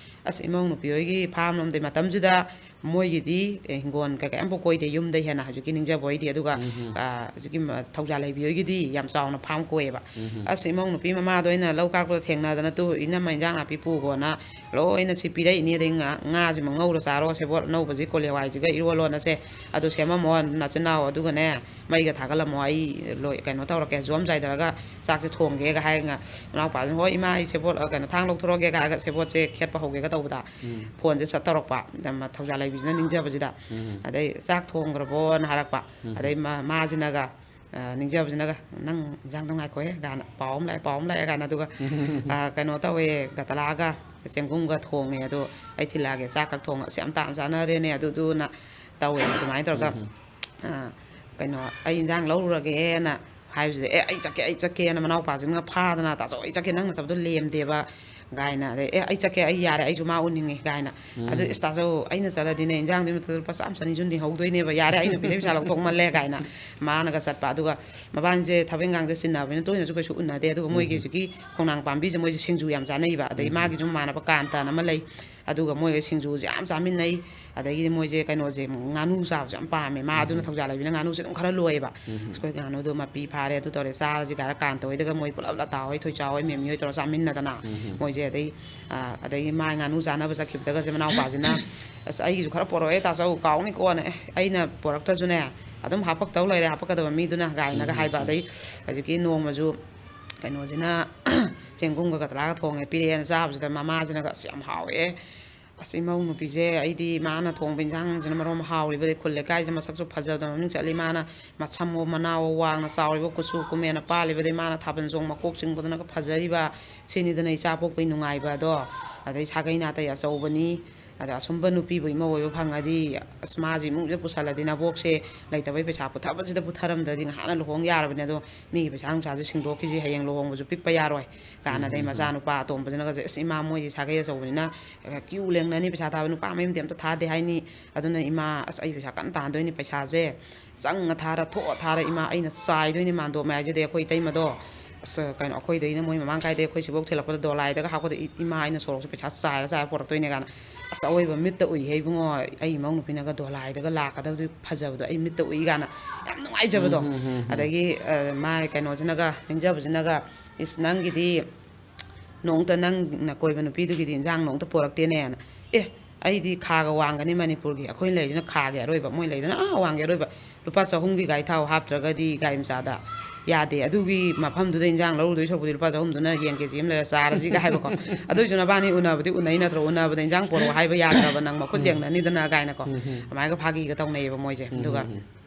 ꯑꯁ, ꯏꯃꯧ ꯅꯨꯄꯤ ꯍꯣꯏꯒꯤ ꯐꯥꯝ ꯂꯣꯝꯗꯩ ꯃꯇꯝꯁꯤꯗ ꯃꯣꯏꯒꯤꯗꯤ, ꯑꯦ, ꯍꯤꯡꯒꯣꯜ ꯀꯩꯀꯩ ꯑꯝꯐꯥꯎ ꯀꯣꯏꯗꯦ, ꯌꯨꯝꯗꯩ ꯍꯦꯟꯅ ꯍꯧꯖꯤꯛꯀꯤ ꯅꯤꯡꯖꯕ ꯍꯣꯏꯗꯤ꯫ ꯑꯗꯨꯒ, ꯑ, ꯍꯧꯖꯤꯛꯀꯤ ꯃ-, ꯊꯧꯖꯥꯜ ꯂꯩꯕꯤ ꯍꯣꯏꯒꯤꯗꯤ ꯌꯥꯝ ꯆꯥꯎꯅ ꯐꯥꯝ ꯀꯣꯏꯌꯦꯕ꯫ ꯑꯁ, ꯏꯃꯧ ꯅꯨꯄꯤ ꯃꯃꯥꯗꯣ ꯑꯩꯅ ꯂꯧ ꯀꯥꯔꯛꯄꯗ ꯊꯦꯡꯅꯗꯅ, "ꯇꯨ, ꯏꯅꯝꯃ ꯏꯟꯖꯥꯡ ꯅꯥꯄꯤ ꯄꯨꯈꯣꯅ ꯂꯣꯏꯅ ꯁꯤ ꯄꯤꯔꯛꯏꯅꯤ, ꯑꯗꯩ ꯉꯥ, ꯉꯥꯁꯤꯃ ꯉꯧꯔ ꯆꯥꯔꯣ, ꯁꯦꯕꯣꯠ ꯑꯅꯧꯕꯁꯤ, ꯀꯣꯂꯤ ꯍꯋꯥꯏꯁꯤꯒ ꯏꯔꯣꯜꯂꯣꯅꯁꯦ, ꯑꯗꯨ ꯁꯦꯝꯃꯝꯃꯣ ꯅꯆꯤꯟ ꯅꯅꯥꯎ, ꯑꯗꯨꯒꯅꯦ ꯃꯩꯒ ꯊꯥꯒꯠꯂꯝꯃꯣ, ꯑꯩ ꯂꯣꯏ, ꯀꯩꯅꯣ ꯇꯧꯔꯛꯀꯦ, ꯖꯣꯝ ꯆꯥꯏꯊꯔꯒ ꯆꯥꯛꯁꯦ ꯊꯣꯡꯒꯦꯒ" ꯍꯥꯏꯔꯒ, ꯃꯅꯥꯎꯄꯥꯁꯤꯅ, "ꯍꯣꯏ ꯏꯃꯥ, ꯑꯩ ꯁꯦꯕꯣꯠ, ꯑ, ꯀꯩꯅꯣ, ꯊꯥꯡ ꯂꯧꯊꯣꯔꯛꯑꯒꯦ" ꯍꯥꯏꯔꯒ ꯁꯦꯕꯣꯠꯁꯦ ꯈꯦꯠꯄ ꯍꯧꯒꯦꯒ ꯇꯧꯕꯗ, ꯐꯣꯟꯁꯦ ꯁꯠ ꯇꯧꯔꯛꯄ, ꯑꯗ ꯃ-, ꯊꯧꯖꯥꯜ ꯂꯩꯕꯤꯁꯤꯅ ꯅꯤꯡꯖꯕꯁꯤꯗ꯫ ꯑꯗꯩ, "ꯆꯥꯛ ꯊꯣꯡꯈ꯭ꯔꯕꯣꯅ?" ꯍꯥꯏꯔꯛꯄ꯫ ꯑꯗꯩ ꯃꯥ-, ꯃꯥꯁꯤꯅꯒ, ꯑ, ꯅꯤꯡꯖꯕꯁꯤꯅꯒ, "ꯅꯪ ꯏꯟꯖꯥꯡꯗꯣ ꯉꯥꯏꯈꯣꯍꯦ" ꯀꯥꯏꯅ, "ꯄꯥꯎ ꯑꯃ ꯂꯥꯛꯑꯦ, ꯄꯥꯎ ꯑꯃ ꯂꯥꯛꯑꯦ" ꯀꯥꯏꯅ꯫ ꯑꯗꯨꯒ, ꯑ, ꯀꯩꯅꯣ ꯇꯧꯋꯦ, ꯒꯇꯂꯥꯒ ꯆꯦꯡꯒꯨꯝꯒ ꯊꯣꯡꯉꯦ, ꯑꯗꯣ ꯑꯩ ꯊꯤꯜꯂꯛꯑꯒꯦ, ꯆꯥꯛ ꯈꯛ ꯊꯣꯡꯉ꯫ "ꯑꯁ, ꯌꯥꯝ ꯇꯥꯟ ꯆꯥꯟꯅꯔꯦꯅꯦ" ꯑꯗꯨꯗꯨꯅ ꯇꯧꯋꯦ꯫ ꯑꯗꯨꯃꯥꯏꯅ ꯇꯧꯔꯒ, ꯑ, ꯀꯩꯅꯣ, ꯑꯩ ꯏꯟꯖꯥꯡ ꯂꯧꯔꯨꯔꯒꯦꯅ ꯍꯥꯏꯕꯁꯤꯗ, "ꯑꯦ, ꯑꯩ ꯆꯠꯀꯦ, ꯑꯩ ꯆꯠꯀꯦꯅ" ꯃꯅꯥꯎꯄꯥꯁꯤꯅꯒ ꯐꯥꯗꯅ, "ꯇꯥꯆꯧ, ꯑꯩ ꯆꯠꯀꯦ, ꯅꯪꯅ ꯆꯠꯄꯗꯣ ꯂꯦꯝꯗꯦꯕ" ꯀꯥꯏꯅ, ꯑꯗꯩ, "ꯑꯦ, ꯑꯩ ꯆꯠꯀꯦ, ꯑꯩ ꯌꯥꯔꯦ, ꯑꯩꯁꯨ ꯃꯥ ꯎꯅꯤꯡꯉꯦ" ꯀꯥꯏꯅ꯫ "ꯑꯗꯨ, ꯏꯁ, ꯇꯥꯆꯧ, ꯑꯩꯅ ꯆꯠꯂꯗꯤꯅꯦ, ꯏꯟꯖꯥꯡꯗꯨꯒꯤ ꯃꯊꯛꯇ ꯂꯨꯄꯥ ꯆꯥꯝꯃ ꯆꯅꯤꯁꯨ ꯂꯤꯡꯍꯧꯗꯣꯏꯅꯦꯕ, ꯌꯥꯔꯦ, ꯑꯩ ꯅꯨꯄꯤꯗꯩ ꯄꯩꯁꯥ ꯂꯧꯊꯣꯛꯃꯜꯂꯦ" ꯀꯥꯏꯅ꯫ ꯃꯥꯅꯒ ꯆꯠꯄ, ꯑꯗꯨꯒ ꯃꯕꯥꯅꯤꯁꯦ ꯊꯕꯛ ꯏꯪꯈꯥꯡꯁꯦ ꯆꯤꯟꯅꯕꯅꯤꯅ ꯇꯣꯏꯅꯁꯨ ꯀꯩꯁꯨ ꯎꯅꯗꯦ꯫ ꯑꯗꯨꯒ ꯃꯣꯏꯒꯤ ꯍꯧꯖꯤꯛꯀꯤ ꯈꯣꯡꯅꯥꯡ ꯄꯥꯝꯕꯤꯁꯦ ꯃꯣꯏꯁꯦ ꯁꯤꯡꯖꯨ ꯌꯥꯝ ꯆꯥꯅꯩꯕ, ꯑꯗꯩ ꯃꯥꯒꯤꯁꯨ ꯃꯃꯥꯟꯅꯕ ꯀꯥꯟꯇꯅ ꯑꯃ ꯂꯩ, ꯑꯗꯨꯒ ꯃꯣꯏꯒ ꯁꯤꯡꯖꯨꯁꯦ ꯌꯥꯝ ꯆꯥꯃꯤꯟꯅꯩ꯫ ꯑꯗꯒꯤꯗꯤ ꯃꯣꯏꯁꯦ ꯀꯩꯅꯣꯁꯦ, ꯉꯥꯅꯨ ꯆꯥꯕꯁꯨ ꯌꯥꯝ ꯄꯥꯝꯃꯦ꯫ ꯃꯥ ꯑꯗꯨꯅ ꯊꯧꯖꯥꯜ ꯂꯩꯕꯤꯅ ꯉꯥꯅꯨꯁꯦ ꯑꯗꯨꯝ ꯈꯔ ꯂꯣꯏꯌꯦꯕ꯫ ꯑꯁ, ꯑꯩꯈꯣꯏ ꯉꯥꯅꯨꯗꯣ ꯃꯄꯤ ꯐꯥꯔꯦ, ꯑꯗꯨ ꯇꯧꯔꯦ, ꯆꯥꯔꯁꯤ ꯀꯥꯏꯅ ꯀꯥꯟꯇ ꯍꯣꯏꯗꯒ ꯃꯣꯏ ꯄꯨꯂꯞ, ꯂꯇꯥ ꯍꯣꯏ, ꯊꯣꯏꯆꯥ ꯍꯣꯏ, ꯃꯦꯝꯃꯤ ꯍꯣꯏ ꯇꯧꯔ ꯆꯥꯃꯤꯟꯅꯗꯅ꯫ ꯃꯣꯏꯁꯦ ꯑꯗꯩ, ꯑ, ꯑꯗꯒꯤ ꯃꯥ ꯉꯥꯅꯨ ꯆꯥꯅꯕ ꯆꯠꯈꯤꯕꯗꯒꯁꯦ ꯃꯅꯥꯎꯄꯥꯁꯤꯅ, "ꯑꯁ, ꯑꯩꯒꯤꯁꯨ ꯈꯔ ꯄꯣꯔꯛꯑꯣꯍꯦ ꯇꯥꯆꯧ, ꯀꯥꯎꯅꯤꯀꯣꯅ"꯫ "ꯑꯦ, ꯑꯩꯅ ꯄꯣꯔꯛꯇ꯭ꯔꯁꯨꯅꯦ, ꯑꯗꯨꯝ ꯍꯥꯄꯛꯇꯧ ꯂꯩꯔꯦ, ꯍꯥꯄꯛꯀꯗꯕ ꯃꯤꯗꯨꯅ" ꯀꯥꯏꯅꯒ ꯍꯥꯏꯕ꯫ ꯑꯗꯩ ꯍꯧꯖꯤꯛꯀꯤ ꯅꯣꯡꯃꯁꯨ ꯀꯩꯅꯣꯁꯤꯅ ꯆꯦꯡꯒꯨꯝꯒ ꯀꯇꯂꯥꯒ ꯊꯣꯡꯉꯦ, ꯄꯤꯔꯛꯑꯦꯅ ꯆꯥꯕꯁꯤꯗ ꯃꯃꯥꯁꯤꯅꯒ, "ꯑꯁ, ꯌꯥꯝ ꯍꯥꯎꯋꯦ꯫ ꯑꯁ, ꯏꯃꯧ ꯅꯨꯄꯤꯁꯦ, ꯑꯩꯗꯤ ꯃꯥꯅ ꯊꯣꯡꯕ ꯏꯟꯁꯥꯡꯁꯤꯅ ꯃꯔꯣꯟ ꯑꯃ ꯍꯥꯎꯔꯤꯕ, ꯑꯗꯩ ꯈꯨꯜ ꯂꯩꯀꯥꯏꯁꯦ ꯃꯁꯛꯁꯨ ꯐꯖꯕꯗ ꯃꯃꯤꯡ ꯆꯠꯂꯤ, ꯃꯥꯅ ꯃꯁꯝꯋꯣ ꯃꯅꯥꯋꯣ ꯋꯥꯡꯅ ꯆꯥꯎꯔꯤꯕ, ꯀꯨꯆꯨ ꯀꯨꯃꯦꯟꯅ ꯄꯥꯜꯂꯤꯕ, ꯑꯗꯩ ꯃꯥꯅ ꯊꯥꯕꯜ ꯆꯣꯡ ꯃꯀꯣꯛ ꯆꯤꯡꯕꯗꯅꯒ ꯐꯖꯔꯤꯕ, ꯁꯤꯅꯤꯗꯅ ꯏꯆꯥ ꯄꯣꯛꯄꯩ ꯅꯨꯡꯉꯥꯏꯕ ꯑꯗꯣ, ꯑꯗꯩ ꯁꯥꯒꯩ ꯅꯥꯇꯩ ꯑꯆꯧꯕꯅꯤ, ꯑꯗ ꯑꯁꯨꯝꯕ ꯅꯨꯄꯤꯕꯨ ꯏꯃꯧ ꯑꯣꯏꯕ ꯐꯪꯉꯗꯤ, ꯑꯁ, ꯃꯥꯁꯦ ꯏꯃꯨꯡꯁꯤꯗ ꯄꯨꯁꯜꯂꯗꯤ ꯅꯕꯣꯛꯁꯦ ꯂꯩꯇꯕꯩ ꯄꯩꯁꯥ ꯄꯨꯊꯕꯁꯤꯗ ꯄꯨꯊꯔꯝꯗ꯭ꯔꯗꯤ ꯉꯍꯥꯟꯅ ꯂꯨꯍꯣꯡ ꯌꯥꯔꯕꯅꯦ, ꯑꯗꯣ ꯃꯤꯒꯤ ꯄꯩꯁꯥ ꯅꯨꯡꯁꯥꯁꯦ ꯁꯤꯡꯗꯣꯛꯈꯤꯁꯤ, ꯍꯌꯦꯡ ꯂꯨꯍꯣꯡꯕꯁꯨ ꯄꯤꯛꯄ ꯌꯥꯔꯣꯏ" ꯀꯥꯟꯅ꯫ ꯑꯗꯩ ꯃꯆꯥꯅꯨꯄꯥ ꯑꯇꯣꯝꯕꯁꯤꯅꯒꯁꯦ, "ꯑꯁ, ꯏꯃꯥ, ꯃꯣꯏꯗꯤ ꯁꯥꯒꯩ ꯑꯆꯧꯕꯅꯤꯅ ꯀ꯭ꯌꯨ ꯂꯦꯡꯅꯅꯤ, ꯄꯩꯁꯥ ꯊꯥꯕ ꯅꯨꯄꯥ ꯃꯌꯨꯝꯗꯤ ꯑꯝꯇ ꯊꯥꯗꯦ ꯍꯥꯏꯅꯤ, ꯑꯗꯨꯅ ꯏꯃꯥ, ꯑꯁ, ꯑꯩ ꯄꯩꯁꯥ ꯀꯟꯅ ꯇꯥꯟꯗꯣꯏꯅꯤ, ꯄꯩꯁꯥꯁꯦ ꯆꯪꯉ ꯊꯥꯔ ꯊꯣꯛꯑ ꯊꯥꯔ ꯏꯃꯥ, ꯑꯩꯅ ꯆꯥꯏꯗꯣꯏꯅꯤ ꯃꯥꯟꯗꯣꯞ ꯃꯌꯥꯏꯁꯤꯗ ꯑꯩꯈꯣꯏ ꯏꯇꯩꯃꯗꯣ꯫ ꯑꯁ, ꯀꯩꯅꯣ, ꯑꯩꯈꯣꯏꯗꯩꯅ ꯃꯣꯏ ꯃꯃꯥꯡ ꯀꯥꯏꯗꯩ ꯑꯩꯈꯣꯏ ꯁꯤꯐꯧ ꯊꯤꯜꯂꯛꯄꯗ ꯗꯣꯂꯥꯏꯗꯒ ꯍꯥꯞꯄꯗ ꯏ-, ꯏꯃꯥ, ꯑꯩꯅ ꯁꯣꯔꯣꯛꯁꯦ ꯄꯩꯁꯥ ꯆꯥꯏꯔ ꯆꯥꯏꯔ ꯄꯨꯔꯛꯇꯣꯏꯅꯦ" ꯀꯥꯏꯅ꯫ ꯑꯁ, ꯑꯋꯣꯏꯕ ꯃꯤꯠꯇ ꯎꯏꯍꯦ ꯏꯕꯨꯡꯉꯣ, ꯑꯩ ꯏꯃꯧ ꯅꯨꯄꯤꯅꯒ ꯗꯣꯂꯥꯏꯗꯒ ꯂꯥꯛꯀꯗꯕꯗꯨ ꯐꯖꯕꯗꯣ ꯑꯩ ꯃꯤꯠꯇ ꯎꯏ ꯀꯥꯏꯅ꯫ ꯌꯥꯝ ꯅꯨꯡꯉꯥꯏꯖꯕꯗꯣ꯫ ꯑꯗꯒꯤ, ꯑ, ꯃꯥ ꯀꯩꯅꯣꯁꯤꯅꯒ, ꯅꯤꯡꯖꯕꯁꯤꯅꯒ, "ꯏꯁ, ꯅꯪꯒꯤꯗꯤ ꯅꯣꯡꯇ ꯅꯪ ꯅꯀꯣꯏꯕ ꯅꯨꯄꯤꯗꯨꯒꯤꯗꯤ ꯏꯟꯖꯥꯡ ꯅꯣꯡꯇ ꯄꯣꯔꯛꯇꯦꯅꯦꯅ"꯫ ꯑꯦ, ꯑꯩꯗꯤ ꯈꯥꯒ ꯋꯥꯡꯒꯅꯤ ꯃꯅꯤꯄꯨꯔꯒꯤ, ꯑꯩꯈꯣꯏꯅ ꯂꯩꯔꯤꯁꯤꯅ ꯈꯥꯒꯤ ꯑꯔꯣꯏꯕ, ꯃꯣꯏ ꯂꯩꯗꯅ ꯑꯥ ꯋꯥꯡꯒꯤ ꯑꯔꯣꯏꯕ꯫ ꯂꯨꯄꯥ ꯆꯍꯨꯝꯒꯤ ꯒꯥꯔꯤ ꯊꯥꯎ ꯍꯥꯞꯇ꯭ꯔꯒꯗꯤ ꯒꯥꯔꯤ ꯃꯆꯥꯗ ꯌꯥꯗꯦ꯫ "ꯑꯗꯨꯒꯤ ꯃꯐꯝꯗꯨꯗ ꯏꯟꯖꯥꯡ ꯂꯧꯔꯨꯗꯣꯏ ꯁꯔꯨꯛꯄꯨꯗꯤ ꯂꯨꯄꯥ ꯆꯍꯨꯝꯗꯨꯅ ꯌꯦꯟ ꯀꯦ ꯖꯤ ꯑꯃ ꯂꯩꯔ ꯆꯥꯔꯁꯤꯒ" ꯍꯥꯏꯕꯀꯣ꯫ ꯑꯗꯨꯏꯁꯨ ꯅꯕꯥꯅꯤ ꯎꯅꯕꯗꯤ ꯎꯅꯩ ꯅꯠꯇ꯭ꯔꯣ? ꯎꯅꯕꯗ ꯏꯟꯖꯥꯡ ꯄꯣꯔꯛꯑꯣ ꯍꯥꯏꯕ ꯌꯥꯗ꯭ꯔꯕ, ꯅꯪ ꯃꯈꯨꯠ ꯌꯦꯡꯅꯅꯤꯗꯅ ꯀꯥꯏꯅꯀꯣ꯫ ꯑꯗꯨꯃꯥꯏꯅꯒ ꯐꯥꯒꯤꯒ ꯇꯧꯅꯩꯌꯦꯕ ꯃꯣꯏꯁꯦ꯫ ꯑꯗꯨꯒ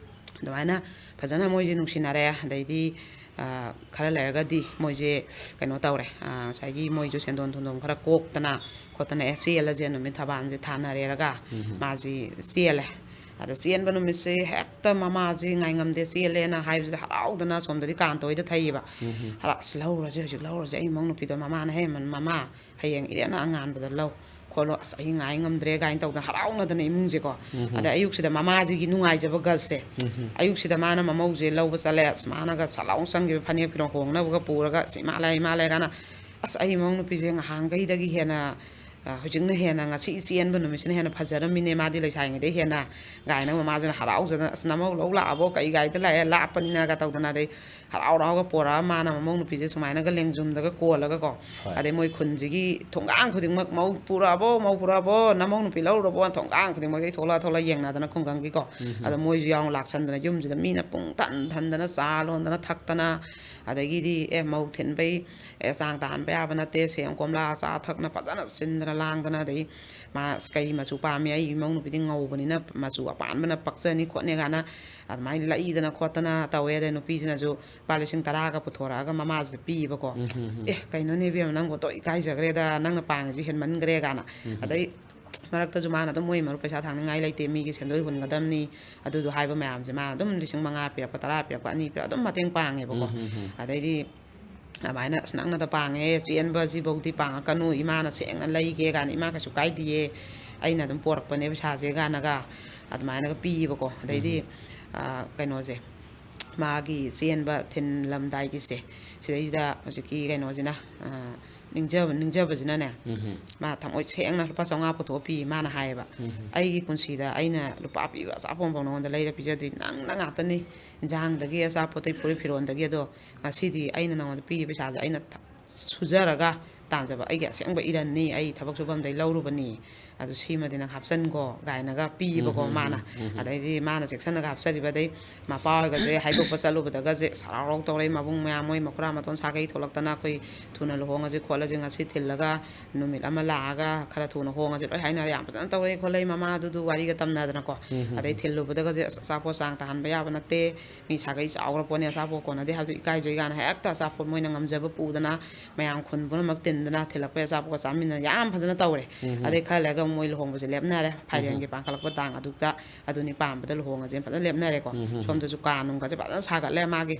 ꯑꯗꯨꯃꯥꯏꯅ ꯐꯖꯅ ꯃꯣꯏꯁꯦ ꯅꯨꯡꯁꯤꯅꯔꯦ꯫ ꯑꯗꯩꯗꯤ, ꯑ, ꯈꯔ ꯂꯩꯔꯒꯗꯤ ꯃꯣꯏꯁꯦ ꯀꯩꯅꯣ ꯇꯧꯔꯦ, ꯑ, ꯉꯁꯥꯏꯒꯤ ꯃꯣꯏꯁꯨ ꯁꯦꯟꯗꯣꯟ ꯊꯨꯝꯗꯣꯟ ꯈꯔ ꯀꯣꯛꯇꯅ ꯈꯣꯠꯇꯅ, "ꯑꯦ, ꯆꯦꯜꯂꯁꯦ" ꯅꯨꯃꯤꯠ ꯊꯕꯥꯜꯁꯦ ꯊꯥꯅꯔꯦꯔꯒ ꯃꯥꯁꯤ ꯆꯦꯜꯂꯦ꯫ ꯑꯗ ꯆꯦꯟꯕ ꯅꯨꯃꯤꯠꯁꯦ ꯍꯦꯛꯇ ꯃꯃꯥꯁꯦ ꯉꯥꯏꯉꯝꯗꯦ, ꯆꯦꯜꯂꯦꯅ ꯍꯥꯏꯕꯁꯤꯗ ꯍꯔꯥꯎꯗꯅ ꯁꯣꯝꯗꯗꯤ ꯀꯥꯟꯇ ꯍꯣꯏꯗ ꯊꯩꯌꯦꯕ꯫ ꯎꯝ ꯍꯝ꯫ "ꯍꯔꯥꯎ, ꯑꯁ, ꯂꯧꯔꯁꯦ, ꯍꯧꯖꯤꯛ ꯂꯧꯔꯁꯦ, ꯑꯩ ꯃꯧ ꯅꯨꯄꯤꯗꯣ", ꯃꯃꯥꯅ, "ꯍꯦ, ꯃ-, ꯃꯃꯥ, ꯍꯌꯦꯡ ꯏꯔꯦꯟꯅ ꯑꯉꯥꯟꯕꯗ ꯂꯧ ꯈꯣꯠꯂꯣ, ꯑꯁ, ꯑꯩ ꯉꯥꯏ ꯉꯝꯗ꯭ꯔꯦ" ꯀꯥꯏꯅ ꯇꯧꯗꯅ ꯍꯔꯥꯎꯅꯗꯅ ꯏꯃꯨꯡꯁꯦꯀꯣ꯫ ꯎꯝ ꯍꯝ꯫ ꯑꯗ ꯑꯌꯨꯛꯁꯤꯗ ꯃꯃꯥꯁꯤꯒꯤ ꯅꯨꯡꯉꯥꯏꯖꯕ ꯒꯁꯁꯦ, ꯎꯝ ꯍꯝ꯫ ꯑꯌꯨꯛꯁꯤꯗ ꯃꯥꯅ ꯃꯃꯧꯁꯦ ꯂꯧꯕ ꯆꯠꯂꯦ, ꯑꯁ, ꯃꯥꯅꯒ ꯁꯠ ꯂꯥꯎ ꯆꯪꯈꯤꯕ, ꯐꯅꯦꯛ ꯐꯤꯔꯣꯜ ꯍꯣꯡꯅꯕꯒ ꯄꯨꯔꯒ, "ꯑꯁ, ꯏꯃꯥ ꯂꯥꯛꯑꯦ, ꯏꯃꯥ ꯂꯥꯛꯑꯦ" ꯀꯥꯏꯅ, "ꯑꯁ, ꯑꯩ ꯃꯧ ꯅꯨꯄꯤꯁꯦ ꯉꯍꯥꯟꯈꯩꯗꯒꯤ ꯍꯦꯟꯅ, ꯑ, ꯍꯧꯖꯤꯛꯅ ꯍꯦꯟꯅ, ꯉꯁꯤ ꯆꯦꯟꯕ ꯅꯨꯃꯤꯠꯁꯤꯅ ꯍꯦꯟꯅ ꯐꯖꯔꯝꯃꯤꯅꯦ, ꯃꯥꯗꯤ ꯂꯩꯁꯥꯔꯤꯉꯩꯗꯩ ꯍꯦꯟꯅ" ꯀꯥꯏꯅ ꯃꯃꯥꯁꯤꯅ ꯍꯔꯥꯎꯖꯗꯅ, "ꯑꯁ, ꯅꯃꯧ ꯂꯧ ꯂꯥꯛꯑꯕꯣ? ꯀꯩ ꯒꯥꯔꯤꯗ ꯂꯥꯛꯑꯦ? ꯂꯥꯞꯄꯅꯤꯅꯒ" ꯇꯧꯗꯅ, ꯑꯗꯩ ꯍꯔꯥꯎ ꯍꯔꯥꯎꯒ ꯄꯣꯔꯛꯑ ꯃꯥꯅ ꯃꯃꯧ ꯅꯨꯄꯤꯁꯦ ꯁꯨꯃꯥꯏꯅꯒ ꯂꯦꯡꯖꯨꯝꯗꯒ ꯀꯣꯜꯂꯒꯀꯣ꯫ ꯍꯣꯏ꯫ ꯑꯗꯩ ꯃꯣꯏ ꯈꯨꯟꯁꯤꯒꯤ ꯊꯣꯡꯒꯥꯡ ꯈꯨꯗꯤꯡꯃꯛ, "ꯃꯧ ꯄꯨꯔꯛꯑꯕꯣ? ꯃꯧ ꯄꯨꯔꯛꯑꯕꯣ? ꯅꯃꯧ ꯅꯨꯄꯤ ꯂꯧꯔꯨꯔꯕꯣ?" ꯊꯣꯡꯒꯥꯡ ꯈꯨꯗꯤꯡꯃꯛꯇꯒꯤ ꯊꯣꯛꯂꯛꯑ ꯊꯣꯛꯂꯛꯑ ꯌꯦꯡꯅꯗꯅ ꯈꯨꯡꯒꯪꯒꯤꯀꯣ꯫ ꯎꯝ ꯍꯝ꯫ ꯑꯗ ꯃꯣꯏꯁꯨ ꯌꯥꯎꯅ ꯂꯥꯛꯁꯟꯗꯅ ꯌꯨꯝꯁꯤꯗ ꯃꯤꯅ ꯄꯨꯡ ꯊꯟ ꯊꯟꯗꯅ ꯆꯥ ꯂꯣꯟꯗꯅ ꯊꯛꯇꯅ, ꯑꯗꯒꯤꯗꯤ, ꯑꯦ, ꯃꯧ ꯊꯤꯟꯕꯩ, ꯑꯦ, ꯆꯥꯡ ꯇꯥꯍꯟꯕ ꯌꯥꯕ ꯅꯠꯇꯦ, ꯁꯦꯝ ꯀꯣꯝꯂꯥ ꯆꯥ ꯊꯛꯅ ꯐꯖꯅ ꯁꯤꯟꯗꯅ ꯂꯥꯡꯗꯅ, ꯑꯗꯩ ꯃꯥ, ꯑꯁ, ꯀꯩ ꯃꯆꯨ ꯄꯥꯝꯃꯤ? ꯑꯩ ꯏꯃꯧ ꯅꯨꯄꯤꯗꯤ ꯉꯧꯕꯅꯤꯅ ꯃꯆꯨ ꯑꯄꯥꯟꯕꯅ ꯄꯛꯆꯅꯤ ꯈꯣꯠꯅꯤ ꯀꯥꯏꯅ ꯑꯗꯨꯃꯥꯏꯅ ꯂꯩꯗꯅ ꯈꯣꯠꯇꯅ ꯇꯧꯋꯦ꯫ ꯑꯗꯩ ꯅꯨꯄꯤꯁꯤꯅꯁꯨ ꯂꯨꯄꯥ ꯂꯤꯁꯤꯡ ꯇꯔꯥꯒ ꯄꯨꯊꯣꯔꯛꯑꯒ ꯃꯃꯥꯁꯤꯗ ꯄꯤꯌꯦꯕꯀꯣ꯫ ꯎꯝ ꯍꯝ ꯍꯝ꯫ "ꯑꯦ, ꯀꯩꯅꯣꯅꯦ ꯏꯕꯦꯝꯃ, ꯅꯪꯕꯨ ꯑꯗꯨꯛ ꯏꯀꯥꯏꯖꯈ꯭ꯔꯦꯗ, ꯅꯪꯅ ꯄꯥꯡꯉꯤꯁꯦ ꯍꯦꯟꯃꯟꯈ꯭ꯔꯦ" ꯀꯥꯏꯅ꯫ ꯎꯝ ꯍꯝ꯫ ꯑꯗꯩ ꯃꯔꯛꯇꯁꯨ ꯃꯥꯅ ꯑꯗꯨꯝ, "ꯃꯣꯏ ꯃꯔꯨꯞ ꯄꯩꯁꯥ ꯊꯥꯡꯅꯤꯡꯉꯥꯏ ꯂꯩꯇꯦ, ꯃꯤꯒꯤ ꯁꯦꯟꯗꯣꯏ ꯍꯨꯟꯒꯗꯕꯅꯤ", ꯑꯗꯨꯗꯣ ꯍꯥꯏꯕ ꯃꯌꯥꯝꯁꯦ ꯃꯥꯅ ꯑꯗꯨꯝ ꯂꯤꯁꯤꯡ ꯃꯉꯥ ꯄꯤꯔꯛꯄ, ꯇꯔꯥ ꯄꯤꯔꯛꯄ, ꯑꯅꯤ ꯄꯤꯔꯛꯄ, ꯑꯗꯨꯝ ꯃꯇꯦꯡ ꯄꯥꯡꯉꯦꯕꯀꯣ꯫ ꯎꯝ ꯍꯝ ꯍꯝ꯫ ꯑꯗꯩꯗꯤ ꯑꯗꯨꯃꯥꯏꯅ, "ꯑꯁ, ꯅꯪꯅꯗ ꯄꯥꯡꯉꯦ, ꯆꯦꯟꯕꯁꯤꯐꯧꯗꯤ ꯄꯥꯡꯉꯛꯀꯅꯨ, ꯏꯃꯥꯅ ꯁꯦꯡꯅ ꯂꯩꯒꯦ" ꯀꯥꯏꯅ, "ꯏꯃꯥ ꯀꯩꯁꯨ ꯀꯥꯏꯗꯤꯌꯦ, ꯑꯩꯅ ꯑꯗꯨꯝ ꯄꯣꯔꯛꯄꯅꯦ ꯄꯩꯁꯥꯁꯦ" ꯀꯥꯏꯅꯒ ꯑꯗꯨꯃꯥꯏꯅꯒ ꯄꯤꯌꯦꯕꯀꯣ꯫ ꯑꯗꯩꯗꯤ, ꯎꯝ꯫ ꯑ, ꯀꯩꯅꯣꯁꯦ, ꯃꯥꯒꯤ ꯆꯦꯟꯕ ꯊꯤꯟꯂꯝꯗꯥꯏꯒꯤꯁꯦ, ꯁꯤꯗꯩꯁꯤꯗ ꯍꯧꯖꯤꯛꯀꯤ ꯀꯩꯅꯣꯁꯤꯅ, ꯑ, ꯅꯤꯡꯖꯕ-, ꯅꯤꯡꯖꯕꯁꯤꯅꯅꯦ, ꯎꯝ ꯍꯝ꯫ ꯃꯥ ꯊꯃꯣꯏ ꯁꯦꯡꯅ ꯂꯨꯄꯥ ꯆꯥꯝꯃꯉꯥ ꯄꯨꯊꯣꯛꯑ ꯄꯤ꯫ ꯃꯥꯅ ꯍꯥꯏꯌꯦꯕ, ꯎꯝ ꯍꯝ꯫ "ꯑꯩꯒꯤ ꯄꯨꯟꯁꯤꯗ ꯑꯩꯅ ꯂꯨꯄꯥ ꯄꯤꯕ ꯑꯆꯥꯄꯣꯠ ꯑꯃꯐꯥꯎ ꯅꯉꯣꯟꯗ ꯂꯩꯔ ꯄꯤꯖꯗ꯭ꯔꯤ, ꯅꯪꯅ ꯉꯥꯛꯇꯅꯤ, ꯏꯟꯖꯥꯡꯗꯒꯤ, ꯑꯆꯥꯄꯣꯠꯇꯒꯤ, ꯐꯨꯔꯤꯠ ꯐꯤꯔꯣꯟꯗꯒꯤ, ꯑꯗꯣ ꯉꯁꯤꯗꯤ ꯑꯩꯅ ꯅꯉꯣꯟꯗ ꯄꯤꯔꯤꯕ ꯄꯩꯁꯥꯁꯦ ꯑꯩꯅ ꯊ-, ꯁꯨꯖꯔꯒ ꯇꯥꯟꯖꯕ ꯑꯩꯒꯤ ꯑꯁꯦꯡꯕ ꯏꯔꯟꯅꯤ, ꯑꯩ ꯊꯕꯛ ꯁꯨꯐꯝꯗꯩ ꯂꯧꯔꯨꯕꯅꯤ, ꯑꯗꯨ ꯁꯤꯃꯗꯤ ꯅꯪ ꯍꯥꯞꯆꯟꯈꯣ" ꯀꯥꯏꯅꯒ ꯄꯤꯌꯦꯕꯀꯣ ꯎꯝ ꯍꯝ ꯃꯥꯅ꯫ ꯍꯝ ꯍꯝ꯫ ꯑꯗꯩꯗꯤ ꯃꯥꯅ ꯆꯦꯛꯁꯤꯟꯅꯒ ꯍꯥꯞꯆꯈꯤꯕ, ꯑꯗꯩ ꯃꯄꯥ ꯍꯣꯏꯒꯁꯦ ꯍꯥꯏꯗꯣꯛꯄ ꯆꯠꯂꯨꯕꯗꯒꯁꯦ ꯍꯔꯥꯎ ꯍꯔꯥꯎ ꯇꯧꯔꯛꯏ, ꯃꯕꯨꯡ ꯃꯌꯥꯝ, ꯃꯣꯏ ꯃꯈꯨꯔꯥ ꯃꯇꯣꯟ ꯁꯥꯒꯩ ꯊꯣꯛꯂꯛꯇꯅ, "ꯑꯩꯈꯣꯏ ꯊꯨꯅ ꯂꯨꯍꯣꯡꯉꯁꯤ ꯈꯣꯠꯂꯁꯤ, ꯉꯁꯤ ꯊꯤꯜꯂꯒ ꯅꯨꯃꯤꯠ ꯑꯃ ꯂꯥꯛꯑꯒ ꯈꯔ ꯊꯨꯅ ꯍꯣꯡꯉꯁꯤ" ꯂꯣꯏ ꯍꯥꯏꯅꯔꯦ, ꯌꯥꯝ ꯐꯖꯅ ꯇꯧꯔꯛꯏ ꯈꯣꯠꯂꯛꯏ ꯃꯃꯥꯗꯨꯗꯨ ꯋꯥꯔꯤꯒ ꯇꯝꯅꯗꯅꯀꯣ꯫ ꯎꯝ ꯍꯝ ꯑꯗꯩ ꯍꯝ꯫ ꯊꯤꯜꯂꯨꯕꯗꯒꯁꯦ, "ꯑꯁ, ꯑꯆꯥꯄꯣꯠ ꯆꯥꯡ ꯇꯥꯍꯟꯕ ꯌꯥꯕ ꯅꯠꯇꯦ, ꯃꯤ ꯁꯥꯒꯩ ꯆꯥꯎꯈ꯭ꯔ ꯄꯣꯠꯅꯤ, ꯑꯆꯥꯄꯣꯠ ꯀꯣꯟꯅꯗꯦ" ꯍꯥꯏꯕꯗꯨ ꯏꯀꯥꯏꯖꯩ ꯀꯥꯏꯅ ꯍꯦꯛꯇ ꯑꯆꯥꯄꯣꯠ ꯃꯣꯏꯅ ꯉꯝꯖꯕ ꯄꯨꯗꯅ, ꯃꯌꯥꯝ ꯈꯨꯟ ꯄꯨꯝꯅꯃꯛ ꯇꯤꯟ ꯊꯤꯜꯂꯛꯄꯩ ꯑꯆꯥꯄꯣꯠꯀ ꯆꯥꯃꯤꯟꯅ ꯌꯥꯝ ꯐꯖꯅ ꯇꯧꯔꯦ꯫ ꯑꯗꯩ ꯈꯔ ꯂꯩꯔꯒ ꯃꯣꯏ ꯂꯨꯍꯣꯡꯕꯁꯦ ꯂꯦꯞꯅꯔꯦ, ꯐꯥꯏꯔꯦꯟꯒꯤ ꯄꯥꯡꯈꯠꯂꯛꯄ ꯇꯥꯡ ꯑꯗꯨꯛꯇ ꯑꯗꯨꯅꯤ ꯄꯥꯟꯕꯗ ꯂꯨꯍꯣꯡꯉꯁꯦꯅ ꯐꯖꯅ ꯂꯦꯞꯅꯔꯦꯀꯣ꯫ ꯁꯣꯝꯗꯁꯨ ꯀꯥ ꯅꯨꯡꯒꯁꯦ ꯐꯖꯅ ꯁꯥꯒꯠꯂꯦ ꯃꯥꯒꯤ꯫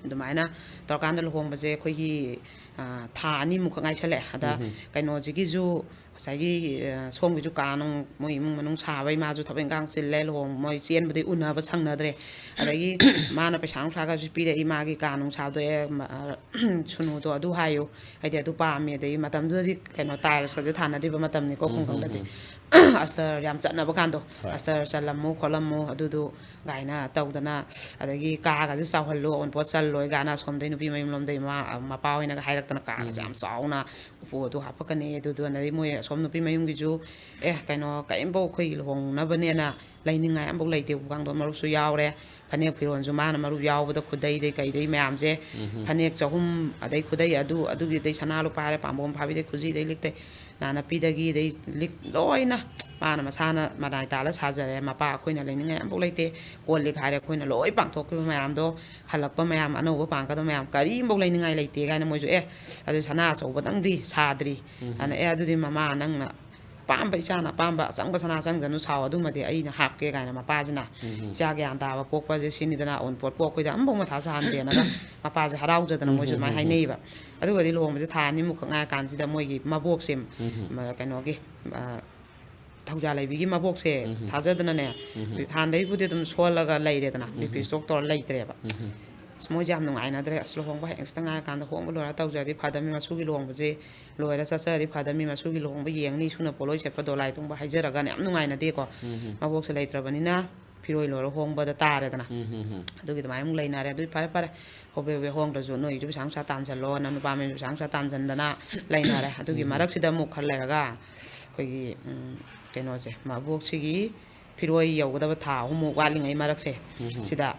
ꯑꯗꯨꯃꯥꯏꯅ ꯇꯧꯔꯀꯥꯟꯗ ꯂꯨꯍꯣꯡꯕꯁꯦ ꯑꯩꯈꯣꯏꯒꯤ, ꯑ, ꯊꯥ ꯑꯅꯤꯃꯨꯛꯈꯛ ꯉꯥꯏꯁꯜꯂꯛꯑꯦ꯫ ꯑꯗ ꯀꯩꯅꯣꯁꯤꯒꯤꯁꯨ ꯉꯁꯥꯏꯒꯤ, ꯑ, ꯁꯣꯝꯒꯤꯁꯨ ꯀꯥ ꯅꯨꯡ, ꯃꯣꯏ ꯏꯃꯨꯡ ꯃꯅꯨꯡ ꯁꯥꯕꯩ ꯃꯥꯁꯨ ꯊꯕꯛ ꯏꯪꯈꯥꯡ ꯆꯤꯜꯂꯦ, ꯂꯨꯍꯣꯡ-, ꯃꯣꯏ ꯆꯦꯟꯕꯗꯩ ꯎꯅꯕ ꯁꯪꯅꯗ꯭ꯔꯦ꯫ ꯑꯗꯒꯤ ꯃꯥꯅ ꯄꯩꯁꯥ ꯅꯨꯡꯁꯥꯒꯁꯨ ꯄꯤꯔꯛꯏ, ꯃꯥꯒꯤ ꯀꯥ ꯅꯨꯡ ꯁꯥꯕꯗꯣ, "ꯑꯦ, ꯃ-, ꯑ, ꯁꯨꯅꯨꯗꯣ ꯑꯗꯨ ꯍꯥꯏꯌꯨ, ꯍꯥꯏꯗꯤ ꯑꯗꯨ ꯄꯥꯝꯃꯦ"꯫ ꯑꯗꯩ ꯃꯇꯝꯗꯨꯗꯗꯤ ꯀꯩꯅꯣ tiles ꯀꯁꯦ ꯊꯥꯅꯗ꯭ꯔꯤꯕ ꯃꯇꯝꯅꯤꯀꯣ ꯈꯨꯡꯒꯪꯗꯗꯤ꯫ ꯑꯁꯇꯔ ꯌꯥꯝ ꯆꯠꯅꯕ ꯀꯥꯟꯗꯣ, ꯍꯣꯏ꯫ "ꯑꯁꯇꯔ ꯆꯜꯂꯝꯃꯨ ꯈꯣꯠꯂꯝꯃꯨ" ꯑꯗꯨꯗꯨ ꯒꯥꯏꯅ ꯇꯧꯗꯅ, ꯑꯗꯒꯤ "ꯀꯥꯒꯁꯦ ꯆꯥꯎꯍꯜꯂꯨ, ꯑꯎꯟꯄꯣꯠ ꯆꯜꯂꯣꯏ" ꯒꯥꯏꯅ ꯑꯁꯣꯝꯗꯩ ꯅꯨꯄꯤ ꯃꯌꯨꯝ ꯂꯣꯝꯗꯩ ꯃꯃꯥ, ꯃꯄꯥ ꯍꯣꯏꯅꯒ ꯍꯥꯏꯔꯛꯇꯅ ꯀꯥꯒꯁꯦ ꯌꯥꯝ ꯆꯥꯎꯅ ꯎꯄꯨ ꯑꯗꯨ ꯍꯥꯞꯄꯛꯀꯅꯤ꯫ ꯑꯗꯨꯗꯨꯅꯗꯤ ꯃꯣꯏ ꯑꯁꯣꯝ ꯅꯨꯄꯤ ꯃꯌꯨꯝꯒꯤꯁꯨ, "ꯑꯦ, ꯀꯩꯅꯣ, ꯀꯔꯤꯝꯐꯥꯎ ꯑꯩꯈꯣꯏꯒꯤ ꯂꯨꯍꯣꯡꯅꯕꯅꯦꯅ ꯂꯩꯅꯤꯡꯉꯥꯏ ꯑꯝꯐꯥꯎ ꯂꯩꯇꯦ" ꯎꯄꯨ ꯀꯥꯡꯊꯣꯟ ꯃꯔꯨꯞꯁꯨ ꯌꯥꯎꯔꯦ꯫ ꯐꯅꯦꯛ ꯐꯤꯔꯣꯜꯁꯨ ꯃꯥꯅ ꯃꯔꯨꯞ ꯌꯥꯎꯕꯗ ꯈꯨꯗꯩꯗꯩ ꯀꯩꯗꯩ ꯃꯌꯥꯝꯁꯦ, ꯐꯅꯦꯛ ꯆꯍꯨꯝ, ꯑꯗꯩ ꯈꯨꯗꯩ ꯑꯗꯨ, ꯑꯗꯨꯒꯤꯗꯩ ꯁꯅꯥ ꯂꯨꯄꯥ ꯍꯥꯏꯔꯦ, ꯄꯥꯝꯕꯣꯝ ꯐꯥꯕꯤꯗꯩ ꯈꯨꯖꯤꯗꯩ ꯂꯤꯛꯇꯩ ꯅꯥꯅꯞꯄꯤꯗꯒꯤ, ꯑꯗꯩ ꯂꯤꯛ ꯂꯣꯏꯅ ꯃꯥꯅ ꯃꯁꯥꯅ ꯃꯔꯥꯏ ꯇꯥꯜꯂ ꯁꯥꯖꯔꯦ꯫ ꯃꯄꯥ ꯑꯩꯈꯣꯏꯅ ꯂꯩꯅꯤꯡꯉꯥꯏ ꯑꯝꯐꯥꯎ ꯂꯩꯇꯦ꯫ ꯀꯣꯜ ꯂꯤꯛ ꯍꯥꯏꯔꯦ ꯑꯩꯈꯣꯏꯅ ꯂꯣꯏ ꯄꯥꯡꯊꯣꯛꯈꯤꯕ ꯃꯌꯥꯝꯗꯣ, ꯍꯜꯂꯛꯄ ꯃꯌꯥꯝ, ꯑꯅꯧꯕ ꯄꯥꯡꯀꯗꯕ ꯃꯌꯥꯝ, ꯀꯔꯤꯝꯐꯥꯎ ꯂꯩꯅꯤꯡꯉꯥꯏ ꯂꯩꯇꯦ ꯀꯥꯏꯅ ꯃꯣꯏꯁꯨ, "ꯑꯦ, ꯑꯗꯨ ꯁꯅꯥ ꯑꯆꯧꯕꯗꯪꯗꯤ ꯁꯥꯗ꯭ꯔꯤ"꯫ ꯑꯗꯨꯅ, "ꯑꯦ, ꯑꯗꯨꯗꯤ ꯃꯃꯥ ꯅꯪꯅ ꯑꯄꯥꯝꯕ, ꯏꯆꯥꯅ ꯑꯄꯥꯝꯕ ꯑꯆꯪꯕ ꯁꯅꯥ ꯆꯪꯖꯅꯨ, ꯁꯥꯎ, ꯑꯗꯨꯃꯗꯤ ꯑꯩꯅ ꯍꯥꯞꯀꯦ" ꯀꯥꯏꯅ ꯃꯄꯥꯁꯤꯅ꯫ ꯏꯆꯥ ꯒ꯭ꯌꯥꯟ ꯇꯥꯕ ꯄꯣꯛꯄꯁꯦ ꯁꯤꯅꯤꯗꯅ, ꯑꯎꯟꯄꯣꯠꯄꯨ ꯑꯩꯈꯣꯏꯗ ꯑꯃꯐꯥꯎ ꯃꯊꯥ ꯁꯥꯍꯟꯗꯦꯅꯒ ꯃꯄꯥꯁꯦ ꯍꯔꯥꯎꯖꯗꯅ ꯃꯣꯏꯁꯨ ꯑꯗꯨꯃꯥꯏꯅ ꯍꯥꯏꯅꯩꯌꯦꯕ꯫ ꯑꯗꯨꯒꯗꯤ ꯂꯨꯍꯣꯡꯕꯁꯦ ꯊꯥ ꯑꯅꯤꯃꯨꯛꯈꯛ ꯉꯥꯏꯔꯀꯥꯟꯁꯤꯗ ꯃꯣꯏꯒꯤ ꯃꯕꯣꯛꯁꯦ, ꯃ-, ꯀꯩꯅꯣꯒꯤ, ꯑ, ꯊꯧꯖꯥꯜ ꯂꯩꯕꯤꯒꯤ ꯃꯕꯣꯛꯁꯦ ꯊꯥꯖꯗꯅꯅꯦ, ꯍꯥꯟꯅꯗꯩꯕꯨꯗꯤ ꯑꯗꯨꯝ ꯁꯣꯜꯂꯒ ꯂꯩꯔꯦꯗꯅ, ꯕꯤ ꯄꯤ stroke ꯇꯧꯔ ꯂꯩꯇ꯭ꯔꯦꯕ꯫ ꯑꯁ, ꯃꯣꯏꯁꯦ ꯌꯥꯝ ꯅꯨꯡꯉꯥꯏꯅꯗ꯭ꯔꯦ꯫ "ꯑꯁ, ꯂꯨꯍꯣꯡꯕ ꯍꯌꯦꯡꯁꯤꯇ ꯉꯥꯏꯔꯀꯥꯟꯗ ꯍꯣꯡꯕ ꯂꯣꯏꯔ ꯇꯧꯖꯔꯗꯤ ꯐꯗꯝꯃꯤ, ꯃꯁꯨꯒꯤ ꯂꯨꯍꯣꯡꯕꯁꯦ ꯂꯣꯏꯔ ꯆꯠꯆꯔꯗꯤ ꯐꯗꯝꯃꯤ, ꯃꯁꯨꯒꯤ ꯂꯨꯍꯣꯡꯕ ꯌꯦꯡꯅꯤ, ꯏꯁꯨꯅ ꯄꯣꯠꯂꯣꯏ ꯁꯦꯠꯄ ꯗꯣꯂꯥꯏ ꯇꯣꯡꯕ" ꯍꯥꯏꯖꯔꯒꯅꯦ, ꯌꯥꯝ ꯅꯨꯡꯉꯥꯏꯅꯗꯦꯀꯣ꯫ ꯃꯕꯣꯛꯁꯦ ꯂꯩꯇ꯭ꯔꯕꯅꯤꯅ ꯐꯤꯔꯣꯏ ꯂꯣꯏꯔ ꯍꯣꯡꯕꯗ ꯇꯥꯔꯦꯗꯅ꯫ ꯑꯗꯨꯒꯤ ꯑꯗꯨꯃꯥꯏꯅ ꯑꯃꯨꯛ ꯂꯩꯅꯔꯦ꯫ ꯑꯗꯨꯗꯤ ꯐꯔꯦ, ꯐꯔꯦ, ꯍꯣꯕꯦ ꯍꯣꯕꯦ ꯍꯣꯡꯗ꯭ꯔꯁꯨ ꯅꯣꯏꯁꯨ ꯄꯩꯁꯥ ꯅꯨꯡꯁꯥ ꯇꯥꯟꯁꯤꯜꯂꯣ, ꯅꯪ ꯅꯨꯄꯥ ꯃꯌꯨꯝꯁꯨ ꯄꯩꯁꯥ ꯅꯨꯡꯁꯥ ꯇꯥꯟꯁꯤꯟꯗꯅ ꯂꯩꯅꯔꯦ꯫ ꯑꯗꯨꯒꯤ ꯃꯔꯛꯁꯤꯗ ꯑꯃꯨꯛ ꯈꯔ ꯂꯩꯔꯒ ꯑꯩꯈꯣꯏꯒꯤ, ꯎꯝ, ꯀꯩꯅꯣꯁꯦ, ꯃꯕꯣꯛꯁꯤꯒꯤ ꯐꯤꯔꯣꯏ ꯌꯧꯒꯗꯕ ꯊꯥ ꯑꯍꯨꯝꯃꯨꯛ ꯋꯥꯠꯂꯤꯉꯩ ꯃꯔꯛꯁꯦ, ꯁꯤꯗ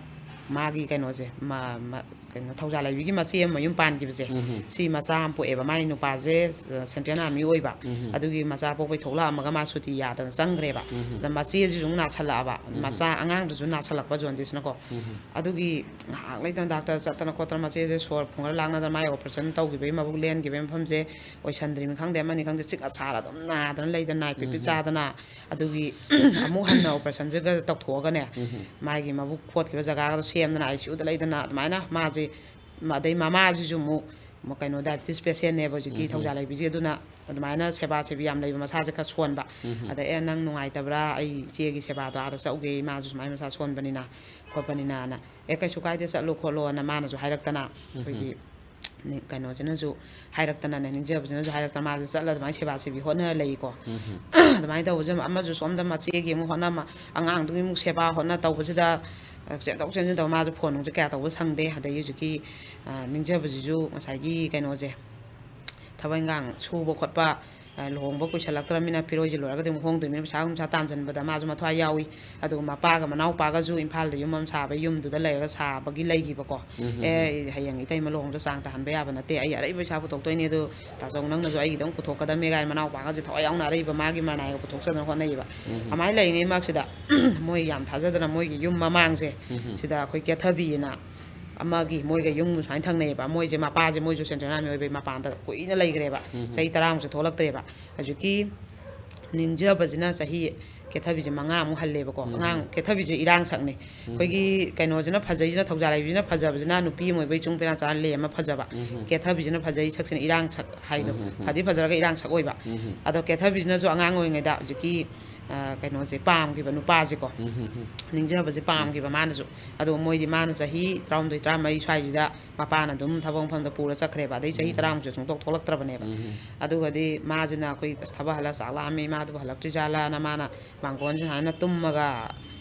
ꯃꯥꯒꯤ ꯀꯩꯅꯣꯁꯦ, ꯃ-, ꯃ-, ꯀꯩꯅꯣ, ꯊꯧꯖꯥꯜ ꯂꯩꯕꯤꯒꯤ ꯃꯆꯦ ꯑꯃ ꯃꯌꯨꯝ ꯄꯥꯟꯈꯤꯕꯁꯦ, ꯎꯝ꯫ ꯁꯤ ꯃꯆꯥ ꯑꯃ ꯄꯣꯛꯑꯦꯕ꯫ ꯃꯥꯒꯤ ꯅꯨꯄꯥꯁꯦ, ꯑ, Central Army ꯑꯣꯏꯕ꯫ ꯎꯝ꯫ ꯑꯗꯨꯒꯤ ꯃꯆꯥ ꯄꯣꯛꯄꯩ ꯊꯣꯛꯂꯛꯑꯝꯃꯒ ꯃꯥ ꯁꯨꯇꯤ ꯌꯥꯗꯅ ꯆꯪꯈ꯭ꯔꯦꯕ꯫ ꯎꯝ꯫ ꯑꯗ ꯃꯆꯦꯁꯤꯁꯨ ꯑꯃꯨꯛ ꯅꯥꯁꯜꯂꯛꯑꯕ, ꯎꯝ꯫ ꯃꯆꯥ ꯑꯉꯥꯡꯗꯨꯁꯨ ꯅꯥꯁꯜꯂꯛꯄ, ꯖꯣꯟꯗꯤꯁꯅꯀꯣ꯫ ꯎꯝ꯫ ꯑꯗꯨꯒꯤ ꯉꯥꯏꯍꯥꯛ ꯂꯩꯇꯅ ꯗꯥꯛꯇꯔ ꯆꯠꯇꯅ ꯈꯣꯠꯇꯅ, ꯃꯆꯦꯁꯦ ꯁꯣꯔ ꯐꯨꯡꯒꯠꯂ ꯂꯥꯛꯅꯗꯅ, ꯃꯥꯒꯤ ꯑꯣꯄꯔꯦꯁꯟ ꯇꯧꯈꯤꯕꯒꯤ, ꯃꯕꯨꯛ ꯂꯦꯟꯈꯤꯕꯒꯤ ꯃꯐꯝꯁꯦ ꯑꯣꯏꯁꯟꯗ꯭ꯔꯤꯕꯅꯤ ꯈꯪꯗꯦ, ꯑꯃꯅꯤ ꯈꯪꯗꯦ, ꯆꯤꯛ ꯑꯁꯥꯔ ꯑꯗꯨꯝ ꯅꯥꯗꯅ ꯂꯩꯗꯅ, ꯅꯥꯏ ꯄꯤꯄꯤ ꯎꯝ꯫ ꯆꯥꯗꯅ, ꯑꯗꯨꯒꯤ ꯑꯃꯨꯛ ꯍꯟꯅ ꯑꯣꯄꯔꯦꯁꯟꯁꯤꯒ ꯇꯧꯊꯣꯛꯑꯒꯅꯦ, ꯎꯝ꯫ ꯃꯥꯒꯤ ꯃꯕꯨꯛ ꯈꯣꯠꯈꯤꯕ ꯖꯒꯥꯒꯗꯣ ꯁꯦꯝꯗꯅ, ICUꯗ ꯂꯩꯗꯅ, ꯑꯗꯨꯃꯥꯏꯅ ꯃꯥꯁꯦ, ꯑꯗꯩ ꯃꯃꯥꯁꯤꯁꯨ ꯑꯃꯨꯛ ꯀꯩꯅꯣ, diabetes patientꯅꯦꯕ ꯍꯧꯖꯤꯛꯀꯤ ꯎꯝ꯫ ꯊꯧꯖꯥꯜ ꯂꯩꯕꯤꯁꯦ꯫ ꯑꯗꯨꯅ ꯑꯗꯨꯃꯥꯏꯅ ꯁꯦꯕꯥ ꯁꯦꯕꯤ ꯌꯥꯝ ꯂꯩꯕ, ꯃꯁꯥꯁꯦ ꯈꯔ ꯁꯣꯟꯕ꯫ ꯎꯝ꯫ ꯑꯗ, "ꯑꯦ, ꯅꯪ ꯅꯨꯡꯉꯥꯏꯇꯕ꯭ꯔꯥ? ꯑꯩ ꯏꯆꯦꯒꯤ ꯁꯦꯕꯥꯗꯣ ꯑꯥꯗ ꯆꯠꯎꯒꯦ, ꯏꯃꯥꯁꯨ ꯁꯨꯃꯥꯏꯅ ꯃꯁꯥ ꯁꯣꯟꯕꯅꯤꯅ ꯈꯣꯠꯄꯅꯤꯅꯅ"꯫ "ꯑꯦ, ꯀꯩꯁꯨ ꯀꯥꯏꯗꯦ, ꯆꯠꯂꯣ ꯈꯣꯠꯂꯣꯅ" ꯃꯥꯅꯁꯨ ꯍꯥꯏꯔꯛꯇꯅ, ꯎꯝ꯫ ꯑꯩꯈꯣꯏꯒꯤ ꯅꯤ-, ꯀꯩꯅꯣꯁꯤꯅꯁꯨ ꯍꯥꯏꯔꯛꯇꯅꯅꯦ, ꯅꯤꯡꯖꯕꯁꯤꯅꯁꯨ ꯍꯥꯏꯔꯛꯇꯅ, ꯃꯥꯁꯦ ꯆꯠꯂ ꯑꯗꯨꯃꯥꯏꯅ ꯁꯦꯕꯥ ꯁꯦꯕꯤ ꯍꯣꯠꯅꯔ ꯂꯩꯀꯣ꯫ ꯎꯝ꯫ ꯑꯗꯨꯃꯥꯏꯅ ꯇꯧꯕꯁꯦ ꯑꯃꯁꯨ ꯁꯣꯝꯗ ꯃꯆꯦꯒꯤ ꯑꯃꯨꯛ ꯍꯣꯠꯅ, ꯑꯉꯥꯡꯗꯨꯒꯤ ꯑꯃꯨꯛ ꯁꯦꯕꯥ ꯍꯣꯠꯅ ꯇꯧꯕꯁꯤꯗ, ꯆꯦꯟꯊꯣꯛ ꯆꯦꯟꯁꯤꯟ ꯇꯧꯕ, ꯃꯥꯁꯨ ꯐꯣꯟ ꯅꯨꯡꯁꯦ ꯀꯌꯥ ꯇꯧꯕ ꯁꯪꯗꯦ꯫ ꯑꯗꯒꯤ ꯍꯧꯖꯤꯛꯀꯤ, ꯑ, ꯅꯤꯡꯖꯕꯁꯤꯁꯨ ꯉꯁꯥꯏꯒꯤ ꯀꯩꯅꯣꯁꯦ, ꯊꯕꯛ ꯏꯟꯈꯥꯡ ꯁꯨꯕ ꯈꯣꯠꯄ, ꯑ, ꯂꯨꯍꯣꯡꯕ ꯀꯨꯏꯁꯜꯂꯛꯇ꯭ꯔꯕꯅꯤꯅ, ꯐꯤꯔꯣꯏꯁꯦ ꯂꯣꯏꯔꯒꯗꯤ ꯑꯃꯨꯛ ꯍꯣꯡꯗꯣꯏꯅꯤꯅ, ꯄꯩꯁꯥ ꯅꯨꯡꯁꯥ ꯇꯥꯟꯁꯤꯟꯕꯗ ꯃꯥꯁꯨ ꯃꯊ꯭ꯋꯥꯏ ꯌꯥꯎꯏ꯫ ꯑꯗꯨꯒ ꯃꯄꯥꯒ ꯃꯅꯥꯎꯄꯥꯒꯁꯨ ꯏꯝꯐꯥꯜꯗ ꯌꯨꯝ ꯑꯃ ꯁꯥꯕ, ꯌꯨꯝꯗꯨꯗ ꯂꯩꯔꯒ ꯁꯥꯕꯒꯤ ꯂꯩꯈꯤꯕꯀꯣ꯫ ꯎꯝ꯫ "ꯑꯦ, ꯑꯩ ꯍꯌꯦꯡ ꯏꯇꯩꯃ ꯂꯨꯍꯣꯡꯕꯗ ꯆꯥꯡ ꯇꯥꯍꯟꯕ ꯌꯥꯕ ꯅꯠꯇꯦ, ꯑꯩ ꯑꯔꯩꯕ ꯄꯩꯁꯥ ꯄꯨꯊꯣꯛꯇꯣꯏꯅꯦ, ꯑꯗꯨ ꯇꯥꯆꯧ ꯅꯪꯅꯁꯨ ꯑꯩꯒꯤꯗꯪ ꯄꯨꯊꯣꯛꯀꯗꯕꯅꯦ" ꯀꯥꯏꯅ ꯃꯅꯥꯎꯄꯥꯒꯁꯦ ꯊꯋꯥꯏ ꯌꯥꯎꯅ ꯑꯔꯩꯕ ꯃꯥꯒꯤ ꯃꯔꯅꯥꯏꯒ ꯄꯨꯊꯣꯛꯆꯗꯅ ꯍꯣꯠꯅꯩꯌꯦꯕ꯫ ꯎꯝ꯫ ꯑꯗꯨꯃꯥꯏꯅ ꯂꯩꯔꯤꯉꯩ ꯃꯔꯛꯁꯤꯗ ꯃꯣꯏ ꯌꯥꯝ ꯊꯥꯖꯗꯅ ꯃꯣꯏꯒꯤ ꯌꯨꯝ ꯃꯃꯥꯡꯁꯦ, ꯎꯝ꯫ ꯁꯤꯗ ꯑꯩꯈꯣꯏ ꯀꯦꯊꯕꯤꯅ ꯑꯃꯒꯤ ꯃꯣꯏꯒ ꯌꯨꯝ ꯁꯨꯃꯥꯏꯅ ꯊꯪꯅꯩꯌꯦꯕ꯫ ꯃꯣꯏꯁꯦ, ꯃꯄꯥꯁꯦ ꯃꯣꯏꯁꯨ Central Army ꯑꯣꯏꯕꯩ ꯃꯄꯥꯟꯗ ꯀꯨꯏꯅ ꯂꯩꯈ꯭ꯔꯦꯕ, ꯎꯝ꯫ ꯆꯍꯤ ꯇꯔꯥꯃꯨꯛꯁꯨ ꯊꯣꯛꯂꯛꯇ꯭ꯔꯦꯕ꯫ ꯍꯧꯖꯤꯛꯀꯤ ꯅꯤꯡꯖꯕꯁꯤꯅ ꯆꯍꯤ, ꯀꯦꯊꯕꯤꯁꯦ ꯃꯉꯥꯃꯨꯛ ꯍꯜꯂꯦꯕꯀꯣ꯫ ꯎꯝ꯫ ꯑꯉꯥꯡ, ꯀꯦꯊꯕꯤꯁꯦ ꯏꯔꯥꯡ ꯁꯛꯅꯤ꯫ ꯎꯝ꯫ ꯑꯩꯈꯣꯏꯒꯤ ꯀꯩꯅꯣꯁꯤꯅ ꯐꯖꯩꯁꯤꯅ, ꯊꯧꯖꯥꯜ ꯂꯩꯕꯤꯁꯤꯅ ꯐꯖꯕꯁꯤꯅ, ꯅꯨꯄꯤ ꯑꯃ ꯑꯣꯏꯕꯩ ꯆꯨꯡ ꯄꯦꯅꯥ ꯆꯥꯔ ꯂꯦꯝ ꯑꯃ ꯐꯖꯕ꯫ ꯎꯝ꯫ ꯀꯦꯊꯕꯤꯁꯤꯅ ꯐꯖꯩ ꯁꯛꯁꯤꯅ ꯏꯔꯥꯡ ꯁꯛ ꯍꯥꯏꯗꯣ꯫ ꯎꯝ, ꯎꯝ, ꯎꯝ꯫ ꯐꯗꯤ ꯐꯖꯔꯒ ꯏꯔꯥꯡ ꯁꯛ ꯑꯣꯏꯕ꯫ ꯎꯝ꯫ ꯑꯗꯣ ꯀꯦꯊꯕꯤꯁꯤꯅꯁꯨ ꯑꯉꯥꯡ ꯑꯣꯏꯔꯤꯉꯩꯗ ꯍꯧꯖꯤꯛꯀꯤ, ꯑ, ꯀꯩꯅꯣꯁꯦ ꯄꯥꯝꯈꯤꯕ, ꯅꯨꯄꯥꯁꯦꯀꯣ꯫ ꯎꯝ, ꯎꯝ, ꯎꯝ꯫ ꯅꯤꯡꯖꯕꯁꯦ ꯄꯥꯝꯈꯤꯕ ꯃꯥꯅꯁꯨ꯫ ꯑꯗꯣ ꯃꯣꯏꯗꯤ, ꯃꯥꯅ ꯆꯍꯤ ꯇꯔꯥꯍꯨꯝꯗꯣꯏ, ꯇꯔꯥꯃꯔꯤ ꯁ꯭ꯋꯥꯏꯁꯤꯗ ꯃꯄꯥꯅ ꯑꯗꯨꯝ ꯊꯕꯛ ꯃꯐꯝꯗ ꯄꯨꯔ ꯆꯠꯈ꯭ꯔꯦꯕ꯫ ꯑꯗꯩ ꯆꯍꯤ ꯎꯝ꯫ ꯇꯔꯥꯃꯨꯛꯁꯦ ꯁꯨꯡꯊꯣꯛ ꯊꯣꯛꯂꯛꯇ꯭ꯔꯕꯅꯦꯕ꯫ ꯎꯝ꯫ ꯑꯗꯨꯒꯗꯤ ꯃꯥꯁꯤꯅ ꯑꯩꯈꯣꯏ, "ꯑꯁ, ꯊꯕꯛ ꯍꯜꯂ ꯆꯥꯛ ꯂꯥꯝꯃꯤ, ꯏꯃꯥꯗꯨꯕꯨ ꯍꯜꯂꯛꯇ꯭ꯔꯤꯖꯥꯠꯂꯥꯅ" ꯃꯥꯅ ꯃꯥꯡꯒꯣꯟꯁꯦ ꯁꯨꯃꯥꯏꯅ ꯇꯨꯝꯃꯒ,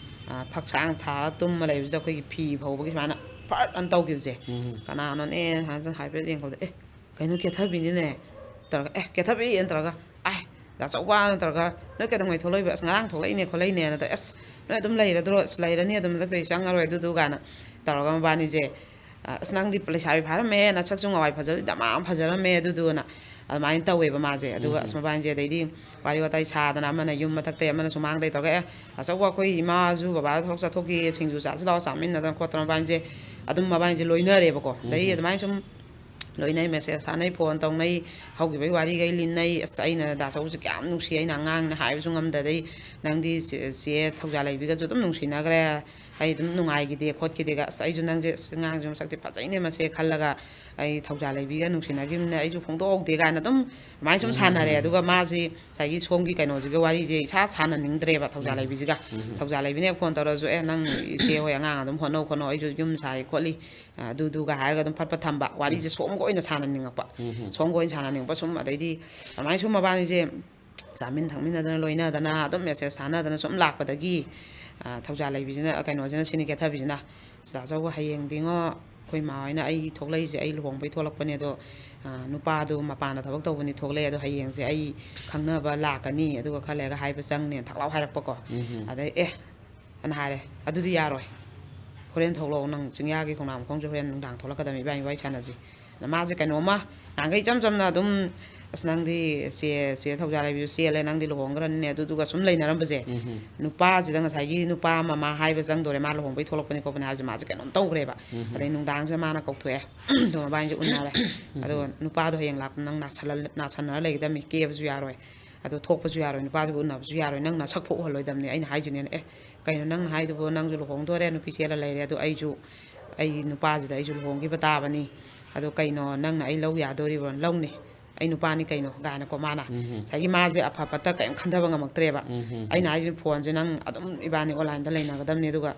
ꯑ, ꯐꯛꯁꯥꯡ ꯊꯥꯔ ꯇꯨꯝꯃ ꯂꯩꯕꯁꯤꯗ ꯑꯩꯈꯣꯏꯒꯤ ꯐꯤ ꯐꯧꯕꯒꯤ ꯁꯨꯃꯥꯏꯅ ꯐꯠ ꯑꯅ ꯇꯧꯈꯤꯕꯁꯦ꯫ ꯎꯝ꯫ "ꯀꯅꯥꯅꯣꯅꯦ?" ꯍꯥꯏꯅ ꯍꯥꯏꯐꯦꯠ ꯌꯦꯡꯕꯗ, "ꯑꯦ, ꯀꯩꯅꯣ, ꯀꯦꯊꯕꯤꯅꯤꯅꯦ" ꯇꯧꯔꯒ, "ꯑꯦ, ꯀꯦꯊꯕꯤ" ꯑꯅ ꯇꯧꯔꯒ, "ꯑꯥꯏ, ꯗꯥ ꯆꯧꯕꯅ ꯇꯧꯔꯒ, "ꯅꯣꯏ ꯀꯩꯗꯧꯉꯩ ꯊꯣꯛꯂꯛꯏꯕ?" "ꯑꯁ, ꯉꯔꯥꯡ ꯊꯣꯛꯂꯛꯏꯅꯦ ꯈꯣꯠꯂꯛꯏꯅꯦꯅ" ꯇꯧ-, "ꯑꯁ, ꯅꯣꯏ ꯑꯗꯨꯝ ꯂꯩꯔꯗ꯭ꯔꯣ?" "ꯑꯁ, ꯂꯩꯔꯅꯤ, ꯑꯗꯨꯝ ꯍꯟꯗꯛꯇꯩ ꯆꯪꯉꯔꯣꯏ ꯑꯗꯨꯗꯨ" ꯀꯥꯏꯅ ꯇꯧꯔꯒ ꯃꯕꯥꯅꯤꯁꯦ, "ꯑ, ꯑꯁ, ꯅꯪꯗꯤ ꯂꯩꯁꯥꯕꯤ ꯐꯥꯔꯝꯃꯦ, ꯅꯁꯛꯁꯨ ꯉꯋꯥꯏ ꯐꯖꯕꯗꯤ ꯗꯃꯥ ꯑꯃ ꯐꯖꯔꯝꯃꯦ" ꯑꯗꯨꯗꯨꯅ ꯑꯗꯨꯃꯥꯏꯅ ꯇꯧꯋꯦꯕ ꯃꯥꯁꯦ꯫ ꯑꯗꯨꯒ, ꯑꯁ, ꯎꯝ꯫ ꯃꯕꯥꯅꯤꯁꯦ ꯑꯗꯩꯗꯤ ꯋꯥꯔꯤ ꯋꯥꯇꯥꯏ ꯁꯥꯗꯅ, ꯑꯃꯅ ꯌꯨꯝ ꯃꯊꯛꯇꯩ, ꯑꯃꯅ ꯁꯨꯃꯥꯡꯗꯩ ꯇꯧꯔꯒ, "ꯑꯦ, ꯑꯆꯧꯕ, ꯑꯩꯈꯣꯏ ꯏꯃꯥꯁꯨ ꯕꯕꯥꯗ ꯊꯕꯛ ꯆꯠꯊꯣꯛꯈꯤ, ꯁꯤꯡꯖꯨ ꯆꯥꯁꯤ ꯂꯥꯛꯑꯣ" ꯆꯥꯃꯤꯟꯅꯗꯅ ꯈꯣꯠꯇꯅ ꯃꯕꯥꯅꯤꯁꯦ ꯑꯗꯨꯝ, ꯃꯕꯥꯅꯤꯁꯦ ꯂꯣꯏꯅꯔꯦꯕꯀꯣ꯫ ꯑꯗꯩ ꯎꯝ꯫ ꯑꯗꯨꯃꯥꯏꯅ ꯁꯨꯝ ꯂꯣꯏꯅꯩ, ꯃꯦꯁꯦꯖ ꯊꯥꯅꯩ, ꯐꯣꯟ ꯇꯧꯅꯩ, ꯍꯧꯈꯤꯕꯒꯤ ꯋꯥꯔꯤꯈꯩ ꯂꯤꯟꯅꯩ꯫ ꯑꯁ, ꯑꯩꯅ ꯗꯥ ꯆꯧꯕꯁꯦ ꯀꯌꯥꯝ ꯅꯨꯡꯁꯤ, ꯑꯩꯅ ꯑꯉꯥꯡꯅ ꯍꯥꯏꯕꯁꯨ ꯉꯝꯗꯗꯩ, "ꯅꯪꯗꯤ ꯆꯦ, ꯆꯦ ꯊꯧꯖꯥ ꯂꯩꯕꯤꯒꯁꯨ ꯑꯗꯨꯝ ꯅꯨꯡꯁꯤꯅꯈ꯭ꯔꯦ, ꯑꯩ ꯑꯗꯨꯝ ꯅꯨꯡꯉꯥꯏꯈꯤꯗꯦ ꯈꯣꯠꯈꯤꯗꯦꯒ"꯫ ꯑꯁ, ꯑꯩꯁꯨ ꯅꯪꯁꯦ, "ꯑꯁ, ꯑꯉꯥꯡꯁꯦ ꯃꯁꯛꯇꯤ ꯐꯖꯩꯅꯦ ꯃꯁꯦ" ꯈꯜꯂꯒ, "ꯑꯩ ꯊꯧꯖꯥ ꯂꯩꯕꯤꯒ ꯅꯨꯡꯁꯤꯅꯈꯤꯕꯅꯤꯅ ꯑꯩꯁꯨ ꯐꯣꯡꯗꯣꯛꯍꯧꯗꯦ" ꯀꯥꯏꯅ ꯑꯗꯨꯝ ꯑꯗꯨꯃꯥꯏꯅ ꯁꯨꯝ ꯎꯝ, ꯁꯥꯟꯅꯔꯦ꯫ ꯎꯝ꯫ ꯑꯗꯨꯒ ꯃꯥꯁꯤ ꯉꯁꯥꯏꯒꯤ ꯁꯣꯝꯒꯤ ꯀꯩꯅꯣꯁꯤꯒ ꯋꯥꯔꯤꯁꯦ ꯏꯁꯥ ꯁꯥꯟꯅꯅꯤꯡꯗ꯭ꯔꯦꯕ, ꯊꯧꯖꯥ ꯎꯝ, ꯂꯩꯕꯤꯁꯤꯒ꯫ ꯎꯝ꯫ ꯊꯧꯖꯥ ꯂꯩꯕꯤꯅ ꯍꯦꯛ ꯐꯣꯟ ꯇꯧꯔꯁꯨ, "ꯑꯦ, ꯅꯪ ꯏꯆꯦ ꯍꯣꯏ ꯑꯉꯥꯡ ꯑꯗꯨꯝ ꯍꯣꯠꯅꯧ ꯈꯣꯠꯅꯧ, ꯑꯩꯁꯨ ꯌꯨꯝ ꯁꯥꯏ ꯈꯣꯠꯂꯤ, ꯑ, ꯑꯗꯨꯗꯨꯒ" ꯍꯥꯏꯔꯒ ꯑꯗꯨꯝ ꯐꯠ ꯐꯠ ꯊꯝꯕ꯫ ꯎꯝ꯫ ꯋꯥꯔꯤꯁꯦ ꯁꯣꯝꯒ ꯑꯣꯏꯅ ꯁꯥꯟꯅꯅꯤꯡꯉꯛꯄ꯫ ꯎꯝ, ꯎꯝ꯫ ꯁꯣꯝꯒ ꯑꯣꯏꯅ ꯁꯥꯟꯅꯅꯤꯡꯉꯛꯄ ꯁꯨꯝ, ꯑꯗꯩꯗꯤ ꯑꯗꯨꯃꯥꯏꯅ ꯁꯨꯝ ꯃꯕꯥꯅꯤꯁꯦ ꯆꯥꯃꯤꯟ ꯊꯛꯃꯤꯟꯅꯗꯅ, ꯂꯣꯏꯅꯗꯅ, ꯑꯗꯨꯝ ꯃꯦꯁꯦꯖ ꯊꯥꯅꯗꯅ ꯁꯨꯝ ꯂꯥꯛꯄꯗꯒꯤ, ꯑ, ꯊꯧꯖꯥ ꯂꯩꯕꯤꯁꯤꯅ, ꯀꯩꯅꯣꯁꯤꯅ, ꯁꯤꯅꯤ ꯀꯦꯊꯕꯤꯁꯤꯅ, "ꯁꯤꯗ ꯑꯆꯧꯕ, ꯍꯌꯦꯡꯗꯤꯉꯣ, ꯑꯩꯈꯣꯏ ꯏꯃꯥ ꯍꯣꯏꯅ ꯑꯩ ꯊꯣꯛꯂꯛꯏꯁꯦ, ꯑꯩ ꯂꯨꯍꯣꯡꯕꯩ ꯊꯣꯛꯂꯛꯄꯅꯦ, ꯑꯗꯣ, ꯑ, ꯅꯨꯄꯥꯗꯨ ꯃꯄꯥꯟꯗ ꯊꯕꯛ ꯇꯧꯕꯅꯤ ꯊꯣꯛꯂꯛꯑꯦ, ꯑꯗꯣ ꯍꯌꯦꯡꯁꯦ ꯑꯩ ꯈꯪꯅꯕ ꯂꯥꯛꯀꯅꯤ, ꯑꯗꯨꯒ ꯈꯔ ꯂꯩꯔꯒ ꯍꯥꯏꯕ ꯆꯪꯅꯦꯅ" ꯊꯛ ꯂꯥꯎ ꯍꯥꯏꯔꯛꯄꯀꯣ꯫ ꯎꯝ, ꯎꯝ꯫ ꯑꯗꯩ, "ꯑꯦ", ꯑꯅ ꯍꯥꯏꯔꯦ, "ꯑꯗꯨꯗꯤ ꯌꯥꯔꯣꯏ, ꯍꯣꯔꯦꯟ ꯊꯣꯛꯂꯛꯑꯣ, ꯅꯪ ꯆꯤꯡꯌꯥꯒꯤ ꯈꯣꯡꯅꯥꯡ ꯃꯈꯣꯡꯁꯦ ꯍꯣꯔꯦꯟ ꯅꯨꯡꯗꯥꯡ ꯊꯣꯛꯂꯛꯀꯗꯕꯅꯤ, ꯏꯕꯥꯅꯤ ꯋꯥꯔꯤ ꯁꯥꯟꯅꯁꯤ"꯫ ꯑꯗ ꯃꯥꯁꯦ ꯀꯩꯅꯣꯝꯃ, ꯅꯍꯥꯟꯈꯩ ꯏꯆꯝ ꯆꯝꯅ ꯑꯗꯨꯝ, "ꯑꯁ, ꯅꯪꯗꯤ ꯆꯦ, ꯆꯦ ꯊꯧꯖꯥ ꯂꯩꯕꯤꯁꯨ ꯆꯦꯜꯂꯦ, ꯅꯪꯗꯤ ꯂꯨꯍꯣꯡꯈ꯭ꯔꯅꯤꯅꯦ", ꯑꯗꯨꯗꯨꯒ ꯁꯨꯝ ꯂꯩꯅꯔꯝꯕꯁꯦ, ꯎꯝ, ꯎꯝ꯫ ꯅꯨꯄꯥꯁꯤꯗ ꯉꯁꯥꯏꯒꯤ ꯅꯨꯄꯥ ꯑꯃ ꯃꯥ ꯍꯥꯏꯕ ꯆꯪꯗꯣꯔꯦ, ꯃꯥ ꯂꯨꯍꯣꯡꯕꯩ ꯊꯣꯛꯂꯛꯄꯅꯤ ꯈꯣꯠꯄꯅꯤ ꯍꯥꯏꯕꯁꯦ ꯃꯥꯁꯦ ꯀꯩꯅꯣꯝ ꯇꯧꯈ꯭ꯔꯦꯕ꯫ ꯎꯝ, ꯎꯝ꯫ ꯑꯗꯩ ꯅꯨꯡꯗꯥꯡꯁꯤꯗ ꯃꯥꯅ ꯀꯧꯊꯣꯛꯑꯦ, ꯑꯗꯨꯒ ꯃꯕꯥꯅꯤꯁꯦ ꯎꯅꯔꯦ꯫ ꯎꯝ, ꯑꯗꯨꯒ, ꯎꯝ꯫ "ꯅꯨꯄꯥꯗꯣ ꯍꯌꯦꯡ ꯂꯥꯛꯄ ꯅꯪ ꯅꯥꯁꯜꯍꯜ-, ꯅꯥꯁꯟꯅꯔ ꯂꯩꯒꯗꯕꯅꯤ, ꯀꯦꯕꯁꯨ ꯌꯥꯔꯣꯏ, ꯑꯗꯣ ꯊꯣꯛꯄꯁꯨ ꯌꯥꯔꯣꯏ, ꯅꯨꯄꯥꯗꯨꯒ ꯎꯅꯕꯁꯨ ꯌꯥꯔꯣꯏ, ꯅꯪ ꯅꯁꯛ ꯐꯥꯎ ꯎꯍꯜꯂꯣꯏꯗꯕꯅꯤ"꯫ ꯑꯩꯅ ꯍꯥꯏꯁꯤꯅꯦꯅ, "ꯑꯦ, ꯀꯩꯅꯣ ꯅꯪꯅ ꯍꯥꯏꯗꯨꯕꯨ? ꯅꯪꯁꯨ ꯂꯨꯍꯣꯡꯗꯣꯔꯦ, ꯅꯨꯄꯤ ꯆꯦꯜꯂ ꯂꯩꯔꯦ, ꯑꯗꯣ ꯑꯩꯁꯨ, ꯑꯩ ꯅꯨꯄꯥꯁꯤꯗ ꯑꯩꯁꯨ ꯂꯨꯍꯣꯡꯈꯤꯕ ꯇꯥꯕꯅꯤ, ꯑꯗꯣ ꯀꯩꯅꯣ ꯅꯪꯅ ꯑꯩ ꯂꯧ ꯌꯥꯗꯣꯔꯤꯕ꯭ꯔꯣ?" "ꯂꯧꯅꯤ, ꯑꯩ ꯅꯨꯄꯥꯅꯤ ꯀꯩꯅꯣ" ꯀꯥꯏꯅꯀꯣ ꯃꯥꯅ ꯎꯝ, ꯎꯝ꯫ ꯉꯁꯥꯏꯒꯤ ꯃꯥꯁꯦ ꯑꯐ ꯐꯠꯇ ꯀꯔꯤꯝ ꯈꯟꯊꯕ ꯉꯝꯃꯛꯇ꯭ꯔꯦꯕ꯫ ꯎꯝ, ꯎꯝ, ꯑꯩꯅ ꯎꯝ꯫ ꯍꯥꯏꯁꯤꯅ, "ꯐꯣꯟꯁꯦ ꯅꯪ ꯑꯗꯨꯝ ꯏꯕꯥꯅꯤ ꯑꯣꯟꯂꯥꯏꯟꯗ ꯂꯩꯅꯒꯗꯕꯅꯤ, ꯑꯗꯨꯒ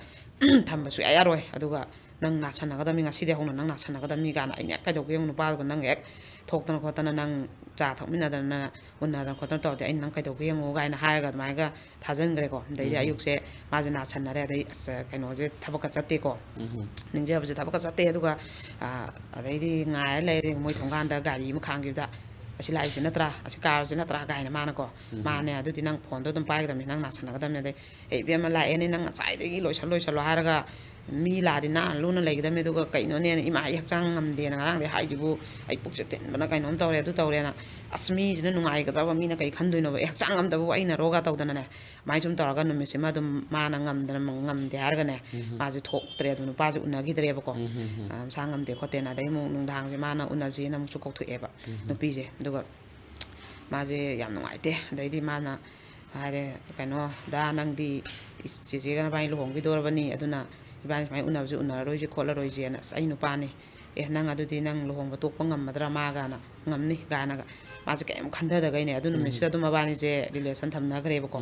ꯊꯝꯕ ꯁꯨꯡꯌꯥ ꯌꯥꯔꯣꯏ, ꯑꯗꯨꯒ ꯅꯪ ꯅꯥꯁꯟꯅꯒꯗꯕꯅꯤ, ꯉꯁꯤꯗꯤ ꯍꯧꯅ ꯅꯪ ꯅꯥꯁꯟꯅꯒꯗꯕꯅꯤ" ꯀꯥꯏꯅ꯫ ꯑꯩꯅ ꯍꯦꯛ ꯀꯩꯗꯧꯒꯦ ꯌꯦꯡꯉꯨ, ꯅꯨꯄꯥꯗꯨꯒ ꯅꯪ ꯍꯦꯛ ꯊꯣꯛꯇꯅ ꯈꯣꯠꯇꯅ, ꯅꯪ ꯆꯥ ꯊꯛꯃꯤꯟꯅꯗꯅ, ꯎꯅꯗꯅ ꯈꯣꯠꯇꯅ ꯇꯧꯔꯗꯤ ꯑꯩꯅ ꯅꯪ ꯀꯩꯗꯧꯒꯦ ꯌꯦꯡꯉꯨ ꯀꯥꯏꯅ ꯍꯥꯏꯔꯒ ꯑꯗꯨꯃꯥꯏꯅꯒ ꯊꯥꯖꯤꯟꯈ꯭ꯔꯦꯀꯣ꯫ ꯑꯗꯩꯗꯤ ꯎꯝ꯫ ꯑꯌꯨꯛꯁꯦ ꯃꯥꯁꯦ ꯅꯥꯁꯟꯅꯔꯦ, ꯑꯗꯩ ꯑꯁ, ꯀꯩꯅꯣꯁꯦ ꯊꯕꯛꯀ ꯆꯠꯇꯦꯀꯣ꯫ ꯎꯝ꯫ ꯅꯤꯡꯖꯕꯁꯦ ꯊꯕꯛꯀ ꯆꯠꯇꯦ꯫ ꯑꯗꯨꯒ, ꯑ, ꯑꯗꯩꯗꯤ ꯉꯥꯏꯔ ꯂꯩꯔꯦ, ꯃꯣꯏ ꯊꯣꯡꯒꯥꯟꯗ ꯒꯥꯔꯤ ꯑꯃ ꯈꯥꯝꯈꯤꯕꯗ, "ꯑꯁꯤ ꯂꯥꯛꯏꯁꯤ ꯅꯠꯇ꯭ꯔꯥ, ꯑꯁꯤ ꯀꯥꯔꯁꯤ ꯅꯠꯇ꯭ꯔꯥ?" ꯀꯥꯏꯅ ꯃꯥꯅꯀꯣ꯫ "ꯃꯥꯅꯦ, ꯑꯗꯨꯗꯤ ꯅꯪ ꯐꯣꯟꯗꯣ ꯑꯗꯨꯝ ꯄꯥꯏꯒꯗꯕꯅꯤ, ꯅꯪ ꯅꯥꯁꯟꯅꯒꯗꯕꯅꯤ꯫ ꯑꯗꯩ, 'ꯑꯦ, ꯏꯕꯦꯝꯃ, ꯂꯥꯛꯑꯦꯅꯦ, ꯅꯪ ꯉꯁꯥꯏꯗꯒꯤ ꯂꯣꯏꯁꯜ ꯂꯣꯏꯁꯜꯂꯣ' ꯍꯥꯏꯔꯒ ꯃꯤ ꯂꯥꯛꯑꯗꯤ ꯅꯥꯟꯅ ꯂꯨꯅ ꯂꯩꯒꯗꯕꯅꯤ, ꯑꯗꯨꯒ ꯀꯩꯅꯣꯅꯦꯅ, 'ꯏꯃꯥ, ꯑꯩ ꯍꯛꯆꯥꯡ ꯉꯝꯗꯦꯅ ꯉꯔꯥꯡꯗꯩ ꯍꯥꯏꯁꯤꯕꯨ, ꯑꯩ ꯄꯨꯛꯁꯦ ꯊꯤꯟꯕꯅ ꯀꯩꯅꯣꯝ ꯇꯧꯔꯦ, ꯑꯗꯨ ꯇꯧꯔꯦꯅ, ꯑꯁ, ꯃꯤꯁꯤꯅ ꯅꯨꯡꯉꯥꯏꯒꯗ꯭ꯔꯕ, ꯃꯤꯅ ꯀꯩ ꯈꯟꯗꯣꯏꯅꯣꯕ, ꯑꯦ, ꯍꯛꯆꯥꯡ ꯉꯝꯗꯕꯕꯨ ꯑꯩꯅꯔꯣꯒ' ꯇꯧꯗꯅꯅꯦ, ꯑꯗꯨꯃꯥꯏꯅ ꯁꯨꯝ ꯇꯧꯔꯒ ꯅꯨꯃꯤꯠꯁꯤꯃ ꯑꯗꯨꯝ ꯃꯥꯅ ꯉꯝꯗꯅ, ꯉꯝꯗꯦ ꯍꯥꯏꯔꯒꯅꯦ, ꯃꯥꯁꯦ ꯊꯣꯛꯇ꯭ꯔꯦ, ꯑꯗꯨ ꯅꯨꯄꯥꯁꯦ ꯎꯅꯈꯤꯗ꯭ꯔꯦꯕꯀꯣ꯫ ꯑ, ꯃꯁꯥ ꯉꯝꯗꯦ ꯈꯣꯠꯇꯦꯅ꯫ ꯑꯗꯩ ꯑꯃꯨꯛ ꯅꯨꯡꯗꯥꯡꯁꯦ ꯃꯥꯅ ꯎꯅꯁꯦꯅ ꯑꯃꯨꯛꯁꯨ ꯀꯧꯊꯣꯛꯑꯦꯕ ꯅꯨꯄꯤꯁꯦ꯫ ꯑꯗꯨꯒ ꯃꯥꯁꯦ ꯌꯥꯝ ꯅꯨꯡꯉꯥꯏꯇꯦ꯫ ꯑꯗꯩꯗꯤ ꯃꯥꯅ ꯍꯥꯏꯔꯦ, "ꯀꯩꯅꯣ, ꯗꯥ, ꯅꯪꯗꯤ ꯆꯦꯆꯦꯒ ꯅꯕꯥꯅꯤ ꯂꯨꯍꯣꯡꯈꯤꯗꯣꯔꯕꯅꯤ, ꯑꯗꯨꯅ ꯏꯕꯥꯅꯤ ꯁꯨꯃꯥꯏꯅ ꯎꯅꯕꯁꯦ ꯎꯅꯔꯔꯣꯏꯁꯦ ꯈꯣꯠꯂꯔꯣꯏꯁꯦꯅ꯫ ꯑꯁ, ꯑꯩ ꯅꯨꯄꯥꯅꯤ꯫ ꯑꯦ, ꯅꯪ ꯑꯗꯨꯗꯤ ꯅꯪ ꯂꯨꯍꯣꯡꯕ ꯇꯣꯛꯄ ꯉꯝꯃꯗ꯭ꯔꯥ ꯃꯥꯒꯅ?" "ꯉꯝꯅꯤ" ꯀꯥꯏꯅꯒ꯫ ꯃꯥꯁꯦ ꯀꯩꯝ ꯈꯟꯊꯗꯈꯩꯅꯦ, ꯑꯗꯨ ꯅꯨꯃꯤꯠꯁꯤꯗ ꯑꯗꯨꯝ ꯃꯕꯥꯅꯤꯁꯦ relation ꯊꯝꯅꯈ꯭ꯔꯦꯕꯀꯣ꯫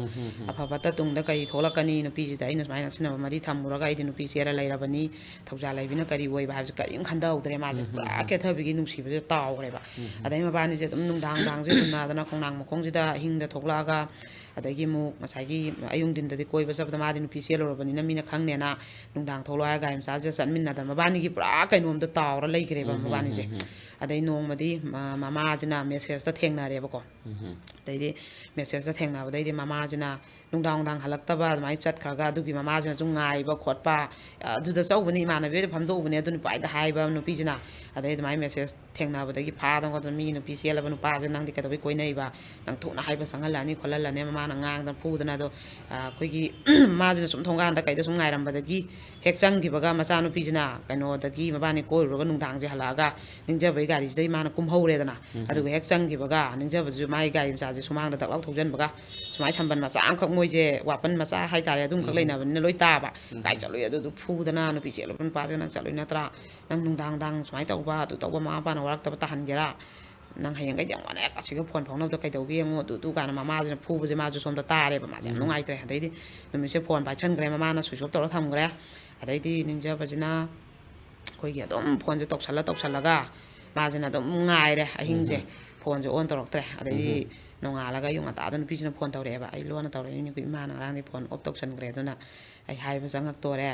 ꯑꯐ ꯐꯠꯇ ꯇꯨꯡꯗ ꯀꯔꯤ ꯊꯣꯛꯂꯛꯀꯅꯤ, ꯅꯨꯄꯤꯁꯤꯗ ꯑꯩꯅ ꯁꯨꯃꯥꯏꯅ ꯅꯛꯁꯤꯟꯅꯕ ꯃꯔꯤ ꯊꯝꯃꯨꯔꯒ ꯑꯩꯗꯤ ꯅꯨꯄꯤ ꯆꯦꯜꯂ ꯂꯩꯔꯕꯅꯤ, ꯊꯧꯖꯥꯜ ꯂꯩꯕꯤꯅ ꯀꯔꯤ ꯑꯣꯏꯕ ꯍꯥꯏꯕꯁꯦ ꯀꯔꯤꯝ ꯈꯟꯊꯍꯧꯗ꯭ꯔꯦ ꯃꯥꯁꯦ꯫ ꯄꯨꯔꯥ ꯀꯦꯊꯕꯤꯒꯤ ꯅꯨꯡꯁꯤꯕꯁꯦ ꯇꯥꯎꯈ꯭ꯔꯦꯕ꯫ ꯑꯗꯩ ꯃꯕꯥꯅꯤꯁꯦ ꯑꯗꯨꯝ ꯅꯨꯡꯗꯥꯡ ꯅꯨꯡꯗꯥꯡꯁꯦ ꯎꯅꯗꯅ ꯈꯣꯡꯅꯥꯡ ꯃꯈꯣꯡꯁꯤꯗ ꯑꯍꯤꯡꯗ ꯊꯣꯛꯂꯛꯑꯒ, ꯑꯗꯒꯤ ꯑꯃꯨꯛ ꯉꯁꯥꯏꯒꯤ ꯑꯌꯨꯛ ꯅꯨꯡꯊꯤꯟꯗꯗꯤ ꯀꯣꯏꯕ ꯆꯠꯄꯗ ꯃꯥꯗꯤ ꯅꯨꯄꯤ ꯆꯦꯜꯂꯨꯔꯕꯅꯤꯅ ꯃꯤꯅ ꯈꯪꯅꯦꯅ ꯅꯨꯡꯗꯥꯡ ꯊꯣꯛꯂꯛꯑꯣ ꯍꯥꯏꯔ ꯒꯥꯔꯤ ꯃꯆꯥꯁꯤꯗ ꯆꯠꯃꯤꯟꯅꯗꯅ ꯃꯕꯥꯅꯤꯒꯤ ꯄꯨꯔꯥ ꯀꯩꯅꯣꯝꯗ ꯇꯥꯎꯔ ꯂꯩꯈ꯭ꯔꯦꯕ ꯃꯕꯥꯅꯤꯁꯦ꯫ ꯑꯗꯩ ꯅꯣꯡꯃꯗꯤ ꯃ-, ꯃꯃꯥꯁꯤꯅ message ꯇ ꯊꯦꯡꯅꯔꯦꯕꯀꯣ꯫ ꯑꯗꯩꯗꯤ message ꯇ ꯊꯦꯡꯅꯕꯗꯩꯗꯤ ꯃꯃꯥꯁꯤꯅ ꯅꯨꯡꯗꯥꯡ ꯅꯨꯡꯗꯥꯡ ꯍꯜꯂꯛꯇꯕ ꯑꯗꯨꯃꯥꯏꯅ ꯆꯠꯈ꯭ꯔꯒ, ꯑꯗꯨꯒꯤ ꯃꯃꯥꯁꯤꯅꯁꯨ ꯉꯥꯏꯕ ꯈꯣꯠꯄ, ꯑꯗꯨꯗ ꯆꯧꯕꯅꯤ, ꯏꯃꯥꯟꯅꯕꯤ ꯍꯣꯏꯗ ꯐꯝꯗꯣꯛꯎꯕꯅꯦ ꯑꯗꯨ ꯅꯨꯄꯥ ꯍꯥꯏꯗ ꯍꯥꯏꯕ ꯅꯨꯄꯤꯁꯤꯅ꯫ ꯑꯗꯩ ꯑꯗꯨꯃꯥꯏꯅ message ꯊꯦꯡꯅꯕꯗꯒꯤ ꯐꯥꯗꯅ ꯈꯣꯠꯇꯅ ꯃꯤ ꯅꯨꯄꯤ ꯆꯦꯜꯂꯕ ꯅꯨꯄꯥꯁꯦ ꯅꯪꯗꯤ ꯀꯩꯗꯧꯕꯩ ꯀꯣꯏꯅꯩꯕ? ꯅꯪ ꯊꯨꯅ ꯍꯥꯏꯕ ꯆꯪꯍꯜꯂꯛꯑꯅꯤ ꯈꯣꯠꯍꯜꯂꯅꯤ, ꯃꯃꯥꯅ ꯉꯥꯡꯗꯅ ꯐꯨꯗꯅ꯫ ꯑꯗꯣ, ꯑ, ꯑꯩꯈꯣꯏꯒꯤ ꯃꯥꯁꯤꯅ ꯁꯨꯝ ꯊꯣꯡꯒꯥꯟꯗ ꯀꯩꯗ ꯁꯨꯝ ꯉꯥꯏꯔꯝꯕꯗꯒꯤ ꯍꯦꯛ ꯆꯪꯈꯤꯕꯒ ꯃꯆꯥꯅꯨꯄꯤꯁꯤꯅ ꯀꯩꯅꯣꯗꯒꯤ ꯃꯕꯥꯅꯤ ꯀꯣꯏꯔꯨꯔꯒ ꯅꯨꯡꯗꯥꯡꯁꯦ ꯍꯜꯂꯛꯑꯒ ꯅꯤꯡꯖꯕꯒꯤ ꯒꯥꯔꯤꯁꯤꯗꯩ ꯃꯥꯅ ꯀꯨꯝꯍꯧꯔꯦꯗꯅ꯫ ꯑꯗꯨꯒ ꯍꯦꯛ ꯆꯪꯈꯤꯕꯒ ꯅꯤꯡꯖꯕꯁꯨ ꯃꯥꯒꯤ ꯒꯥꯔꯤ ꯃꯆꯥꯁꯦ ꯁꯨꯃꯥꯡꯗ ꯗꯛ ꯂꯥꯎ ꯊꯧꯖꯤꯟꯕꯒ ꯁꯨꯃꯥꯏꯅ ꯁꯝꯕꯟ ꯃꯆꯥ ꯑꯃꯈꯛ ꯃꯣꯏꯁꯦ ꯋꯥꯄꯟ ꯃꯆꯥ ꯍꯥꯏꯇꯥꯔꯦ ꯑꯗꯨꯝꯈꯛ ꯂꯩꯅꯕꯅꯤꯅ ꯂꯣꯏ ꯇꯥꯕ꯫ "ꯀꯥꯏ ꯆꯠꯂꯨꯏ? ꯑꯗꯨꯗꯨ ꯐꯨꯗꯅ ꯅꯨꯄꯤ ꯆꯦꯜꯂꯕ ꯅꯨꯄꯥꯁꯦ ꯅꯪ ꯆꯠꯂꯨꯏ ꯅꯠꯇ꯭ꯔꯥ? ꯅꯪ ꯅꯨꯡꯗꯥꯡ ꯅꯨꯡꯗꯥꯡ ꯁꯨꯃꯥꯏꯅ ꯇꯧꯕ ꯑꯗꯨ ꯇꯧꯕ ꯃꯃꯥ ꯃꯄꯥꯅ ꯋꯥꯔꯛꯇꯕ ꯇꯥꯍꯟꯒꯦꯔꯥ? ꯅꯪ ꯍꯌꯦꯡꯈꯩꯗꯤ ꯑꯃꯨꯛ ꯍꯟꯅ ꯍꯦꯛ ꯑꯁꯤꯒ ꯐꯣꯟ ꯐꯥꯎꯅꯕꯗ ꯀꯩꯗꯧꯒꯦ ꯌꯦꯡꯉꯣ" ꯑꯗꯨ ꯑꯗꯨ ꯀꯥꯏꯅ ꯃꯃꯥꯁꯤꯅ ꯐꯨꯕꯁꯦ ꯃꯥꯁꯨ ꯁꯣꯝꯗ ꯇꯥꯔꯦꯕ, ꯃꯥꯁꯦ ꯌꯥꯝ ꯅꯨꯡꯉꯥꯏꯇ꯭ꯔꯦ꯫ ꯑꯗꯩꯗꯤ ꯅꯨꯃꯤꯠꯁꯦ ꯐꯣꯟ ꯄꯥꯏꯁꯟꯈ꯭ꯔꯦ, ꯃꯃꯥꯅ switch off ꯇꯧꯔ ꯊꯝꯈ꯭ꯔꯦ꯫ ꯑꯗꯩꯗꯤ ꯅꯤꯡꯖꯕꯁꯤꯅ ꯑꯩꯈꯣꯏꯒꯤ ꯑꯗꯨꯝ ꯐꯣꯟꯁꯦ ꯇꯧꯁꯜꯂ ꯇꯧꯁꯜꯂꯒ ꯃꯥꯁꯤꯅ ꯑꯗꯨꯝ ꯉꯥꯏꯔꯦ ꯑꯍꯤꯡꯁꯦ꯫ ꯐꯣꯟꯁꯦ on ꯇꯧꯔꯛꯇ꯭ꯔꯦ꯫ ꯑꯗꯩꯗꯤ ꯅꯣꯡꯉꯥꯜꯂꯒ ꯑꯌꯨꯛ ꯉꯟꯇꯥꯗ ꯅꯨꯄꯤꯁꯤꯅ ꯐꯣꯟ ꯇꯧꯔꯛꯑꯦꯕ꯫ "ꯑꯩ ꯂꯣꯟꯅ ꯇꯧꯔꯛꯏꯅꯤ, ꯏꯃꯥꯅ ꯉꯔꯥꯡꯗꯤ ꯐꯣꯟ off ꯇꯧꯁꯟꯈ꯭ꯔꯦ, ꯑꯗꯨꯅ ꯑꯩ ꯍꯥꯏꯕ ꯆꯪꯉꯛꯇꯣꯔꯦ,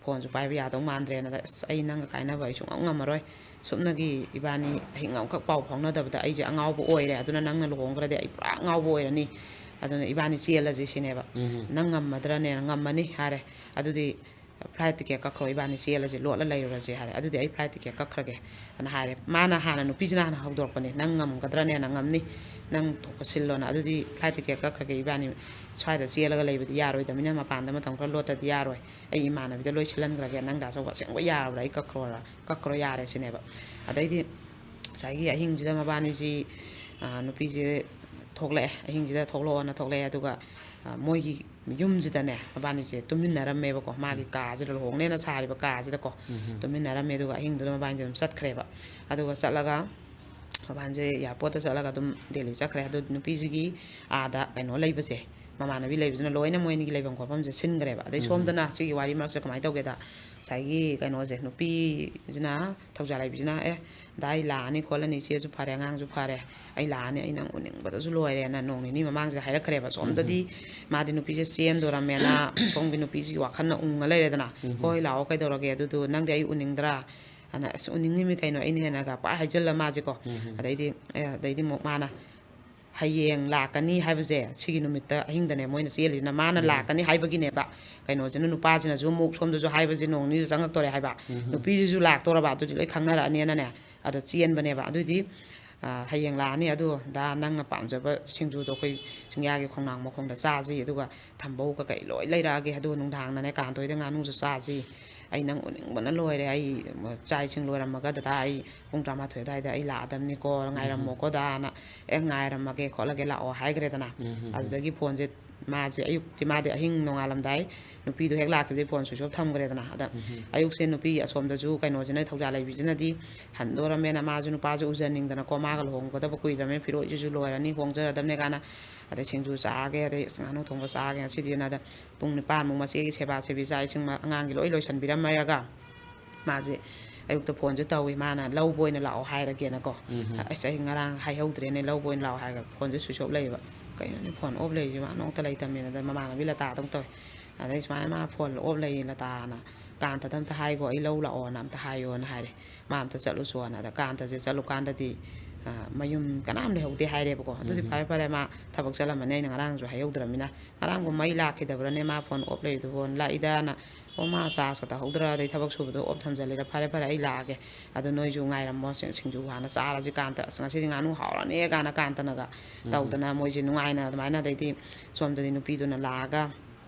ꯐꯣꯟꯁꯨ ꯄꯥꯏꯕ ꯌꯥꯗꯧ ꯃꯥꯟꯗ꯭ꯔꯦꯅ꯫ "ꯑꯁ, ꯑꯩ ꯅꯪꯒ ꯀꯥꯏꯅꯕ ꯑꯩ ꯁꯨꯡꯉꯝ ꯉꯝꯃꯔꯣꯏ꯫ ꯁꯨꯞꯅꯒꯤ ꯏꯕꯥꯅꯤ ꯑꯍꯤꯡ ꯑꯃꯈꯛ ꯄꯥꯎ ꯐꯥꯎꯅꯗꯕꯗ ꯑꯩꯁꯦ ꯑꯉꯥꯎꯕ ꯑꯣꯏꯔꯦ꯫ ꯑꯗꯨꯅ ꯅꯪꯅ ꯂꯨꯍꯣꯡꯈ꯭ꯔꯗꯤ ꯑꯩ ꯄꯨꯔꯥ ꯑꯉꯥꯎꯕ ꯑꯣꯏꯔꯅꯤ꯫ ꯑꯗꯨꯅ ꯏꯕꯥꯅꯤ ꯆꯦꯜꯂꯁꯤ" ꯁꯤꯅꯦꯕ꯫ ꯎꯝ꯫ "ꯅꯪ ꯉꯝꯃꯗ꯭ꯔꯅꯦꯅ?" "ꯉꯝꯃꯅꯤ" ꯍꯥꯏꯔꯦ꯫ "ꯑꯗꯨꯗꯤ ꯐ꯭ꯂꯥꯏꯠ ꯇꯤꯀꯦꯠ ꯀꯛꯈ꯭ꯔꯣ, ꯏꯕꯥꯅꯤ ꯆꯦꯜꯂꯁꯤ, ꯂꯣꯠꯂ ꯂꯩꯔꯨꯔꯁꯤ" ꯍꯥꯏꯔꯦ꯫ "ꯑꯗꯨꯗꯤ ꯑꯩ ꯐ꯭ꯂꯥꯏꯠ ꯇꯤꯀꯦꯠ ꯀꯛꯈ꯭ꯔꯒꯦ" ꯑꯅ ꯍꯥꯏꯔꯦ꯫ ꯃꯥꯅ ꯍꯥꯟꯅ, ꯅꯨꯄꯤꯁꯤꯅ ꯍꯥꯟꯅ ꯍꯧꯗꯣꯔꯛꯄꯅꯦ, "ꯅꯪ ꯉꯝꯒꯗ꯭ꯔꯅꯦꯅ?" "ꯉꯝꯅꯤ, ꯅꯪ ꯊꯣꯛꯄ ꯁꯤꯜꯂꯣꯅ꯫ ꯑꯗꯨꯗꯤ ꯐ꯭ꯂꯥꯏꯠ ꯇꯤꯀꯦꯠ ꯀꯛꯈ꯭ꯔꯒꯦ, ꯏꯕꯥꯅꯤ ꯁ꯭ꯋꯥꯏꯗ ꯆꯦꯜꯂꯒ ꯂꯩꯕꯗꯤ ꯌꯥꯔꯣꯏꯗꯕꯅꯤꯅ, ꯃꯄꯥꯟꯗ ꯃꯇꯝ ꯈꯔ ꯂꯣꯠꯇꯗꯤ ꯌꯥꯔꯣꯏ꯫ ꯑꯩ ꯏꯃꯥꯟꯅꯕꯤꯗ ꯂꯣꯏ ꯁꯤꯜꯍꯟꯈ꯭ꯔꯒꯦ, ꯅꯪ ꯗꯥ ꯆꯧꯕ ꯑꯁꯦꯡꯕ ꯌꯥꯔꯕ꯭ꯔꯥ? ꯑꯩ ꯀꯛꯈ꯭ꯔꯣꯔ? ꯀꯛꯈ꯭ꯔꯣ, ꯌꯥꯔꯦ" ꯁꯤꯅꯦꯕ꯫ ꯑꯗꯩꯗꯤ ꯉꯁꯥꯏꯒꯤ ꯑꯍꯤꯡꯁꯤꯗ ꯃꯕꯥꯅꯤꯁꯤ, ꯑ, ꯅꯨꯄꯤꯁꯦ ꯊꯣꯛꯂꯛꯑꯦ, ꯑꯍꯤꯡꯁꯤꯗ ꯊꯣꯛꯂꯛꯑꯣꯅ ꯊꯣꯛꯂꯛꯑꯦ꯫ ꯑꯗꯨꯒ, ꯑ, ꯃꯣꯏꯒꯤ ꯌꯨꯝꯁꯤꯗꯅꯦ ꯃꯕꯥꯅꯤꯁꯦ ꯇꯨꯝꯃꯤꯟꯅꯔꯝꯃꯦꯕꯀꯣ, ꯃꯥꯒꯤ ꯎꯝ꯫ ꯀꯥꯁꯤꯗ, ꯂꯨꯍꯣꯡꯅꯦꯅ ꯁꯥꯔꯤꯕ ꯀꯥꯁꯤꯗꯀꯣ ꯎꯝ꯫ ꯇꯨꯝꯃꯤꯟꯅꯔꯝꯃꯦ꯫ ꯑꯗꯨꯒ ꯑꯍꯤꯡꯗꯨꯗ ꯃꯕꯥꯅꯤꯁꯦ ꯑꯗꯨꯝ ꯆꯠꯈ꯭ꯔꯦꯕ꯫ ꯑꯗꯨꯒ ꯆꯠꯂꯒ ꯃꯕꯥꯅꯤꯁꯦ ꯑꯦꯌꯥꯔꯄꯣꯔꯠꯇ ꯆꯠꯂꯒ ꯑꯗꯨꯝ ꯗꯦꯜꯂꯤ ꯆꯠꯈ꯭ꯔꯦ꯫ ꯑꯗꯨ ꯅꯨꯄꯤꯁꯤꯒꯤ ꯑꯥꯗ ꯀꯩꯅꯣ ꯂꯩꯕꯁꯦ, ꯃꯃꯥꯟꯅꯕꯤ ꯂꯩꯕꯁꯤꯅ ꯂꯣꯏꯅ ꯃꯣꯏ ꯑꯅꯤꯒꯤ ꯂꯩꯐꯝ ꯈꯣꯠꯐꯝꯁꯦ ꯁꯤꯟꯈ꯭ꯔꯦꯕ꯫ ꯑꯗꯩ ꯎꯝ꯫ ꯁꯣꯝꯗꯅ ꯁꯤꯒꯤ ꯋꯥꯔꯤ ꯃꯔꯛꯁꯤꯗ ꯀꯃꯥꯏꯅ ꯇꯧꯒꯦꯗ, ꯉꯁꯥꯏꯒꯤ ꯀꯩꯅꯣꯁꯦ, ꯅꯨꯄꯤꯁꯤꯅ, ꯊꯧꯖꯥꯜ ꯂꯩꯕꯤꯁꯤꯅ, "ꯑꯦ, ꯗꯥ, ꯑꯩ ꯂꯥꯛꯑꯅꯤ ꯈꯣꯠꯂꯅꯤ, ꯏꯆꯦꯁꯨ ꯐꯔꯦ, ꯑꯉꯥꯡꯁꯨ ꯐꯔꯦ, ꯑꯩ ꯂꯥꯛꯑꯅꯤ, ꯑꯩ ꯅꯪ ꯎꯅꯤꯡꯕꯗꯁꯨ ꯂꯣꯏꯔꯦꯅ" ꯅꯣꯡ ꯅꯤꯅꯤ ꯃꯃꯥꯡꯁꯤꯗ ꯍꯥꯏꯔꯛꯈ꯭ꯔꯦꯕ꯫ ꯁꯣꯝꯗꯗꯤ ꯎꯝ꯫ ꯃꯥꯗꯤ ꯅꯨꯄꯤꯁꯦ ꯆꯦꯟꯗꯣꯔꯝꯃꯦꯅ ꯁꯣꯝꯒꯤ ꯅꯨꯄꯤꯁꯤꯒꯤ ꯋꯥꯈꯜꯅ ꯎꯪꯉ ꯂꯩꯔꯦꯗꯅ꯫ ꯎꯝ꯫ "ꯍꯣꯏ, ꯂꯥꯛꯑꯣ, ꯀꯩꯗꯧꯔꯒꯦ? ꯑꯗꯨꯗꯨ ꯅꯪꯗꯤ ꯑꯩ ꯎꯅꯤꯡꯗ꯭ꯔꯥ?" ꯑꯅ, "ꯑꯁ, ꯎꯅꯤꯡꯉꯤꯃꯤ ꯀꯩꯅꯣ, ꯑꯩꯅ ꯍꯦꯟꯅꯒ" ꯄꯥꯏ ꯍꯥꯏꯖꯤꯜꯂ ꯃꯥꯁꯦꯀꯣ꯫ ꯎꯝ꯫ ꯑꯗꯩꯗꯤ, ꯑꯦ, ꯑꯗꯩꯗꯤ ꯑꯃꯨꯛ ꯃꯥꯅ ꯍꯌꯦꯡ ꯂꯥꯛꯀꯅꯤ ꯍꯥꯏꯕꯁꯦ, ꯁꯤꯒꯤ ꯅꯨꯃꯤꯠꯇ ꯑꯍꯤꯡꯗꯅꯦ ꯃꯣꯏꯅ ꯆꯦꯜꯂꯤꯁꯤꯅ꯫ ꯃꯥꯅ ꯎꯝ꯫ ꯂꯥꯛꯀꯅꯤ ꯍꯥꯏꯕꯒꯤꯅꯦꯕ꯫ ꯀꯩꯅꯣꯁꯤꯅ, ꯅꯨꯄꯥꯁꯤꯅꯁꯨ ꯑꯃꯨꯛ ꯁꯣꯝꯗꯁꯨ ꯍꯥꯏꯕꯁꯦ, ꯅꯣꯡ ꯅꯤꯅꯤꯗ ꯆꯪꯉꯛꯇꯣꯔꯦ ꯍꯥꯏꯕ꯫ ꯎꯝ꯫ ꯅꯨꯄꯤꯁꯤꯁꯨ ꯂꯥꯛꯇꯣꯔꯕ, ꯑꯗꯨꯗꯤ ꯂꯣꯏ ꯈꯪꯅꯔꯛꯑꯅꯦꯅꯅꯦ꯫ ꯑꯗꯣ ꯆꯦꯟꯕꯅꯦꯕ꯫ ꯑꯗꯨꯗꯤ, ꯑ, "ꯍꯌꯦꯡ ꯂꯥꯛꯑꯅꯤ, ꯑꯗꯣ ꯗꯥ, ꯅꯪꯅ ꯄꯥꯝꯖꯕ ꯁꯤꯡꯖꯨꯗꯣ ꯑꯩꯈꯣꯏ ꯆꯤꯡꯌꯥꯒꯤ ꯈꯣꯡꯅꯥꯡ ꯃꯈꯣꯡꯗ ꯆꯥꯁꯤ, ꯑꯗꯨꯒ ꯊꯝꯕꯧ ꯀꯀꯩ ꯂꯣꯏ ꯂꯩꯔꯛꯑꯒꯦ, ꯑꯗꯨꯒ ꯅꯨꯡꯗꯥꯡꯗꯅꯦ ꯀꯥꯟꯇꯣꯏꯗ ꯉꯥꯅꯨꯁꯨ ꯆꯥꯁꯤ꯫ ꯑꯩ ꯅꯪ ꯎꯅꯤꯡꯕꯅ ꯂꯣꯏꯔꯦ꯫ ꯑꯩ ꯆꯥꯛ ꯏꯁꯤꯡ ꯂꯣꯏꯔꯝꯃꯒ ꯗꯗꯥ ꯑꯩ ꯄꯨꯡ ꯇꯔꯥꯃꯥꯊꯣꯏ ꯑꯗꯨꯋꯥꯏꯗ ꯑꯩ ꯂꯥꯛꯑꯗꯕꯅꯤꯀꯣ, ꯎꯝ꯫ ꯉꯥꯏꯔꯝꯃꯣꯀꯣ ꯗꯥꯅ, "ꯑꯦ, ꯉꯥꯏꯔꯝꯃꯒꯦ ꯈꯣꯠꯂꯒꯦ, ꯂꯥꯛꯑꯣ" ꯍꯥꯏꯈ꯭ꯔꯦꯗꯅ꯫ ꯎꯝ꯫ ꯑꯗꯨꯗꯒꯤ ꯐꯣꯟꯁꯦ ꯃꯥꯁꯦ ꯑꯌꯨꯛꯇꯤ, ꯃꯥꯗꯤ ꯑꯍꯤꯡ ꯅꯣꯡꯉꯥꯜꯂꯝꯗꯥꯏ ꯅꯨꯄꯤꯗꯣ ꯍꯦꯛ ꯂꯥꯛꯈꯤꯕꯗꯒꯤ ꯐꯣꯟ switch off ꯊꯝꯈ꯭ꯔꯦꯗꯅ꯫ ꯑꯗ ꯎꯝ꯫ ꯑꯌꯨꯛꯁꯦ ꯅꯨꯄꯤ ꯑꯁꯣꯝꯗꯁꯨ ꯀꯩꯅꯣꯁꯤꯅ, ꯊꯧꯖꯥꯜ ꯂꯩꯕꯤꯁꯤꯅꯗꯤ ꯍꯟꯗꯣꯔꯝꯃꯦꯅ, ꯃꯥꯁꯨ ꯅꯨꯄꯥꯁꯨ ꯎꯖꯅꯤꯡꯗꯅꯀꯣ, ꯃꯥꯒ ꯂꯨꯍꯣꯡꯒꯗꯕ ꯀꯨꯏꯗ꯭ꯔꯕꯅꯤꯅ ꯐꯤꯔꯣꯏꯁꯤꯁꯨ ꯂꯣꯏꯔꯅꯤ, ꯍꯣꯡꯖꯔꯗꯕꯅꯦ ꯀꯥꯏꯅ, ꯑꯗꯩ ꯁꯤꯡꯖꯨ ꯆꯥꯔꯒꯦ, ꯑꯗꯩ ꯑꯁ ꯉꯥꯅꯨ ꯊꯣꯡꯕ ꯆꯥꯔꯒꯦ ꯉꯁꯤꯗꯤꯅ꯫ ꯑꯗ ꯄꯨꯡ ꯅꯤꯄꯥꯟꯃꯨꯛ ꯃꯆꯦꯒꯤ ꯁꯦꯕꯥ ꯁꯦꯕꯤ, ꯆꯥꯛ ꯏꯁꯤꯡ, ꯑꯉꯥꯡꯒꯤ ꯂꯣꯏ ꯂꯣꯏꯁꯟꯕꯤꯔꯝꯃꯒ ꯃꯥꯁꯦ ꯑꯌꯨꯛꯇ ꯐꯣꯟꯁꯨ ꯇꯧꯏ, ꯃꯥꯅ ꯂꯧꯕ ꯑꯣꯏꯅ ꯂꯥꯛꯑꯣ ꯍꯥꯏꯔꯒꯦꯅꯀꯣ꯫ ꯎꯝ꯫ ꯑꯁ, ꯑꯩ ꯉꯔꯥꯡ ꯍꯥꯏꯍꯧꯗ꯭ꯔꯦꯅꯦ, ꯂꯧꯕ ꯑꯣꯏꯅ ꯂꯥꯛꯑꯣ ꯍꯥꯏꯔꯒ, ꯐꯣꯟꯁꯦ switch off ꯂꯩꯌꯦꯕ꯫ "ꯀꯩꯅꯣꯅꯦ ꯐꯣꯟ off ꯂꯩꯔꯤꯁꯦ?" ꯃꯥ ꯅꯣꯡꯇ ꯂꯩꯇꯕꯅꯤꯅ꯫ ꯑꯗ ꯃꯃꯥꯟꯅꯕꯤ ꯂꯇꯥꯗ ꯑꯃꯨꯛ ꯇꯧꯋꯦ꯫ ꯑꯗꯩ ꯁꯨꯃꯥꯏꯅ, "ꯃꯥ ꯐꯣꯟ off ꯂꯩꯌꯦ ꯂꯇꯥꯅ", "ꯀꯥꯟꯇꯗ ꯑꯝꯇ ꯍꯥꯏꯈꯣ, ꯑꯩ ꯂꯧ ꯂꯥꯛꯑꯣꯅ ꯑꯝꯇ ꯍꯥꯏꯌꯣꯅ" ꯍꯥꯏꯔꯦ꯫ "ꯃꯥ ꯑꯝꯇ ꯆꯠꯂꯨꯁꯣꯅ"꯫ ꯑꯗ ꯀꯥꯟꯇꯁꯦ ꯆꯠꯂꯨꯀꯥꯟꯗꯗꯤ, ꯑ, ꯃꯌꯨꯝ ꯀꯅꯥꯝ ꯂꯩꯍꯧꯗꯦ ꯍꯥꯏꯔꯦꯕꯀꯣ꯫ "ꯑꯗꯨꯗꯤ ꯎꯝ꯫ ꯐꯔꯦ ꯐꯔꯦ, ꯃꯥ ꯊꯕꯛ ꯆꯠꯂꯝꯃꯅꯤ, ꯑꯩꯅ ꯉꯔꯥꯡꯁꯨ ꯍꯥꯏꯍꯧꯗ꯭ꯔꯃꯤꯅ꯫ ꯉꯔꯥꯡꯕꯨ ꯃꯩ ꯂꯥꯛꯈꯤꯗꯕ꯭ꯔꯅꯦ, ꯃꯥ ꯐꯣꯟ ꯑꯣꯐ ꯂꯩꯔꯤꯗꯨꯕꯣꯅ?" "ꯂꯥꯛꯏꯗꯅ꯫ ꯑꯣ, ꯃꯥ ꯆꯥꯔꯖꯀ ꯇꯧꯍꯧꯗ꯭ꯔꯥ, ꯑꯗꯩ ꯊꯕꯛ ꯁꯨꯕꯗꯣ ꯑꯣꯐ ꯊꯝꯖꯜꯂꯤꯔꯥ? ꯐꯔꯦ ꯐꯔꯦ, ꯑꯩ ꯂꯥꯛꯑꯒꯦ꯫ ꯑꯗꯣ ꯅꯣꯏꯁꯨ ꯉꯥꯏꯔꯝꯃꯣ, ꯁꯤꯡ-, ꯁꯤꯡꯖꯨ ꯍꯥꯟꯅ ꯆꯥꯔꯁꯤ ꯀꯥꯟꯇ꯫ ꯑꯁ, ꯉꯁꯤꯗꯤ ꯉꯥꯅꯨ ꯍꯥꯎꯔꯅꯤ" ꯀꯥꯏꯅ ꯀꯥꯟꯇꯅꯒ ꯎꯝ꯫ ꯇꯧꯗꯅ ꯃꯣꯏꯁꯦ ꯅꯨꯡꯉꯥꯏꯅ ꯑꯗꯨꯃꯥꯏꯅ꯫ ꯑꯗꯩꯗꯤ ꯁꯣꯝꯗꯗꯤ ꯅꯨꯄꯤꯗꯨꯅ ꯂꯥꯛꯑꯒ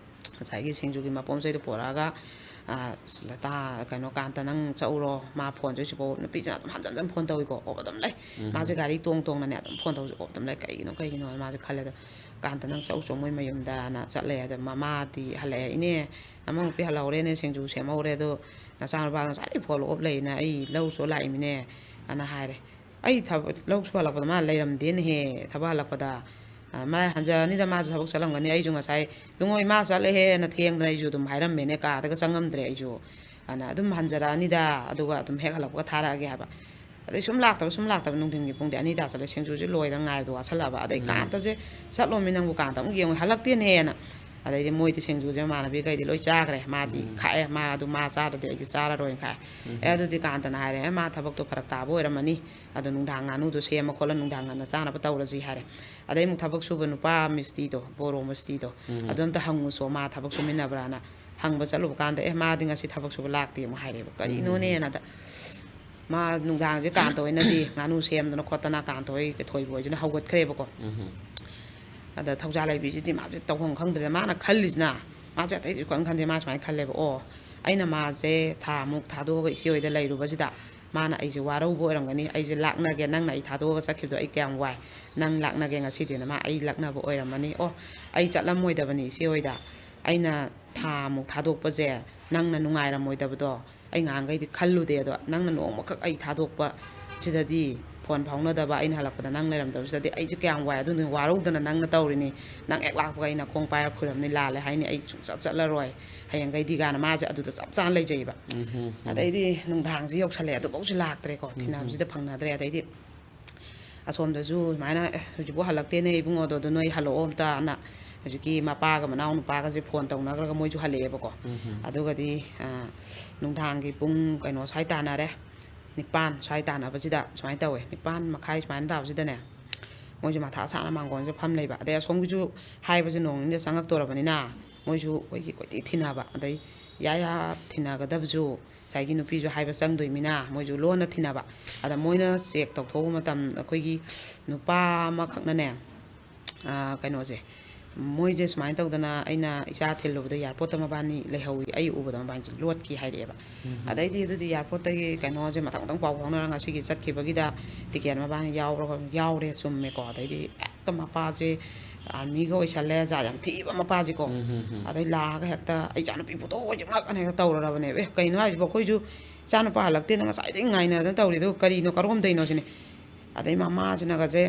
ꯉꯁꯥꯏꯒꯤ ꯁꯤꯡꯖꯨꯒꯤ ꯃꯄꯣꯠ ꯃꯆꯩꯗꯣ ꯄꯣꯔꯛꯑꯒ, ꯑ, "ꯑꯁ, ꯂꯇꯥ, ꯀꯩꯅꯣ, ꯀꯥꯟꯇ, ꯅꯪ ꯆꯠꯎꯔꯣ, ꯃꯥ ꯐꯣꯟꯁꯦ ꯍꯧꯖꯤꯛꯐꯥꯎ", ꯅꯨꯄꯤꯁꯤꯅ ꯑꯗꯨꯝ ꯍꯟꯖꯟ ꯍꯟꯖꯟ ꯐꯣꯟ ꯇꯧꯏꯀꯣ, ꯑꯣꯐ ꯑꯗꯨꯝ ꯂꯩ꯫ ꯎꯝ꯫ ꯃꯥꯁꯦ ꯒꯥꯔꯤ ꯇꯣꯡ ꯇꯣꯡꯅꯅꯦ ꯑꯗꯨꯝ ꯐꯣꯟ ꯇꯧꯁꯦ, ꯑꯣꯐ ꯑꯗꯨꯝ ꯂꯩ꯫ "ꯀꯩꯒꯤꯅꯣ, ꯀꯩꯒꯤꯅꯣ?" ꯃꯥꯁꯦ ꯈꯜꯂꯦ꯫ ꯑꯗꯣ, "ꯀꯥꯟꯇ, ꯅꯪ ꯆꯧꯆꯣ ꯃꯣꯏ ꯃꯌꯨꯝꯗꯅ" ꯆꯠꯂꯦ꯫ ꯑꯗꯣ ꯃꯃꯥꯗꯤ ꯍꯜꯂꯛꯑꯦ꯫ "ꯏꯅꯦ, ꯅꯃꯧ ꯅꯨꯄꯤ ꯍꯜꯍꯧꯔꯦꯅꯦ, ꯁꯤꯡꯖꯨ ꯁꯦꯝꯍꯧꯔꯦ꯫ ꯑꯗꯣ ꯅꯆꯥꯅꯨꯄꯥꯗꯣ ꯉꯁꯥꯏꯗꯩ ꯐꯣꯟ ꯑꯣꯐ ꯂꯩꯅ ꯑꯩ ꯂꯧ ꯆꯣ ꯂꯥꯛꯏꯃꯤꯅꯦ" ꯑꯅ ꯍꯥꯏꯔꯦ꯫ "ꯑꯩ ꯊꯕꯛ, ꯂꯧ ꯁꯨꯍꯜꯂꯛꯄꯗ ꯃꯥ ꯂꯩꯔꯝꯗꯦꯅꯦꯍꯦ, ꯊꯕꯛ ꯍꯜꯂꯛꯄꯗ꯫ ꯑ, ꯃꯥ ꯍꯟꯖꯔꯅꯤꯗ, ꯃꯥꯁꯨ ꯊꯕꯛ ꯆꯠꯂꯝꯒꯅꯤ꯫ ꯑꯩꯁꯨ ꯉꯁꯥꯏ, ꯏꯕꯨꯡꯉꯣ, ꯏꯃꯥ ꯆꯠꯂꯦꯍꯦꯅ ꯊꯦꯡꯗꯅ ꯑꯩꯁꯨ ꯑꯗꯨꯝ ꯍꯥꯏꯔꯝꯃꯦꯅꯦ, ꯀꯥꯗꯒ ꯆꯪꯉꯝꯗ꯭ꯔꯦ ꯑꯩꯁꯨ꯫ ꯑꯅ ꯑꯗꯨꯝ ꯍꯟꯖꯔꯛꯑꯅꯤꯗ, ꯑꯗꯨꯒ ꯑꯗꯨꯝ ꯍꯦꯛ ꯍꯜꯂꯛꯄꯒ ꯊꯥꯔꯛꯑꯒꯦ" ꯍꯥꯏꯕ꯫ ꯑꯗꯩ ꯁꯨꯝ ꯂꯥꯛꯇꯕ, ꯁꯨꯝ ꯂꯥꯛꯇꯕ, ꯅꯨꯡꯊꯤꯟꯒꯤ ꯄꯨꯡꯗꯤ ꯑꯅꯤ ꯇꯥ ꯆꯠꯂꯦ, ꯁꯤꯡꯖꯨꯁꯦ ꯂꯣꯏꯗ ꯉꯥꯏꯕꯗꯣ ꯋꯥꯁꯜꯂꯛꯑꯕ꯫ ꯑꯗꯩ ꯎꯝ꯫ "ꯀꯥꯟꯇꯁꯦ ꯆꯠꯂꯣꯃꯤ ꯅꯪꯕꯨ, ꯀꯥꯟꯇ ꯑꯃꯨꯛ ꯌꯦꯡꯉꯨ, ꯍꯜꯂꯛꯇꯦꯅꯦꯍꯦꯅ"꯫ ꯑꯗꯩꯗꯤ ꯃꯣꯏꯗꯤ ꯁꯤꯡꯖꯨꯁꯦ ꯃꯃꯥꯟꯅꯕꯤꯈꯩꯗꯤ ꯂꯣꯏ ꯆꯥꯈ꯭ꯔꯦ, ꯃꯥꯗꯤ ꯎꯝ꯫ ꯈꯥꯛꯑꯦ, "ꯃꯥ ꯑꯗꯨ ꯃꯥ ꯆꯥꯗ꯭ꯔꯗꯤ ꯑꯩꯗꯤ ꯆꯥꯔꯔꯣꯏꯅ" ꯈꯥꯛꯑꯦ꯫ ꯎꯝ꯫ ꯑꯦ, ꯑꯗꯨꯗꯤ ꯀꯥꯟꯇꯅ ꯍꯥꯏꯔꯦ, "ꯑꯦ, ꯃꯥ ꯊꯕꯛꯇꯣ ꯐꯔꯛ ꯇꯥꯕ ꯑꯣꯏꯔꯝꯃꯅꯤ, ꯑꯗꯣ ꯅꯨꯡꯗꯥꯡ ꯉꯥꯅꯨꯗꯣ ꯁꯦꯝꯃ ꯈꯣꯠꯂ ꯅꯨꯡꯗꯥꯡ ꯉꯟꯅ ꯆꯥꯅꯕ ꯇꯧꯔꯁꯤ" ꯍꯥꯏꯔꯦ꯫ ꯑꯗꯩ ꯑꯃꯨꯛ ꯊꯕꯛ ꯁꯨꯕ ꯅꯨꯄꯥ ꯃꯤꯁꯇꯤꯗꯣ, ꯕꯣꯔꯣ ꯃꯤꯁꯇꯤꯗꯣ, ꯎꯝ꯫ "ꯑꯗꯨ ꯑꯝꯇ ꯍꯪꯉꯨꯁꯣ, ꯃꯥ ꯊꯕꯛ ꯁꯨꯃꯤꯟꯅꯕ꯭ꯔꯥꯅ" ꯍꯪꯕ ꯆꯠꯂꯨꯕ ꯀꯥꯟꯗ, "ꯑꯦ, ꯃꯥꯗꯤ ꯉꯁꯤ ꯊꯕꯛ ꯁꯨꯕ ꯂꯥꯛꯇꯦ" ꯑꯃꯨꯛ ꯍꯥꯏꯔꯦꯕ꯫ ꯎꯝ꯫ ꯀꯔꯤꯅꯣꯅꯦꯅ꯫ ꯑꯗ ꯃꯥ ꯅꯨꯡꯗꯥꯡꯁꯦ ꯀꯥꯟꯇ ꯍꯣꯏꯅꯗꯤ ꯉꯥꯅꯨ ꯁꯦꯝꯗꯅ ꯈꯣꯠꯇꯅ ꯀꯥꯟꯇ ꯍꯣꯏ ꯊꯣꯏꯕ ꯍꯣꯏꯁꯤꯅ ꯍꯧꯒꯠꯈ꯭ꯔꯦꯕꯀꯣ꯫ ꯎꯝ꯫ ꯑꯗ ꯊꯧꯖꯥꯜ ꯂꯩꯕꯤꯁꯤꯗꯤ ꯃꯥꯁꯦ ꯇꯧꯐꯝ ꯈꯪꯗ꯭ꯔꯦ꯫ ꯃꯥꯅ ꯈꯜꯂꯤꯁꯤꯅ, ꯃꯥꯁꯦ ꯑꯇꯩꯗꯤ ꯀꯔꯤꯝ ꯈꯟꯗꯦ, ꯃꯥ ꯁꯨꯃꯥꯏꯅ ꯈꯜꯂꯦꯕ, "ꯑꯣ, ꯑꯩꯅ ꯃꯥꯁꯦ ꯊꯥ ꯑꯃꯨꯛ ꯊꯥꯗꯣꯛꯑꯒ ꯏꯆꯦ ꯍꯣꯏꯗ ꯂꯩꯔꯨꯕꯁꯤꯗ ꯃꯥꯅ ꯑꯩꯁꯦ ꯋꯥꯔꯧꯕ ꯑꯣꯏꯔꯝꯒꯅꯤ, ꯑꯩꯁꯦ ꯂꯥꯛꯅꯒꯦ, ꯅꯪꯅ ꯑꯩ ꯊꯥꯗꯣꯛꯑꯒ ꯆꯠꯈꯤꯕꯗꯣ ꯑꯩ ꯀꯌꯥꯝ ꯋꯥꯏ, ꯅꯪ ꯂꯥꯛꯅꯒꯦ ꯉꯁꯤꯗꯤꯅ" ꯃꯥ ꯑꯩ ꯂꯛꯅꯕ ꯑꯣꯏꯔꯝꯃꯅꯤ꯫ "ꯑꯣ, ꯑꯩ ꯆꯠꯂꯝꯃꯣꯏꯗꯕꯅꯤ ꯏꯆꯦ ꯍꯣꯏꯗ, ꯑꯩꯅ ꯊꯥ ꯑꯃꯨꯛ ꯊꯥꯗꯣꯛꯄꯁꯦ ꯅꯪꯅ ꯅꯨꯡꯉꯥꯏꯔꯝꯃꯣꯏꯗꯕꯗꯣ ꯑꯩ ꯉꯍꯥꯟꯈꯩꯗꯤ ꯈꯜꯂꯨꯗꯦ, ꯑꯗꯣ ꯅꯪꯅ ꯅꯣꯡꯃꯈꯛ ꯑꯩ ꯊꯥꯗꯣꯛꯄ ꯁꯤꯗꯗꯤ, ꯐꯣꯟ ꯐꯥꯎꯅꯗꯕ, ꯑꯩꯅ ꯍꯜꯂꯛꯄꯗ ꯅꯪ ꯂꯩꯔꯝꯗꯕꯁꯤꯗꯗꯤ ꯑꯩꯁꯦ ꯀꯌꯥꯝ ꯋꯥꯏ, ꯑꯗꯨꯅ ꯋꯥꯔꯧꯗꯅ ꯅꯪꯅ ꯇꯧꯔꯤꯅꯤ, ꯅꯪ ꯍꯦꯛ ꯂꯥꯛꯄꯒ ꯑꯩ ꯅꯈꯣꯡ ꯄꯥꯏꯔ ꯈꯨꯔꯝꯅꯤ, ꯂꯥꯜꯂꯦ ꯍꯥꯏꯅꯤ, ꯑꯩ ꯁꯨꯡꯆꯠ ꯆꯠꯂꯔꯣꯏ ꯍꯌꯦꯡꯈꯩꯗꯤ" ꯀꯥꯏꯅ ꯃꯥꯁꯦ ꯑꯗꯨꯗ ꯆꯞ ꯆꯥꯅ ꯂꯩꯖꯩꯕ꯫ ꯎꯝ, ꯎꯝ, ꯎꯝ꯫ ꯑꯗꯩꯗꯤ ꯅꯨꯡꯗꯥꯡꯁꯦ ꯌꯧꯁꯜꯂꯛꯑꯦ, ꯑꯗꯨꯐꯥꯎꯁꯨ ꯂꯥꯛꯇ꯭ꯔꯦꯀꯣ, ꯎꯝ, ꯎꯝ꯫ ꯊꯤꯅꯕꯁꯤꯗ ꯐꯪꯅꯗ꯭ꯔꯦ꯫ ꯑꯗꯩꯗꯤ ꯑꯁꯣꯝꯗꯁꯨ ꯁꯨꯃꯥꯏꯅ, "ꯑꯦ, ꯍꯧꯖꯤꯛꯐꯥꯎ ꯍꯜꯂꯛꯇꯦꯅꯦ ꯏꯕꯨꯡꯉꯣꯗꯣ, ꯑꯗꯨ ꯅꯣꯏ ꯍꯜꯂꯛꯑꯣ ꯑꯝꯇꯅ" ꯍꯧꯖꯤꯛꯀꯤ ꯃꯄꯥꯒ ꯃꯅꯥꯎ ꯅꯨꯄꯥꯒꯁꯦ ꯐꯣꯟ ꯇꯧꯅꯈ꯭ꯔꯒ ꯃꯣꯏꯁꯨ ꯍꯜꯂꯛꯑꯦꯕꯀꯣ꯫ ꯑꯗꯨꯒꯗꯤ ꯅꯨꯡꯗꯥꯡꯒꯤ ꯄꯨꯡ ꯀꯩꯅꯣ ꯁ꯭ꯋꯥꯏ ꯇꯥꯟꯅꯔꯦ, ꯅꯤꯄꯥꯟ ꯁ꯭ꯋꯥꯏ ꯇꯥꯟꯅꯕꯁꯤꯗ ꯁꯨꯃꯥꯏꯅ ꯇꯧꯋꯦ, ꯅꯤꯄꯥꯟ ꯃꯈꯥꯏ ꯁꯨꯃꯥꯏꯅ ꯇꯥꯕꯁꯤꯗꯅꯦ, ꯃꯣꯏꯁꯦ ꯃꯊꯥ ꯁꯥꯅ ꯃꯥꯡꯒꯣꯟꯁꯦ ꯐꯝ ꯂꯩꯕ꯫ ꯑꯗꯩ ꯑꯁꯣꯝꯒꯤꯁꯨ ꯍꯥꯏꯕꯁꯦ ꯅꯣꯡ ꯅꯤꯅꯤꯗ ꯆꯪꯉꯛꯇꯣꯔꯕꯅꯤꯅ ꯃꯣꯏꯁꯨ ꯑꯩꯈꯣꯏꯒꯤ ꯀꯣꯏꯊꯤ ꯊꯤꯅꯕ꯫ ꯑꯗꯩ ꯌꯥ ꯌꯥ ꯊꯤꯅꯒꯗꯕꯁꯨ ꯉꯁꯥꯏꯒꯤ ꯅꯨꯄꯤꯁꯨ ꯍꯥꯏꯕ ꯆꯪꯗꯣꯏꯃꯤꯅ ꯃꯣꯏꯁꯨ ꯂꯣꯟꯅ ꯊꯤꯅꯕ꯫ ꯑꯗ ꯃꯣꯏꯅ ꯆꯦꯛ ꯇꯧꯊꯣꯛꯎꯕ ꯃꯇꯝ ꯑꯩꯈꯣꯏꯒꯤ ꯅꯨꯄꯥ ꯑꯃꯈꯛꯅꯅꯦ, ꯀꯩꯅꯣꯁꯦ, ꯃꯣꯏꯁꯦ ꯁꯨꯃꯥꯏꯅ ꯇꯧꯗꯅ ꯑꯩꯅ ꯏꯆꯥ ꯊꯤꯜꯂꯨꯕꯗ ꯑꯦꯌꯥꯔꯄꯣꯔꯠꯇ ꯃꯕꯥꯅꯤ ꯂꯩꯍꯧꯏ, ꯑꯩ ꯎꯕꯗ ꯃꯕꯥꯅꯤꯁꯦ ꯂꯣꯠꯈꯤ ꯍꯥꯏꯔꯛꯑꯦꯕ꯫ ꯑꯗꯩꯗꯤ ꯑꯗꯨꯗꯤ ꯑꯦꯌꯥꯔꯄꯣꯔꯠꯇꯒꯤ ꯀꯩꯅꯣꯁꯦ ꯃꯊꯪ ꯃꯊꯪ ꯄꯥꯎ ꯐꯥꯎꯅꯔꯒ ꯉꯁꯤꯒꯤ ꯆꯠꯈꯤꯕꯒꯤꯗ ꯇꯤꯀꯦꯠ ꯃꯕꯥꯅꯤ ꯌꯥꯎꯔꯒ ꯌꯥꯎꯔꯦ, ꯆꯨꯝꯃꯦꯀꯣ꯫ ꯑꯗꯩꯗꯤ ꯍꯦꯛꯇ ꯃꯄꯥꯁꯦ ꯑꯥꯔꯃꯤꯒ ꯑꯣꯏꯁꯜꯂꯦ, ꯖꯥꯠ ꯌꯥꯝ ꯊꯤꯕ ꯃꯄꯥꯁꯤꯀꯣ꯫ ꯑꯗꯩ ꯂꯥꯛꯑꯒ ꯍꯦꯛꯇ ꯑꯩ ꯏꯆꯥꯅꯨꯄꯤ ꯄꯨꯊꯣꯛꯑꯣ ꯍꯧꯖꯤꯛꯃꯛ ꯑꯅ ꯍꯦꯛꯇ ꯇꯧꯔꯔꯕꯅꯦꯕ꯫ ꯑꯦ, ꯀꯩꯅꯣ ꯍꯥꯏꯁꯤꯕꯣ? ꯑꯩꯈꯣꯏꯁꯨ ꯏꯆꯥꯅꯨꯄꯥ ꯍꯜꯂꯛꯇꯦꯅ ꯉꯁꯥꯏꯗꯒꯤ ꯉꯥꯏꯅꯗꯅ ꯇꯧꯔꯤꯗꯣ ꯀꯔꯤꯅꯣ, ꯀꯔꯣꯝꯗꯩꯅꯣ ꯁꯤꯅꯤ꯫ ꯑꯗꯩ ꯃꯃꯥꯁꯤꯅꯒꯁꯦ,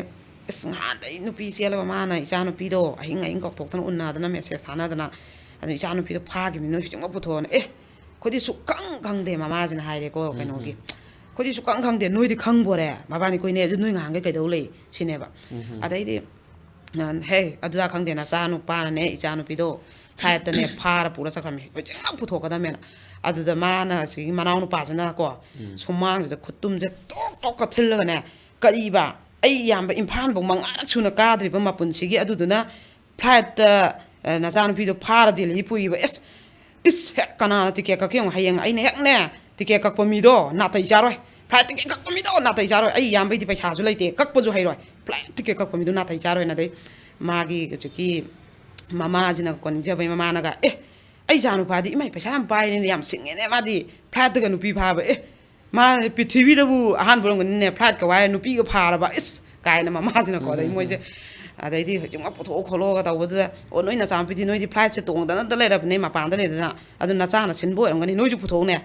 "ꯑꯁ, ꯉꯍꯥꯟꯗꯩ ꯅꯨꯄꯤ ꯆꯦꯜꯂꯕ ꯃꯥꯅ ꯏꯆꯥꯅꯨꯄꯤꯗꯣ ꯑꯍꯤꯡ ꯑꯍꯤꯡ ꯀꯧꯊꯣꯛꯇꯅ ꯎꯟꯅꯗꯅ ꯃꯦꯁꯦꯖ ꯊꯥꯅꯗꯅ, ꯑꯗꯨ ꯏꯆꯥꯅꯨꯄꯤꯗꯣ ꯐꯥꯈꯤꯕꯅꯤ, ꯅꯣꯏ ꯍꯧꯖꯤꯛꯃꯛ ꯄꯨꯊꯣꯛꯑꯣꯅ"꯫ "ꯑꯦ, ꯑꯩꯈꯣꯏꯗꯤ ꯁꯨꯛꯈꯪ ꯈꯪꯗꯦ", ꯃꯃꯥꯁꯤꯅ ꯍꯥꯏꯔꯦꯀꯣ꯫ ꯀꯩꯅꯣꯒꯤ, "ꯑꯩꯈꯣꯏꯗꯤ ꯁꯨꯛꯈꯪ ꯈꯪꯗꯦ, ꯅꯣꯏꯗꯤ ꯈꯪꯕꯣꯔꯦ, ꯃꯕꯥꯅꯤ ꯀꯣꯏꯅꯩ, ꯑꯗꯨ ꯅꯣꯏ ꯉꯍꯥꯟꯈꯩ ꯀꯩꯗꯧ ꯂꯩ?" ꯁꯤꯅꯦꯕ꯫ ꯑꯗꯩꯗꯤ, "ꯍꯦ, ꯑꯗꯨꯗ ꯈꯪꯗꯦ, ꯅꯆꯥ ꯅꯨꯄꯥꯅꯅꯦ ꯏꯆꯥꯅꯨꯄꯤꯗꯣ ꯐ꯭ꯂꯥꯏꯠꯇꯅꯦ ꯐꯥꯔ ꯄꯨꯔ ꯆꯠꯈ꯭ꯔꯃꯤ, ꯍꯧꯖꯤꯛꯃꯛ ꯄꯨꯊꯣꯛꯀꯗꯕꯅꯦꯅ"꯫ ꯑꯗꯨꯗ ꯃꯥꯅ, ꯑꯁꯤꯒꯤ ꯃꯅꯥꯎ ꯅꯨꯄꯥꯁꯤꯅ ꯀꯣ, ꯁꯨꯃꯥꯡꯁꯤꯗ ꯈꯨꯠꯇꯨꯝꯁꯦ ꯇꯣꯛ ꯇꯣꯛꯀ ꯊꯤꯜꯂꯒꯅꯦ, "ꯀꯔꯤꯕ? ꯑꯩ ꯏꯌꯥꯝꯕ ꯏꯝꯐꯥꯜꯐꯧ ꯃꯉꯥꯔꯛ ꯁꯨꯅ ꯀꯥꯗ꯭ꯔꯤꯕ ꯃꯄꯨꯟꯁꯤꯒꯤ, ꯑꯗꯨꯗꯨꯅ ꯐ꯭ꯂꯥꯏꯠꯇ, ꯑ, ꯅꯆꯥꯅꯨꯄꯤꯗꯣ ꯐꯥꯔ ꯗꯦꯜꯂꯤ ꯄꯨꯏꯕ? ꯑꯦꯁ, ꯏꯁ, ꯍꯦꯛ ꯀꯅꯥꯅ ꯇꯤꯀꯦꯠ ꯀꯛꯀꯦ ꯌꯦꯡꯉꯣ, ꯍꯌꯦꯡ ꯑꯩꯅ ꯍꯦꯛꯅꯦ ꯇꯤꯀꯦꯠ ꯀꯛꯄ ꯃꯤꯗꯣ ꯅꯥꯇꯩ ꯆꯥꯔꯣꯏ, ꯐ꯭ꯂꯥꯏꯠ ꯇꯤꯀꯦꯠ ꯀꯛꯄ ꯃꯤꯗꯣ ꯅꯥꯇꯩ ꯆꯥꯔꯣꯏ, ꯑꯩ ꯏꯌꯥꯝꯕꯩꯗꯤ ꯄꯩꯁꯥꯁꯨ ꯂꯩꯇꯦ, ꯀꯛꯄꯁꯨ ꯍꯩꯔꯣꯏ, ꯐ꯭ꯂꯥꯏꯠ ꯇꯤꯀꯦꯠ ꯀꯛꯄ ꯃꯤꯗꯣ ꯅꯥꯇꯩ ꯆꯥꯔꯣꯏꯅ"꯫ ꯑꯗꯩ ꯃꯥꯒꯤ ꯍꯧꯖꯤꯛꯀꯤ ꯃꯃꯥꯁꯤꯅ ꯀꯣ, ꯅꯤꯡꯖꯕꯩ ꯃꯃꯥꯅꯒ, "ꯑꯦ, ꯑꯩ ꯏꯆꯥꯅꯨꯄꯥꯗꯤ ꯏꯃꯥꯏ ꯄꯩꯁꯥ ꯌꯥꯝ ꯄꯥꯏꯔꯦꯅꯦ, ꯌꯥꯝ ꯁꯤꯡꯉꯦꯅꯦ ꯃꯥꯗꯤ, ꯐ꯭ꯂꯥꯏꯠꯇꯒ ꯅꯨꯄꯤ ꯐꯥꯕ, ꯑꯦ, ꯃꯥ ꯄ꯭ꯔꯤꯊꯤꯕꯤꯗꯕꯨ ꯑꯍꯥꯟꯕ ꯑꯣꯏꯔꯝꯒꯅꯤꯅꯦ ꯐ꯭ꯂꯥꯏꯠꯀ ꯋꯥꯏꯔ ꯅꯨꯄꯤꯒ ꯐꯥꯔꯕ, ꯏꯁ!" ꯀꯥꯏꯅ ꯃꯃꯥꯁꯤꯅꯀꯣ꯫ ꯑꯗꯩ ꯃꯣꯏꯁꯦ, ꯑꯗꯩꯗꯤ ꯍꯧꯖꯤꯛꯃꯛ ꯄꯨꯊꯣꯛꯑ ꯈꯣꯠꯂꯣꯒ ꯇꯧꯕꯗꯨꯗ, "ꯑꯣ, ꯅꯣꯏ ꯅꯆꯥꯅꯨꯄꯤꯗꯤ ꯅꯣꯏꯗꯤ ꯐ꯭ꯂꯥꯏꯠꯁꯦ ꯇꯣꯡꯗꯅꯇ ꯂꯩꯔꯕꯅꯦ, ꯃꯄꯥꯟꯗ ꯂꯩꯗꯅ, ꯑꯗꯨ ꯅꯆꯥꯅ ꯁꯤꯟꯕ ꯑꯣꯏꯔꯝꯒꯅꯤ, ꯅꯣꯏꯁꯨ ꯄꯨꯊꯣꯛꯎꯅꯦ,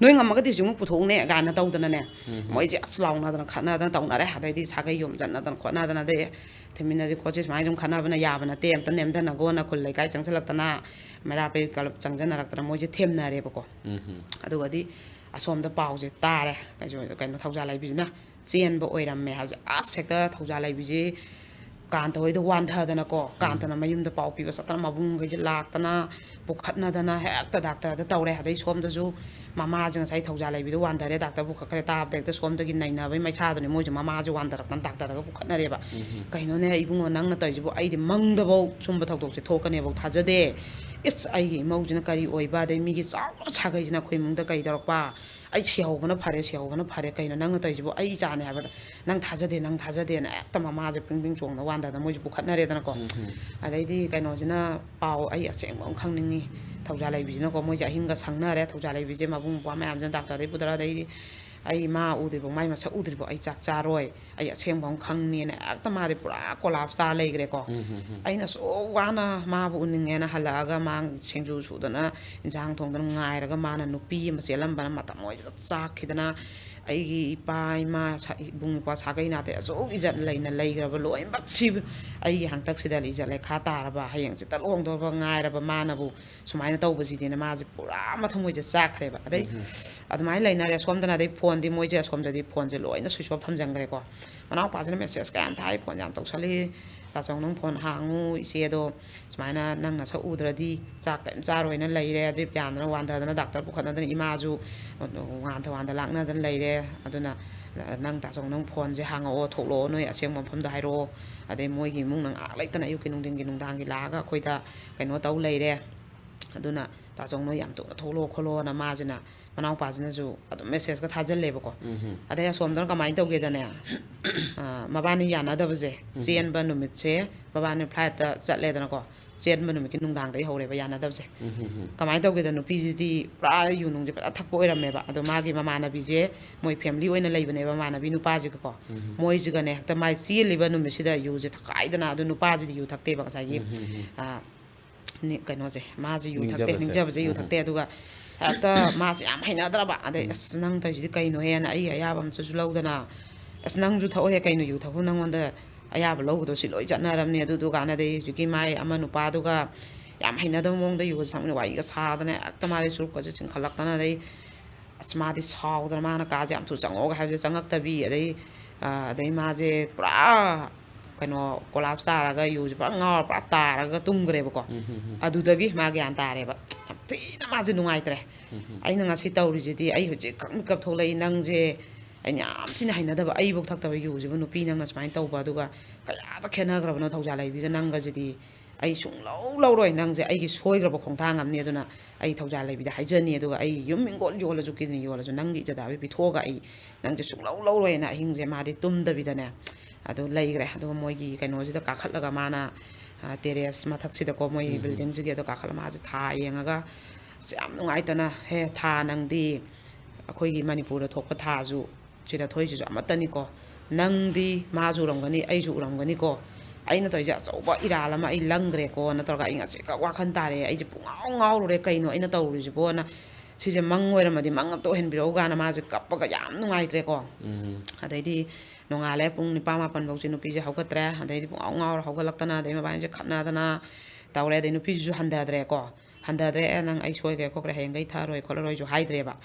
ꯅꯣꯏ ꯉꯝꯃꯒꯗꯤ ꯍꯧꯖꯤꯛꯃꯛ ꯄꯨꯊꯣꯛꯎꯅꯦ" ꯀꯥꯏꯅ ꯇꯧꯗꯅꯅꯦ꯫ ꯃꯣꯏꯁꯦ ꯑꯁ ꯂꯥꯎꯅꯗꯅ ꯈꯠꯅꯗꯅ ꯇꯧꯅꯔꯦ꯫ ꯑꯗꯩꯗꯤ ꯁꯥꯒꯩ ꯌꯣꯝꯁꯤꯟꯅꯗꯅ ꯈꯣꯠꯅꯗꯅ, ꯑꯗꯩ ꯊꯦꯝꯃꯤꯟꯅꯁꯤ ꯈꯣꯠꯁꯤ ꯁꯨꯃꯥꯏꯅ ꯁꯨꯝ ꯈꯠꯅꯕꯅ ꯌꯥꯕ ꯅꯠꯇꯦ, ꯑꯝꯇ ꯅꯦꯝꯊꯅꯒꯣꯅ ꯈꯨꯜ ꯂꯩꯀꯥꯏ ꯆꯪꯁꯤꯜꯂꯛꯇꯅ, ꯃꯩꯔꯥ ꯄꯩ ꯀꯂꯞ ꯆꯪꯁꯤꯟꯅꯔꯛꯇꯅ ꯃꯣꯏꯁꯦ ꯊꯦꯝꯅꯔꯦꯕꯀꯣ꯫ ꯑꯗꯨꯒꯗꯤ ꯑꯁꯣꯝꯗ ꯄꯥꯎꯁꯦ ꯇꯥꯔꯦ, ꯀꯩꯁꯨ, ꯀꯩꯅꯣ, ꯊꯧꯖꯥꯜ ꯂꯩꯕꯤꯁꯤꯅ ꯆꯦꯟꯕ ꯑꯣꯏꯔꯝꯃꯦ ꯍꯥꯏꯕꯁꯦ꯫ ꯑꯁ, ꯍꯦꯛꯇ ꯊꯧꯖꯥꯜ ꯂꯩꯕꯤꯁꯤ ꯀꯥꯟꯇ ꯍꯣꯏꯗ ꯋꯥꯟꯊꯗꯅꯀꯣ, ꯀꯥꯟꯇꯅ ꯃꯌꯨꯝꯗ ꯄꯥꯎ ꯄꯤꯕ ꯆꯠꯇꯅ, ꯃꯕꯨꯡꯈꯩꯁꯦ ꯂꯥꯛꯇꯅ ꯄꯨꯈꯠꯅꯗꯅ ꯍꯦꯛꯇ ꯗꯥꯛꯇꯔꯗ ꯇꯧꯔꯦ꯫ ꯑꯗꯩ ꯁꯣꯝꯗꯁꯨ ꯃꯃꯥꯁꯦ ꯉꯁꯥꯏ ꯊꯧꯖꯥꯜ ꯂꯩꯕꯤꯗ ꯋꯥꯟꯊꯔꯦ, ꯗꯥꯛꯇꯔ ꯄꯨꯈꯠꯈ꯭ꯔꯦ ꯇꯥꯕꯗ ꯍꯦꯛꯇ ꯁꯣꯝꯗꯒꯤ ꯅꯩꯅꯕꯩ ꯃꯩꯁꯥꯗꯨꯅꯤ ꯃꯣꯏꯁꯨ ꯃꯃꯥꯁꯦ ꯋꯥꯟꯊꯔꯛꯇꯅ ꯗꯥꯛꯇꯔꯗꯒ ꯄꯨꯈꯠꯅꯔꯦꯕ꯫ "ꯀꯩꯅꯣꯅꯦ ꯏꯕꯨꯡꯉꯣ, ꯅꯪꯅ ꯇꯧꯔꯤꯁꯤꯕꯨ? ꯑꯩꯗꯤ ꯃꯪꯗꯐꯧ ꯁꯨꯝꯕ ꯊꯧꯗꯣꯛꯁꯦ ꯊꯣꯛꯀꯅꯦꯕꯧ ꯊꯥꯖꯗꯦ꯫ ꯏꯁ, ꯑꯩꯒꯤ ꯏꯃꯧꯁꯤꯅ ꯀꯔꯤ ꯑꯣꯏꯕ, ꯑꯗꯩ ꯃꯤꯒꯤ ꯆꯥꯎꯔꯕ ꯁꯥꯒꯩꯁꯤꯅ ꯑꯩꯈꯣꯏ ꯏꯃꯨꯡꯗ ꯀꯩ ꯇꯧꯔꯛꯄ? ꯑꯩ ꯁꯤꯍꯧꯕꯅ ꯐꯔꯦ, ꯁꯤꯍꯧꯕꯅ ꯐꯔꯦ꯫ ꯀꯩꯅꯣ ꯅꯪꯅ ꯇꯧꯔꯤꯁꯤꯕꯨ? ꯑꯩ ꯏꯆꯥꯅꯦ ꯍꯥꯏꯕꯗ ꯅꯪ ꯊꯥꯖꯗꯦ, ꯅꯪ ꯊꯥꯖꯗꯦꯅ" ꯍꯦꯛꯇ ꯃꯃꯥꯁꯦ ꯄꯤꯡ ꯄꯤꯡ ꯆꯣꯡꯅ ꯋꯥꯟꯗꯗꯅ ꯃꯣꯏꯁꯨ ꯄꯨꯈꯠꯅꯔꯦꯗꯅꯀꯣ꯫ ꯑꯗꯩꯗꯤ ꯀꯩꯅꯣꯁꯤꯅ ꯄꯥꯎ ꯑꯩ ꯑꯁꯦꯡꯕ ꯑꯃ ꯈꯪꯅꯤꯡꯉꯤ꯫ ꯊꯧꯖꯥꯜ ꯂꯩꯕꯤꯁꯤꯅꯀꯣ, ꯃꯣꯏꯁꯦ ꯑꯍꯤꯡꯒ ꯁꯪꯅꯔꯦ꯫ ꯊꯧꯖꯥꯜ ꯂꯩꯕꯤꯁꯦ ꯃꯕꯨꯡ ꯃꯧꯄ꯭ꯋꯥ ꯃꯌꯥꯝꯁꯤꯅ ꯗꯥꯛꯇꯔꯗꯩ ꯄꯨꯊꯔ, ꯑꯗꯩꯗꯤ "ꯑꯩ ꯃꯥ ꯎꯗ꯭ꯔꯤꯕꯧ, ꯃꯥꯏ ꯃꯁꯛ ꯎꯗ꯭ꯔꯤꯕꯧ ꯑꯩ ꯆꯥꯛ ꯆꯥꯔꯣꯏ, ꯑꯩ ꯑꯁꯦꯡꯕ ꯑꯃ ꯈꯪꯅꯤꯅ" ꯍꯦꯛꯇ ꯃꯥꯗꯤ ꯄꯨꯔꯥ ꯀꯣꯂꯥꯞꯁ ꯇꯥꯔ ꯂꯩꯈ꯭ꯔꯦꯀꯣ꯫ ꯑꯩꯅ ꯑꯁꯨꯛ ꯋꯥꯅ ꯃꯥꯕꯨ ꯎꯅꯤꯡꯉꯦꯅ ꯍꯜꯂꯛꯑꯒ ꯃꯥ ꯁꯤꯡꯖꯨ ꯁꯨꯗꯅ ꯏꯟꯁꯥꯡ ꯊꯣꯡꯗꯅ ꯉꯥꯏꯔꯒ, ꯃꯥꯅ ꯅꯨꯄꯤ ꯑꯃ ꯆꯦꯜꯂꯝꯕꯅ ꯃꯇꯝ ꯑꯣꯏꯗꯨꯗ ꯆꯥꯛꯈꯤꯗꯅ, ꯑꯩꯒꯤ ꯏꯄꯥ ꯏꯃꯥ ꯁꯥ-, ꯏꯕꯨꯡ ꯏꯄ꯭ꯋꯥ ꯁꯥꯒꯩ ꯅꯥꯇꯩ ꯑꯁꯨꯛ ꯏꯖꯠ ꯂꯩꯅ ꯂꯩꯈ꯭ꯔꯕ ꯂꯣꯏꯅꯃꯛꯁꯤ ꯑꯩꯒꯤ ꯍꯟꯇꯛꯁꯤꯗ ꯏꯖꯠ ꯂꯩꯈꯥ ꯇꯥꯔꯕ, ꯍꯌꯦꯡ ꯆꯤꯠꯇ ꯂꯨꯍꯣꯡꯗꯧꯔꯕ ꯉꯥꯏꯔꯕ ꯃꯥꯅꯕꯨ ꯁꯨꯃꯥꯏꯅ ꯇꯧꯕꯁꯤꯗꯤꯅ ꯃꯥꯁꯦ ꯄꯨꯔꯥ ꯃꯊꯃꯣꯏꯁꯦ ꯆꯥꯛꯈ꯭ꯔꯦꯕ꯫ ꯑꯗꯩ ꯑꯗꯨꯃꯥꯏꯅ ꯂꯩꯅꯔꯦ꯫ ꯁꯣꯝꯗꯅ ꯑꯗꯩ ꯐꯣꯟꯗꯤ ꯃꯣꯏꯁꯦ ꯑꯁꯣꯝꯗꯗꯤ ꯐꯣꯟꯁꯦ ꯂꯣꯏꯅ switch off ꯊꯝꯖꯟꯈ꯭ꯔꯦꯀꯣ꯫ ꯃꯅꯥꯎꯄꯥꯁꯤꯅ message ꯀꯌꯥꯝ ꯊꯥꯏ, "ꯐꯣꯟ ꯌꯥꯝ ꯇꯧꯁꯜꯂꯤ, ꯇꯥꯆꯧ ꯅꯪ ꯐꯣꯟ ꯍꯥꯡꯉꯨ, ꯏꯆꯦꯗꯣ ꯁꯨꯃꯥꯏꯅ ꯅꯪ ꯅꯁꯛ ꯎꯗ꯭ꯔꯗꯤ ꯆꯥꯛ ꯀꯔꯤꯝ ꯆꯥꯔꯣꯏꯅ ꯂꯩꯔꯦ, drip ꯌꯥꯟꯗꯅ ꯋꯥꯟꯊꯗꯅ ꯗꯥꯛꯇꯔ ꯄꯨꯈꯠꯅꯗꯅ ꯏꯃꯥꯁꯨ ꯋꯥꯟꯗ ꯋꯥꯟꯗ ꯂꯥꯛꯅꯗꯅ ꯂꯩꯔꯦ꯫ ꯑꯗꯨꯅ ꯅꯪ ꯇꯥꯆꯧ ꯅꯪ ꯐꯣꯟꯁꯦ ꯍꯥꯡꯉꯛꯑꯣ, ꯊꯣꯛꯂꯛꯑꯣ, ꯅꯣꯏ ꯑꯁꯦꯡꯕ ꯃꯐꯝꯗꯣ ꯍꯥꯏꯔꯛꯑꯣ, ꯑꯗꯩ ꯃꯣꯏꯒꯤ ꯏꯃꯨꯡꯅ ꯉꯥꯏꯍꯥꯛ ꯂꯩꯇꯅ ꯑꯌꯨꯛꯀꯤ ꯅꯨꯡꯊꯤꯟꯒꯤ ꯅꯨꯡꯗꯥꯡꯒꯤ ꯂꯥꯛꯑꯒ ꯑꯩꯈꯣꯏꯗ ꯀꯩꯅꯣ ꯇꯧ ꯂꯩꯔꯦ, ꯑꯗꯨꯅ ꯇꯥꯆꯧ ꯅꯣꯏ ꯌꯥꯝ ꯊꯨꯅ ꯊꯣꯛꯂꯛꯑꯣ" ꯈꯣꯠꯂꯣꯅ ꯃꯥꯁꯤꯅ, ꯃꯅꯥꯎꯄꯥꯁꯤꯅꯁꯨ ꯑꯗꯨꯝ messageꯀ ꯊꯥꯖꯤꯜꯂꯦꯕꯀꯣ꯫ ꯑꯗꯩ ꯑꯁꯣꯝꯗꯅ ꯀꯃꯥꯏꯅ ꯇꯧꯒꯦꯗꯅꯦ, ꯑ, ꯃꯕꯥꯅꯤ ꯌꯥꯅꯗꯕꯁꯦ, ꯆꯦꯟꯕ ꯅꯨꯃꯤꯠꯁꯦ ꯃꯕꯥꯅꯤ flightꯇ ꯆꯠꯂꯦꯗꯅꯀꯣ, ꯆꯦꯟꯕ ꯅꯨꯃꯤꯠꯀꯤ ꯅꯨꯡꯗꯥꯡꯗꯒꯤ ꯍꯧꯔꯦꯕ ꯌꯥꯅꯗꯕꯁꯦ꯫ ꯀꯃꯥꯏꯅ ꯇꯧꯒꯦꯗ, ꯅꯨꯄꯤꯁꯤꯗꯤ ꯄꯨꯔꯥ ꯌꯨ ꯅꯨꯡꯁꯦ ꯐꯖꯅ ꯊꯛꯄ ꯑꯣꯏꯔꯝꯃꯦꯕ꯫ ꯑꯗꯣ ꯃꯥꯒꯤ ꯃꯃꯥꯟꯅꯕꯤꯁꯦ, ꯃꯣꯏ family ꯑꯣꯏꯅ ꯂꯩꯕꯅꯦꯕ, ꯃꯃꯥꯟꯅꯕꯤ ꯅꯨꯄꯥꯁꯤꯒꯀꯣ꯫ ꯃꯣꯏꯁꯤꯒꯅꯦ ꯍꯦꯛꯇ ꯃꯥꯏ ꯆꯦꯜꯂꯤꯕ ꯅꯨꯃꯤꯠꯁꯤꯗ ꯌꯨꯁꯦ ꯊꯛꯀꯥꯏꯗꯅ, ꯑꯗꯨ ꯅꯨꯄꯥꯁꯤꯗꯤ ꯌꯨ ꯊꯛꯇꯦꯕ, ꯉꯁꯥꯏꯒꯤ, ꯑ, ꯅꯤ-, ꯀꯩꯅꯣꯁꯦ, ꯃꯥꯁꯦ ꯌꯨ ꯊꯛꯇꯦ, ꯅꯤꯡꯖꯕꯁꯦ꯫ ꯅꯤꯡꯖꯕꯁꯦ ꯌꯨ ꯊꯛꯇꯦ꯫ ꯑꯗꯨꯒ ꯍꯦꯛꯇ ꯃꯥꯁꯦ ꯌꯥꯝ ꯍꯩꯅꯗ꯭ꯔꯕ꯫ ꯑꯗꯩ, "ꯑꯁ, ꯅꯪ ꯇꯧꯔꯤꯁꯤꯗꯤ ꯀꯩꯅꯣꯍꯦꯅ?" ꯑꯩ ꯑꯌꯥꯕ ꯑꯃꯇꯁꯨ ꯂꯧꯗꯅ, "ꯑꯁ, ꯅꯪꯁꯨ ꯊꯛꯑꯣꯍꯦ, ꯀꯩꯅꯣ ꯌꯨ ꯊꯛꯄ ꯅꯪꯉꯣꯟꯗ ꯑꯌꯥꯕ ꯂꯧꯒꯗꯧꯁꯤ ꯂꯣꯏ ꯆꯠꯅꯔꯕꯅꯤ꯫ ꯑꯗꯨꯗꯨ ꯀꯥꯟꯅꯗꯦ, ꯍꯧꯖꯤꯛꯀꯤ ꯃꯥꯏ ꯑꯃ ꯅꯨꯄꯥꯗꯨꯒ ꯌꯥꯝ ꯍꯩꯅꯗꯕ ꯃꯑꯣꯡꯗ ꯌꯨ ꯊꯛꯃꯤꯟꯅ ꯋꯥꯔꯤꯒ ꯁꯥꯗꯅ ꯍꯦꯛꯇ ꯃꯥꯗꯤ ꯆꯨꯔꯨꯞꯀꯁꯦ ꯆꯤꯡꯈꯠꯂꯛꯇꯅ, ꯑꯗꯩ ꯑꯁ, ꯃꯥꯗꯤ ꯁꯥꯎꯗꯅ ꯃꯥꯅ ꯀꯥꯁꯦ ꯌꯥꯝ ꯊꯨ ꯆꯪꯉꯛꯑꯣꯒ ꯍꯥꯏꯕꯁꯦ ꯆꯪꯉꯛꯇꯕꯤ, ꯑꯗꯩ, ꯑ, ꯑꯗꯩ ꯃꯥꯁꯦ ꯄꯨꯔꯥ ꯀꯩꯅꯣ ꯀꯣꯂꯥꯞꯁ ꯇꯥꯔꯒ ꯌꯨꯁꯦ ꯄꯨꯔꯥ ꯉꯥꯎꯔ ꯄꯨꯔꯥ ꯇꯥꯔꯒ ꯇꯨꯝꯈ꯭ꯔꯦꯕꯀꯣ꯫ ꯑꯗꯨꯗꯒꯤ ꯃꯥ ꯒ꯭ꯌꯥꯟ ꯇꯥꯔꯦꯕ, ꯌꯥꯝ ꯊꯤꯅ ꯃꯥꯁꯦ ꯅꯨꯡꯉꯥꯏꯇ꯭ꯔꯦ꯫ ꯑꯩꯅ ꯉꯁꯤ ꯇꯧꯔꯤꯁꯤꯗꯤ, ꯑꯩ ꯍꯧꯖꯤꯛ ꯈꯛ ꯃꯤꯀꯞ ꯊꯣꯛꯂꯛꯏ, ꯅꯪꯁꯦ ꯑꯩꯅ ꯌꯥꯝ ꯊꯤꯅ ꯍꯩꯅꯗꯕ, ꯑꯩꯐꯧ ꯊꯛꯇꯕ ꯌꯨꯁꯤꯕꯨ ꯅꯨꯄꯤ ꯅꯪꯅ ꯁꯨꯃꯥꯏꯅ ꯇꯧꯕ, ꯑꯗꯨꯒ ꯀꯌꯥꯗ ꯈꯦꯠꯅꯈ꯭ꯔꯕꯅꯣ ꯊꯧꯖꯥꯜ ꯂꯩꯕꯤꯒ ꯅꯪꯒꯁꯤꯗꯤ꯫ ꯑꯩ ꯁꯨꯡꯂꯧ ꯂꯧꯔꯣꯏ, ꯅꯪꯁꯦ ꯑꯩꯒꯤ ꯁꯣꯏꯈ꯭ꯔꯕ ꯈꯣꯡꯊꯥꯡ ꯑꯃꯅꯤ, ꯑꯗꯨꯅ ꯑꯩ ꯊꯧꯖꯥꯜ ꯂꯩꯕꯤꯗ ꯍꯥꯏꯖꯅꯤ, ꯑꯗꯨꯒ ꯑꯩ ꯌꯨꯝ ꯍꯤꯡꯒꯣꯜ ꯌꯣꯜꯂꯁꯨ ꯀꯤꯗꯅꯤ ꯌꯣꯜꯂꯁꯨ ꯅꯪꯒꯤ ꯏꯖꯠ ꯑꯕꯤꯔ ꯄꯤꯊꯣꯛꯑꯒ ꯑꯩ ꯅꯪꯁꯦ ꯁꯨꯡꯂꯧ ꯂꯧꯔꯣꯏꯅ ꯑꯍꯤꯡꯁꯦ ꯃꯥꯗꯤ ꯇꯨꯝꯗꯕꯤꯗꯅꯦ ꯑꯗꯨ ꯂꯩꯈ꯭ꯔꯦ꯫ ꯑꯗꯨꯒ ꯃꯣꯏꯒꯤ ꯀꯩꯅꯣꯁꯤꯗ ꯀꯥꯈꯠꯂꯒ ꯃꯥꯅ, ꯇꯦꯔꯦꯁ ꯃꯊꯛꯁꯤꯗꯀꯣ, ꯃꯣꯏ ꯕꯤꯜꯗꯤꯡꯁꯤꯒꯤ ꯑꯗꯣ ꯀꯥꯈꯠꯂ ꯃꯥꯁꯦ ꯊꯥ ꯌꯦꯡꯉꯒ, "ꯑꯁ, ꯌꯥꯝ ꯅꯨꯡꯉꯥꯏꯇꯅ, ꯍꯦ ꯊꯥ, ꯅꯪꯗꯤ ꯑꯩꯈꯣꯏꯒꯤ ꯃꯅꯤꯄꯨꯔꯗ ꯊꯣꯛꯄ ꯊꯥꯁꯨ ꯁꯤꯗ ꯊꯣꯛꯏꯁꯤꯁꯨ ꯑꯃꯠꯇꯅꯤꯀꯣ, ꯅꯪꯗꯤ ꯃꯥꯁꯨ ꯎꯔꯝꯒꯅꯤ, ꯑꯩꯁꯨ ꯎꯔꯝꯒꯅꯤꯀꯣ, ꯑꯩꯅ ꯇꯧꯔꯤꯁꯦ ꯑꯆꯧꯕ ꯏꯔꯥꯜ ꯑꯃ ꯑꯩ ꯂꯪꯈ꯭ꯔꯦꯀꯣꯅ" ꯇꯧꯔꯒ ꯑꯩ ꯉꯁꯤꯈꯛ ꯋꯥꯈꯜ ꯇꯥꯔꯦ, ꯑꯩꯁꯦ ꯄꯨꯡꯉꯥꯎ ꯉꯥꯎꯔꯨꯔꯦ, ꯀꯩꯅꯣ ꯑꯩꯅ ꯇꯧꯔꯤꯁꯤꯕꯣꯅ, ꯁꯤꯁꯦ ꯃꯪ ꯑꯣꯏꯔꯝꯃꯗꯤ ꯃꯪ ꯑꯝꯇ ꯑꯣꯏꯍꯟꯕꯤꯔꯛꯎ ꯀꯥꯏꯅ ꯃꯥꯁꯦ ꯀꯞꯄꯒ ꯌꯥꯝ ꯅꯨꯡꯉꯥꯏꯇ꯭ꯔꯦꯀꯣ꯫ ꯑꯗꯩꯗꯤ ꯅꯣꯡꯉꯥꯜꯂꯦ, ꯄꯨꯡ ꯅꯤꯄꯥꯟ ꯃꯥꯄꯟ ꯐꯥꯎꯁꯤ ꯅꯨꯄꯤꯁꯦ ꯍꯧꯒꯠꯇ꯭ꯔꯦ꯫ ꯑꯗꯩꯗꯤ ꯄꯨꯡꯉꯥꯎ ꯉꯥꯎꯔ ꯍꯧꯒꯠꯂꯛꯇꯅ, ꯑꯗꯩ ꯃꯕꯥꯅꯤꯁꯦ ꯈꯠꯅꯗꯅ ꯇꯧꯔꯦ꯫ ꯑꯗꯩ ꯅꯨꯄꯤꯁꯤꯁꯨ ꯍꯟꯊꯗ꯭ꯔꯦꯀꯣ, ꯍꯟꯊꯗ꯭ꯔꯦ, "ꯑꯦ, ꯅꯪ ꯑꯩ ꯁꯣꯏꯈ꯭ꯔꯦ ꯈꯣꯠꯈ꯭ꯔꯦ, ꯍꯌꯦꯡꯈꯩ ꯊꯛꯑꯔꯣꯏ ꯈꯣꯠꯂꯔꯣꯏꯁꯨ" ꯍꯥꯏꯗ꯭ꯔꯦꯕ꯫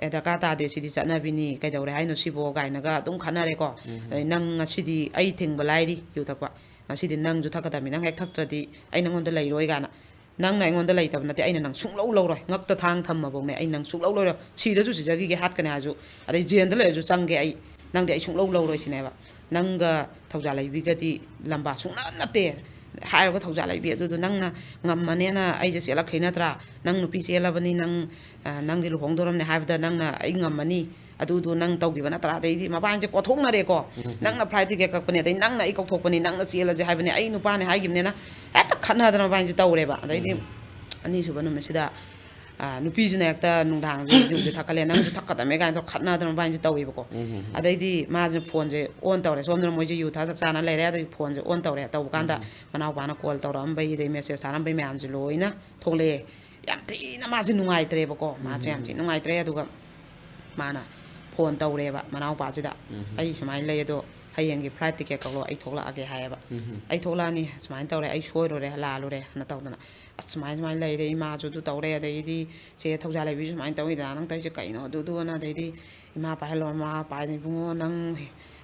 "ꯑꯦ, ꯗꯔꯀꯥꯔ ꯇꯥꯗꯦ, ꯁꯤꯗꯤ ꯆꯠꯅꯕꯤꯅꯤ, ꯀꯩꯗꯧꯔꯦ ꯍꯥꯏꯅꯣ ꯁꯤꯕꯣ?" ꯀꯥꯏꯅꯒ ꯑꯗꯨꯝ ꯈꯠꯅꯔꯦꯀꯣ꯫ "ꯑꯗꯩ ꯅꯪ ꯉꯁꯤꯗꯤ ꯑꯩ ꯊꯤꯡꯕ ꯂꯥꯏꯔꯤ ꯌꯨ ꯊꯛꯄ, ꯉꯁꯤꯗꯤ ꯅꯪꯁꯨ ꯊꯛꯀꯗꯕꯅꯤ, ꯅꯪ ꯍꯦꯛ ꯊꯛꯇ꯭ꯔꯗꯤ ꯑꯩ ꯅꯪꯉꯣꯟꯗ ꯂꯩꯔꯣꯏ" ꯀꯥꯏꯅ꯫ "ꯅꯪꯅ ꯑꯩꯉꯣꯟꯗ ꯂꯩꯇꯕ ꯅꯠꯇꯦ, ꯑꯩꯅ ꯅꯪ ꯁꯨꯡꯂꯧ ꯂꯧꯔꯣꯏ, ꯉꯛꯇ ꯊꯥꯡ ꯊꯝꯃꯕꯧꯅꯦ ꯑꯩ ꯅꯪ ꯁꯨꯡꯂꯧ ꯂꯧꯔꯣꯏ, ꯁꯤꯔꯁꯨ ꯁꯤꯖꯈꯤꯒꯦ, ꯍꯥꯠꯀꯅꯤ ꯍꯥꯏꯔꯁꯨ, ꯑꯗꯩ ꯖꯦꯜꯗ ꯂꯩꯔꯁꯨ ꯆꯪꯒꯦ ꯑꯩ, ꯅꯪꯗꯤ ꯑꯩ ꯁꯨꯡꯂꯧ ꯂꯧꯔꯣꯏ" ꯁꯤꯅꯦꯕ꯫ ꯅꯪꯒ ꯊꯧꯖꯥꯜ ꯂꯩꯕꯤꯒꯗꯤ ꯂꯝꯕꯥ ꯁꯨꯡꯅ ꯅꯠꯇꯦ ꯍꯥꯏꯔꯒ, "ꯊꯧꯖꯥꯜ ꯂꯩꯕꯤ, ꯑꯗꯨꯗꯣ ꯅꯪꯅ ꯉꯝꯃꯅꯦꯅ ꯑꯩꯁꯦ ꯆꯦꯜꯂꯛꯈ꯭ꯔꯤ ꯅꯠꯇ꯭ꯔꯥ? ꯅꯪ ꯅꯨꯄꯤ ꯆꯦꯜꯂꯕꯅꯤ, ꯅꯪ, ꯑ, ꯅꯪꯗꯤ ꯂꯨꯍꯣꯡꯗꯧꯔꯕꯅꯤ ꯍꯥꯏꯕꯗ ꯅꯪꯅ ꯑꯩ ꯉꯝꯃꯅꯤ, ꯑꯗꯨꯗꯣ ꯅꯪ ꯇꯧꯈꯤꯕ ꯅꯠꯇ꯭ꯔꯥ?" ꯑꯗꯩꯗꯤ ꯃꯕꯥꯅꯤꯁꯦ ꯀꯣꯊꯣꯛꯅꯔꯦꯀꯣ꯫ "ꯅꯪꯅ ꯐ꯭ꯂꯥꯏꯠ ꯇꯤꯀꯦꯠ ꯀꯛꯄꯅꯦ, ꯑꯗꯩ ꯅꯪꯅ ꯑꯩ ꯀꯧꯊꯣꯛꯄꯅꯤ, ꯅꯪꯅ ꯆꯦꯜꯂꯁꯦ ꯍꯥꯏꯕꯅꯦ, ꯑꯩ ꯅꯨꯄꯥꯅꯦ" ꯍꯥꯏꯈꯤꯕꯅꯤꯅ ꯍꯦꯛꯇ ꯈꯠꯅꯗꯅ ꯃꯕꯥꯅꯤꯁꯦ ꯇꯧꯔꯦꯕ꯫ ꯑꯗꯩꯗꯤ ꯑꯅꯤꯁꯨꯕ ꯅꯨꯃꯤꯠꯁꯤꯗ, ꯑ, ꯅꯨꯄꯤꯁꯤꯅ ꯍꯦꯛꯇ ꯅꯨꯡꯗꯥꯡꯁꯦ ꯌꯨꯁꯦ ꯊꯛꯀꯠꯂꯦ, "ꯅꯪꯁꯨ ꯊꯛꯀꯗꯕꯅꯦ" ꯀꯥꯏꯅ ꯇꯧꯔ ꯈꯠꯅꯗꯅ ꯃꯕꯥꯅꯤꯁꯦ ꯇꯧꯋꯦꯕꯀꯣ꯫ ꯑꯗꯩꯗꯤ ꯃꯥꯁꯦ ꯐꯣꯟꯁꯦ ꯑꯣꯟ ꯇꯧꯔꯦ, ꯁꯣꯝꯗꯅ ꯃꯣꯏꯁꯦ ꯌꯨ ꯊꯛꯑ ꯆꯥꯛ ꯆꯥꯅ ꯂꯩꯔꯦ꯫ ꯑꯗꯩ ꯐꯣꯟꯁꯦ ꯑꯣꯟ ꯇꯧꯔꯦ, ꯇꯧꯕ ꯀꯥꯟꯗ ꯃꯅꯥꯎꯄꯥꯅ ꯀꯣꯜ ꯇꯧꯔꯛꯑꯝꯕꯩ, ꯑꯗꯩ ꯃꯦꯁꯦꯖ ꯊꯥꯔꯝꯕꯩ ꯃꯌꯥꯝꯁꯦ ꯂꯣꯏꯅ ꯊꯣꯛꯂꯛꯑꯦ꯫ ꯌꯥꯝ ꯊꯤꯅ ꯃꯥꯁꯦ ꯅꯨꯡꯉꯥꯏꯇ꯭ꯔꯦꯕꯀꯣ, ꯃꯥꯁꯦ ꯌꯥꯝ ꯊꯤꯅ ꯅꯨꯡꯉꯥꯏꯇ꯭ꯔꯦ꯫ ꯑꯗꯨꯒ ꯃꯥꯅ ꯐꯣꯟ ꯇꯧꯔꯦꯕ ꯃꯅꯥꯎꯄꯥꯁꯤꯗ, "ꯑꯩ ꯁꯨꯃꯥꯏꯅ ꯂꯩ, ꯑꯗꯣ ꯍꯌꯦꯡꯒꯤ ꯐ꯭ꯂꯥꯏꯠ ꯇꯤꯀꯦꯠ ꯀꯛꯂꯣ, ꯑꯩ ꯊꯣꯛꯂꯛꯑꯒꯦ" ꯍꯥꯏꯌꯦꯕ꯫ "ꯑꯩ ꯊꯣꯛꯂꯛꯑꯅꯤ, ꯁꯨꯃꯥꯏꯅ ꯇꯧꯔꯦ, ꯑꯩ ꯁꯣꯏꯔꯨꯔꯦ, ꯂꯥꯜꯂꯨꯔꯦ" ꯍꯥꯏꯅ ꯇꯧꯗꯅ, "ꯑꯁ, ꯁꯨꯃꯥꯏꯅ ꯁꯨꯃꯥꯏꯅ ꯂꯩꯔꯦ, ꯏꯃꯥꯁꯨ ꯑꯗꯨ ꯇꯧꯔꯦ, ꯑꯗꯩꯗꯤ ꯆꯦ ꯊꯧꯖꯥꯜ ꯂꯩꯕꯤꯁꯨ ꯁꯨꯃꯥꯏꯅ ꯇꯧꯋꯤꯗꯅ, ꯅꯪ ꯇꯧꯔꯤꯁꯦ ꯀꯩꯅꯣ?" ꯑꯗꯨꯗꯨꯅ, ꯑꯗꯩꯗꯤ ꯏꯃꯥ ꯄꯥꯏꯍꯜꯂꯣ, ꯃꯃꯥ ꯄꯥꯏꯗꯅ, "ꯏꯕꯨꯡꯉꯣ, ꯅꯪ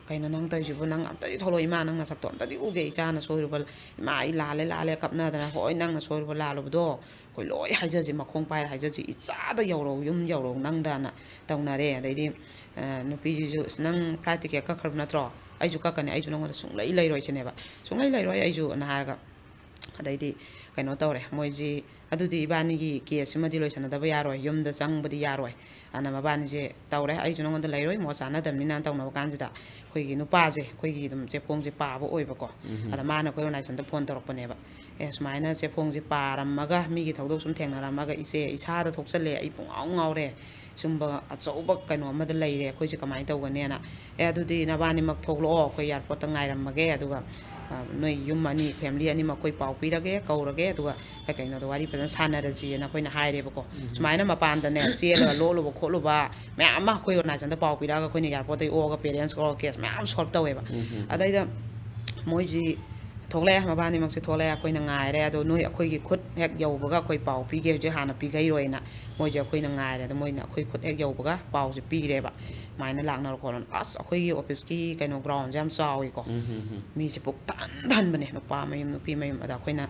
"ꯀꯩꯅꯣ ꯅꯪ ꯇꯧꯔꯤꯁꯤꯕꯨ? ꯅꯪ ꯑꯝꯇꯗꯤ ꯊꯣꯛꯂꯛꯑꯣ, ꯏꯃꯥ, ꯅꯪ ꯅꯁꯛꯇꯣ ꯑꯝꯇꯗꯤ ꯎꯒꯦ, ꯏꯆꯥꯅ ꯁꯣꯏꯔꯨꯕ, ꯏꯃꯥ, ꯑꯩ ꯂꯥꯜꯂꯦ, ꯂꯥꯜꯂꯦ" ꯀꯞꯅꯗꯅ, "ꯍꯣꯏ, ꯅꯪꯅ ꯁꯣꯏꯔꯨꯕ, ꯂꯥꯜꯂꯨꯕꯗꯣ ꯑꯩꯈꯣꯏ ꯂꯣꯏ ꯍꯥꯏꯖꯁꯤ, ꯃꯈꯣꯡ ꯄꯥꯏꯔ ꯍꯥꯏꯖꯁꯤ, ꯏꯆꯥꯗ ꯌꯧꯔꯧ, ꯌꯨꯝ ꯌꯧꯔꯧ ꯅꯪꯗꯅ" ꯇꯧꯅꯔꯦ꯫ ꯑꯗꯩꯗꯤ, ꯑ, ꯅꯨꯄꯤꯁꯤꯁꯨ, "ꯑꯁ, ꯅꯪ flight ticket ꯀꯛꯈ꯭ꯔꯕ ꯅꯠꯇ꯭ꯔꯣ? ꯑꯩꯁꯨ ꯀꯛꯀꯅꯤ, ꯑꯩꯁꯨ ꯅꯪꯉꯣꯟꯗ ꯁꯨꯡꯂꯩ ꯂꯩꯔꯣꯏ" ꯁꯤꯅꯦꯕ, "ꯁꯨꯡꯂꯩ ꯂꯩꯔꯣꯏ ꯑꯩꯁꯨ" ꯑꯅ ꯍꯥꯏꯔꯒ, ꯑꯗꯩꯗꯤ ꯀꯩꯅꯣ ꯇꯧꯔꯦ, ꯃꯣꯏꯁꯤ, "ꯑꯗꯨꯗꯤ ꯏꯕꯥꯅꯤꯒꯤ case ꯁꯤꯃꯗꯤ ꯂꯣꯏꯁꯟꯅꯗꯕ ꯌꯥꯔꯣꯏ, ꯌꯨꯝꯗ ꯆꯪꯕꯗꯤ ꯌꯥꯔꯣꯏ" ꯑꯅ ꯃꯕꯥꯅꯤꯁꯦ ꯇꯧꯔꯦ꯫ "ꯑꯩꯁꯨ ꯅꯉꯣꯟꯗ ꯂꯩꯔꯣꯏ, ꯃꯣꯠ ꯆꯥꯅꯗꯕꯅꯤꯅ" ꯇꯧꯅꯕ ꯀꯥꯟꯁꯤꯗ, ꯑꯩꯈꯣꯏꯒꯤ ꯅꯨꯄꯥꯁꯦ, ꯑꯩꯈꯣꯏꯒꯤ ꯑꯗꯨꯝ ꯆꯦꯐꯣꯡꯁꯦ ꯄꯥꯕ ꯑꯣꯏꯕꯀꯣ꯫ ꯎꯝ꯫ ꯑꯗ ꯃꯥꯅ ꯑꯩꯈꯣꯏ organization ꯗ phone ꯇꯧꯔꯛꯄꯅꯦꯕ, "ꯑꯦ, ꯁꯨꯃꯥꯏꯅ ꯆꯦꯐꯣꯡꯁꯦ ꯄꯥꯔꯝꯃꯒ, ꯃꯤꯒꯤ ꯊꯧꯗꯣꯛ ꯁꯨꯝ ꯊꯦꯡꯅꯔꯝꯃꯒ, ꯏꯆꯦ, ꯏꯁꯥꯗ ꯊꯣꯛꯆꯜꯂꯦ, ꯑꯩ ꯄꯨꯡꯉꯥꯎ ꯉꯥꯎꯔꯦ, ꯁꯨꯝꯕ ꯑꯆꯧꯕ ꯀꯩꯅꯣ ꯑꯃꯗ ꯂꯩꯔꯦ ꯑꯩꯈꯣꯏꯁꯦ, ꯀꯃꯥꯏꯅ ꯇꯧꯒꯅꯤꯅ?" "ꯑꯦ, ꯑꯗꯨꯗꯤ ꯅꯕꯥꯅꯤꯃꯛ ꯊꯣꯛꯂꯛꯑꯣ, ꯑꯩꯈꯣꯏ airport ꯇ ꯉꯥꯏꯔꯝꯃꯒꯦ, ꯑꯗꯨꯒ, ꯑ, ꯅꯣꯏ ꯌꯨꯝ ꯑꯅꯤ, family ꯑꯅꯤꯃꯛ ꯑꯩꯈꯣꯏ ꯄꯥꯎ ꯄꯤꯔꯒꯦ, ꯀꯧꯔꯒꯦ, ꯑꯗꯨꯒ ꯀꯩ ꯀꯩꯅꯣꯗꯣ ꯋꯥꯔꯤ ꯐꯖꯅ ꯁꯥꯟꯅꯔꯁꯤꯅ" ꯑꯩꯈꯣꯏꯅ ꯍꯥꯏꯔꯦꯕꯀꯣ꯫ ꯎꯝ꯫ ꯁꯨꯃꯥꯏꯅ ꯃꯄꯥꯟꯗꯅꯦ ꯆꯦꯜꯂꯒ ꯂꯣꯠꯂꯨꯕ ꯈꯣꯠꯂꯨꯕ ꯃꯌꯥꯝ ꯑꯃ ꯑꯩꯈꯣꯏ organization ꯗ ꯄꯥꯎ ꯄꯤꯔꯛꯑꯒ, ꯑꯩꯈꯣꯏꯅ airport ꯇꯒꯤ ꯑꯣꯛꯑꯒ parents ꯀꯧꯔꯒ case ꯃꯌꯥꯝ solve ꯇꯧꯋꯦꯕ꯫ ꯎꯝ, ꯎꯝ, ꯎꯝ꯫ ꯑꯗꯩꯗ ꯃꯣꯏꯁꯤ ꯊꯣꯛꯂꯛꯑꯦ, ꯃꯕꯥꯅꯤꯃꯛꯁꯦ ꯊꯣꯛꯂꯛꯑꯦ, ꯑꯩꯈꯣꯏꯅ ꯉꯥꯏꯔꯦ꯫ ꯑꯗꯣ "ꯅꯣꯏ ꯑꯩꯈꯣꯏꯒꯤ ꯈꯨꯠ ꯍꯦꯛ ꯌꯧꯕꯒ ꯑꯩꯈꯣꯏ ꯄꯥꯎ ꯄꯤꯒꯦ, ꯍꯧꯖꯤꯛ ꯍꯥꯟꯅ ꯄꯤꯈꯩꯔꯣꯏꯅ" ꯃꯣꯏꯁꯦ ꯑꯩꯈꯣꯏꯅ ꯉꯥꯏꯔꯦ꯫ ꯑꯗꯣ ꯃꯣꯏꯅ ꯑꯩꯈꯣꯏ ꯈꯨꯠ ꯍꯦꯛ ꯌꯧꯕꯒ ꯄꯥꯎꯁꯦ ꯄꯤꯈ꯭ꯔꯦꯕ, "ꯁꯨꯃꯥꯏꯅ ꯂꯥꯛꯅꯔꯣ" ꯈꯣꯠꯂꯣꯅ꯫ ꯑꯁ, ꯑꯩꯈꯣꯏꯒꯤ office ꯀꯤ ꯀꯩꯅꯣ ground ꯁꯦ ꯌꯥꯝ ꯆꯥꯎꯋꯤꯀꯣ꯫ ꯎꯝ, ꯎꯝ, ꯎꯝ꯫ ꯃꯤꯁꯦ ꯄꯨꯛ ꯊꯟ ꯊꯟꯕꯅꯦ, ꯅꯨꯄꯥ ꯃꯌꯨꯝ, ꯅꯨꯄꯤ ꯃꯌꯨꯝ꯫ ꯑꯗ ꯑꯩꯈꯣꯏꯅ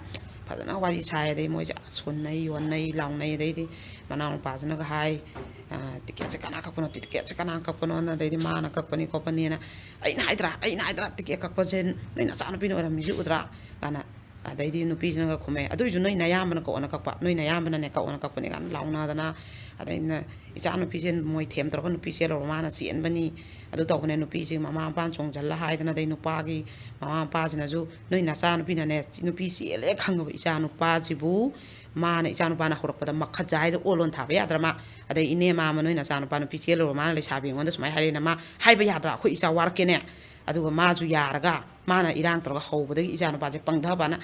ꯐꯖꯅ ꯋꯥꯔꯤ ꯁꯥꯏ, ꯑꯗꯩ ꯃꯣꯏꯁꯦ ꯑꯁ ꯍꯨꯟꯅꯩ, ꯌꯣꯟꯅꯩ, ꯂꯥꯎꯅꯩ꯫ ꯑꯗꯩꯗꯤ ꯃꯅꯥꯎꯅꯨꯄꯥꯁꯤꯅꯒ ꯍꯥꯏ, "ꯑ, ticket ꯁꯦ ꯀꯅꯥ ꯀꯛꯄꯅꯣ? Ticket ꯁꯦ ꯀꯅꯥ ꯀꯛꯄꯅꯣꯅ?" ꯑꯗꯩꯗꯤ ꯃꯥꯅ ꯀꯛꯄꯅꯤ ꯈꯣꯠꯄꯅꯤꯅ, "ꯑꯩꯅ ꯍꯥꯏꯗ꯭ꯔꯥ, ꯑꯩꯅ ꯍꯥꯏꯗ꯭ꯔꯥ, ticket ꯀꯛꯄꯁꯦ ꯅꯣꯏ ꯅꯆꯥꯅꯨꯄꯤꯅ ꯑꯣꯏꯔꯝꯃꯤꯁꯦ ꯎꯗ꯭ꯔꯥ?" ꯀꯥꯏꯅ꯫ ꯑꯗꯩꯗꯤ ꯅꯨꯄꯤꯁꯤꯅꯒ ꯈꯨꯝꯃꯦ, "ꯑꯗꯨꯏꯁꯨ ꯅꯣꯏ ꯅꯌꯥꯝꯕꯅ ꯀꯛꯑꯣꯅ ꯀꯛꯄ, ꯅꯣꯏ ꯅꯌꯥꯝꯕꯅꯅꯦ ꯀꯛꯑꯣꯅ ꯀꯛꯄꯅꯦ" ꯀꯥꯏꯅ ꯂꯥꯎꯅꯗꯅ꯫ ꯑꯗꯩ ꯑꯩꯅ, "ꯏꯆꯥꯅꯨꯄꯤꯁꯦ ꯃꯣꯏ ꯊꯦꯝ ꯇꯧꯔꯒ ꯅꯨꯄꯤ ꯆꯦꯜꯂꯧꯔ ꯃꯥꯅ ꯆꯦꯟꯕꯅꯤ" ꯑꯗꯨ ꯇꯧꯕꯅꯦ꯫ ꯅꯨꯄꯤꯁꯤ ꯃꯃꯥ ꯃꯄꯥꯅ ꯆꯣꯡꯁꯤꯜꯂ ꯍꯥꯏꯗꯅ, ꯑꯗꯩ ꯅꯨꯄꯥꯒꯤ ꯃꯃꯥ ꯃꯄꯥꯁꯤꯅꯁꯨ, "ꯅꯣꯏ ꯅꯆꯥꯅꯨꯄꯤꯅꯅꯦ ꯅꯨꯄꯤ ꯆꯦꯜꯂꯦ ꯈꯪꯉꯕ ꯏꯆꯥ ꯅꯨꯄꯥꯁꯤꯕꯨ, ꯃꯥꯅ, ꯏꯆꯥ ꯅꯨꯄꯥꯅ ꯍꯧꯔꯛꯄꯗ ꯃꯈꯖꯥꯏꯗ ꯑꯣꯜꯂꯣꯟ ꯊꯥꯕ ꯌꯥꯗ꯭ꯔꯥ ꯃꯥ? ꯑꯗꯩ ꯏꯅꯦ ꯃꯥꯃ, ꯅꯣꯏ ꯅꯆꯥꯅꯨꯄꯥ ꯅꯨꯄꯤ ꯆꯦꯜꯂꯨꯔ ꯃꯥꯅ ꯂꯩꯁꯥꯕꯤ ꯑꯩꯉꯣꯟꯗ ꯁꯨꯃꯥꯏꯅ ꯍꯥꯏꯔꯛꯑꯦꯅ ꯃꯥ ꯍꯥꯏꯕ ꯌꯥꯗ꯭ꯔꯥ? ꯑꯩꯈꯣꯏ ꯏꯆꯥ ꯋꯥꯔꯛꯀꯦꯅꯦ?" ꯑꯗꯨꯒ ꯃꯥꯁꯨ ꯌꯥꯔꯒ, ꯃꯥꯅ ꯏꯔꯥꯡ ꯇꯧꯔꯒ ꯍꯧꯕꯗꯒꯤ ꯏꯆꯥ ꯅꯨꯄꯥꯁꯦ ꯄꯪꯊꯕꯅ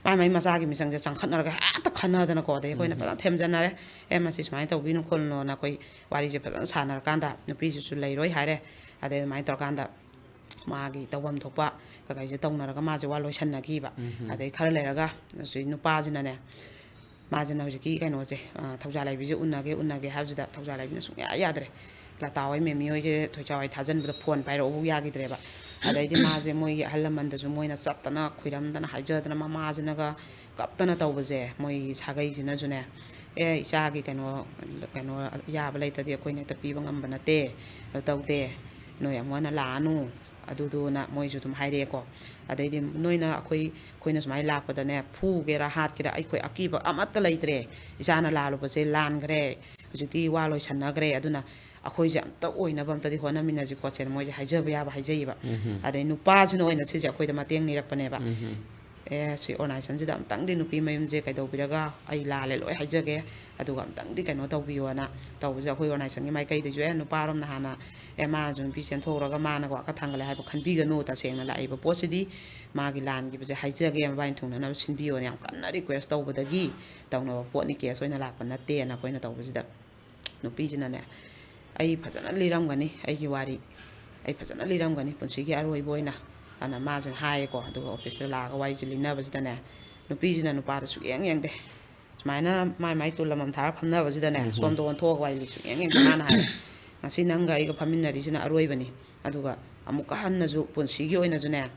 ꯃꯥꯏ ꯃꯥꯏ ꯃꯆꯥꯒꯤ ꯃꯤꯆꯪꯁꯦ ꯆꯪꯈꯠꯅꯔꯒ ꯍꯦꯛꯇ ꯈꯟꯅꯗꯅꯀꯣ꯫ ꯑꯗꯩ ꯑꯩꯈꯣꯏꯅ ꯎꯝ꯫ ꯐꯖꯅ ꯊꯦꯝꯖꯟꯅꯔꯦ, "ꯑꯦ, ꯃꯁꯤ ꯁꯨꯃꯥꯏꯅ ꯇꯧꯕꯤꯅꯨ ꯈꯣꯠꯂꯨꯅꯣꯅ" ꯑꯩꯈꯣꯏ ꯋꯥꯔꯤꯁꯦ ꯐꯖꯅ ꯁꯥꯟꯅꯔꯀꯥꯟꯗ, ꯅꯨꯄꯤꯁꯤꯁꯨ ꯂꯩꯔꯣꯏ ꯍꯥꯏꯔꯦ꯫ ꯑꯗꯩ ꯑꯗꯨꯃꯥꯏꯅ ꯇꯧꯔꯀꯥꯟꯗ ꯃꯥꯒꯤ ꯇꯧꯐꯝ ꯊꯣꯛꯄ ꯀꯩꯀꯩꯁꯦ ꯇꯧꯅꯔꯒ ꯃꯥꯁꯦ ꯋꯥ ꯂꯣꯏꯁꯟꯅꯈꯤꯕ꯫ ꯎꯝ꯫ ꯑꯗꯩ ꯈꯔ ꯂꯩꯔꯒ ꯍꯧꯖꯤꯛ ꯅꯨꯄꯥꯁꯤꯅꯅꯦ, ꯃꯥꯁꯤꯅ ꯍꯧꯖꯤꯛꯀꯤ ꯀꯩꯅꯣꯁꯦ, ꯑ, ꯊꯧꯖꯥꯜ ꯂꯩꯕꯤꯁꯦ ꯎꯅꯒꯦ, ꯎꯅꯒꯦ ꯍꯥꯏꯕꯁꯤꯗ ꯊꯧꯖꯥꯜ ꯂꯩꯕꯤꯅ ꯁꯨꯡꯌꯥ ꯌꯥꯗ꯭ꯔꯦ꯫ ꯂꯇꯥ ꯍꯣꯏ, ꯃꯦꯃꯤ ꯍꯣꯏꯁꯦ ꯊꯣꯏꯁꯥ ꯍꯣꯏ ꯊꯥꯖꯤꯟꯕꯗ ꯐꯣꯟ ꯄꯥꯏꯔꯛꯎꯕꯨ ꯌꯥꯈꯤꯗ꯭ꯔꯦꯕ꯫ ꯑꯗꯩꯗꯤ ꯃꯥꯁꯦ ꯃꯣꯏꯒꯤ ꯑꯍꯜ ꯂꯃꯟꯗꯁꯨ ꯃꯣꯏꯅ ꯆꯠꯇꯅ ꯈꯨꯏꯔꯝꯗꯅ ꯍꯥꯏꯖꯗꯅ ꯃꯃꯥꯁꯤꯅꯒ ꯀꯞꯇꯅ ꯇꯧꯕꯁꯦ, ꯃꯣꯏꯒꯤ ꯁꯥꯒꯩꯁꯤꯅꯁꯨꯅꯦ, "ꯑꯦ, ꯏꯆꯥꯒꯤ ꯀꯩꯅꯣ, ꯀꯩꯅꯣ ꯌꯥꯕ ꯂꯩꯇꯗꯤ ꯑꯩꯈꯣꯏꯅ ꯍꯦꯛꯇ ꯄꯤꯕ ꯉꯝꯕ ꯅꯠꯇꯦ, ꯀꯩꯅꯣ ꯇꯧꯗꯦ, ꯅꯣꯏ ꯑꯃꯨꯛ ꯍꯟꯅ ꯂꯥꯛꯑꯅꯨ" ꯑꯗꯨꯗꯨꯅ ꯃꯣꯏꯁꯨ ꯑꯗꯨꯝ ꯍꯥꯏꯔꯛꯑꯦꯀꯣ꯫ ꯑꯗꯩꯗꯤ ꯅꯣꯏꯅ ꯑꯩꯈꯣꯏ, ꯑꯩꯈꯣꯏꯅ ꯁꯨꯃꯥꯏꯅ ꯂꯥꯛꯄꯗꯅꯦ, ꯐꯨꯒꯦꯔꯥ ꯍꯥꯠꯀꯦꯔꯥ ꯑꯩꯈꯣꯏ ꯑꯀꯤꯕ ꯑꯃꯠꯇ ꯂꯩꯇ꯭ꯔꯦ, ꯏꯆꯥꯅ ꯂꯥꯜꯂꯨꯕꯁꯦ ꯂꯥꯟꯈ꯭ꯔꯦ, ꯍꯧꯖꯤꯛꯇꯤ ꯋꯥ ꯂꯣꯏꯁꯟꯅꯈ꯭ꯔꯦ, ꯑꯗꯨꯅ ꯑꯩꯈꯣꯏꯁꯦ ꯑꯝꯇ ꯑꯣꯏꯅꯕ ꯑꯝꯇꯗꯤ ꯍꯣꯠꯅꯃꯤꯟꯅꯁꯤ ꯈꯣꯠꯁꯦꯅ ꯃꯣꯏꯁꯦ ꯍꯥꯏꯖꯕ ꯌꯥꯕ ꯍꯥꯏꯖꯩꯌꯦꯕ꯫ ꯎꯝ꯫ ꯑꯗꯩ ꯅꯨꯄꯥꯁꯤꯅ ꯑꯣꯏꯅ ꯁꯤꯁꯦ ꯑꯩꯈꯣꯏꯗ ꯃꯇꯦꯡ ꯅꯤꯔꯛꯄꯅꯦꯕ꯫ ꯎꯝ꯫ "ꯑꯦ, ꯁꯤ ꯑꯣꯔꯒꯅꯥꯏꯖꯦꯁꯟꯁꯤꯗ ꯑꯝꯇꯪꯗꯤ ꯅꯨꯄꯤ ꯃꯌꯨꯝꯁꯦ ꯀꯩꯗꯧꯕꯤꯔꯒ ꯑꯩ ꯂꯥꯜꯂꯦ ꯂꯣꯏ ꯍꯥꯏꯖꯒꯦ, ꯑꯗꯨꯒ ꯑꯝꯇꯪꯗꯤ ꯀꯩꯅꯣ ꯇꯧꯕꯤꯌꯣꯅ" ꯇꯧꯕꯁꯦ, ꯑꯩꯈꯣꯏ ꯑꯣꯔꯒꯅꯥꯏꯖꯦꯁꯟꯒꯤ ꯃꯥꯏꯀꯩꯗꯒꯤꯁꯨ, "ꯑꯦ, ꯅꯨꯄꯥꯔꯣꯝꯅ ꯍꯥꯟꯅ, ꯑꯦ, ꯃꯥꯅꯁꯨ ꯅꯨꯄꯤ ꯆꯦꯟꯊꯣꯛꯎꯔꯒ ꯃꯥꯅꯒ ꯋꯥꯀꯠ ꯊꯥꯡꯒꯠꯂꯦ" ꯍꯥꯏꯕ ꯈꯟꯕꯤꯒꯅꯨ, ꯇꯁꯦꯡꯅ ꯂꯥꯛꯏꯕ ꯄꯣꯠꯁꯤꯗꯤ ꯃꯥꯒꯤ ꯂꯥꯟꯈꯤꯕꯁꯦ ꯍꯥꯏꯖꯒꯦ, ꯃꯕꯥꯅꯤ ꯊꯨꯡꯅꯅꯕ ꯁꯤꯟꯕꯤꯌꯣꯅ ꯌꯥꯝ ꯀꯟꯅ ꯔꯤꯀ꯭ꯋꯦꯁ ꯇꯧꯕꯗꯒꯤ ꯇꯧꯅꯕ ꯄꯣꯠꯅꯤ, ꯀꯦꯁ ꯑꯣꯏꯅ ꯂꯥꯛꯄ ꯅꯠꯇꯦꯅ ꯑꯩꯈꯣꯏꯅ ꯇꯧꯕꯁꯤꯗ, ꯅꯨꯄꯤꯁꯤꯅꯅꯦ, "ꯑꯩ ꯐꯖꯅ ꯂꯤꯔꯝꯒꯅꯤ ꯑꯩꯒꯤ ꯋꯥꯔꯤ, ꯑꯩ ꯐꯖꯅ ꯂꯤꯔꯝꯒꯅꯤ ꯄꯨꯟꯁꯤꯒꯤ ꯑꯔꯣꯏꯕ ꯑꯣꯏꯅ" ꯑꯅ ꯃꯥꯁꯤꯅ ꯍꯥꯏꯌꯦꯀꯣ꯫ ꯑꯗꯨꯒ ꯑꯣꯐꯤꯁꯇ ꯂꯥꯛꯑꯒ ꯋꯥꯔꯤꯁꯦ ꯂꯤꯅꯕꯁꯤꯗꯅꯦ, ꯅꯨꯄꯤꯁꯤꯅ ꯅꯨꯄꯥꯗ ꯁꯨꯛꯌꯦꯡ ꯌꯦꯡꯗꯦ꯫ ꯁꯨꯃꯥꯏꯅ ꯃꯥꯏ ꯃꯥꯏ ꯇꯨꯜ ꯑꯃꯃꯝ ꯊꯥꯔ ꯐꯝꯅꯕꯁꯤꯗꯅꯦ, ꯎꯝ꯫ ꯁꯣꯝꯗ ꯑꯣꯟꯊꯣꯛꯑꯒ ꯋꯥꯔꯤ ꯁꯨꯛꯌꯦꯡ ꯌꯦꯡꯗꯦ꯫ ꯃꯥꯅ ꯍꯥꯏ, "ꯉꯁꯤ ꯅꯪꯒ ꯑꯩꯒ ꯐꯝꯃꯤꯟꯅꯔꯤꯁꯤꯅ ꯑꯔꯣꯏꯕꯅꯤ, ꯑꯗꯨꯒ ꯑꯃꯨꯛꯀ ꯍꯟꯅꯁꯨ ꯄꯨꯟꯁꯤꯒꯤ ꯑꯣꯏꯅꯁꯨꯅꯦ,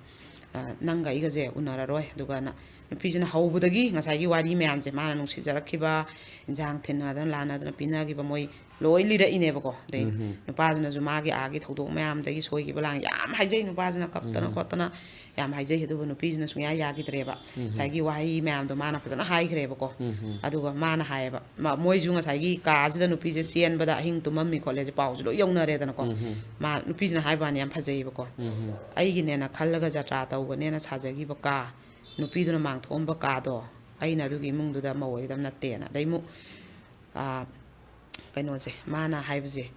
ꯑ, ꯅꯪꯒ ꯑꯩꯒꯁꯦ ꯎꯅꯔꯔꯣꯏ"꯫ ꯑꯗꯨꯒ ꯅ-, ꯅꯨꯄꯤꯁꯤꯅ ꯍꯧꯕꯗꯒꯤ ꯉꯁꯥꯏꯒꯤ ꯋꯥꯔꯤ ꯃꯌꯥꯝꯁꯦ, ꯃꯥꯅ ꯅꯨꯡꯁꯤꯖꯔꯛꯈꯤꯕ, ꯏꯟꯖꯥꯡ ꯊꯤꯟꯅꯗꯅ ꯂꯥꯟꯅꯗꯅ ꯄꯤꯅꯈꯤꯕ, ꯃꯣꯏ ꯂꯣꯏ ꯂꯤꯔꯛꯏꯅꯦꯕꯀꯣ꯫ ꯑꯗꯩ ꯎꯝ꯫ ꯅꯨꯄꯥꯁꯤꯅꯁꯨ ꯃꯥꯒꯤ ꯑꯥꯒꯤ ꯊꯧꯗꯣꯛ ꯃꯌꯥꯝꯗꯒꯤ ꯁꯣꯏꯈꯤꯕ ꯂꯥꯟ ꯌꯥꯝ ꯍꯥꯏꯖꯩ, ꯅꯨꯄꯥꯁꯤꯅ ꯀꯞꯇꯅ ꯎꯝ꯫ ꯈꯣꯠꯇꯅ ꯌꯥꯝ ꯍꯥꯏꯖꯩ꯫ ꯑꯗꯨꯕꯨ ꯅꯨꯄꯤꯁꯤꯅ ꯁꯨꯡꯌꯥ ꯌꯥꯈꯤꯗ꯭ꯔꯦꯕ꯫ ꯎꯝ꯫ ꯉꯁꯥꯏꯒꯤ ꯋꯥꯍꯩ ꯃꯌꯥꯝꯗꯣ ꯃꯥꯅ ꯐꯖꯅ ꯍꯥꯏꯈ꯭ꯔꯦꯕꯀꯣ꯫ ꯎꯝ꯫ ꯑꯗꯨꯒ ꯃꯥꯅ ꯍꯥꯏꯌꯦꯕ, ꯃ-, ꯃꯣꯏꯁꯨ ꯉꯁꯥꯏꯒꯤ ꯀꯥꯁꯤꯗ ꯅꯨꯄꯤꯁꯦ ꯆꯦꯟꯕꯗ ꯑꯍꯤꯡ ꯇꯨꯝꯃꯝꯃꯤ ꯈꯣꯠꯂꯦꯁꯦ ꯄꯥꯎꯁꯦ ꯂꯣꯏ ꯌꯧꯅꯔꯦꯗꯅꯀꯣ꯫ ꯎꯝ꯫ ꯃꯥ, ꯅꯨꯄꯤꯁꯤꯅ ꯍꯥꯏꯕ ꯋꯥꯅꯤ ꯌꯥꯝ ꯐꯖꯩꯌꯦꯕꯀꯣ꯫ ꯎꯝ꯫ "ꯑꯩꯒꯤꯅꯦꯅ ꯈꯜꯂꯒ ꯖꯇ꯭ꯔꯥ ꯇꯧꯒꯅꯦꯅ ꯁꯥꯖꯈꯤꯕ ꯀꯥ, ꯅꯨꯄꯤꯗꯨꯅ ꯃꯥꯡꯊꯣꯛꯑꯝꯕ ꯀꯥꯗꯣ, ꯑꯩꯅ ꯑꯗꯨꯒꯤ ꯏꯃꯨꯡꯗꯨꯗ ꯃꯧ ꯑꯣꯏꯒꯗꯕ ꯅꯠꯇꯦꯅ"꯫ ꯑꯗꯩ ꯑꯃꯨꯛ, ꯑꯥ, ꯀꯩꯅꯣꯁꯦ, ꯃꯥꯅ ꯍꯥꯏꯕꯁꯦ,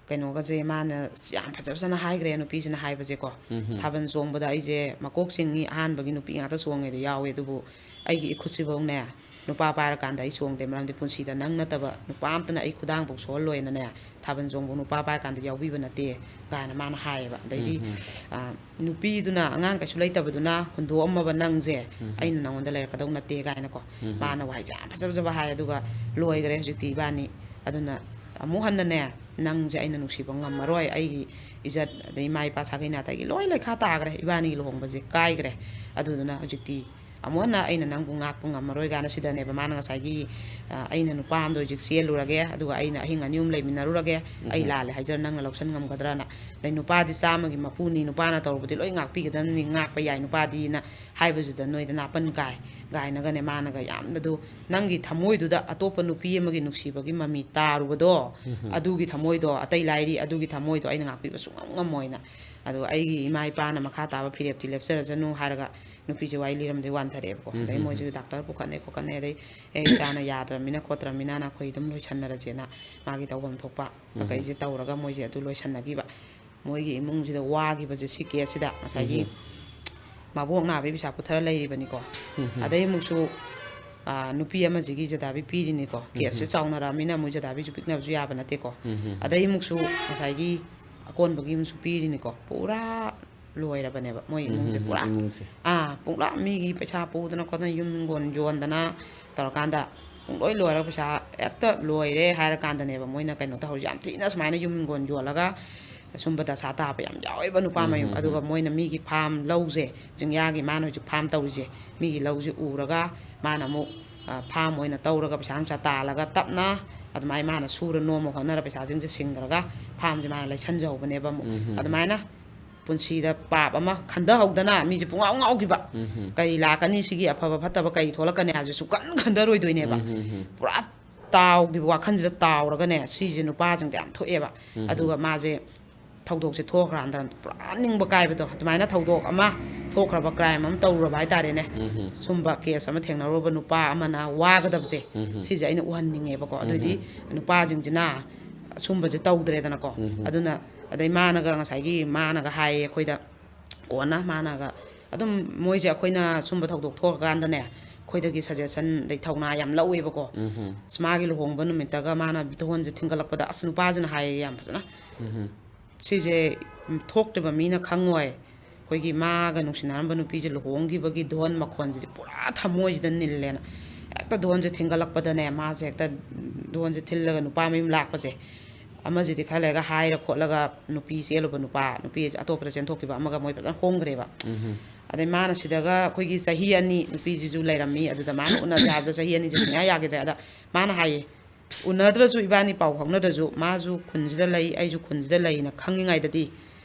ꯀꯩꯅꯣꯒꯁꯦ ꯃꯥꯅ ꯌꯥꯝ ꯐꯖ ꯐꯖꯅ ꯍꯥꯏꯈ꯭ꯔꯦ, ꯅꯨꯄꯤꯁꯤꯅ ꯍꯥꯏꯕꯁꯦꯀꯣ꯫ ꯎꯝ꯫ "ꯊꯥꯕꯜ ꯆꯣꯡꯕꯗ ꯑꯩꯁꯦ ꯃꯀꯣꯛ ꯆꯤꯡꯉꯤ, ꯑꯍꯥꯟꯕꯒꯤ ꯅꯨꯄꯤ ꯉꯥꯛꯇ ꯆꯣꯡꯉꯦꯗꯤ ꯌꯥꯎꯋꯦ, ꯑꯗꯨꯕꯨ ꯑꯩꯒꯤ ꯏꯈꯨꯠꯁꯤꯐꯧꯅꯦ ꯅꯨꯄꯥ ꯄꯥꯏꯔꯀꯥꯟꯗ ꯑꯩ ꯆꯣꯡꯗꯦ, ꯃꯔꯝꯗꯤ ꯄꯨꯟꯁꯤꯗ ꯅꯪ ꯅꯠꯇꯕ ꯅꯨꯄꯥ ꯑꯝꯇꯅ ꯑꯩ ꯈꯨꯗꯥꯡꯐꯧ ꯁꯣꯛꯍꯜꯂꯣꯏꯅꯅꯦ, ꯊꯥꯕꯜ ꯆꯣꯡꯕ ꯅꯨꯄꯥ ꯄꯥꯏꯔꯀꯥꯟꯗ ꯌꯥꯎꯕꯤꯕ ꯅꯠꯇꯦ" ꯀꯥꯏꯅ ꯃꯥꯅ ꯍꯥꯏꯌꯦꯕ꯫ ꯑꯗꯩꯗꯤ, ꯎꯝ꯫ ꯑꯥ, ꯅꯨꯄꯤꯗꯨꯅ ꯑꯉꯥꯡ ꯀꯩꯁꯨ ꯂꯩꯇꯕꯗꯨꯅ ꯍꯨꯟꯗꯣꯛꯑꯝꯃꯕ ꯅꯪꯁꯦ, ꯎꯝ꯫ "ꯑꯩꯅ ꯅꯪꯉꯣꯟꯗ ꯂꯩꯔꯛꯀꯗꯧ ꯅꯠꯇꯦ" ꯀꯥꯏꯅꯀꯣ꯫ ꯎꯝ꯫ ꯃꯥꯅ ꯋꯥꯍꯩꯁꯦ ꯌꯥꯝ ꯐꯖ ꯐꯖꯕ ꯍꯥꯏ꯫ ꯑꯗꯨꯒ ꯂꯣꯏꯈ꯭ꯔꯦ ꯍꯧꯖꯤꯛꯇꯤ ꯏꯕꯥꯅꯤ꯫ ꯑꯗꯨꯅ ꯑꯃꯨꯛ ꯍꯟꯅꯅꯦ, ꯅꯪꯁꯦ ꯑꯩꯅ ꯅꯨꯡꯁꯤꯕ ꯉꯝꯃꯔꯣꯏ, ꯑꯩꯒꯤ ꯏꯖꯠ ꯑꯗꯩ ꯏꯃꯥ ꯏꯄꯥ ꯁꯥꯒꯩ ꯅꯥꯇꯩꯒꯤ ꯂꯣꯏ ꯂꯩꯈꯥ ꯇꯥꯈ꯭ꯔꯦ, ꯏꯕꯥꯅꯤꯒꯤ ꯂꯨꯍꯣꯡꯕꯁꯦ ꯀꯥꯏꯈ꯭ꯔꯦ, ꯑꯗꯨꯗꯨꯅ ꯍꯧꯖꯤꯛꯇꯤ ꯑꯃꯨꯛ ꯍꯟꯅ ꯑꯩꯅ ꯅꯪꯕꯨ ꯉꯥꯛꯄ ꯉꯝꯃꯔꯣꯏ ꯀꯥꯏꯅ ꯁꯤꯗꯅꯦꯕ ꯃꯥꯅ ꯉꯁꯥꯏꯒꯤ, ꯑ, "ꯑꯩꯅ ꯅꯨꯄꯥ ꯑꯃꯗ ꯍꯧꯖꯤꯛ ꯆꯦꯜꯂꯨꯔꯒꯦ, ꯑꯗꯨꯒ ꯑꯩꯅ ꯑꯍꯤꯡ ꯑꯅꯤ ꯑꯍꯨꯝ ꯂꯩꯃꯤꯟꯅꯔꯨꯔꯒꯦ, ꯑꯩ ꯎꯝꯍꯨꯝ꯫ ꯂꯥꯜꯂꯦ ꯍꯥꯏꯖꯔ ꯅꯪꯅ ꯂꯧꯁꯟ ꯉꯝꯒꯗ꯭ꯔꯅ?" ꯑꯗꯩ ꯅꯨꯄꯥꯗꯤ ꯆꯥꯝꯃꯒꯤ ꯃꯄꯨꯅꯤ, ꯅꯨꯄꯥꯅ ꯇꯧꯔꯨꯕꯗꯤ ꯂꯣꯏ ꯉꯥꯛꯄꯤꯒꯗꯕꯅꯤ, ꯉꯥꯛꯄ ꯌꯥꯏ ꯅꯨꯄꯥꯗꯤꯅ ꯍꯥꯏꯕꯁꯤꯗ ꯅꯣꯏꯗ ꯅꯥꯄꯟ ꯀꯥꯏ ꯀꯥꯏꯅꯒꯅꯦ ꯃꯥꯅꯒ ꯌꯥꯝꯅ ꯑꯗꯨ ꯅꯪꯒꯤ ꯊꯃꯣꯏꯗꯨꯗ ꯑꯇꯣꯞꯄ ꯅꯨꯄꯤ ꯑꯃꯒꯤ ꯅꯨꯡꯁꯤꯕꯒꯤ ꯃꯃꯤ ꯇꯥꯔꯨꯕꯗꯣ, ꯎꯝꯍꯨꯝ꯫ ꯑꯗꯨꯒꯤ ꯊꯃꯣꯏꯗꯣ, ꯑꯇꯩ ꯂꯥꯏꯔꯤ, ꯑꯗꯨꯒꯤ ꯊꯃꯣꯏꯗꯣ ꯑꯩꯅ ꯉꯥꯛꯄꯤꯕ ꯁꯨꯡꯉꯝ ꯉꯝꯃꯣꯏꯅ꯫ ꯑꯗꯣ ꯑꯩꯒꯤ ꯏꯃꯥ ꯏꯄꯥꯅ ꯃꯈꯥ ꯇꯥꯕ ꯐꯤꯔꯦꯞꯇꯤ ꯂꯦꯞꯆꯔꯁꯅꯨ ꯍꯥꯏꯔꯒ ꯅꯨꯄꯤꯁꯦ ꯋꯥꯔꯤ ꯂꯤꯔꯝꯗꯩ ꯋꯥꯟꯊꯔꯛꯑꯦꯕꯀꯣ꯫ ꯑꯗꯩ ꯎꯝꯍꯨꯝ꯫ ꯃꯣꯏꯁꯨ ꯗꯥꯛꯇꯔ ꯄꯨꯈꯠꯅꯩ ꯈꯣꯠꯀꯠꯅꯩ, ꯑꯗꯩ "ꯑꯦ, ꯏꯆꯥꯅ ꯌꯥꯗ꯭ꯔꯕꯅꯤꯅ ꯈꯣꯠꯇ꯭ꯔꯕꯅꯤꯅ ꯑꯩꯈꯣꯏ ꯑꯗꯨꯝ ꯂꯣꯏꯁꯟꯅꯔꯁꯦꯅ" ꯃꯥꯒꯤ ꯇꯧꯐꯝ ꯊꯣꯛꯄ ꯎꯝꯍꯨꯝ꯫ ꯀꯩꯁꯦ ꯇꯧꯔꯒ ꯃꯣꯏꯁꯦ ꯑꯗꯨ ꯂꯣꯏꯁꯟꯅꯈꯤꯕ꯫ ꯃꯣꯏꯒꯤ ꯏꯃꯨꯡꯁꯤꯗ ꯋꯥꯈꯤꯕꯁꯦ ꯁꯤ ꯀꯦꯁꯁꯤꯗ ꯉꯁꯥꯏꯒꯤ ꯎꯝꯍꯨꯝ꯫ ꯃꯕꯣꯛ ꯅꯥꯕꯒꯤ ꯄꯩꯁꯥ ꯄꯨꯊꯔ ꯂꯩꯔꯤꯕꯅꯤꯀꯣ꯫ ꯎꯝꯍꯨꯝ꯫ ꯑꯗꯩ ꯑꯃꯨꯛꯁꯨ, ꯑ, ꯅꯨꯄꯤ ꯑꯃꯁꯤꯒꯤ ꯖꯗꯥꯕꯤ ꯄꯤꯔꯤꯅꯤꯀꯣ꯫ ꯀꯦꯁꯁꯦ ꯎꯝꯍꯨꯝ꯫ ꯆꯥꯎꯅꯔꯛꯑꯃꯤꯅ ꯃꯣꯏ ꯖꯗꯥꯕꯤꯁꯨ ꯄꯤꯛꯅꯕꯁꯨ ꯌꯥꯕ ꯅꯠꯇꯦꯀꯣ꯫ ꯎꯝꯍꯨꯝ꯫ ꯑꯗꯩ ꯑꯃꯨꯛꯁꯨ ꯉꯁꯥꯏꯒꯤ ꯑꯀꯣꯟꯕꯒꯤ ꯑꯃꯁꯨ ꯄꯤꯔꯤꯅꯤꯀꯣ꯫ ꯄꯨꯔꯥ ꯂꯣꯏꯔꯕꯅꯦꯕ ꯃꯣꯏ ꯏꯃꯨꯡꯁꯦ ꯎꯝꯍꯨꯝ꯫ ꯄꯨꯔꯥ꯫ ꯏꯃꯨꯡꯁꯦ꯫ ꯑꯥ, ꯄꯨꯡꯂꯥ ꯃꯤꯒꯤ ꯄꯩꯁꯥ ꯄꯨꯗꯅ ꯈꯣꯠꯇꯅ ꯌꯨꯝ ꯍꯤꯡꯒꯣꯜ ꯌꯣꯟꯗꯅ ꯇꯧꯔꯀꯥꯟꯗ ꯄꯨꯡꯂꯣꯏ ꯂꯣꯏꯔꯒ ꯄꯩꯁꯥ ꯍꯦꯛꯇ ꯂꯣꯏꯔꯦ ꯍꯥꯏꯔꯀꯥꯟꯗꯅꯦꯕ ꯃꯣꯏꯅ ꯀꯩꯅꯣ ꯇꯧꯍꯧꯔꯤꯁꯦ꯫ ꯌꯥꯝ ꯊꯤꯅ ꯁꯨꯃꯥꯏꯅ ꯌꯨꯝ ꯍꯤꯡꯒꯣꯜ ꯌꯣꯜꯂꯒ ꯁꯨꯝꯕ ꯗꯁꯥ ꯇꯥꯕ ꯌꯥꯝ ꯌꯥꯎꯋꯦꯕ ꯅꯨꯄꯥ ꯎꯝ, ꯃꯌꯨꯝ꯫ ꯎꯝ, ꯎꯝ꯫ ꯑꯗꯨꯒ ꯃꯣꯏꯅ ꯃꯤꯒꯤ ꯐꯥꯝ ꯂꯧꯁꯦ, ꯆꯤꯡꯌꯥꯒꯤ ꯃꯥꯅ ꯍꯧꯖꯤꯛ ꯐꯥꯝ ꯇꯧꯔꯤꯁꯦ, ꯃꯤꯒꯤ ꯂꯧꯁꯦ ꯎꯔꯒ ꯃꯥꯅ ꯑꯃꯨꯛ, ꯑ, ꯐꯥꯝ ꯑꯣꯏꯅ ꯇꯧꯔꯒ ꯄꯩꯁꯥ ꯅꯨꯡꯁꯥ ꯇꯥꯜꯂꯒ ꯇꯞꯅ ꯑꯗꯨꯃꯥꯏꯅ ꯃꯥꯅ ꯁꯨꯔ ꯅꯣꯝꯃ ꯍꯣꯠꯅꯔ ꯄꯩꯁꯥꯁꯤꯡꯁꯦ ꯁꯤꯡꯈ꯭ꯔꯒ ꯐꯥꯝꯁꯦ ꯃꯥꯅ ꯂꯩꯁꯟꯖꯍꯧꯕꯅꯦꯕ ꯑꯃꯨꯛ꯫ ꯎꯝ, ꯎꯝ, ꯎꯝ꯫ ꯑꯗꯨꯃꯥꯏꯅ ꯄꯨꯟꯁꯤꯗ ꯄꯥꯞ ꯑꯃ ꯈꯟꯊꯍꯧꯗꯅ ꯃꯤꯁꯦ ꯄꯨꯡꯉꯥꯎ ꯉꯥꯎꯈꯤꯕ꯫ ꯎꯝ, ꯎꯝ꯫ ꯀꯔꯤ ꯂꯥꯛꯀꯅꯤ, ꯁꯤꯒꯤ ꯑꯐꯕ ꯐꯠꯇꯕ ꯀꯔꯤ ꯊꯣꯛꯂꯛꯀꯅꯤ ꯍꯥꯏꯕꯁꯦ ꯁꯨꯛꯈꯟ ꯈꯟꯊꯔꯣꯏꯗꯣꯏꯅꯦꯕ꯫ ꯎꯝ, ꯎꯝ, ꯎꯝ꯫ ꯄꯨꯔꯥ ꯇꯥꯎꯈꯤꯕ ꯋꯥꯈꯜꯁꯤꯗ ꯇꯥꯎꯔꯒꯅꯦ ꯁꯤꯁꯦ ꯅꯨꯄꯥꯁꯤꯡꯗ ꯌꯥꯝ ꯊꯣꯛꯑꯦꯕ꯫ ꯎꯝ, ꯎꯝ꯫ ꯑꯗꯨꯒ ꯃꯥꯁꯦ ꯊꯧꯗꯣꯛꯁꯦ ꯊꯣꯛꯈ꯭ꯔꯀꯥꯟꯗ ꯄꯨꯔꯥ ꯅꯤꯡꯕ ꯀꯥꯏꯕꯗꯣ, ꯑꯗꯨꯃꯥꯏꯅ ꯊꯧꯗꯣꯛ ꯑꯃ ꯊꯣꯛꯈ꯭ꯔꯕ, ꯀ꯭ꯔꯥꯏꯝ ꯑꯃ ꯇꯧꯔꯨꯔꯕ ꯍꯥꯏꯇꯥꯔꯦꯅꯦ꯫ ꯎꯝ, ꯎꯝ꯫ ꯁꯨꯝꯕ ꯀꯦꯁ ꯑꯃ ꯊꯦꯡꯅꯔꯨꯔꯕ ꯅꯨꯄꯥ ꯑꯃꯅ ꯋꯥꯒꯗꯕꯁꯦ, ꯎꯝ, ꯎꯝ꯫ ꯁꯤꯁꯦ ꯑꯩꯅ ꯎꯍꯟꯅꯤꯡꯉꯦꯕꯀꯣ꯫ ꯎꯝ, ꯑꯗꯨꯑꯣꯏꯗꯤ ꯎꯝ꯫ ꯅꯨꯄꯥꯁꯤꯡꯁꯤꯅ ꯁꯨꯝꯕꯁꯦ ꯇꯧꯗ꯭ꯔꯦꯗꯅꯀꯣ꯫ ꯎꯝ, ꯎꯝ꯫ ꯑꯗꯨꯅ ꯑꯗꯩ ꯃꯥꯅꯒ ꯉꯁꯥꯏꯒꯤ ꯃꯥꯅꯒ ꯍꯥꯏꯌꯦ ꯑꯩꯈꯣꯏꯗ, ꯀꯣꯟꯅ ꯃꯥꯅꯒ ꯑꯗꯨꯝ ꯃꯣꯏꯁꯦ ꯑꯩꯈꯣꯏꯅ ꯁꯨꯝꯕ ꯊꯧꯗꯣꯛ ꯊꯣꯛꯑꯀꯥꯟꯗꯅꯦ ꯑꯩꯈꯣꯏꯗꯒꯤ ꯁꯖꯦꯁꯟ ꯑꯗꯩ ꯊꯧꯅꯥ ꯌꯥꯝ ꯂꯧꯋꯦꯕꯀꯣ꯫ ꯎꯝ, ꯎꯝ꯫ ꯑꯁ, ꯃꯥꯒꯤ ꯂꯨꯍꯣꯡꯕ ꯅꯨꯃꯤꯠꯇꯒ ꯃꯥꯅ ꯙꯣꯟꯁꯦ ꯊꯤꯟꯒꯠꯂꯛꯄꯗ ꯑꯁ ꯅꯨꯄꯥꯁꯤꯅ ꯍꯥꯏꯌꯦ ꯌꯥꯝ ꯐꯖꯅ, ꯎꯝ, ꯎꯝ꯫ ꯁꯤꯁꯦ ꯊꯣꯛꯇ꯭ꯔꯤꯕ ꯃꯤꯅ ꯈꯪꯉꯣꯏ꯫ ꯑꯩꯈꯣꯏꯒꯤ ꯃꯥꯒ ꯅꯨꯡꯁꯤꯅꯔꯝꯕ ꯅꯨꯄꯤꯁꯦ ꯂꯨꯍꯣꯡꯈꯤꯕꯒꯤ ꯙꯣꯟ ꯃꯈꯣꯟꯁꯤꯗꯤ ꯄꯨꯔꯥ ꯊꯃꯣꯏꯁꯤꯗ ꯅꯤꯜꯂꯦꯅ꯫ ꯍꯦꯛꯇ ꯙꯣꯟꯁꯦ ꯊꯤꯟꯒꯠꯂꯛꯄꯗꯅꯦ ꯃꯥꯁꯦ ꯍꯦꯛꯇ, ꯎꯝ, ꯙꯣꯟꯁꯦ ꯊꯤꯜꯂꯒ ꯅꯨꯄꯥ ꯃꯌꯨꯝ ꯂꯥꯛꯄꯁꯦ, ꯑꯃꯁꯤꯗꯤ ꯈꯔ ꯂꯩꯔꯒ ꯍꯥꯏꯔ ꯈꯣꯠꯂꯒ ꯅꯨꯄꯤ ꯆꯦꯜꯂꯨꯕ ꯅꯨꯄꯥ, ꯅꯨꯄꯤ ꯑꯇꯣꯞꯄꯗ ꯆꯦꯟꯊꯣꯛꯈꯤꯕ ꯑꯃꯒ ꯃꯣꯏ ꯐꯖꯅ ꯍꯣꯡꯈ꯭ꯔꯦꯕ꯫ ꯑꯗꯩ ꯃꯥꯅ ꯁꯤꯗꯒ ꯑꯩꯈꯣꯏꯒꯤ ꯆꯍꯤ ꯑꯅꯤ ꯅꯨꯄꯤꯁꯤꯁꯨ ꯂꯩꯔꯝꯃꯤ, ꯑꯗꯨꯗ ꯃꯥꯅ ꯎꯅꯁꯦ ꯍꯥꯏꯕꯗ ꯆꯍꯤ ꯑꯅꯤꯁꯦ ꯁꯨꯡꯌꯥ ꯌꯥꯈꯤꯗ꯭ꯔꯦ꯫ ꯑꯗ ꯃꯥꯅ ꯍꯥꯏꯌꯦ, ꯎꯅꯗ꯭ꯔꯁꯨ, ꯏꯕꯥꯅꯤ ꯄꯥꯎ ꯐꯥꯎꯅꯗ꯭ꯔꯁꯨ, ꯃꯥꯁꯨ ꯈꯨꯟꯁꯤꯗ ꯂꯩ, ꯑꯩꯁꯨ ꯈꯨꯟꯁꯤꯗ ꯂꯩꯅ ꯈꯪꯉꯤꯉꯩꯗꯗꯤ,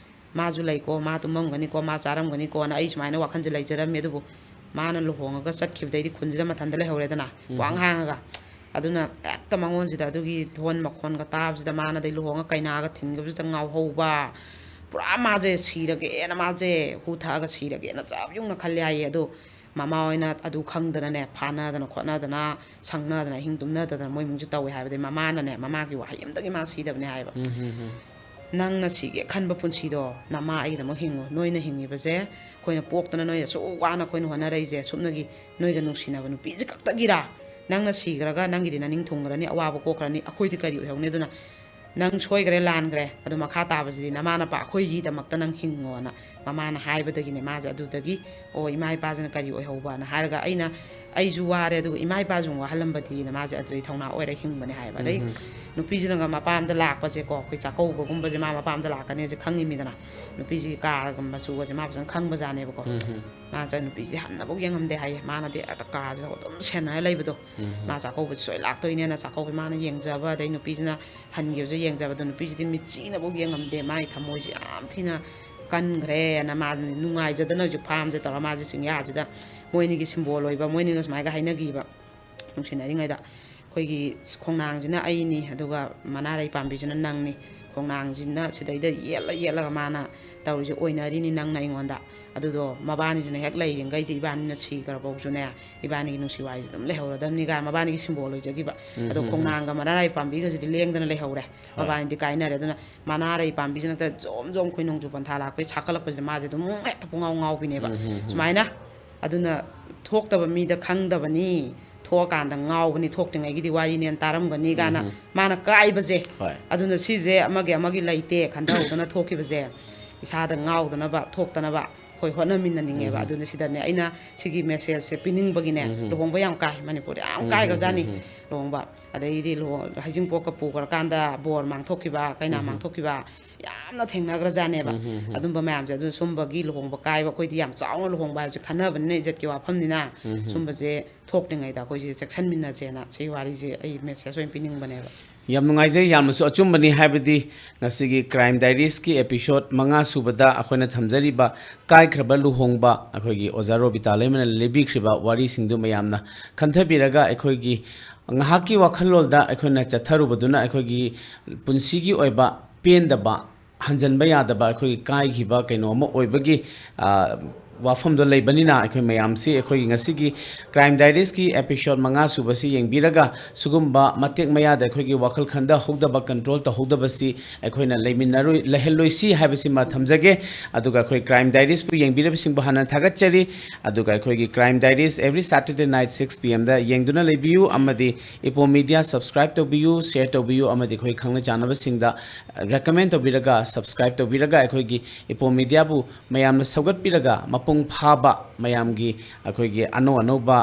ꯃꯥꯁꯨ ꯂꯩꯀꯣ, ꯃꯥ ꯇꯨꯝꯃꯝꯒꯅꯤꯀꯣ, ꯃꯥ ꯆꯥꯔꯝꯒꯅꯤꯀꯣꯅ ꯑꯩ ꯁꯨꯃꯥꯏꯅ ꯋꯥꯈꯜꯁꯦ ꯂꯩꯖꯔꯝꯃꯤ꯫ ꯑꯗꯨꯕꯨ ꯃꯥꯅ ꯂꯨꯍꯣꯡꯉꯒ ꯆꯠꯈꯤꯕꯗꯩꯗꯤ ꯈꯨꯟꯁꯤꯗ ꯃꯊꯟꯇ ꯂꯩꯍꯧꯔꯦꯗꯅ, ꯄꯨꯡꯍꯥꯡ ꯍꯥꯡꯉꯒ꯫ ꯑꯗꯨꯅ ꯍꯦꯛꯇ ꯃꯉꯣꯟꯁꯤꯗ ꯑꯗꯨꯒꯤ ꯙꯣꯟ ꯃꯈꯣꯟꯒ ꯇꯥꯕꯁꯤꯗ ꯃꯥꯅꯗꯤ ꯂꯨꯍꯣꯡꯉ ꯀꯩꯅꯥꯒ ꯊꯤꯟꯈꯤꯕꯁꯤꯗ ꯉꯥꯎꯍꯧꯕ, ꯄꯨꯔꯥ ꯃꯥꯁꯦ ꯁꯤꯔꯒꯦꯅ, ꯃꯥꯁꯦ ꯍꯨ ꯊꯛꯑꯒ ꯁꯤꯔꯒꯦꯅ ꯆꯞ ꯌꯨꯡꯅ ꯈꯜꯂꯦ ꯍꯥꯏꯌꯦ꯫ ꯑꯗꯣ ꯃꯃꯥ ꯍꯣꯏꯅ ꯑꯗꯨ ꯈꯪꯗꯅꯅꯦ, ꯐꯥꯅꯗꯅ ꯈꯣꯠꯅꯗꯅ, ꯁꯪꯅꯗꯅ, ꯑꯍꯤꯡ ꯇꯨꯝꯅꯗꯗꯅ ꯃꯣꯏ ꯏꯃꯨꯡꯁꯦ ꯇꯧꯋꯦ ꯍꯥꯏꯕꯗꯤ ꯃꯃꯥꯅꯅꯦ, ꯃꯃꯥꯒꯤ ꯋꯥꯍꯩ ꯑꯃꯗꯒꯤ ꯃꯥ ꯁꯤꯗꯕꯅꯦ ꯍꯥꯏꯌꯦꯕ꯫ ꯅꯪꯅ ꯁꯤꯒꯦ ꯈꯟꯕ ꯄꯨꯟꯁꯤꯗꯣ ꯅꯃꯥ ꯑꯩꯒꯤꯗꯃꯛ ꯍꯤꯡꯉꯣ꯫ ꯅꯣꯏꯅ ꯍꯤꯡꯉꯤꯕꯁꯦ, ꯑꯩꯈꯣꯏꯅ ꯄꯣꯛꯇꯅ ꯅꯣꯏ ꯑꯁꯨꯛ ꯋꯥꯅ ꯑꯩꯈꯣꯏꯅ ꯍꯣꯠꯅꯔꯛꯏꯁꯦ, ꯁꯨꯞꯅꯒꯤ ꯅꯣꯏꯒ ꯅꯨꯡꯁꯤꯅꯕ ꯅꯨꯄꯤꯁꯦ ꯈꯛꯇꯒꯤꯔꯥ? ꯅꯪꯅ ꯁꯤꯈ꯭ꯔꯒ ꯅꯪꯒꯤꯗꯤ ꯅꯅꯤꯡ ꯊꯨꯡꯈ꯭ꯔꯅꯤ, ꯑꯋꯥꯕ ꯀꯣꯛꯈ꯭ꯔꯅꯤ, ꯑꯩꯈꯣꯏꯗꯤ ꯀꯔꯤ ꯑꯣꯏꯍꯧꯅꯤ? ꯑꯗꯨꯅ ꯅꯪ ꯁꯣꯏꯈ꯭ꯔꯦ, ꯂꯥꯟꯈ꯭ꯔꯦ, ꯑꯗꯨ ꯃꯈꯥ ꯇꯥꯕꯁꯤꯗꯤ ꯅꯃꯥ ꯅꯄꯥ ꯑꯩꯈꯣꯏꯒꯤꯗꯃꯛꯇ ꯅꯪ ꯍꯤꯡꯉꯣꯅ ꯃꯃꯥꯅ ꯍꯥꯏꯕꯗꯒꯤꯅꯦ ꯃꯥꯁꯦ ꯑꯗꯨꯗꯒꯤ, ꯑꯣ, ꯏꯃꯥ ꯏꯄꯥꯁꯤꯅ ꯀꯔꯤ ꯑꯣꯏꯍꯧꯕꯅ ꯍꯥꯏꯔꯒ, ꯑꯩꯅ, ꯑꯩꯁꯨ ꯋꯥꯔꯦ, ꯑꯗꯨꯒ ꯏꯃꯥ ꯏꯄꯥꯁꯨ ꯑꯃꯨꯛ ꯋꯥꯍꯜꯂꯝꯕꯗꯤ ꯃꯥꯁꯦ ꯑꯗꯨꯗꯩ ꯊꯧꯅꯥ ꯑꯣꯏꯔ ꯍꯤꯡꯕꯅꯦ ꯍꯥꯏꯕ꯫ ꯑꯗꯩ ꯅꯨꯄꯤꯁꯤꯅꯒ ꯃꯄꯥꯝꯗ ꯂꯥꯛꯄꯁꯦꯀꯣ, ꯑꯩꯈꯣꯏ ꯆꯥꯛꯀꯧꯕꯒꯨꯝꯕꯁꯦ ꯃꯥ ꯃꯄꯥꯝꯗ ꯂꯥꯛꯀꯅꯤꯁꯦ ꯈꯪꯉꯤꯃꯤꯗꯅ, ꯅꯨꯄꯤꯁꯤꯒꯤ ꯀꯥꯔꯒ ꯃꯆꯨꯒꯁꯦ ꯃꯥ ꯐꯖꯅ ꯈꯪꯕꯖꯥꯠꯅꯦꯕꯀꯣ꯫ ꯃꯥꯁꯦ ꯅꯨꯄꯤꯁꯦ ꯍꯟꯅꯐꯥꯎ ꯌꯦꯡꯉꯝꯗꯦ ꯍꯥꯏꯌꯦ꯫ ꯃꯥꯅꯗꯤ ꯑꯗ ꯀꯥꯁꯤꯗ ꯑꯗꯨꯝ ꯁꯦꯟꯅꯔ ꯂꯩꯕꯗꯣ꯫ ꯃꯥ ꯆꯥꯛꯀꯧꯕꯁꯦ ꯁꯣꯏ ꯂꯥꯛꯇꯣꯏꯅꯦꯅ ꯆꯥꯛꯀꯧꯕꯁꯦ ꯃꯥꯅ ꯌꯦꯡꯖꯕ, ꯑꯗꯩ ꯅꯨꯄꯤꯁꯤꯅ ꯍꯟꯈꯤꯕꯁꯦ ꯌꯦꯡꯖꯕꯗꯣ, ꯅꯨꯄꯤꯁꯤꯗꯤ ꯃꯤꯠꯆꯤꯅꯐꯥꯎ ꯌꯦꯡꯉꯝꯗꯦ꯫ ꯃꯥꯒꯤ ꯊꯃꯣꯏꯁꯦ ꯌꯥꯝ ꯊꯤꯅ ꯀꯟꯈ꯭ꯔꯦꯅ ꯃꯥ ꯅꯨꯡꯉꯥꯏꯖꯗꯅ ꯍꯧꯖꯤꯛ ꯐꯥꯝꯁꯦ ꯇꯧꯔ ꯃꯥꯁꯦ ꯆꯤꯡꯌꯥꯁꯤꯗ ꯃꯣꯏꯅꯤꯒꯤ ꯁꯤꯝꯕꯣꯜ ꯑꯣꯏꯕ, ꯃꯣꯏꯅꯤꯒ ꯁꯨꯃꯥꯏꯅ ꯍꯥꯏꯅꯈꯤꯕ ꯅꯨꯡꯁꯤꯅꯔꯤꯉꯩꯗ, ꯑꯩꯈꯣꯏꯒꯤ ꯈꯣꯡꯅꯥꯡꯁꯤꯅ ꯑꯩꯅꯤ, ꯑꯗꯨꯒ ꯃꯅꯥꯔꯩ ꯄꯥꯝꯕꯤꯁꯤꯅ ꯅꯪꯅꯤ, ꯈꯣꯡꯅꯥꯡꯁꯤꯅ ꯁꯤꯗꯩꯗ ꯌꯦꯠꯂ ꯌꯦꯠꯂꯒ ꯃꯥꯅ ꯇꯧꯔꯤꯁꯦ ꯑꯣꯏꯅꯔꯤꯅꯤ ꯅꯪꯅ ꯑꯩꯉꯣꯟꯗ꯫ ꯑꯗꯨꯗꯣ ꯃꯕꯥꯅꯤꯁꯤꯅ ꯍꯦꯛ ꯂꯩꯔꯤꯉꯩꯗꯤ ꯏꯕꯥꯅꯤꯅ ꯁꯤꯈ꯭ꯔꯐꯧꯁꯨꯅꯦ, ꯏꯕꯥꯅꯤꯒꯤ ꯅꯨꯡꯁꯤ ꯋꯥꯔꯤꯁꯦ ꯑꯗꯨꯝ ꯂꯩꯍꯧꯔꯗꯕꯅꯤ ꯀꯥꯏꯅ ꯃꯕꯥꯅꯤꯒꯤ ꯁꯤꯝꯕꯣꯜ ꯑꯣꯏꯖꯈꯤꯕ꯫ ꯑꯗꯣ ꯈꯣꯡꯅꯥꯡꯒ ꯃꯅꯥꯔꯩ ꯄꯥꯝꯕꯤꯒꯁꯤꯗꯤ ꯂꯦꯡꯗꯅ ꯂꯩꯍꯧꯔꯦ꯫ ꯃꯕꯥꯅꯤꯗꯤ ꯀꯥꯏꯅꯔꯦ꯫ ꯑꯗꯨꯅ ꯃꯅꯥꯔꯩ ꯄꯥꯝꯕꯤꯁꯤꯅ ꯍꯦꯛꯇ ꯖꯣꯝ ꯖꯣꯝ ꯑꯩꯈꯣꯏ ꯅꯣꯡꯖꯨ ꯄꯟꯊꯥ ꯂꯥꯛꯄꯩ ꯁꯥꯠꯀꯠꯂꯛꯄꯁꯤꯗ ꯃꯥꯁꯦ ꯑꯗꯨꯝ ꯍꯦꯛꯇ ꯄꯨꯡꯉꯥꯎ ꯉꯥꯎꯕꯤꯅꯦꯕ꯫ ꯁꯨꯃꯥꯏꯅ ꯑꯗꯨꯅ ꯊꯣꯛꯇꯕ ꯃꯤꯗ ꯈꯪꯗꯕꯅꯤ, ꯊꯣꯛꯑꯀꯥꯟꯗ ꯉꯥꯎꯕꯅꯤ, ꯊꯣꯛꯇ꯭ꯔꯤꯉꯩꯒꯤꯗꯤ ꯋꯥꯔꯤꯅꯦꯅ ꯇꯥꯔꯝꯒꯅꯤ ꯀꯥꯏꯅ ꯃꯥꯅ ꯀꯥꯏꯕꯁꯦ꯫ ꯍꯣꯏ꯫ ꯑꯗꯨꯅ ꯁꯤꯁꯦ ꯑꯃꯒꯤ ꯑꯃꯒꯤ ꯂꯩꯇꯦ ꯈꯟꯊꯍꯧꯗꯅ ꯊꯣꯛꯈꯤꯕꯁꯦ, ꯏꯁꯥꯗ ꯉꯥꯎꯗꯅꯕ, ꯊꯣꯛꯇꯅꯕ, ꯑꯩꯈꯣꯏ ꯍꯣꯠꯅꯃꯤꯟꯅꯅꯤꯡꯉꯦꯕ꯫ ꯑꯗꯨꯅ ꯁꯤꯗꯅꯦ ꯑꯩꯅ ꯁꯤꯒꯤ message ꯁꯦ ꯄꯤꯅꯤꯡꯕꯒꯤꯅꯦ, ꯂꯨꯍꯣꯡꯕ ꯌꯥꯝ ꯀꯥꯏ, ꯃꯅꯤꯄꯨꯔꯗ ꯌꯥꯝ ꯀꯥꯏꯈ꯭ꯔꯖꯥꯠꯅꯤ ꯂꯨꯍꯣꯡꯕ꯫ ꯑꯗꯩꯗꯤ ꯂꯨꯍꯣ-, ꯍꯩꯖꯤꯡꯄꯣꯠꯀ ꯄꯨꯈ꯭ꯔꯀꯥꯟꯗ ꯕꯣꯔ ꯃꯥꯡꯊꯣꯛꯈꯤꯕ, ꯀꯩꯅꯥ ꯃꯥꯡꯊꯣꯛꯈꯤꯕ ꯌꯥꯝꯅ ꯊꯦꯡꯅꯈ꯭ꯔꯖꯥꯠꯅꯦꯕ꯫ ꯑꯗꯨꯝꯕ ꯃꯌꯥꯝꯁꯦ, ꯑꯗꯨꯅ ꯁꯨꯝꯕꯒꯤ ꯂꯨꯍꯣꯡꯕ ꯀꯥꯏꯕ, ꯑꯩꯈꯣꯏꯗꯤ ꯌꯥꯝ ꯆꯥꯎꯅ ꯂꯨꯍꯣꯡꯕ ꯍꯥꯏꯕꯁꯦ ꯈꯟꯅꯕꯅꯤꯅ, ꯏꯖꯠꯀꯤ ꯋꯥꯐꯝꯅꯤꯅ, ꯁꯨꯝꯕꯁꯦ ꯊꯣꯛꯇ꯭ꯔꯤꯉꯩꯗ ꯑꯩꯈꯣꯏꯁꯦ ꯆꯦꯛꯁꯤꯟꯃꯤꯟꯅꯁꯦꯅ ꯁꯤ ꯋꯥꯔꯤꯁꯦ ꯑꯩ message ꯑꯣꯏꯅ ꯄꯤꯅꯤꯡꯕꯅꯦꯕ꯫ ꯌꯥꯝ ꯅꯨꯡꯉꯥꯏꯖꯩ, ꯌꯥꯝꯅꯁꯨ ꯑꯆꯨꯝꯕꯅꯤ꯫ ꯍꯥꯏꯕꯗꯤ ꯉꯁꯤꯒꯤ Crime Diaries ꯀꯤ episode ꯃꯉꯥ ꯁꯨꯕꯗ ꯑꯩꯈꯣꯏꯅ ꯊꯝꯖꯔꯤꯕ ꯀꯥꯏꯈ꯭ꯔꯕ ꯂꯨꯍꯣꯡꯕ, ꯑꯩꯈꯣꯏꯒꯤ ꯑꯣꯖꯥ ꯔꯣꯕꯤꯇꯥ ꯂꯩꯃꯅ ꯂꯤꯕꯤꯈ꯭ꯔꯤꯕ ꯋꯥꯔꯤꯁꯤꯡꯗꯨ ꯃꯌꯥꯝꯅ ꯈꯟꯊꯕꯤꯔꯒ, ꯑꯩꯈꯣꯏꯒꯤ ꯉꯥꯏꯍꯥꯛꯀꯤ ꯋꯥꯈꯜꯂꯣꯟꯗ ꯑꯩꯈꯣꯏꯅ ꯆꯠꯊꯔꯨꯕꯗꯨꯅ ꯑꯩꯈꯣꯏꯒꯤ ꯄꯨꯟꯁꯤꯒꯤ ꯑꯣꯏꯕ ꯄꯦꯟꯗꯕ, ꯍꯟꯖꯟꯕ ꯌꯥꯗꯕ, ꯑꯩꯈꯣꯏꯒꯤ ꯀꯥꯏꯈꯤꯕ ꯀꯩꯅꯣ ꯑꯃ ꯑꯣꯏꯕꯒꯤ, ꯑ, ꯋꯥꯐꯝꯗꯣ ꯂꯩꯕꯅꯤꯅ, ꯑꯩꯈꯣꯏ ꯃꯌꯥꯝꯁꯤ ꯑꯩꯈꯣꯏꯒꯤ ꯉꯁꯤꯒꯤ Crime Diaries ꯀꯤ episode ꯃꯉꯥ ꯁꯨꯕꯁꯤ ꯌꯦꯡꯕꯤꯔꯒ, ꯁꯤꯒꯨꯝꯕ ꯃꯇꯦꯛ ꯃꯌꯥꯗ ꯑꯩꯈꯣꯏꯒꯤ ꯋꯥꯈꯜ ꯈꯟꯊꯍꯧꯗꯕ, control ꯇꯧꯍꯧꯗꯕꯁꯤ ꯑꯩꯈꯣꯏꯅ ꯂꯩꯃꯤꯟꯅꯔꯣꯏ-, ꯂꯩꯍꯜꯂꯣꯏꯁꯤ ꯍꯥꯏꯕꯁꯤꯃ ꯊꯝꯖꯒꯦ꯫ ꯑꯗꯨꯒ ꯑꯩꯈꯣꯏ Crime Diaries ꯄꯨ ꯌꯦꯡꯕꯤꯔꯕꯁꯤꯡꯕꯨ ꯍꯥꯟꯅ ꯊꯥꯒꯠꯆꯔꯤ꯫ ꯑꯗꯨꯒ ꯑꯩꯈꯣꯏꯒꯤ Crime Diaries every Saturday night six P M ꯗ ꯌꯦꯡꯗꯨꯅ ꯂꯩꯕꯤꯌꯨ, ꯑꯃꯗꯤ Ipoh Media subscribe ꯇꯧꯕꯤꯌꯨ, share ꯇꯧꯕꯤꯌꯨ, ꯑꯃꯗꯤ ꯑꯩꯈꯣꯏ ꯈꯪꯅ ꯆꯥꯟꯅꯕꯁꯤꯡꯗ recommend ꯇꯧꯕꯤꯔꯒ, subscribe ꯇꯧꯕꯤꯔꯒ, ꯑꯩꯈꯣꯏꯒꯤ Ipoh Media ꯕꯨ ꯃꯌꯥꯝꯅ ꯁꯧꯒꯠꯄꯤꯔꯒ, ꯃꯄꯨꯡ ꯐꯥꯕ ꯃꯌꯥꯝꯒꯤ ꯑꯩꯈꯣꯏꯒꯤ ꯑꯅꯧ ꯑꯅꯧꯕ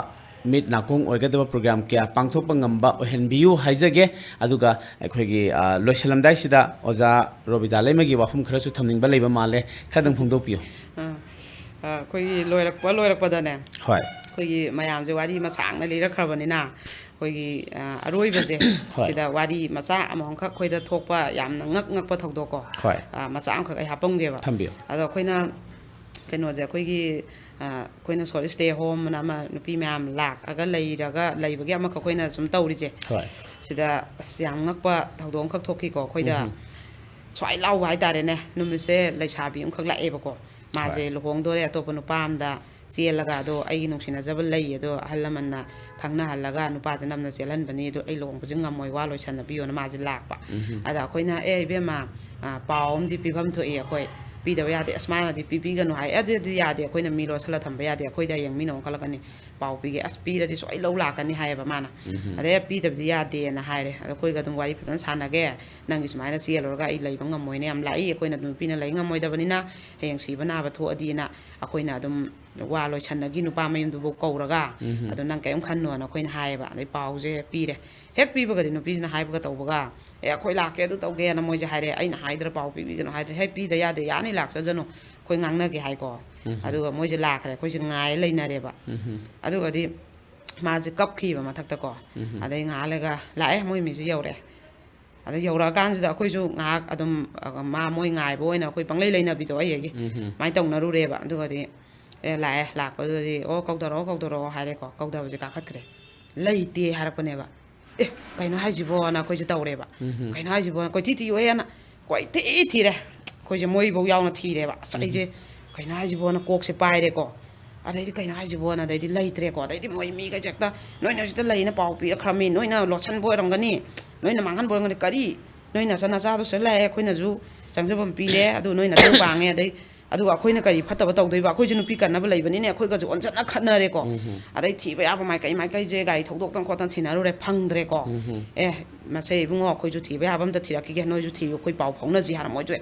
ꯃꯤꯠ ꯅꯥꯀꯣꯡ ꯑꯣꯏꯒꯗꯕ program ꯀꯌꯥ ꯄꯥꯡꯊꯣꯛꯄ ꯉꯝꯕ ꯑꯣꯏꯍꯟꯕꯤꯌꯨ ꯍꯥꯏꯖꯒꯦ꯫ ꯑꯗꯨꯒ ꯑꯩꯈꯣꯏꯒꯤ, ꯑ, ꯂꯣꯏꯁꯤꯜꯂꯝꯗꯥꯏꯁꯤꯗ ꯑꯣꯖꯥ ꯔꯣꯕꯤꯇꯥ ꯂꯩꯃꯒꯤ ꯋꯥꯐꯝ ꯈꯔꯁꯨ ꯊꯝꯅꯤꯡꯕ ꯂꯩꯕ ꯃꯥꯜꯂꯦ, ꯈꯔꯗꯪ ꯐꯣꯡꯗꯣꯛꯄꯤꯌꯨ꯫ ꯑ, ꯑ, ꯑꯩꯈꯣꯏꯒꯤ ꯂꯣꯏꯔꯛꯄ, ꯂꯣꯏꯔꯛꯄꯗꯅꯦ, ꯍꯣꯏ꯫ ꯑꯩꯈꯣꯏꯒꯤ ꯃꯌꯥꯝꯁꯦ ꯋꯥꯔꯤ ꯑꯃ ꯁꯥꯡꯅ ꯂꯤꯔꯛꯈ꯭ꯔꯕꯅꯤꯅ, ꯑꯩꯈꯣꯏꯒꯤ, ꯑ, ꯑꯔꯣꯏꯕꯁꯦ ꯍꯣꯏ꯫ ꯁꯤꯗ ꯋꯥꯔꯤ ꯃꯆꯥ ꯑꯃꯃꯝꯈꯛ ꯑꯩꯈꯣꯏꯗ ꯊꯣꯛꯄ ꯌꯥꯝꯅ ꯉꯛ ꯉꯛꯄ ꯊꯧꯗꯣꯛ ꯀꯣ꯫ ꯍꯣꯏ꯫ ꯑ, ꯃꯆꯥ ꯑꯃꯈꯛ ꯑꯩ ꯍꯥꯞꯄꯝꯒꯦꯕ꯫ ꯊꯝꯕꯤꯌꯨ꯫ ꯑꯗꯣ ꯑꯩꯈꯣꯏꯅ ꯀꯩꯅꯣꯁꯦ, ꯑꯩꯈꯣꯏꯒꯤ, ꯑ, ꯑꯩꯈꯣꯏꯅ short stay home ꯑꯅ ꯑꯃ ꯅꯨꯄꯤ ꯃꯌꯥꯝ ꯂꯥꯛꯑꯒ ꯂꯩꯔꯒ ꯂꯩꯕꯒꯤ ꯑꯃꯈꯛ ꯑꯩꯈꯣꯏꯅ ꯁꯨꯝ ꯇꯧꯔꯤꯁꯦ꯫ ꯍꯣꯏ꯫ ꯁꯤꯗ ꯑꯁ ꯌꯥꯝ ꯉꯛꯄ ꯊꯧꯗꯣꯛ ꯑꯃꯈꯛ ꯊꯣꯛꯈꯤꯀꯣ ꯑꯩꯈꯣꯏꯗ꯫ ꯎꯝ꯫ ꯁ꯭ꯋꯥꯏ ꯂꯥꯎꯕ ꯍꯥꯏꯇꯥꯔꯦꯅꯦ꯫ ꯅꯨꯃꯤꯠꯁꯦ ꯂꯩꯁꯥꯕꯤ ꯑꯃꯈꯛ ꯂꯥꯛꯑꯦꯕꯀꯣ꯫ ꯃꯥꯁꯦ ꯍꯣꯏ꯫ ꯂꯨꯍꯣꯡꯗꯣꯔꯦ ꯑꯇꯣꯞꯄ ꯅꯨꯄꯥ ꯑꯃꯗ ꯆꯦꯜꯂꯒ, ꯑꯗꯣ ꯑꯩꯒꯤ ꯅꯨꯡꯁꯤꯅꯖꯕ ꯂꯩ, ꯑꯗꯣ ꯑꯍꯜ ꯂꯃꯟꯅ ꯈꯪꯅꯍꯜꯂꯒ ꯅꯨꯄꯥꯁꯦ ꯅꯝꯅ ꯆꯦꯜꯍꯟꯕꯅꯤ, ꯑꯗꯣ ꯑꯩ ꯂꯨꯍꯣꯡꯕꯁꯦ ꯉꯝꯃꯣꯏ, ꯋꯥ ꯂꯣꯏꯁꯟꯅꯕꯤꯌꯣꯅ ꯃꯥꯁꯦ ꯂꯥꯛꯄ꯫ ꯎꯝ꯫ ꯑꯗ ꯑꯩꯈꯣꯏꯅ, "ꯑꯦ ꯏꯕꯦꯝꯃ, ꯑ, ꯄꯥꯎ ꯑꯃꯗꯤ ꯄꯤꯐꯝ ꯊꯣꯛꯏ ꯑꯩꯈꯣꯏ, ꯄꯤꯗꯕ ꯌꯥꯗꯦ, ꯑꯁ ꯃꯥꯅꯗꯤ ꯄꯤꯕꯤꯒꯅꯨ ꯍꯥꯏ, ꯑꯗꯨꯗꯤ ꯌꯥꯗꯦ, ꯑꯩꯈꯣꯏꯅ ꯃꯤ ꯂꯣꯠꯁꯜꯂ ꯊꯝꯕ ꯌꯥꯗꯦ, ꯑꯩꯈꯣꯏꯗ ꯍꯌꯦꯡ ꯃꯤꯅ ꯑꯃꯨꯛ ꯈꯜꯂꯛꯀꯅꯤ, ꯄꯥꯎ ꯄꯤꯒꯦ, ꯑꯁ ꯄꯤꯔꯗꯤ ꯁꯣꯏ ꯂꯧ ꯂꯥꯛꯀꯅꯤ ꯍꯥꯏꯌꯦꯕ ꯃꯥꯅ꯫ ꯑꯗꯩ ꯄꯤꯗꯕꯗꯤ ꯌꯥꯗꯦꯅ ꯍꯥꯏꯔꯦ꯫ ꯑꯗꯣ ꯑꯩꯈꯣꯏꯒ ꯑꯗꯨꯝ ꯋꯥꯔꯤ ꯐꯖꯅ ꯁꯥꯟꯅꯒꯦ, ꯅꯪꯒꯤ ꯁꯨꯃꯥꯏꯅ ꯆꯦꯜꯂꯨꯔꯒ ꯑꯩ ꯂꯩꯕ ꯉꯝꯃꯣꯏꯅꯦ, ꯌꯥꯝ ꯂꯥꯛꯏ, ꯑꯩꯈꯣꯏꯅ ꯑꯗꯨꯝ ꯅꯨꯄꯤꯅ ꯂꯩ ꯉꯝꯃꯣꯏꯗꯕꯅꯤꯅ ꯍꯌꯦꯡ ꯁꯤꯕ ꯅꯥꯕ ꯊꯣꯛꯑꯗꯤꯅ ꯑꯩꯈꯣꯏꯅ ꯑꯗꯨꯝ ꯋꯥ ꯂꯣꯏꯁꯟꯅꯈꯤ, ꯅꯨꯄꯥ ꯃꯌꯨꯝꯗꯨꯐꯥꯎ ꯀꯧꯔꯒ꯫ ꯑꯗꯣ ꯅꯪ ꯀꯔꯤꯝ ꯈꯟꯅꯣꯅ ꯑꯩꯈꯣꯏꯅ ꯍꯥꯏꯌꯦꯕ꯫ ꯑꯗꯩ ꯄꯥꯎꯁꯦ ꯄꯤꯔꯦ꯫ ꯍꯦꯛ ꯄꯤꯕꯒꯗꯤ ꯅꯨꯄꯤꯁꯤꯅ ꯍꯥꯏꯕꯒ ꯇꯧꯕꯒ, "ꯑꯦ, ꯑꯩꯈꯣꯏ ꯂꯥꯛꯀꯦ, ꯑꯗꯨ ꯇꯧꯒꯦꯅ ꯃꯣꯏꯁꯦ ꯍꯥꯏꯔꯦ, ꯑꯩꯅ ꯍꯥꯏꯗ꯭ꯔꯥ, ꯄꯥꯎ ꯄꯤꯕꯤꯒꯅꯣ ꯍꯥꯏꯗ꯭ꯔꯦ, ꯍꯦꯛ ꯄꯤꯗ ꯌꯥꯗꯦ, ꯌꯥꯅꯤ ꯂꯥꯛꯆꯖꯅꯨ, ꯑꯩꯈꯣꯏ ꯉꯥꯡꯅꯒꯦ" ꯍꯥꯏꯀꯣ꯫ ꯑꯗꯨꯒ ꯃꯣꯏꯁꯦ ꯂꯥꯛꯈ꯭ꯔꯦ, ꯑꯩꯈꯣꯏꯁꯦ ꯉꯥꯏ ꯂꯩꯅꯔꯦꯕ꯫ ꯑꯗꯨꯒꯗꯤ ꯃꯥꯁꯦ ꯀꯞꯈꯤꯕ ꯃꯊꯛꯇꯀꯣ꯫ ꯑꯗꯩ ꯉꯥꯏꯍꯥꯛ ꯂꯩꯒ ꯂꯥꯛꯑꯦ, ꯃꯣꯏ ꯃꯤꯁꯦ ꯌꯧꯔꯛꯑꯦ꯫ ꯑꯗ ꯌꯧꯔꯛꯑꯀꯥꯟꯁꯤꯗ ꯑꯩꯈꯣꯏꯁꯨ ꯉꯥꯏꯍꯥꯛ ꯑꯗꯨꯝ, ꯑ, ꯃꯥ ꯃꯣꯏ ꯉꯥꯏꯕ ꯑꯣꯏꯅ ꯑꯩꯈꯣꯏ ꯄꯪꯂꯩ ꯂꯩꯅꯕꯤꯗꯣ ꯑꯩꯒꯤ ꯑꯗꯨꯃꯥꯏꯅ ꯇꯧꯅꯔꯨꯔꯦꯕ꯫ ꯑꯗꯨꯒꯗꯤ ꯑꯦ ꯂꯥꯛꯑꯦ, ꯂꯥꯛꯄꯗꯨꯗꯗꯤ "ꯑꯣ, ꯀꯧꯗꯔꯛꯑꯣ, ꯀꯧꯗꯔꯛꯑꯣ" ꯍꯥꯏꯔꯦꯀꯣ꯫ ꯀꯧꯗꯕꯁꯦ ꯀꯥꯈꯠꯈ꯭ꯔꯦ꯫ "ꯂꯩꯇꯦ" ꯍꯥꯏꯔꯛꯄꯅꯦꯕ꯫ "ꯑꯦ, ꯀꯩꯅꯣ ꯍꯥꯏꯁꯤꯕꯣꯅ" ꯑꯩꯈꯣꯏꯁꯦ ꯇꯧꯔꯦꯕ꯫ "ꯀꯩꯅꯣ ꯍꯥꯏꯁꯤꯕꯣꯅ ꯀꯣꯏꯊꯤ ꯊꯤꯌꯣꯍꯦꯅ" ꯀꯣꯏꯊꯤ ꯊꯤꯔꯦ꯫ ꯑꯩꯈꯣꯏꯁꯦ ꯃꯣꯏꯐꯧ ꯌꯥꯎꯅ ꯊꯤꯔꯦꯕ꯫ ꯑꯁ, ꯑꯩꯁꯦ "ꯀꯩꯅꯣ ꯍꯥꯏꯁꯤꯕꯣꯅ" ꯀꯣꯛꯁꯦ ꯄꯥꯏꯔꯦꯀꯣ꯫ ꯑꯗꯩꯗꯤ "ꯀꯩꯅꯣ ꯍꯥꯏꯁꯤꯕꯣꯅ", ꯑꯗꯩꯗꯤ ꯂꯩꯇ꯭ꯔꯦꯀꯣ꯫ ꯑꯗꯩꯗꯤ ꯃꯣꯏ ꯃꯤꯈꯩꯁꯦ ꯍꯦꯛꯇ "ꯅꯣꯏꯅ ꯁꯤꯗ ꯂꯩꯅ ꯄꯥꯎ ꯄꯤꯔꯛꯈ꯭ꯔꯃꯤ, ꯅꯣꯏꯅ ꯂꯣꯠꯁꯟꯕ ꯑꯣꯏꯔꯝꯒꯅꯤ, ꯅꯣꯏꯅ ꯃꯥꯡꯍꯟꯕ ꯑꯣꯏꯔꯝꯒꯅꯤ, ꯀꯔꯤ ꯅꯣꯏ ꯅꯆꯥ ꯅꯆꯥꯗꯣ ꯁꯤꯗ ꯂꯥꯛꯑꯦ, ꯑꯩꯈꯣꯏꯅꯁꯨ ꯆꯪꯖꯐꯝ ꯄꯤꯔꯦ, ꯑꯗꯨ ꯅꯣꯏ ꯅꯇꯦꯡ ꯄꯥꯡꯉꯦ, ꯑꯗꯩ ꯑꯗꯨꯒ ꯑꯩꯈꯣꯏꯅ ꯀꯔꯤ ꯐꯠꯇꯕ ꯇꯧꯗꯣꯏꯕ? ꯑꯩꯈꯣꯏꯁꯨ ꯅꯨꯄꯤ ꯀꯟꯅꯕ ꯂꯩꯕꯅꯤꯅꯦ", ꯑꯩꯈꯣꯏꯒꯁꯨ ꯑꯣꯟꯖꯟꯅ ꯈꯠꯅꯔꯦꯀꯣ꯫ ꯑꯗꯩ ꯊꯤꯕ ꯌꯥꯕ ꯃꯥꯏꯀꯩ ꯃꯥꯏꯀꯩꯁꯦ ꯒꯥꯔꯤ ꯊꯧꯗꯣꯛꯇꯅ ꯈꯣꯠꯇꯅ ꯊꯤꯅꯔꯨꯔꯦ, ꯐꯪꯗ꯭ꯔꯦꯀꯣ꯫ "ꯑꯦ, ꯃꯁꯦ ꯏꯕꯨꯡꯉꯣ, ꯑꯩꯈꯣꯏꯁꯨ ꯊꯤꯕ ꯌꯥꯕ ꯑꯝꯇ ꯊꯤꯔꯛꯈꯤꯒꯦ, ꯅꯣꯏꯁꯨ ꯊꯤꯌꯨ, ꯑꯩꯈꯣꯏ ꯄꯥꯎ ꯐꯥꯎꯅꯁꯤ" ꯍꯥꯏꯅ ꯃꯣꯏꯁꯨ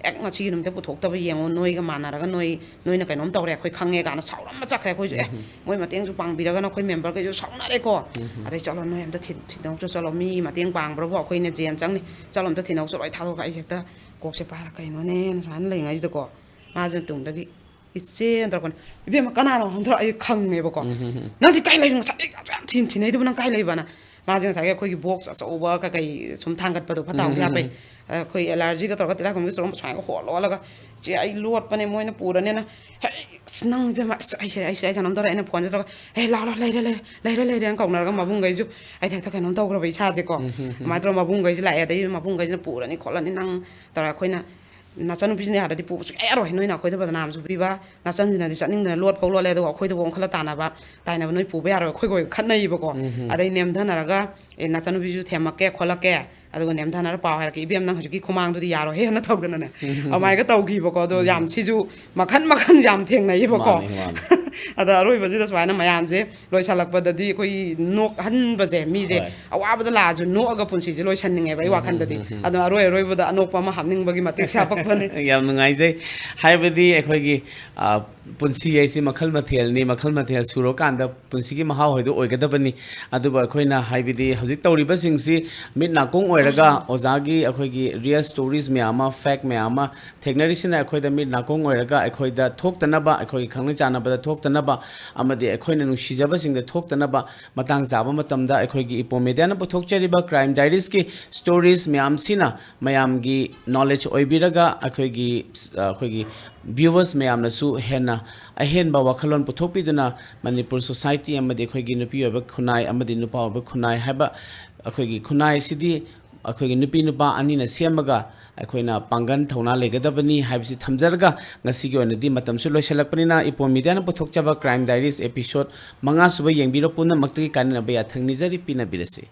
ꯍꯦꯛ ꯉꯁꯤꯒꯤ ꯅꯨꯃꯤꯠꯇ ꯄꯨꯊꯣꯛꯇꯕ ꯌꯦꯡꯉꯣ, ꯅꯣꯏꯒ ꯃꯥꯟꯅꯔꯒ ꯅꯣꯏ, ꯅꯣꯏꯅ ꯀꯩꯅꯣꯝ ꯇꯧꯔꯦ ꯑꯩꯈꯣꯏ ꯈꯪꯉꯦ ꯀꯥꯏꯅ ꯁꯥꯎꯔꯝꯃ ꯆꯠꯈ꯭ꯔꯦ꯫ ꯑꯩꯈꯣꯏꯁꯨ "ꯑꯦ, ꯃꯣꯏ ꯃꯇꯦꯡꯁꯨ ꯄꯥꯡꯕꯤꯔꯒꯅ" ꯑꯩꯈꯣꯏ ꯃꯦꯝꯕꯔꯈꯩꯁꯨ ꯁꯥꯎꯅꯔꯦꯀꯣ꯫ "ꯑꯗꯩ ꯆꯠꯂꯣ, ꯅꯣꯏ ꯑꯝꯇ ꯊꯤ-, ꯊꯤꯗꯣꯛꯆꯣ ꯆꯠꯂꯣ, ꯃꯤ ꯃꯇꯦꯡ ꯄꯥꯡꯕ꯭ꯔꯕꯨ ꯑꯩꯈꯣꯏꯅ ꯖꯦꯟ ꯆꯪꯅꯤ, ꯆꯠꯂꯣ ꯑꯝꯇ ꯊꯤꯗꯣꯛꯆꯣ" ꯂꯣꯏ ꯊꯥꯗꯣꯛꯑꯒ ꯑꯩꯁꯦ ꯍꯦꯛꯇ ꯀꯣꯛꯁꯦ ꯄꯥꯏꯔ ꯀꯩꯅꯣꯅꯦꯅ ꯁꯨꯃꯥꯏꯅ ꯂꯩꯉꯩꯁꯤꯗꯀꯣ꯫ ꯃꯥꯁꯤꯅ ꯇꯨꯡꯗꯒꯤ "ꯏꯆꯦꯅ" ꯇꯧꯔꯛꯄꯅꯦ꯫ "ꯏꯕꯦꯝꯃ, ꯀꯅꯥꯅꯣ?" ꯍꯟꯗ꯭ꯔꯣ ꯑꯩ ꯈꯪꯉꯦꯕꯀꯣ꯫ "ꯅꯪꯗꯤ ꯀꯥꯏ ꯂꯩꯔꯤꯅꯣ? ꯉꯁꯥꯏꯗꯒꯤ ꯑꯗꯨ ꯌꯥꯝ ꯊꯤꯅ ꯊꯤꯅꯩꯗꯨꯕꯨ ꯅꯪ ꯀꯥꯏ ꯂꯩꯕꯅ?" ꯃꯥꯁꯦ ꯉꯁꯥꯏꯒꯤ ꯑꯩꯈꯣꯏꯒꯤ ꯕꯣꯛꯁ ꯑꯆꯧꯕ ꯀꯩꯀꯩ ꯁꯨꯝ ꯊꯥꯡꯒꯠꯄꯗꯣ, ꯐꯠꯇ ꯍꯥꯎꯗꯤ ꯍꯥꯞꯄꯩ꯫ ꯑꯩꯈꯣꯏ ꯑꯦꯂꯔꯖꯤꯒ ꯇꯧꯔꯒ ꯇꯤꯜꯍꯥꯏꯈꯨꯝꯕꯤꯒ ꯆꯨꯔꯝꯕ ꯁꯨꯃꯥꯏꯅ ꯍꯣꯜꯂ ꯍꯣꯜꯂꯒ, "ꯆꯦ, ꯑꯩ ꯂꯣꯠꯄꯅꯦ, ꯃꯣꯏꯅ ꯄꯨꯔꯅꯦꯅ"꯫ "ꯍꯦ, ꯑꯁ, ꯅꯪ ꯏꯕꯦꯝꯃ, ꯑꯁ, ꯑꯩꯁꯦ, ꯑꯩꯁꯦ, ꯑꯩ ꯀꯩꯅꯣꯝ ꯇꯧꯔꯦ", ꯑꯩꯅ ꯐꯣꯟꯁꯦ ꯇꯧꯔꯒ, "ꯑꯦ, ꯂꯥꯛꯑꯣ, ꯂꯥꯛꯑꯣ, ꯂꯩꯔꯦ, ꯂꯩꯔꯦ, ꯂꯩꯔꯦ, ꯂꯩꯔꯦꯅ" ꯀꯧꯅꯔꯒ ꯃꯕꯨꯡꯈꯩꯁꯨ ꯑꯩ ꯍꯦꯛꯇ ꯀꯩꯅꯣꯝ ꯇꯧꯈ꯭ꯔꯕ ꯏꯁꯥꯁꯦꯀꯣ꯫ ꯑꯗꯨꯃꯥꯏꯅ ꯇꯧꯔꯒ ꯃꯕꯨꯡꯈꯩꯁꯦ ꯂꯥꯛꯑꯦ, ꯑꯗꯩ ꯃꯕꯨꯡꯈꯩꯁꯤꯅ "ꯄꯨꯔꯅꯤ ꯈꯣꯠꯂꯅꯤ ꯅꯪ" ꯇꯧꯔꯒ ꯑꯩꯈꯣꯏꯅ ꯅꯆꯥꯅꯨꯄꯤꯁꯤꯅ ꯌꯥꯗ꯭ꯔꯗꯤ ꯄꯨꯕ ꯁꯨꯡꯌꯥ ꯌꯥꯔꯣꯏ, ꯅꯣꯏꯅ ꯑꯩꯈꯣꯏꯗ ꯕꯗꯅꯥꯝꯁꯨ ꯄꯤꯕ, ꯅꯆꯟꯁꯤꯅꯗꯤ ꯆꯠꯅꯤꯡꯗꯅ ꯂꯣꯠ ꯐꯥꯎ ꯂꯣꯠꯂꯦ, ꯑꯗꯨꯒ ꯑꯩꯈꯣꯏꯗꯕꯨ ꯑꯣꯟꯈꯠꯂ ꯇꯥꯟꯅꯕ, ꯇꯥꯏꯅꯕ, ꯅꯣꯏ ꯄꯨꯕ ꯌꯥꯔꯣꯏ, ꯑꯩꯈꯣꯏꯒ ꯑꯣꯏꯅ ꯈꯠꯅꯩꯕꯀꯣ꯫ ꯑꯗꯩ ꯅꯦꯝꯊꯅꯔꯒ, "ꯑꯦ, ꯅꯆꯥꯅꯨꯄꯤꯁꯨ ꯊꯦꯝꯃꯛꯀꯦ ꯈꯣꯠꯂꯛꯀꯦ, ꯑꯗꯨꯒ ꯅꯦꯝꯊꯅꯔ ꯄꯥꯎ ꯍꯥꯏꯔꯛꯀꯦ, ꯏꯕꯦꯝ, ꯅꯪ ꯍꯧꯖꯤꯛꯀꯤ ꯈꯨꯃꯥꯡꯗꯨꯗꯤ ꯌꯥꯔꯣꯏꯍꯦꯅ" ꯇꯧꯗꯅꯅꯦ, ꯑꯗꯨꯃꯥꯏꯅ ꯇꯧꯈꯤꯕꯀꯣ꯫ ꯑꯗꯣ ꯌꯥꯝ, ꯁꯤꯁꯨ ꯃꯈꯟ ꯃꯈꯟ ꯌꯥꯝ ꯊꯦꯡꯅꯩꯌꯦꯕꯀꯣ꯫ ꯃꯥꯅꯦ, ꯃꯥꯅꯦ꯫ ꯑꯗ ꯑꯔꯣꯏꯕꯁꯤꯗ ꯁꯨꯃꯥꯏꯅ ꯃꯌꯥꯝꯁꯦ ꯂꯣꯏꯁꯜꯂꯛꯄꯗꯗꯤ ꯑꯩꯈꯣꯏ ꯅꯣꯛꯍꯟꯕꯁꯦ, ꯃꯤꯁꯦ ꯍꯣꯏ꯫ ꯑꯋꯥꯕꯗ ꯂꯥꯛꯑꯁꯨ ꯅꯣꯛꯑꯒ ꯄꯨꯟꯁꯤꯁꯦ ꯂꯣꯏꯁꯟꯅꯤꯡꯉꯦꯕ ꯑꯩ ꯋꯥꯈꯟꯗꯗꯤ꯫ ꯑꯗꯣ ꯑꯔꯣꯏ ꯑꯔꯣꯏꯕꯗ ꯑꯅꯣꯛꯄ ꯑꯃ ꯍꯥꯞꯅꯤꯡꯕꯒꯤ ꯃꯇꯤꯛ ꯁꯥꯄꯛꯄꯅꯤ꯫ ꯌꯥꯝ ꯅꯨꯡꯉꯥꯏꯖꯩ꯫ ꯍꯥꯏꯕꯗꯤ ꯑꯩꯈꯣꯏꯒꯤ, ꯑ, ꯄꯨꯟꯁꯤ ꯍꯥꯏꯁꯤ ꯃꯈꯜ ꯃꯊꯦꯜꯅꯤ, ꯃꯈꯜ ꯃꯊꯦꯜ ꯁꯨꯔꯀꯥꯟꯗ ꯄꯨꯟꯁꯤꯒꯤ ꯃꯍꯥꯎ ꯍꯥꯏꯗꯣ ꯑꯣꯏꯒꯗꯕꯅꯤ꯫ ꯑꯗꯨꯕꯨ ꯑꯩꯈꯣꯏꯅ, ꯍꯥꯏꯕꯗꯤ, ꯍꯧꯖꯤꯛ ꯇꯧꯔꯤꯕꯁꯤꯡꯁꯤ ꯃꯤꯠ ꯅꯥꯀꯣꯡ ꯑꯣꯏꯔꯒ ꯑꯣꯖꯥꯒꯤ ꯑꯩꯈꯣꯏꯒꯤ real stories ꯃꯌꯥꯝ ꯑꯃ, fact ꯃꯌꯥꯝ ꯑꯃ ꯊꯦꯡꯅꯔꯤꯁꯤꯅ ꯑꯩꯈꯣꯏꯗ ꯃꯤꯠ ꯅꯥꯀꯣꯡ ꯑꯣꯏꯔꯒ ꯑꯩꯈꯣꯏꯗ ꯊꯣꯛꯇꯅꯕ, ꯑꯩꯈꯣꯏꯒꯤ ꯈꯪꯅ ꯆꯥꯟꯅꯕꯗ ꯊꯣꯛꯇꯅꯕ, ꯑꯃꯗꯤ ꯑꯩꯈꯣꯏꯅ ꯅꯨꯡꯁꯤꯖꯕꯁꯤꯡꯗ ꯊꯣꯛꯇꯅꯕ, ꯃꯇꯥꯡ ꯆꯥꯕ ꯃꯇꯝꯗ ꯑꯩꯈꯣꯏꯒꯤ ꯏꯄꯣꯝ ꯃꯦꯗꯤꯌꯥꯅ ꯄꯨꯊꯣꯛꯆꯔꯤꯕ Crime Diaries ꯀꯤ stories ꯃꯌꯥꯝꯁꯤꯅ ꯃꯌꯥꯝꯒꯤ knowledge ꯑꯣꯏꯕꯤꯔꯒ ꯑꯩꯈꯣꯏꯒꯤ, ꯑꯩꯈꯣꯏꯒꯤ viewers ꯃꯌꯥꯝꯅꯁꯨ ꯍꯦꯟꯅ ꯑꯍꯦꯟꯕ ꯋꯥꯈꯜꯂꯣꯟ ꯄꯨꯊꯣꯛꯄꯤꯗꯨꯅ ꯃꯅꯤꯄꯨꯔ society ꯑꯃꯗꯤ ꯑꯩꯈꯣꯏꯒꯤ ꯅꯨꯄꯤ ꯑꯣꯏꯕ ꯈꯨꯟꯅꯥꯏ ꯑꯃꯗꯤ ꯅꯨꯄꯥ ꯑꯣꯏꯕ ꯈꯨꯟꯅꯥꯏ ꯍꯥꯏꯕ ꯑꯩꯈꯣꯏꯒꯤ ꯈꯨꯟꯅꯥꯏꯁꯤꯗꯤ ꯑꯩꯈꯣꯏꯒꯤ ꯅꯨꯄꯤ ꯅꯨꯄꯥ ꯑꯅꯤꯅ ꯁꯦꯝꯃꯒ ꯑꯩꯈꯣꯏꯅ ꯄꯥꯡꯒꯜ ꯊꯧꯅꯥ ꯂꯩꯒꯗꯕꯅꯤ ꯍꯥꯏꯕꯁꯤ ꯊꯝꯖꯔꯒ, ꯉꯁꯤꯒꯤ ꯑꯣꯏꯅꯗꯤ ꯃꯇꯝꯁꯨ ꯂꯣꯏꯁꯤꯜꯂꯛꯄꯅꯤꯅ, ꯏꯄꯣꯝ ꯃꯦꯗꯤꯌꯥꯅ ꯄꯨꯊꯣꯛꯆꯕ Crime Diaries episode ꯃꯉꯥ ꯁꯨꯕ ꯌꯦꯡꯕꯤꯔ ꯄꯨꯝꯅꯃꯛꯇꯒꯤ ꯀꯥꯟꯅꯅꯕ ꯌꯥꯊꯪ ꯅꯤꯖꯔꯤ, ꯄꯤꯅꯕꯤꯔꯁꯤ꯫